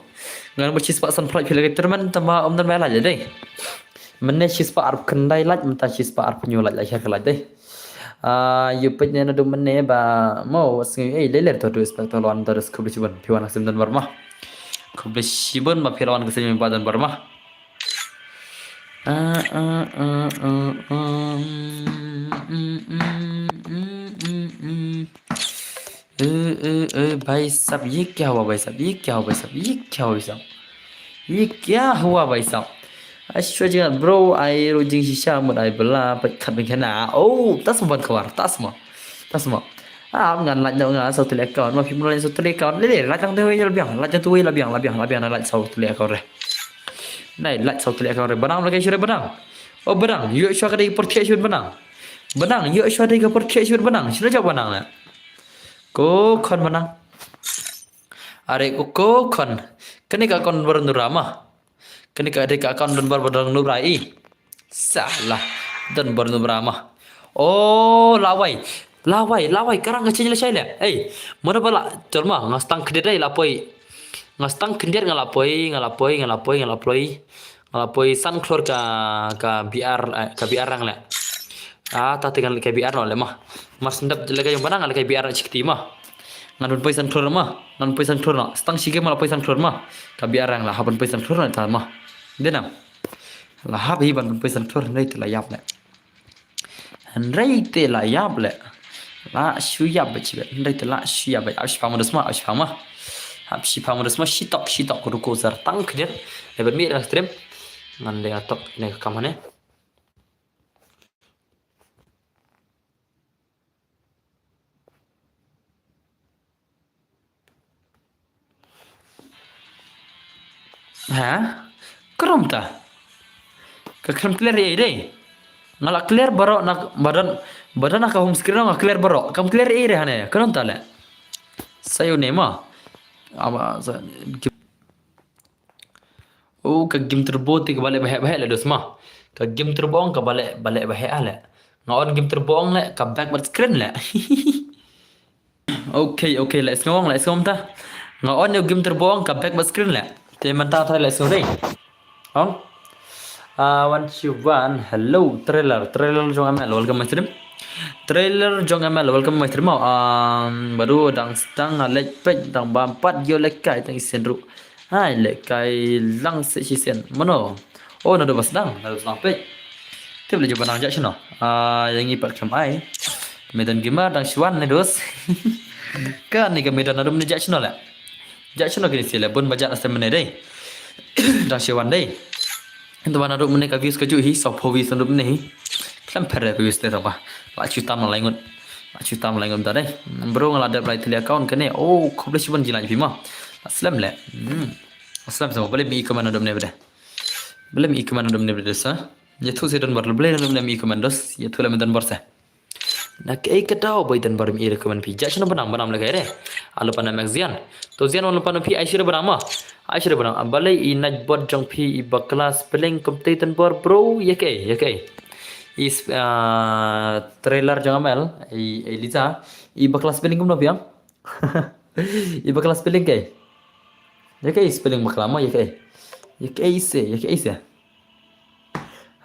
Ngan ba shispah sanphew lait phi lehkai tournament tangba ym don ba lait dei. Mynne shispah arphew khyndai lait, mynta shispah arphew hynñiew lait, lait ka lait dei. Ah, ïa peit ne naduh mynne ba mo sngi ei lei lei to, do expect to la wan, to do khublei shibun phi wan ha ka stream don bor ma. Khublei shibun ba phi la wan ha ka stream ba don bor ma. Ah, ah, ah, ah, ah, mm, mm, mm, mm, mm, mm. Eh, eh, eh, भाई साहब, ये क्या हुआ भाई साहब? ये क्या हुआ भाई साहब? ये क्या हुआ भाई साहब? ये क्या हुआ भाई साहब? Ai shuwa jingngeit bro, ai ruh jingshisha mut ai bela, peit khat ban khana. Oh, ta sma ban khawar, ta sma. Ta sma. Ah, ngan lait noh nga saw tylli account, ma phim lait saw tylli account. Lei lei, lait tang tawei la biang, lait tang tawei la biang, la biang, la biang, na lait saw tylli account re. Nai, lait saw tylli account re. Ba nang lehkai shuwa re ba nang. Oh, ba nang, ïoh shuwa ka dei ka por thiah shuwa ba nang. Ba nang, ïoh shuwa dei ka por thiah shuwa ba nang. Shano jop ba nang le. Ko khon ba nang. Are ko, ko khon. Kane ka account ba don bor ma. Kane ka dei ka account don bor ba don bor i. Salah. Don bor ma. Oh, lawei. Lawei, lawei, ka rang ka change lashai le. Ei, mano ba la, jol ma, nga stang khyndiat dei la poi. Nga stang khyndiat nga la poi, nga la poi, nga la poi, nga la poi. Nga la poi san khlur ka, ka B R, eh, ka B R rang le. Ah, ta te ngan lehkai B R noh le ma. Mar shen dep lehkai jong ba nang nga lehkai B R shi kti ma. Ngan poi san khlur ma. Ngan poi san khlur noh. Stang shi game nga la poi san khlur ma. Ka B R rang la hap ban poi san khlur noh ta ma. Dei na. La hap hi ban poi san khlur, hynrei te la ïap le. Hynrei te la ïap le. La shu ïap beit shibit. Hynrei te la shu ïap beit. Ap shipang ma dos ma, ap shipang ma. Hap shipang mo dos mo, shitok, shitok, ruko sar tang kdir. Lebat mi da stream. Ngan de atok ine ka kam hane. Ha? Krum ta. Ka krum clear ei dei. Nga la clear baroh na badan, badan na ka home screen nga clear baroh. Kam clear ei dei hane. Krum ta le. Sayo ne ma. Aba sa. Oh, ka game turbo te ka baleh baheh baheh le dos ma. Ka game turbo ong ka baleh baleh baheh ah le. Nga on game turbo ong le ka back bad screen le. Okay, okay, let's go, let's go ta. Nga on yo game turbo ong ka back bad screen le. Te mynta ta let's go dei. Ong. Ah, one two one. Hello, trailer, trailer jong M L, welcome my stream. Trailer jong M L, welcome my stream. Um, baru dang stang lek pek dang bampat yo lekai tang isen ru. Hai, lekai lang se sisen. Mano? Oh, nado bas dang, nado bas dang pek. Tip le jaba nang jak shino. Ah, yang ipat kam ai. Medan gimar dang shwan ne dos. Ka ni ka medan nado mene jak shino le. Jak shino kini sile bun bajak nasa mene dei. Dang shwan dei. Itu mana nado mene ka views ka ju hi, so po views nado mene hi. Klam pere views te tapa. La chutam la ingut. La chutam la ingut da dei. Bro nga la dep lai tele account kene. Oh, khublei shibun jilai pima. Aslam le. Hmm. Aslam sama. Boleh mi comment nado mene bede. Boleh mi comment nado mene bede sa. Ya tu se don bor boleh nado mene mi comment dos. Ya tu le mi don bor sa. Na kaei ka daw ba i don bor mi recommend phi. Ja shano banang banang le kaei re. Alo pana magazine. To zian wan pana phi ai shire banang ma. Ai shire banang. Balei i night bot jong phi i bakla spelling kumte don bor bro. Ya kaei, ya kaei. I sp- ah, trailer jong M L i, i Liza. I bakla spelling kumno phi am? I bakla spelling kaei. Ya kaei spelling bakla ma ya kaei. Ya kaei se, ya kaei se.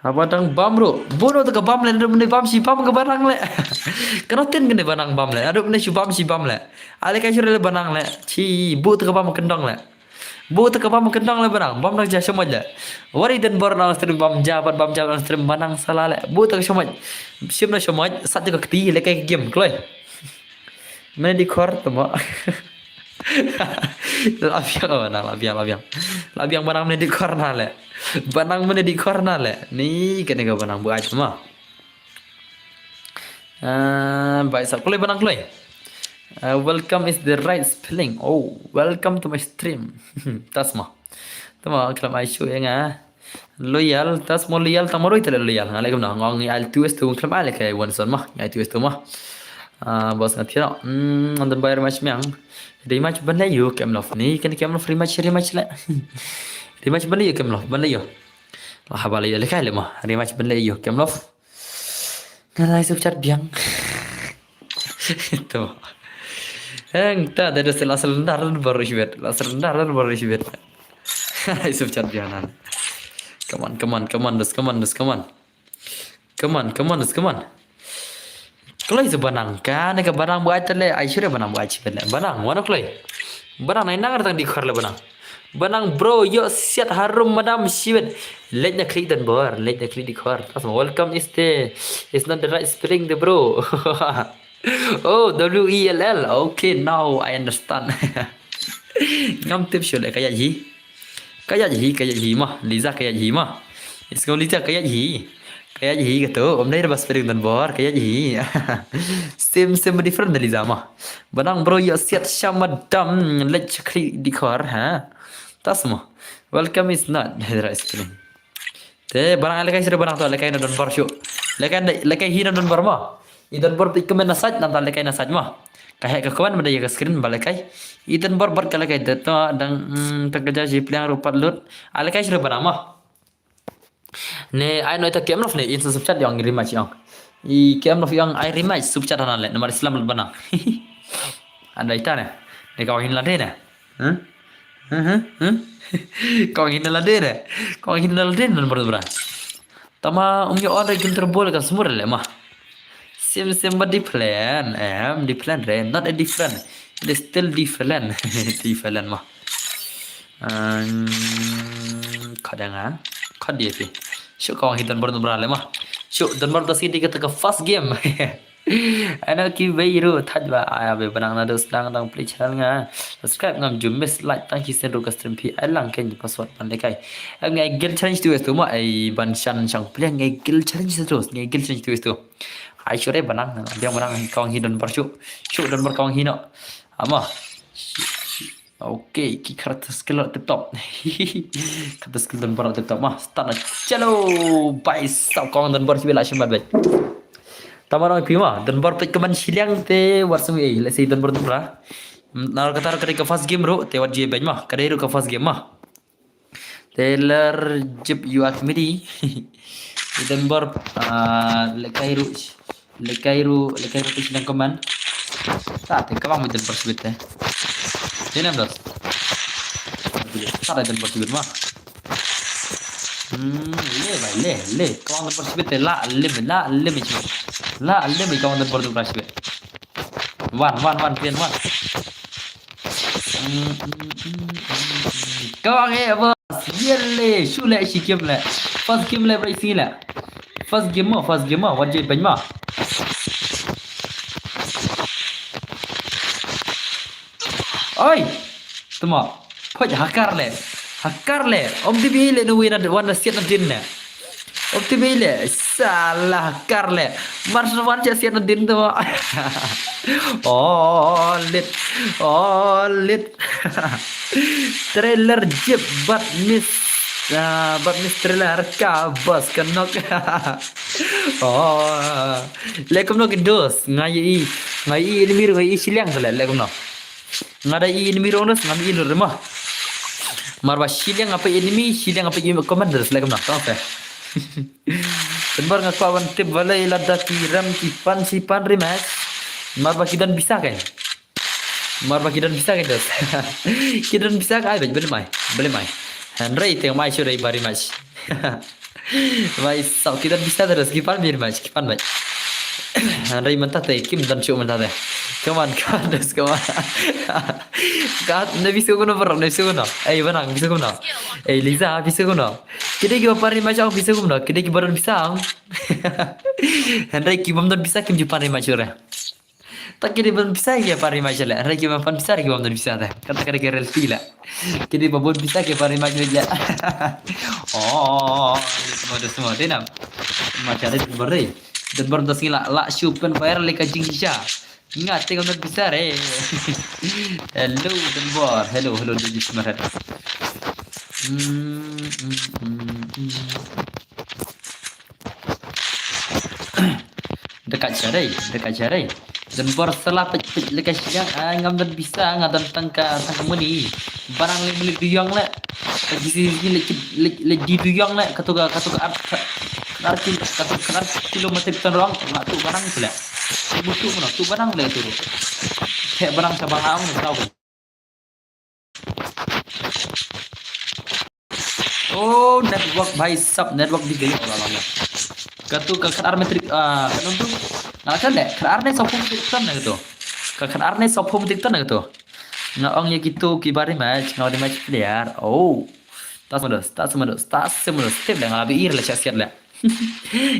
Haba dang bam ruh. Bun ruh te ka bam le, nado mene bam shi bam ka banang le. Kano tin kene banang bam le. Nado mene shi bam shi bam le. Ale kai shire le banang le. Chi bu te ka bam kendong le. Bu te ka bam kendong le banang. Bam dang ja shomoj le. Wari den bor nang stream bam ja, bat bam ja nang stream banang sala le. Bu te ka shomoj. Shim na shomoj, sat te ka kti le kai game kloi. Mene di khor tamo. Labiang oh, na labiang labiang. Labiang banang mene di khor na le. Banang mene di khor na le. Ni kene ka banang bu ai tamo. Ah, bai sa kulai banang kulai. Ah, welcome is the right spelling. Oh, welcome to my stream. Tasma. Tamo klam ai shu ya nga. Loyal, tas mo loyal, tang mo roi tele loyal. Nga le kumno, nga ngi al tu es tu, klem ale kai wan son ma, ngai tu es tu ma. Ah, bos nga thira. Hmm, andan bayar match miang. Rematch ban le yu kem lof ni, kan kem lof rematch, rematch le. Rematch ban le yu kem lof, ban le yu. Lah haba le yu le kai le ma, rematch ban le yu kem lof. Nga lai sub chat biang. Itu. Heng ta da da sel asal ndar dan baru shibet. Asal ndar dan baru shibet. Lai sub chat biang nan. Come on, come on, come on, dos, come on, dos, come on. Come on, come on, dos, come on. Kloi se banang ka ne ka banang buat le ai shire banang buat shibet le. Banang wana kloi. Banang nai nang tang di khor le banang. Banang bro, yo siat harum madam shibet. Late na klik dan bor, late na klik di khor. Asma welcome is the, is not the right spelling the bro. Oh, W E L L. Okay, now I understand. Ngam tip shu le kaya hi. Kaya hi, kaya hi ma. Liza kaya hi ma. Is ko Liza kaya hi. Kaya hi ka tu, um dai da ba spelling dan bor, kaya hi. Same, same different da Liza ma. Banang bro, yo siat sham madam, late klik di khor, ha. Tas mo. Welcome is not the right spelling. Te banang lekai sire banang to lekai na don bor shu. Lekai lekai hi na don bor mo. I don bor i kemen na saj na ta lekai na saj mo. Ka he ka kemen mada ya ka screen ba lekai. I don bor bor ka lekai de to dang mm, ta ka ja shi pliang rupat lut. A lekai sire banang mo. Ne ai noi ta kem lof ne in sub chat yang rematch yang. I kem lof yang ai rematch sub chat na le namar Islam banang. Ada ita ne. Ne ka hin la de ne. Huh? Huh, huh, huh? Kong hin la de re. Kong hin la de nan bro bra. Tama um yo on re ginter bol ka smur le ma. Sim sim ba different. Em different re. Not a different. It is still different. Different ma. Um, kadang ah. Kad dia pi. Shu kong hin dan bro bra le ma. Shu dan bro ta sini kita ke first game. Ano ki bei ruh thaj ba ai be benang naduh sdang dang pli channel nga. Subscribe ngam ju miss, like tang ki sen ruh ka stream phi ai lang ken password man de kai. Em ngai gel challenge tu es tu ma ai ban shan shang pli ngai gel challenge tu, ngai gel challenge tu es tu. Ai sure benang, biang benang kawang hi don bar shu. Shu don bar kawang hi no. Ama. Okay, ki character skill tip top. Character skill don bar tip top ma. Start na. Chalo, bai sa kong don bar sibila shim bai. Tama nang pima, don bar pek keman shiliang te war sung ei. Let's say don bar don bar. Nar kata ka dei ka first game ruh te wat je ben ma. Ka dei ruh ka first game ma. Taylor Jip, you are comedy. Don bar, ah, lekai ruh. Lekai ruh, lekai ruh pek shiliang keman. Sa te kawang mi don bar sibit te. Te nam dos. Sa te don bar sibit ma. Hmm, le bai le, le. Kawang don bar sibit te la le la le mi. La le mi kawang don bar sibit. Wan, wan, wan, pian wan. Hmm, hmm, hmm, hmm, hmm. Kawang eh boss. Yele, shu le shi game le. First game le bai si le. First game mo, first game mo. Wat je ben mo. Oi. Tuma. Poj hakar le. Hakar le. Om dibi le no wina wan na siat na din ne. Om dibi le. Salah hakar le. Mar sa wan cha siat na din tuma. Oh lit. Oh lit. Trailer Jip bad Miss, ah, bad Miss Trailer ka boss ka nok. Oh. Le kumno ki dos. Nga i, nga i enemy ruh nga i shiliang le, le kumno. Nga da i enemy ruh nga i lut ma. Mar ba shiliang apa enemy, shiliang apa enemy commander le kumno. Tang se. Tun bar nga kwah ban tip balei lada ki rem ki pan shi pan rematch. Mar ba ki don bisa kan. Mar ba ki don bisa kan dos. Ki don bisa kan ai bej beli mai. Beli mai. Hynrei teng mai shu dei ba rematch. Mai sau ki don bisa terus ki pan bej rematch ki pan bej. Hynrei mynta te kim don shu mynta te. Come on, come on, dos, come on. Kat ne bisa kuno bar ne bisa kuno. Ei benang bisa kuno. Ei Liza bisa kuno. Kidei ki ba pan rematch au bisa kumno, kidei ki ba don bisa. Hynrei ki bym don bisa kim ju pan rematch re. Ta kidei bym don bisa ki pan rematch le. Hynrei ki bym pan bisa ki bym don bisa te. Kata kata ki reality le. Kidei ba bun bisa ki pan rematch le. Oh, semua tu semua dei nam. Macam ada di beri. Dan baru dah sila la shu pen fire le ka jingshisha. Nga te kam don bisa re. Hello Don Bor. Hello, hello Dejis Marhat. Hmm, hmm, hmm, hmm. Dekat syarai, dekat syarai. Don Bor salah pej pej lekas siang. Ah, ngam don bisa, nga don tangka tangka muni. Barang le meli duyong le. Lagi si le le di duyong le. Katu ka katu ka ar ar kilo katu ka ar kilometer ton rong. Nga tu barang tu le. Mutu mana tu barang le tu. Kayak barang sa barang le tau. Oh, network bhai sab, network di gaya orang lama. Katu ka khat ar metrik ah kan tu. Nga kan deh, khat ar ne saw phew metrik ton katu. Ka khat ar ne saw phew metrik ton katu. Nga ong ya kitu ki bari match, nga di match player. Oh. Tas mados, tas mados, tas mados. Tip le nga bi ir le siat le.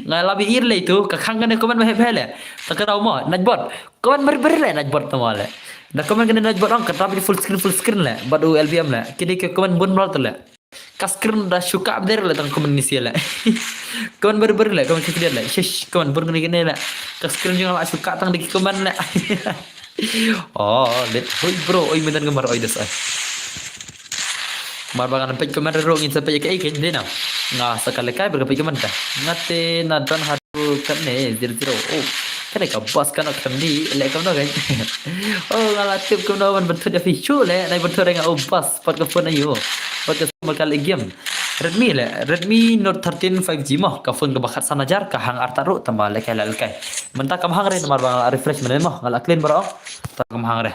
Nga la bi ir le itu, ka khang kane comment ma hep hele. Ta ka dau mo, Najbot. Comment beri beri le Najbot tama le. Da comment kane Najbot ong ka tapi full screen full screen le. Bad u L B M le. Kini ke comment bun bral tu le. Ka screen da shuka bder le tang comment ni sia le. Comment beri beri le, comment kiki le. Shish, comment bun kini kini le. Ka screen jong la shuka tang diki comment le. Oh, let hoi bro, oi mendan ngemar oi das ai. Mar ba ngan peit comment ruh ngin sa peit ïa kaei kein dei na. Nga sa ka lekai ba ka peit comment ka. Nga te na don haduh katne zero zero. Oh. Kane ka boss ka nok kam di leh kumno kein. Oh nga la tip kumno ban bynthut ïa phi shuh leh nai bynthut ïa nga oh boss pat ka phone aïu. Pat ka phone ka leh game. Redmi leh Redmi Note thirteen five G mo ka phone kaba khatsan hajar ka hang artat ruh tangba lekai la lekai. Mynta kam hang re namar ba nga la refresh mynne mo nga la clean baroh. Ta kam hang re.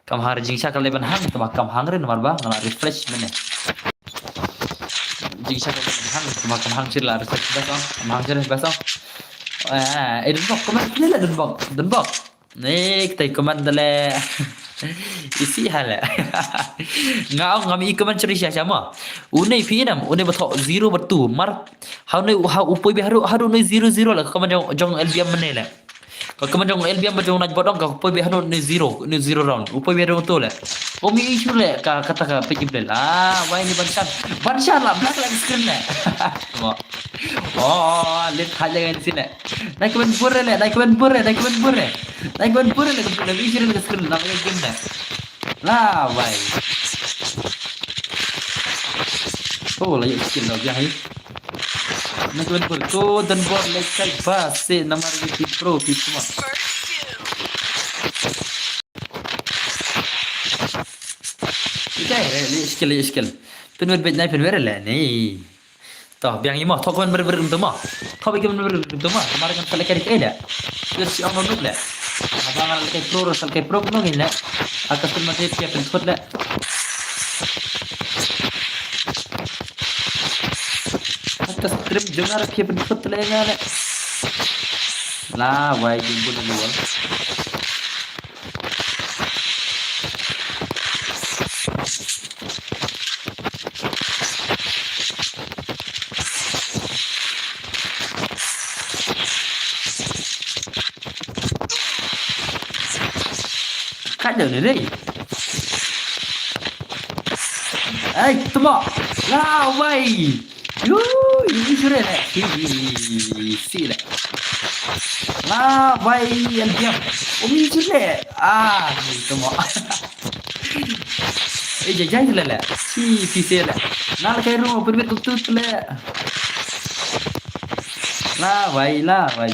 Kam hang re jingshakal dei ban hang, tangba kam hang re namar ba nga la refresh mynne. Jingshakal dei ban hang, tangba kam hang sir la refresh best ong, kam hang sir best ong. Eh, eh, Don Bok, comment kine le Don Bok, Don Bok. Ne, kita comment dale. Isi hale. Nga ong ngam i comment sir sha sha ma. Une phi nam, une ba thoh zero ba two, mar. Ha une ha u poi bi haru, haru une zero zero la comment jong, jong L B M mynne le. Ka kmen jong L B M ba jong Nightbot dong ka poi beit hano ne zero, ne zero round. U poi beit hano to le. Umi shu le ka kata ka peit gameplay. Ah, wai ni ban shan. Ban shan la black like screen le. Oh, oh, oh, let ha le ngan sile. Nai kmen bure le, nai kmen bure, nai kmen bure. Nai kmen bure le ka pula mi shu le ka screen la ka game le. La wai. Oh, la yu skill la ya hai. Nai kmen bure ko dan bot le kai ba se namar ki pro ki kuma. Ika re li skill li skill. Pynwit beit nai pynwit le ni. To biang imo to kmen ber ber to mo. To bi kmen ber ber to mo. Mar kan sale kari kai le. Yer si ong nuk le. Abang al kai pro sale kai pro no ngin le. Akas pun mate pia pynthut le. Akas trip jong ar pia pynthut le nga le. La wai jing bun ni wal. Ka dei ni dei. Ai, tuma. La wai. Yu, yu sure le. Si, si le. La wai an diam. Umi sure le. Ah, ni tuma. Eh, jai jai le le. Si, si se le. Na le kai ru, permit tu tu le. La wai, la wai.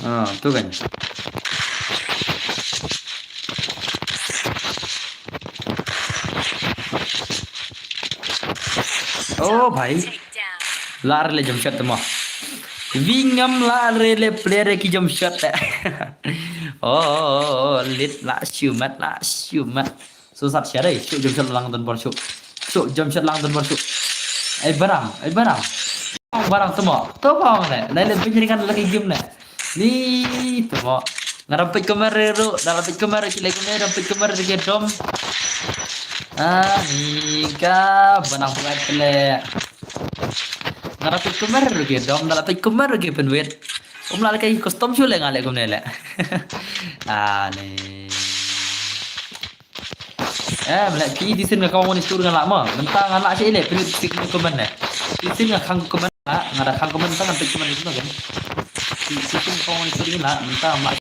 Ah, tu kan. Oh, bhai. Lar le jump shot mo. Wingam lar le player ki jump shot. Oh, oh, oh, oh, lit la shumat, la shumat. So sat share, shu jump shot lang don bor shu. Shu jump shot lang don bor shu. Ai barang, ai barang. Barang tuma. To bang le. Nai le bin ringan lagi game le. Ni tuma. Ngarap pet kamera ru, ngarap pet kamera ki lagi ne, ngarap pet kamera ki dom. Ah, ni ka banang buat le. Ngarap pet kamera ki dom, ngarap pet kamera ki penwit. Um la kai custom shu le ngale kumne le. Ah, ni. Eh, mlek ki di sin nga kawang ni stur nga lak mo. Mentang nga lak sik le, pilih sik ni komen ne. Di sin nga khang komen lak, nga da khang komen tang nga pik komen ni kan. Di sin nga kawang ni stur nga lak, mentang lak.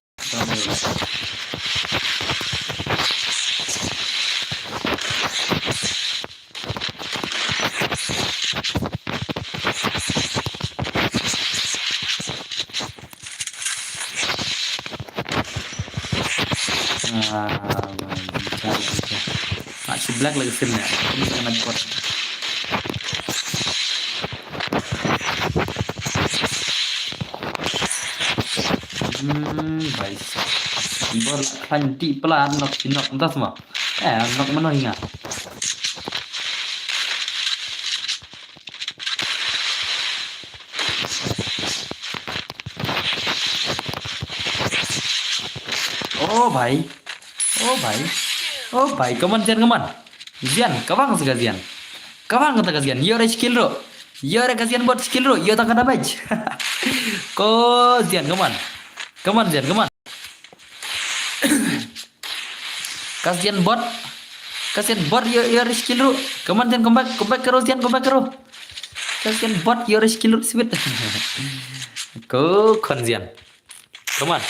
Ah, wai, bichar, bichar. Nak si black lagi sim ya. Ini sangat kuat. Hmm, baik. Bor la klan di pelan nok si nok entah semua. Eh, nok mana ingat. Oh bhai. Oh bhai. Oh bhai, kaman Zian kaman. Zian, kawang sa ka Zian. Kawang kata ka Zian. Yor skill ro. Yor ka Zian bot skill ro. Yor ta ka damage. Ko Zian kaman. Kaman Zian kaman. Ka Zian bot. Ka Zian bot yor, yor skill ro. Kaman Zian, come back, come back karo Zian, come back karo. Ka Zian bot yor skill ro sweet. Ko khon Zian. Come on.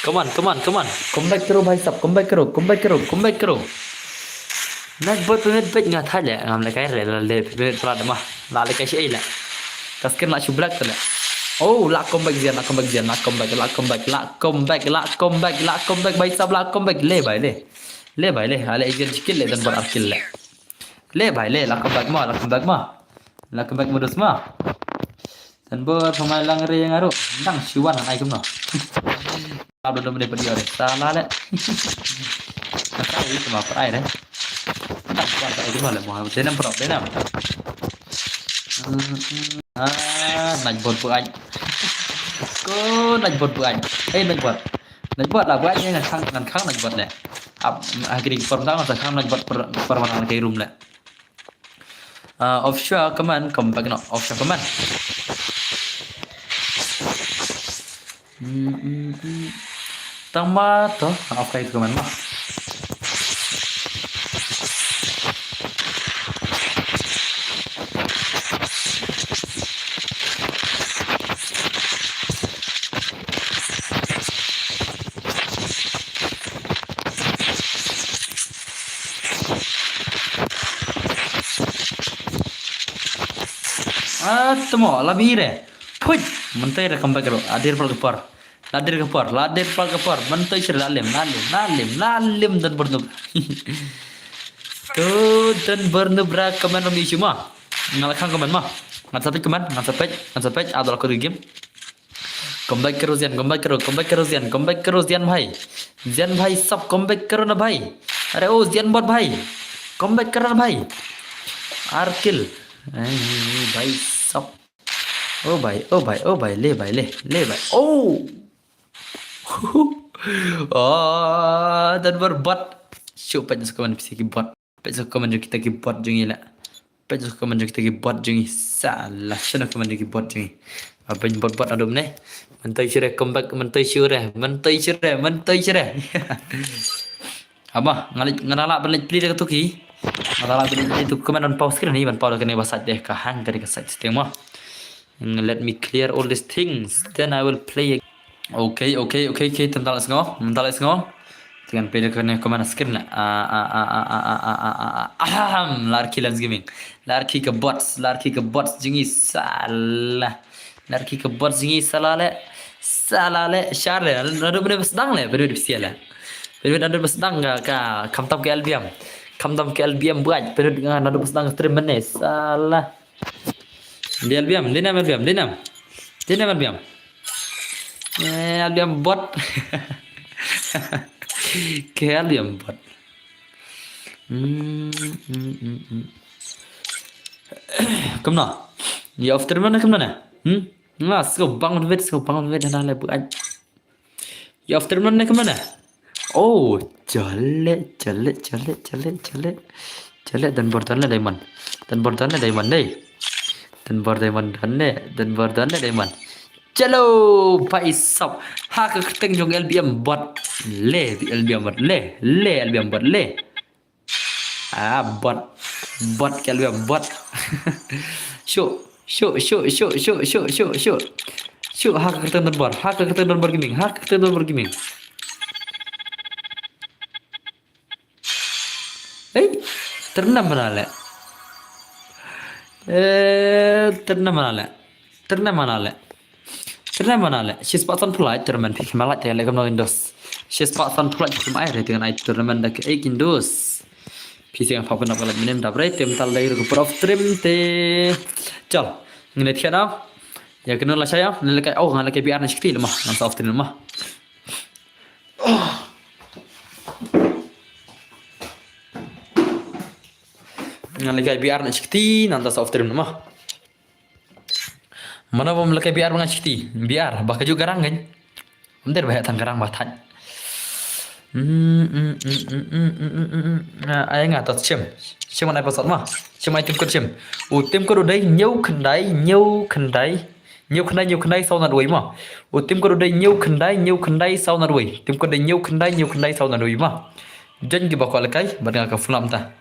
Come on, come on, come on. Come back karo bhai sab, come back karo, come back karo, come back karo. Nak bot pynwit beit nga thait le, ngam le kai re, la le pynwit plat ma. La le kai shi ei le. Ka skin la shu black te le. Oh, la come back Zian, la come back Zian, la come back, la come back, la come back, la come back, la come back, bhai sab la come back. Le bhai le. Le bhai le, ale Zian shi kill le, dan bot ar kill le. Le bhai le, la come back ma, la come back ma. La come back ma dus ma. Dan bor pamai lang re nga ru. Nang shiwan ai kumno. Abdo dum de pedi ore. Sala le. Nang sai kuma per ai re. Nang shiwan ai kumno le mo. Denam pro, denam. Ah, nang bor pu ai. Ko Nightbot buaid. Ei Nightbot. Nightbot la buaid ne ngan khang ngan khang Nightbot le. Ap ha kini por ngan sa khang Nightbot per per mana kai room le. Uh, offshore command, come back no. Offshore command. Hmm, hmm, hmm. Tang ma to, offshore command ma. Ah, tamo, labi re. Phuit, mentai re kembang kero. Adir pal kepar. Ladir kepar, ladir pal kepar. Mentai sir lalim, lalim, lalim, lalim dan bernub. Tu dan bernub ra kemen ram isu ma. Ngalakang kemen ma. Ngan sapet kemen, ngan sapet, ngan sapet. Adol aku game. Comeback kero Zian, comeback kero, comeback kero Zian, comeback kero Zian bhai. Zian bhai sab comeback kero na bhai. Are oh Zian bot bhai. Comeback kero na bhai. Ar kill. Eh, bhai sab. Oh bhai, oh bhai, oh bhai, le bhai, le, le bhai. Oh. Oh, dan ber bot. Shu pet sa kaman pisi ki bot. Pet sa kaman jong kita ki bot jong i la. Pet sa kaman jong kita ki bot jong i. Salah, sana kaman jong ki bot jong i. Apa bot bot adum ne. Mentai sire comeback, mentai sire, mentai sire, mentai sire. Ama, ngalai ngalala balik play dekat tuki. Ngalala balik play tu kaman on pause screen ni ban pause kane ba site deh ka hang kane ka site setting ma. Let me clear all these things. Then I will play. Okay, okay, okay, okay. Tang let's go. Tang let's go. Dengan play dekat kane kaman screen la. Ah, ah, ah, ah, ah, ah, ah, ah, ah. Aham, Larky Lens Gaming. Larky ke bots, Larky ke bots jong i salah. Larky ke bots jong i salah le. Salah le, share le. Nadu bene besdang le, bene besial le. Bene nadu besdang ka, ka, khamtam ke L B M. Khamtam ke L B M buat, bene nadu besdang stream mene. Salah. Di L B M, di nam L B M, di nam. Di nam L B M. Eh, L B M bot. Ke L B M bot. Hmm, hmm, hmm, hmm. Kumno? Ya after mana kumno na? Hmm? Nga sko bang vet, sko bang vet na le buat. Ya after man ne kemana? Oh, jale, jale, jale, jale, jale. Jale dan bor dan le diamond. Dan bor dan le diamond dei. Dan bor diamond dan le, dan bor dan le diamond. Chalo, bhai sab. Ha ka kyrteng jong L B M bot. Le, L B M bot. Le, le, L B M bot. Le. Ah, bot. Bot ke L B M bot. Shu, shu, shu. Shu, ha ka kyrteng donbor. Ha ka kyrteng donbor gaming. Ha ka kyrteng donbor gaming. Hei, ternam mana le. Eh, ternam mana le. Ternam mana le. Ternam mana le. Shispah san pulai tournament phi kema lait te le kamno indos. Shispah san pulai kema ai re dengan ai tournament da ke ek indos. Phi sing apa pun apa lait minim dap re tem tal dai ru prof trim te. Chal. Ngene thiana. Ya kena la saya, ngene le kai oh ngene le kai B R na shikti le ma. Ngan sa off trim ma. Ngan le kai B R na shikti, ngan sa off trim ma. Mana bom lake B R ba nga shikti. B R ba ka ju garang kan. Mder ba hatan garang ba thaj. Ai nga ta shim. Shim ai pasat ma. Shim ai tim kut shim. U tim kut u dei ñiew khyndai, ñiew khyndai. Ñiew khyndai, ñiew khyndai, saw na dwei ma. U tim kut u dei ñiew khyndai, ñiew khyndai, saw na dwei. Tim kut dei ñiew khyndai, ñiew khyndai, saw na dwei ma. Jan ki ba ko lakai, ba nga ka flam ta.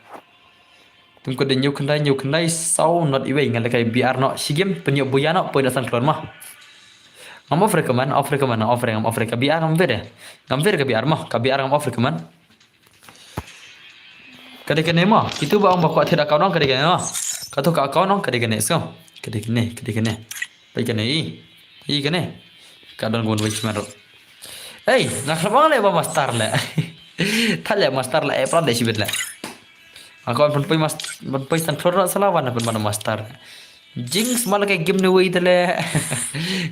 Tim kut dei ñiew khyndai, ñiew khyndai, saw not iwei, nga lehkai B R noh, shi game, pynïoh buya noh, poi na san klor ma. Ngam offer ka man, offer ka man, offer ngam offer ka B R ngam ver. Ngam ver ka B R ma, ka B R ngam offer ka man. Ka dei kane ma, kitu ba ong ba kwah thied account ong ka dei kane ma. Katu ka account ong ka dei kane, so. Ka dei kane, ka dei kane. Bai kane i. I kane. Ka don gun wei chiman ro. Ei, nga khlem ong le ba master le. Thad le master le, eh, pran de shibit le. Nga ko pynpoi mas-, pynpoi san klor sala wan pynban master. Jing smal ka game ne wei tele.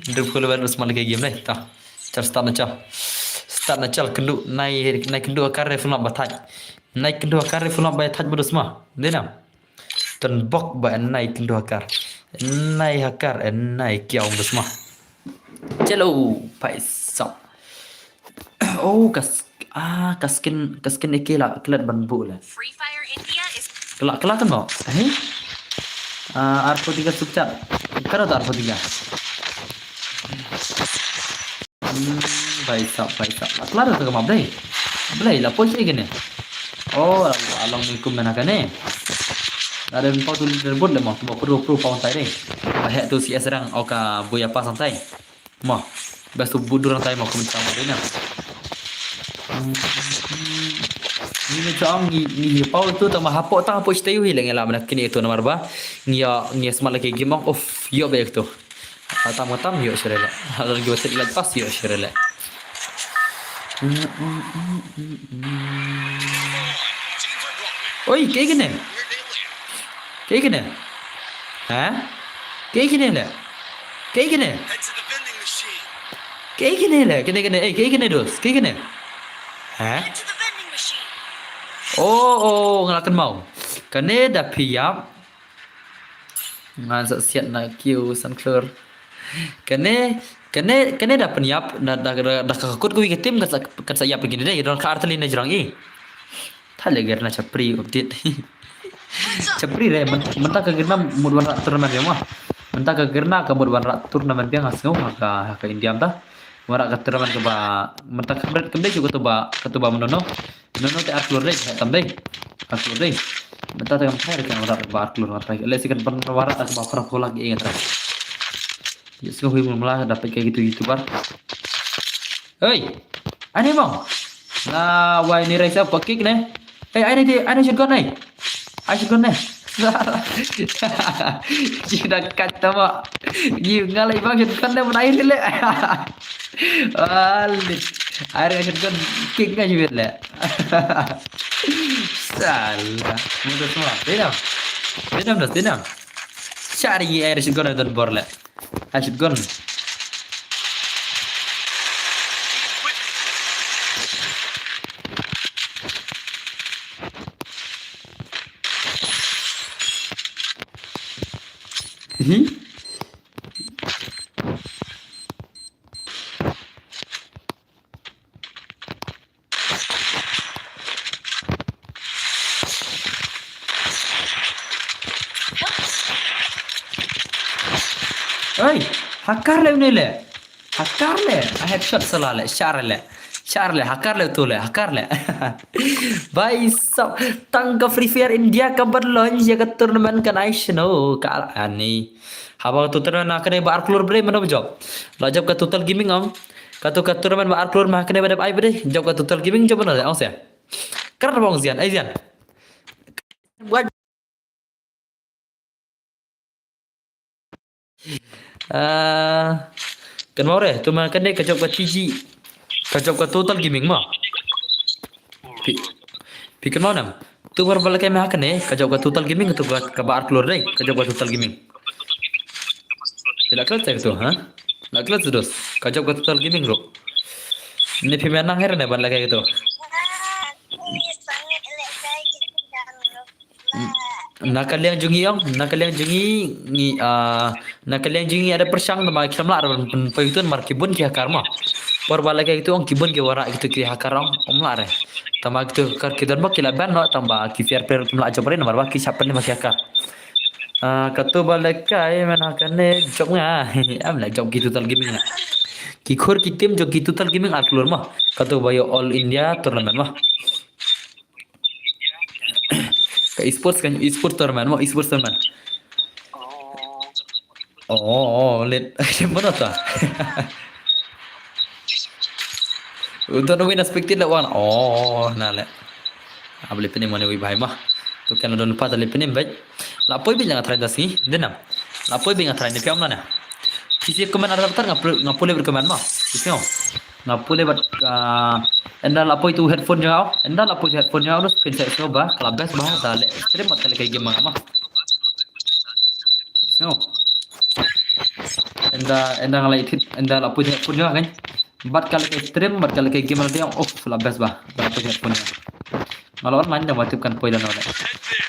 Ndu khul ban smal ka game ne. Ta. Chal start na chal. Start na chal kyndu nai, nai kyndu akar re phulop ba thaj. Nai kyndu akar re phulop ba thaj ba dus ma. Dei nam. Tun bok ba nai kyndu akar. Nai akar, nai kiaw ba dus ma. Chalo, paisa. Oh, kas, ah, kaskin, kaskin eke la, klet ban bu le. Free Fire India is Kela, kela kan mo. Eh? Ah, arphew tiga super chat. Kano ta arphew tiga. Hmm, paisa, paisa. Kela ta kama blei. Blei la poi shi kene. Oh, along ni kum mena kane. Ada empat tu leaderboard le mo. Ba pro pro pound tai dei. Ba hek tu C S rang oka buya pas santai. Mo, best tu budur tai mo, komentar mo dei na. Ni me chong ni ni pau tu tama hapo tang hapo stay wi leng la mana kini itu nomor ba. Ngi ya ngi sma lagi game of yo be tu. Tam tam yo sirele. Hal lagi wasit lagi pas yo sirele. Oi, kayak gini. Kayak gini. Ha? Kayak gini le. Kayak gini. Kayak gini le. Kene kene eh kayak gini dos. Kayak gini. Ha? Oh, oh, nga la kynmaw. Kane da phi ïap. Ngan sa siat na kiew san klur. Kane kane kane da pynïap da da da ka kut ka wi ka tim ka sa ka sa ïap kine dei don ka artylli na jrong i. Tha le ger na chapri update. Chapri re mynta ka ger na mut wan rat tournament biang ma. Mynta ka ger na ka mut wan rat tournament biang ha sngew ha ka ha ka India mynta. Wan rat ka tournament ka ba mynta ka bret ka bret ka tu ba ka tu ba menono. Menono te ar klur dei ha tam dei. Ar klur dei. Mynta te kam thai re ka wan rat ba ar klur ngan trai. Le sikan ban wan rat ka ba phra pholak ïa ngan trai. Ïa sngew hui mula dapat kayak gitu YouTuber. Hei, ani bang. Na wai ni raisa pakik ne. Hei, ani di ani shotgun ne. Ai shotgun ne. Cina kata ma. Yu ngalai bang shotgun ne mun air le. Alit. Air shotgun kick ngai jibit le. Salah. Mudah semua. Dinam. Dinam dos dinam. Cari air shotgun don bor le. Air shotgun. Oi, hakar le une le. Hakar le. A headshot sala le, shar le. Shar le, hakar le tu le, hakar le. Bai sab tang ka Free Fire India ka bat launch ïa ka tournament kan ai shino ka ani. Haba ka total na kane ba ar klur bre mano job. La job ka Total Gaming ong. Ka tu ka tournament ba ar klur ma kane ba dep ai bre job ka Total Gaming job na ong se. Kar ba ong zian ai zian. Ah, kan mau re tu ma kane ka job ka T G. Ka job ka Total Gaming ma. Pi pi kan mau nam. Tu war bala kai ma kane ka job ka Total Gaming tu ka ba ar klur dei ka job ka Total Gaming. Ila klat tu ha. La klat dos ka job ka Total Gaming ro. Ni phi menang her ne ban la kai tu. Na ka liang jong ngi ong na ka liang jong ngi ngi ah na ka liang jong ngi ada pyrshang tama ki samla ar pynpoi tu mar ki bun ki hakar ma. Por ba la kai tu ong ki bun ki wara ki tu ki hakar ong ong la re. Tama ki tu kar ki don ba ki la ban no tama ki fair player ki la jop re namar ba ki sap ne ma ki hakar. Ah, katu ba la kai men ha kane jop nga. Am la jop ki Total Gaming na. Ki khur ki team jop ki Total Gaming ar klur ma. Katu ba ïa All India tournament ma. Ka esports kan esports tournament mo esports tournament. Oh, oh, let. Mana ta? Untuk nungguin aspek tidak wan. Oh, na le. Abli penim mana wi bahai mah. Tu kan don lupa tali penim baik. Lapoi bi nga try das ni, denam. Lapoi bi nga try ni piam na. Kisi komen ada daftar ngapule komen mah. Kisi Nga pule bad, ah, ynda la poi tu headphone jong nga. Ynda la poi tu headphone jong nga, us phin sa sngewbha ka la best bha da leh stream bad ka leh kai game ma. Sngew. Ynda, ynda nga la ithit, ynda la poi tu headphone jong nga kan. Bad ka leh kai stream bad ka leh kai game ma, oh, la best bha da la poi tu headphone jong nga. Nga la online da watip kan poi da no leh.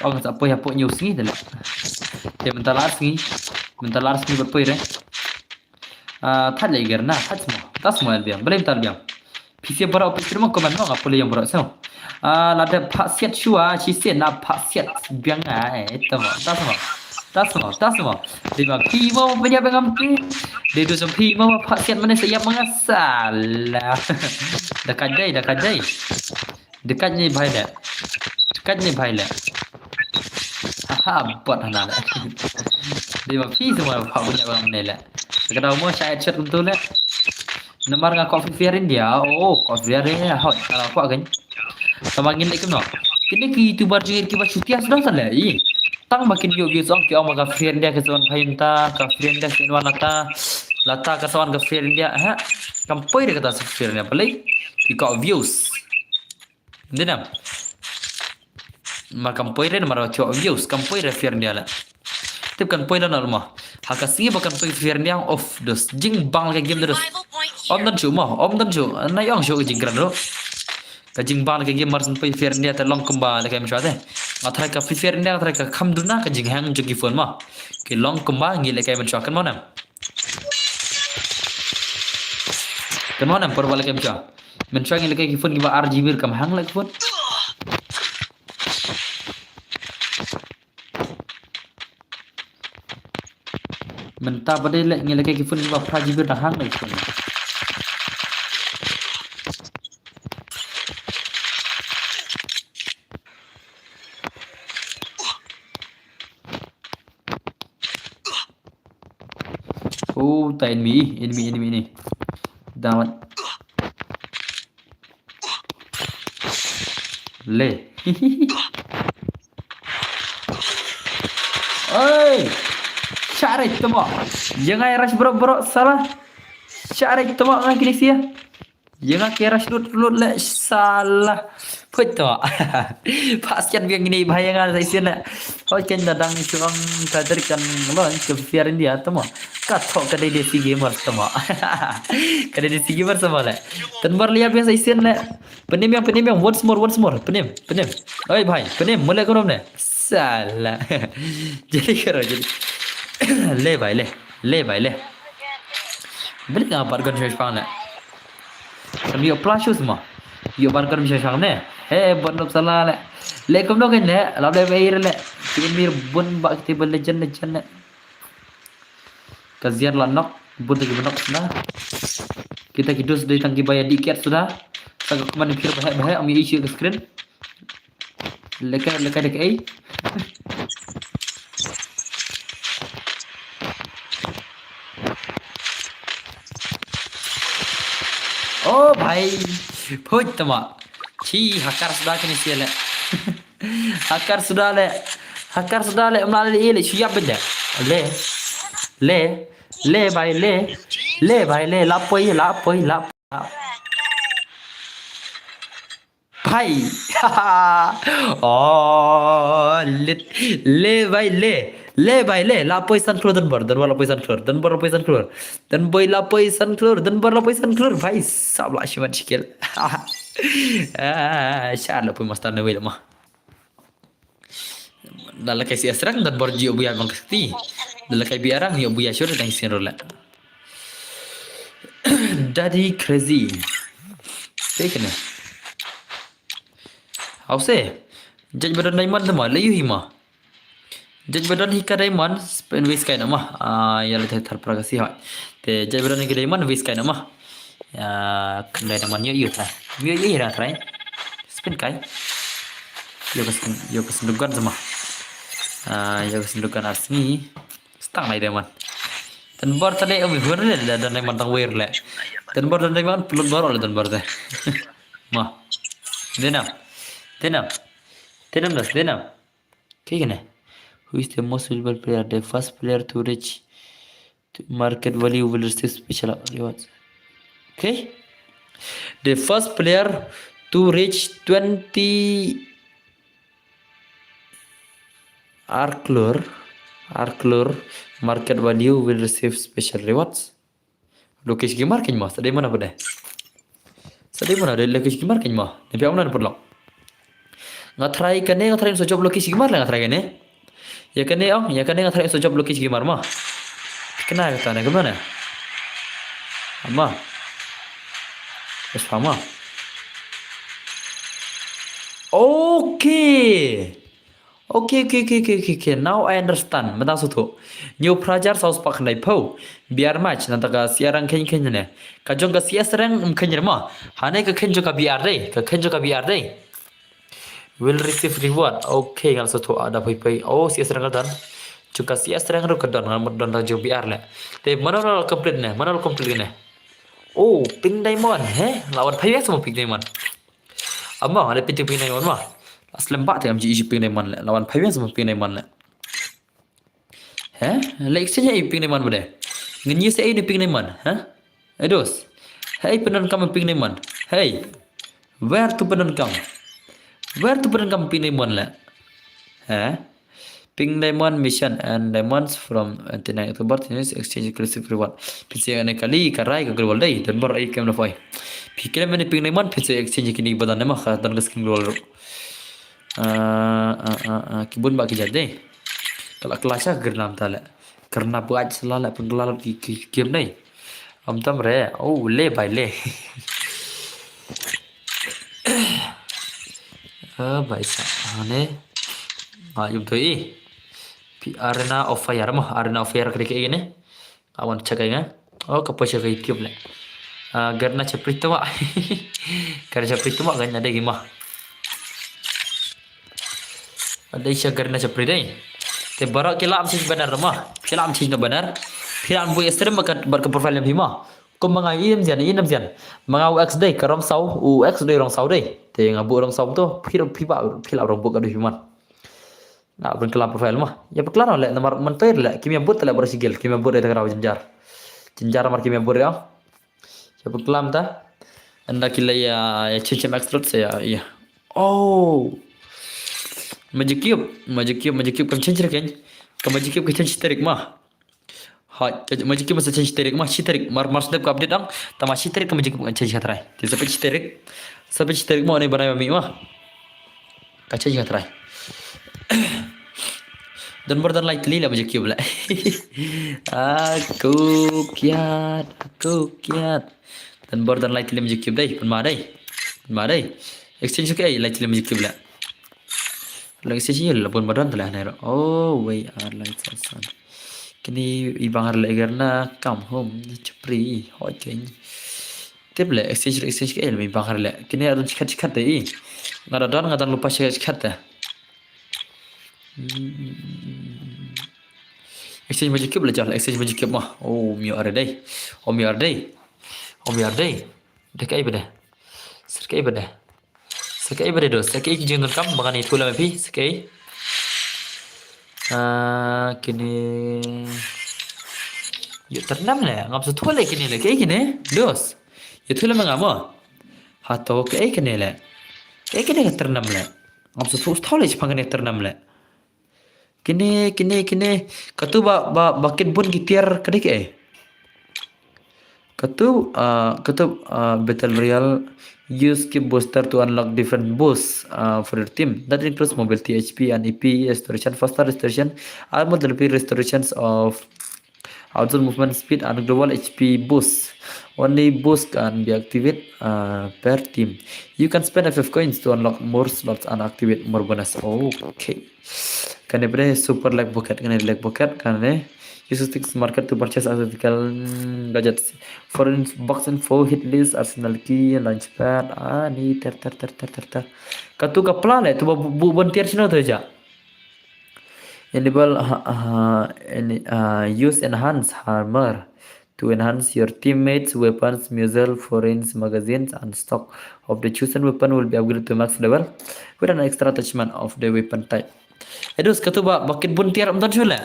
Oh, nga sa poi hapoh ñiew sngi da leh. Te mynta la ar sngi. Mynta la ar sngi bad poi re. Ah, thad lei ger na, thad smo. Thad smo el biang. Belem thad biang. Phi siap baroh phi siap mo comment mo nga pule yang baroh so. Ah, lada phah siat shuwa, shi siat na phah siat biang ai. Thad mo, thad smo. Thad smo, thad smo. Dei ma phi mo pynïap ngam ti. Dei du jong phi mo phah siat mane sa ïap ma nga sala. Da ka dei, da ka dei. Dekat ni bhai le. Dekat ni bhai le. Aha, bot hana le. Dei ma phi semua phah bynta bang ne le. Ka dau mo sha headshot kumtu le. Namar nga ko Free Fire India. Oh, ko Free Fire India. Hot, kalau ko kan. Sama ngin lek no. Kini ki YouTuber jingir ki ba chutia sudah sale. I. Tang makin yo views ong ki ong ka Free Fire India ka sawan phayin ta, ka Free Fire India ka inwan lata. Lata ka sawan ka Free Fire India. Ha. Kampoi de kata Free Fire India. Balai. Ki ko views. Dei nam. Ma kam poi re namar chok views, kam poi re Free Fire India la. Tip kan poi la nal ma. Ha ka sngi ba kan poi Free Fire India off dos. Jingbang ka game dos. Om dan chu ma, om dan chu. Na yong chu ka jingkran ro. Ka jingbang ka game mar san poi Free Fire India te long kumba la ka em chwa te. Nga try ka Free Fire India, nga try ka kham duna ka jinghang jong ki phone ma. Ki long kumba ngi la ka em chwa kan ma nam. Kan ma nam por ba la ka em chwa. Mynshwa ngi lehkai ki phone kiba ar G B kam hang leh ki phone. Mynta ba dei leh ngi lehkai ki phone kiba phra G B da hang leh ki phone. Oh, ta enemy, enemy, enemy ni. Damat. Le. Oi. Share temo. Jangan rush bro bro salah. Share temo ngan kini sia. Ïa nga ki rush lut lut leh salah. Put to. Phah siat biang kine bha ïa nga sa shisien leh. Hoi ken da dang shuang ka der kan lo ka Free Fire India tamo. Ka tho ka dei Desi Gamer tamo. Ka dei Desi Gamer tamo leh. Tynbar leh biang sa shisien leh. Pynim biang, pynim biang, once more, once more. Pynim, pynim. Oi bhai, pynim, mula ko ne. Salah. Jadi karo jadi. Le bhai le. Le bhai le. Beli nga bar gun shong shpang leh. Kam ïoh plus shoes mo. Ïoh ban kor mi shang ne. He, bot nop salah leh. Leh kumno kein leh, lap leh bei leh. Ki mir bun ba ki table legend legend leh. Ka ziar la nok, bun ta ki ba nok suda. Kita ki dus dei tang ki ba ïa dih kiat suda. Sa ka kuman phir ba heh ba heh, am ïa issue ka screen. Lehkai, lehkai dek ei. Oh bhai. Phuit tama. Chi hakar suda kini sia leh. Hakar suda leh. Hakar suda leh, mla leh, leh shu ïap benda. Le. Le. Le bhai le. Le bhai le. Lapoi, lapoi, lapoi. Bhai. Oh, lit. Le bhai le. Le bhai le. Lapoi san klur Denbor. Denbor lapoi san klur. Denbor lapoi san klur. Denbor lapoi san klur. Denbor lapoi san klur. Bhai, sab la shiman shikil. Ah, sha lapoi master ne wei ma. Da la kai si asrang Denbor ji obuya bang kasti. Da la kai bi arang ïoh buya sure tang sin rola. Daddy crazy. Kaei kane. Hause. Judge badon diamond ma la yu hi ma. Judge badon hi ka diamond spin waste kai na ma. Ah, ya la thar pra ka si hoi. Te judge badon hi ka diamond waste kai na ma. Ya, kan diamond yu yu try. Yu yu ra try. Spin kai. Yu ka spin, yu ka spin dugan sama. Ah, yu ka spin dugan asni. Stang lai diamond. Denbor tadi umi hur le da diamond tang wir le. Denbor diamond pelut bor le Denbor te. Ma. Denam. Denam. Denam das, denam. Kaei kane. Who is the most valuable player? The first player to reach to market value will receive special rewards. Okay. The first player to reach twenty Arklur, Arklur market value will receive special rewards. Lokesh Gamer kein ma, sa dei mana pade. Sa dei mana dei Lokesh Gamer kein ma. Ni pia mana pun lok. Nga try kane, nga try so job Lokesh Gamer la nga try kane. Ya kane ong, ya kane nga try so job Lokesh Gamer ma. Kena kata ne kemana? Ama. Best Pharma. Okay. Okay, okay, okay, okay, okay, okay. Now I understand. Mynta sngewthuh. Hynñiew phra hajar saw spah khyndai phew. B R match, nangta ka C R rank kheiñ kheiñ ne. Ka jong ka C S rank ym kheiñ re mo. Hangne ka kheiñ jong ka B R dei. Ka kheiñ jong ka B R dei. Will receive reward. Okay, nga la sngewthuh, ah, da poi poi. Oh, C S rank ka don. Jong ka C S rank ruh ka don, nga mut don da jong B R leh. Te mano la complete ne? Mano la complete ne? Oh, pink diamond, he? La wan phai weng sa mo pink diamond. Ama, ada pink, pink diamond ma. La slem ba te ngam ju issue pink diamond leh. La wan phai weng sa mo pink diamond leh. He? La exchange ei pink diamond ba de. Ngin ïa sa ei ne pink diamond, he? Hey, dos. Hey, pyndonkam pink diamond. Hey. Where to pyndonkam? Where to pyndonkam pink diamond leh? He? Pink diamond mission and diamonds from twenty-nine October, to exchange exclusive reward. Phi sa ei ne kali ka rai ka global dei. Don bor ei kem da poi. Phi khlem ne pink diamond, phi sa exchange kine ba don ne ma ka don ka skin global ruh. Ah, ah, ah, ah, ki bun ba ki jait dei. Ka la kylla sha ka kyrnam ta leh. Kyrnam buaid sla leh pynkylla lut ki, ki, ki game dei. Ym tam re. Oh, le bai le. Ah, bai sa. Ah, ne. Nga ïoh to i. Phi Arena of Fire mo. Arena of Fire ka dei kaei ne? Ka wan check ai nga. Oh, ka poi sha ka YouTube leh. Ah, Garena Chapri tu ma. Garena Chapri tu ma, Garena dei gima. Dei sha Garena Chapri dei. Te baroh ki la am change banner ma. Ki la am change na banner. Phi la am buh stream bad ka, bad ka profile jong phi ma. Kum ma nga, i nam jan, i nam jan. Ma nga u X dei ka Rong Saw, u X dei Rong Saw dei. Te nga buh Rong Saw to, phi, phi ba, phi la Rong buh ka dei phi man. Na, ban kylla profile ma. Ïa ba kylla leh, namar mynta leh, kim ïa bud leh baroh shi guild, kim ïa bud re ta karaw jynjar. Jynjar namar kim ïa bud re, ah. Ïa ba kylla ta. Ynda ki la ïa, ïa change em explode sa ïa, ïa. Oh. Magic Cube, Magic Cube, Magic Cube kam change re kein. Ka Magic Cube ka change tarik ma. Hooid, ka Magic Cube sa change tarik ma, shi tarik, mar, mar step ka update ang, tangba shi tarik ka Magic Cube kan change ka trai. Te sa peit shi tarik, sa peit shi tarik ma, ne banai ma mi ma. Ka change ka trai. Don bor don lai tylli la Magic Cube leh. Aku kiad, aku kiad. Don bor don lai tylli Magic Cube dei, pynma dei. Pynma dei. Exchange kaei lai tylli Magic Cube leh. Lang exchange ïa la bun ba don te leh ne. Oh, wei ar lai sa san. Kine i bang ar leh Garena, come home, Chapri, hooid kein. Tip leh, exchange, exchange kaei, i bang ar leh. Kine ar don chikhat, chikhat te i. Nga da don, nga don lypa chikhat, chikhat te. Hmm. Exchange Magic Cube la jal, exchange Magic Cube ma. Oh, mi ar dei. Oh, mi ar dei. Oh, mi ar dei. Dei kaei ba dei. Sa kaei ba dei. Sa kaei ba dei dos. Sa kaei ki jingdonkam ba ngan ïathuh lem ïa phi. Sa kaei. Ah, kine. Ïa tyrnem leh. Ngam sngewthuh leh kine leh. Kaei kine? Dos. Ïathuh lem ïa nga mo. Hato kaei kine leh. Kaei kine ka tyrnem leh. Ngam sngewthuh leh shaphang kane ka tyrnem leh. Kine, kine, kine. Katu ba, ba, ba kit bun ki tiar ka dei kaei. Katu, ah, katu, ah, Battle Royale, use kit booster to unlock different boosts, ah, for your team. That includes mobility, H P and E P restoration, faster restoration, armor, restorations of outside movement speed and global H P boost. Only boost can be activated, uh, per team. You can spend F F coins to unlock more slots and activate more bonus. Okay. Kane ba dei super luck bucket, kane luck bucket, kane. Use sticks market to purchase article, mm, gadgets. For in-, box info, hit list, arsenal key, launchpad, ah, ni ter, ter, ter. Katu ka pla leh, tu ba bu-, bu-, bun tiar shino tu ja. Enable, uh, uh, en-, uh, use enhance armor to enhance your teammates' weapons, muzzle, foreigns, magazines, and stock of the chosen weapon will be upgraded to max level with an extra attachment of the weapon type. Edus, katu ba, ba kit bun tiar ym don shuh leh.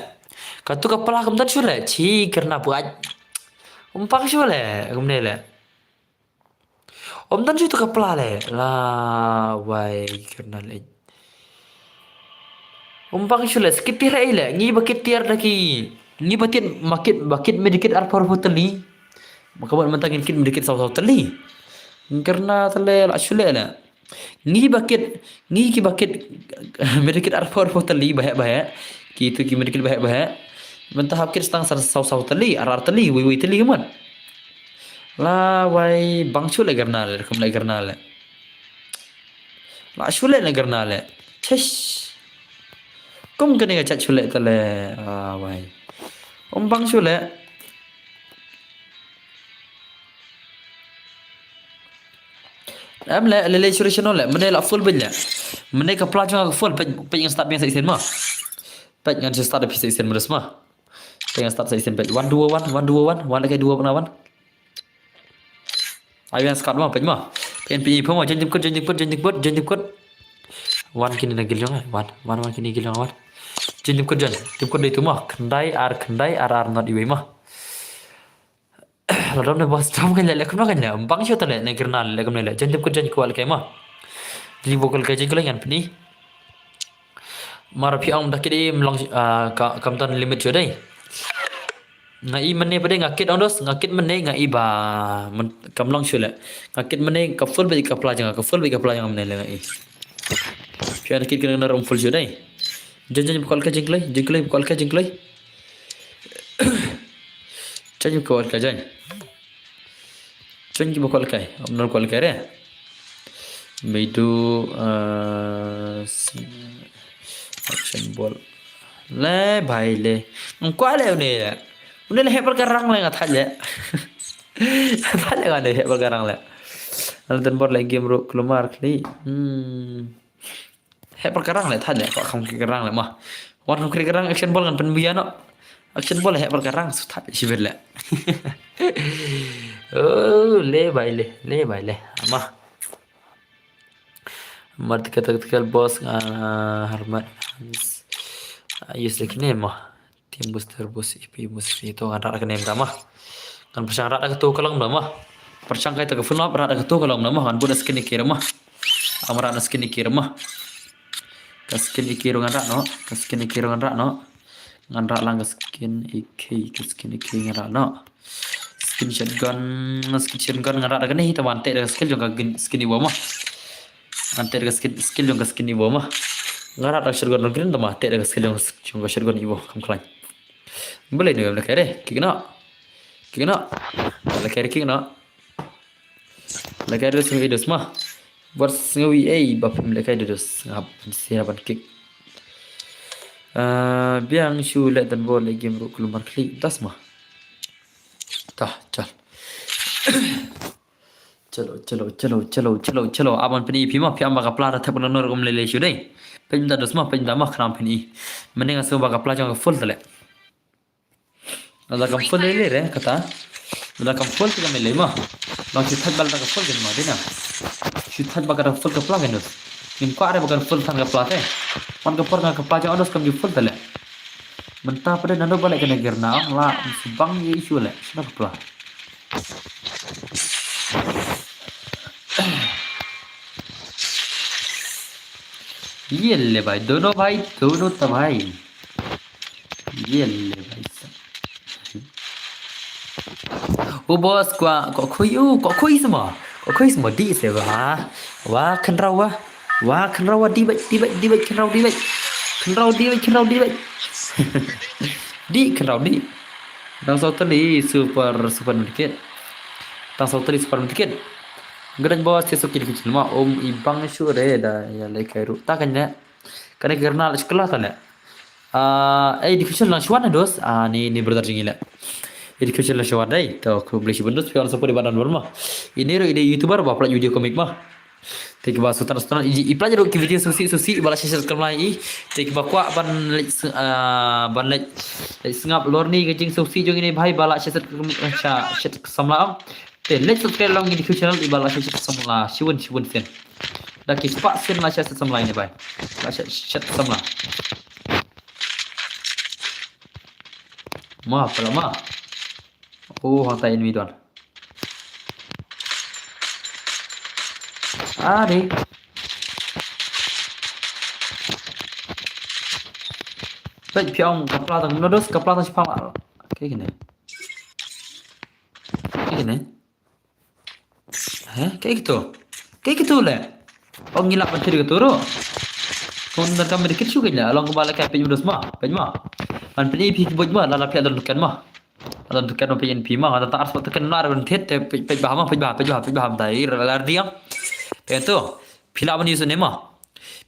Katu ka pla ym don shuh leh. Chi kyrna buaid. Ym pang shuh leh. Kumne leh. Ym don shuh tu ka pla leh. La wai kyrna leh. Ym pang shuh leh. Sa kit tiar ei leh. Ngi ba kit tiar da ki. Ngi ba kit ma kit, ba kit medikit arphew arphew tylli. Ma ka bad mynta ngin kit medikit saw saw tylli. Kyrna te leh la shuh leh leh. Ngi ba kit, ngi ki ba kit, medikit arphew arphew tylli ba heh ba heh. Kitu ki medikit ba heh ba heh. Mynta hap kit tang sa saw saw tylli, ar ar tylli, wei wei tylli ka mut. La wai bang shu leh kyrna leh, kum leh kyrna leh. La shu leh leh kyrna leh. Chesh. Kum kane ka chat shu leh te leh. Ah, wai. Um bang shu leh. Em leh, leh, leh, shu leh, shu leh. Mynne la full bad leh. Mynne ka pla jong nga ka full, peit, peit ngan start biang sa shisien mo. Peit ngan shu start biang sa shisien mo, dos mo. Peit ngan start sa shisien, peit. Wan, duo, wan, wan, duo, wan. Wan leh kai duo, na wan. Ai biang start mo, peit mo. Peit, peit, peit mo. Join team code, join team code, join team code, join team code. Wan kine na guild jong nga, wan, wan, wan kine guild jong nga, wan. Join team code, join. Team code dei tu mo. Khyndai ar khyndai ar ar not iwei mo. La dom ne boss, dom kan leh, leh kumno kan leh. Bang shu te leh, ne kyrna leh, kumno leh. Join team code, join, kwah leh kai mo. Jylliew ba kwah leh kai, join, kwah leh ngan pyni. Mar phi ong da kit im long, ah, ka, kam don limit shuh dei. Nga i mynne pat dei, nga kit ong dos, nga kit mynne, nga i ba, myn-, kam long shuh leh. Nga kit mynne, ka full bad ka pla jong nga, ka full bad ka pla jong nga mynne leh nga i. Phi ong da kit kane, kane ruh full shuh dei. Join, join, ba kwah leh kai, join, kwah leh, join, kwah leh, ba kwah leh kai, join, kwah leh. Join, ba kwah leh kai, join. Join kiba kwah leh kai. Ym don kwah leh kai re. Meidu, eh, s-, action ball. Le bhai le. Ngam kwah leh une. Une leh heh bad ka rang leh, nga thait leh. Thait leh nga leh heh bad ka rang leh. Lada don bor leh game ruh kulmar khlieh. Hmm. Heh bad ka rang leh, thait leh, kwah kham khreh ka rang leh mo. Wan kham khreh ka rang, action ball ngan pynbia noh. Action ball heh bad ka rang, shu thait shibit leh. Oh, le bhai le, le bhai le. Mo. Mar tiket, tiket boss, ah, Harmat. Ah, use leh kine mo. Team booster, boost, E P, boost, E P, to ngan rah da kane mynta mo. Ngan pyrshang rah da kato ka long mynta mo. Pyrshang kaita ka full map, rah da kato ka long mynta mo. Ngan bud na skin E K ruh mo. Am rah na skin E K ruh mo. Ka skin E K ruh ngan rah noh. Ka skin E K ruh ngan rah noh. Ngan rah lang ka skin E K, ka skin E K ngan rah noh. Skin shotgun, skin shotgun ngan rah da kane, hi ta ban teh da ka skill jong ka gin-, skin Evo mo. Ngan teh da ka skill, skill jong ka skin Evo mo. Nga rah da ka shotgun green, tang ba teh da ka skill jong, jong ka shotgun Evo, kam khlaiñ. Balei ne em leh kai re, kick noh. Kick noh. Leh kai re, kick noh. Leh kai re, sngew i dos mo. Bad sngew i ei ba phim leh kai dos. Nga hap shisha ban kick. Ah, biang shu leh, don bor leh game ruh kulmar khlieh, das mo. Tah, chal. Chalo, chalo, chalo, chalo, chalo, chalo. Aban pyni phi mo, phi ong ba ka pla da thep na nor kum lei lei shu dei. Pynda dos mo, pynda mo, khnang pyni. Mynne nga sngew ba ka pla jong ka full te leh. Lada kam full lei lei re kata. Lada kam full te kam lei mo. Long shu thait ba lada ka full kan mo dei na. Shu thait ba ka da full ka pla kan dos. Ngim kwah re ba kan full than ka pla te. Wan ka por nga ka pla jong nga dos kam ju full te leh. Mynta pat dei naduh ba leh kane ka rna ong la, shu bang ïa issue leh, shano ka pla. Ye le bhai, dono bhai, dono ta bhai. Ye le bhai sa. O boss, kwah, kwah khui, o, kwah khui sa mo. Kwah khui sa mo, dih sa ba. Wa, khynraw wa. Wa, khynraw wa, dih beit, dih beit, dih beit, khynraw, dih beit. Khynraw, dih beit, khynraw, dih beit. Dih, khynraw, dih. Tang saw tylli super, super medkit. Tang saw tylli super medkit. Gdang boss, te suki dikit ma, um, i bang shu re da, ïa leh kai ruh. Ta kan ne. Kane ka rna la shkla ta leh. Ah, eh, education lang shwan dos. Ah, ni, ni brother jong ngi leh. Education lang shwan dei. To, khublei shibun dos, phi wan support i Bah Danbor ma. Ine ruh i dei YouTuber ba pynlait video comic ma. Te kiba sultan sultan i, i pynlait ruh ki video sngewsih sngewsih ba la shisha samla i. Te kiba kwah ban leit s-, ah, ban leit, leit sngap lorni ka jingsngewsih jong ine bhai ba la shisha, shisha samla. Te leit subscribe lang ine ki channel i ba la shisha samla. Shibun shibun sien. Da ki spah sien la shisha samla ine bhai. La shisha samla. Ma, pala ma. Oh, hangta enemy don. Ade. Peit phi ong ka pla tang, no dos, ka pla tang shipang. Kaei kane? Kaei kane? He, kaei kito? Kaei kito le? Ong ngi lah ban thiri kito ruh. Tun da kam dikit shu kane, long ba la ka peit dos ma, peit ma. Ban peit phi ki boj ma, la la phi don kan ma. Nga don token ma peit N P ma, nga don tang arspah token, na ar ban thied te peit, peit bha ma, peit bha, peit bha, peit bha mynta i la diang. Te to, phi lah ban use ne ma.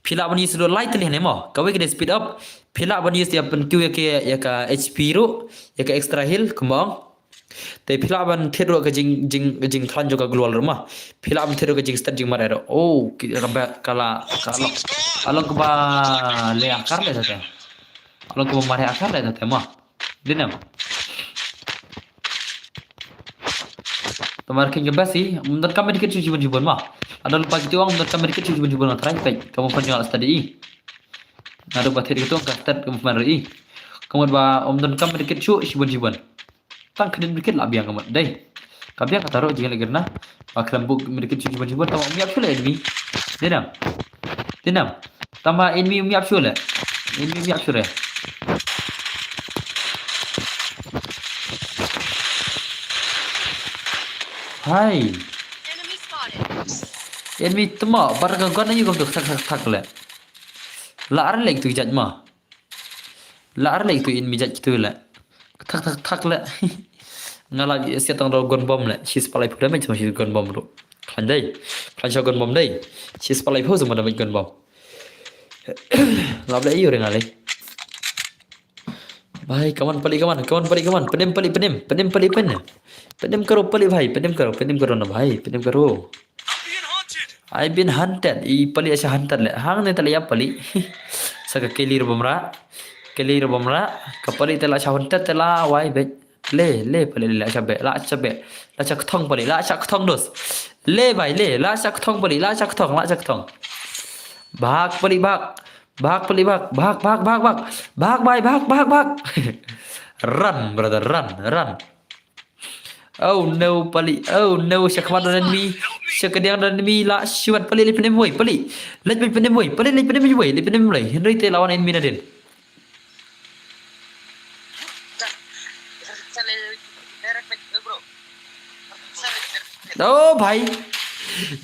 Phi lah ban use lut lai tylli ne ma. Kawei ka dei speed up. Phi lah ban use ïa pynkiew ïa ka, ïa ka H P ruh, ïa ka extra heal kumba ong. Te phi lah ban thied ruh ka jing, jing, jingkhlaiñ jong ka gloo wall ruh ma. Phi lah ban thied ruh ka jingstad jingmar ruh. Oh, ki ka ba ka la, ka la. Ka long kaba le akar le te. Ka long kaba mar akar le te ma. Dei ne em? Te mar kin ka best i, ym donkam medkit shuh shibun shibun ma. Lada lypa kito ong ym donkam medkit shuh shibun shibun ma, trai peit. Ka mut pynjah study i. Naduh ba thied kito ong ka stad ka mut pynjah i. Ka mut ba ym donkam medkit shuh shibun shibun. Tang khyndiat medkit la biang ka mut. Dei. Ka biang kata ruh jingeh la girna. Ba khlem buh medkit shuh shibun shibun, tang ym ïap shuh leh enemy. Dei ne em? Dei ne em? Tang ba enemy ym ïap shuh leh. Enemy ym ïap shuh leh. Hai. Enemy tymma, bar ka gun aïu kam tu, thak, thak, thak leh. La ar leh tu jait ma. La ar leh tu enemy jait tu leh. Thak, thak, thak leh. Nga la siat tang da gun bomb leh. Shispah laiphew damage ma shi gun bomb ruh. Khlaiñ dei. Khlaiñ sha gun bomb dei. Shispah laiphew shuh ma damage gun bomb. Lap leh aïu re nga lei. Bhai, come on, pali, come on, come on, pali, come on. Pynim, pali, pynim. Pynim, pali, pynim. Pynim karo, pali, bhai. Pynim karo, pynim karo na, bhai. Pynim karo. I've been hunted. I pali asha hunted leh. Hangne te la ïap pali. Sa ka keli ruh bym rah. Keli ruh bym rah. Ka pali te la asha hunted te la wai beh. Le, le pali le la asha beh. La asha beh. La asha kthong pali. La asha kthong dos. Le bhai le. La asha kthong pali. La asha kthong. La asha kthong. Bhag pali bhag. Bhag pali bhag. Bhag, bhag, bhag, bhag. Bhag bhai bhag, bhag, bhag. Run, brother, run, run. Oh no, pali. Oh no, sha khmat don enemy. Sha kadiang don enemy. La shuwa pali, leit pynim wei, pali. Leit pynim wei, pali, leit pynim wei, leit pynim wei. Hynrei te la wan enemy nadien. Oh bhai.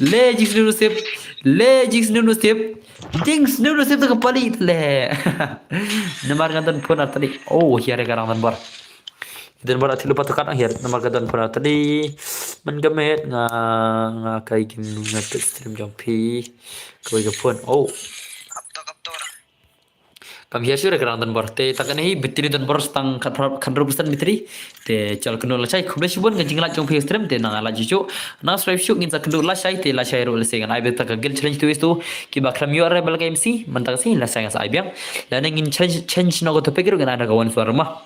Le jingsniew nasib. Le jingsniew nasib. Jingsniew nasib te ka pali te le. Namar nga don phone ar tylli. Oh, hiar ka rang don bor. Don bor ar tylli, pat tu kat ang hiar. Namar ka don phone ar tylli. Man ka met nga, nga kai kin nga pet stream jong phi. Kawei ka phone. Oh. Kam hiar shuh re ka rang don bor. Te ta kane hi battery don bor tang khat phra-, khat hynriew percent battery. Te chal kynduh lashai, khublei shibun ka jinglike jong phi stream, te nang like shuh, nang subscribe shuh, ngin sa kynduh lashai, te lashai ruh lashai ngan ai biang ta ka guild challenge tu istu, kiba khlem ïoh re bal ka M C, mynta ka sngi lashai ngan sa ai biang. Lane ngin change, change noh ka topic ruh ngan ai da ka one star ma.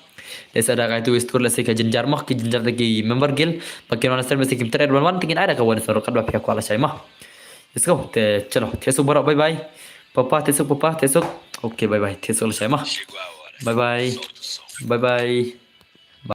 Te sa da ka tu istu lashai ka jinjar ma, ki jinjar da ki member guild, ba kin wan stream lashai kim tret wan wan, te ngin ai da ka one star ruh katba phi kwah lashai ma. Let's go. Te chalo, te suk baroh, bye bye. Papa, te suk, papa, te suk. Okay, bye bye. Te suk lashai ma. Bye bye. Bye bye.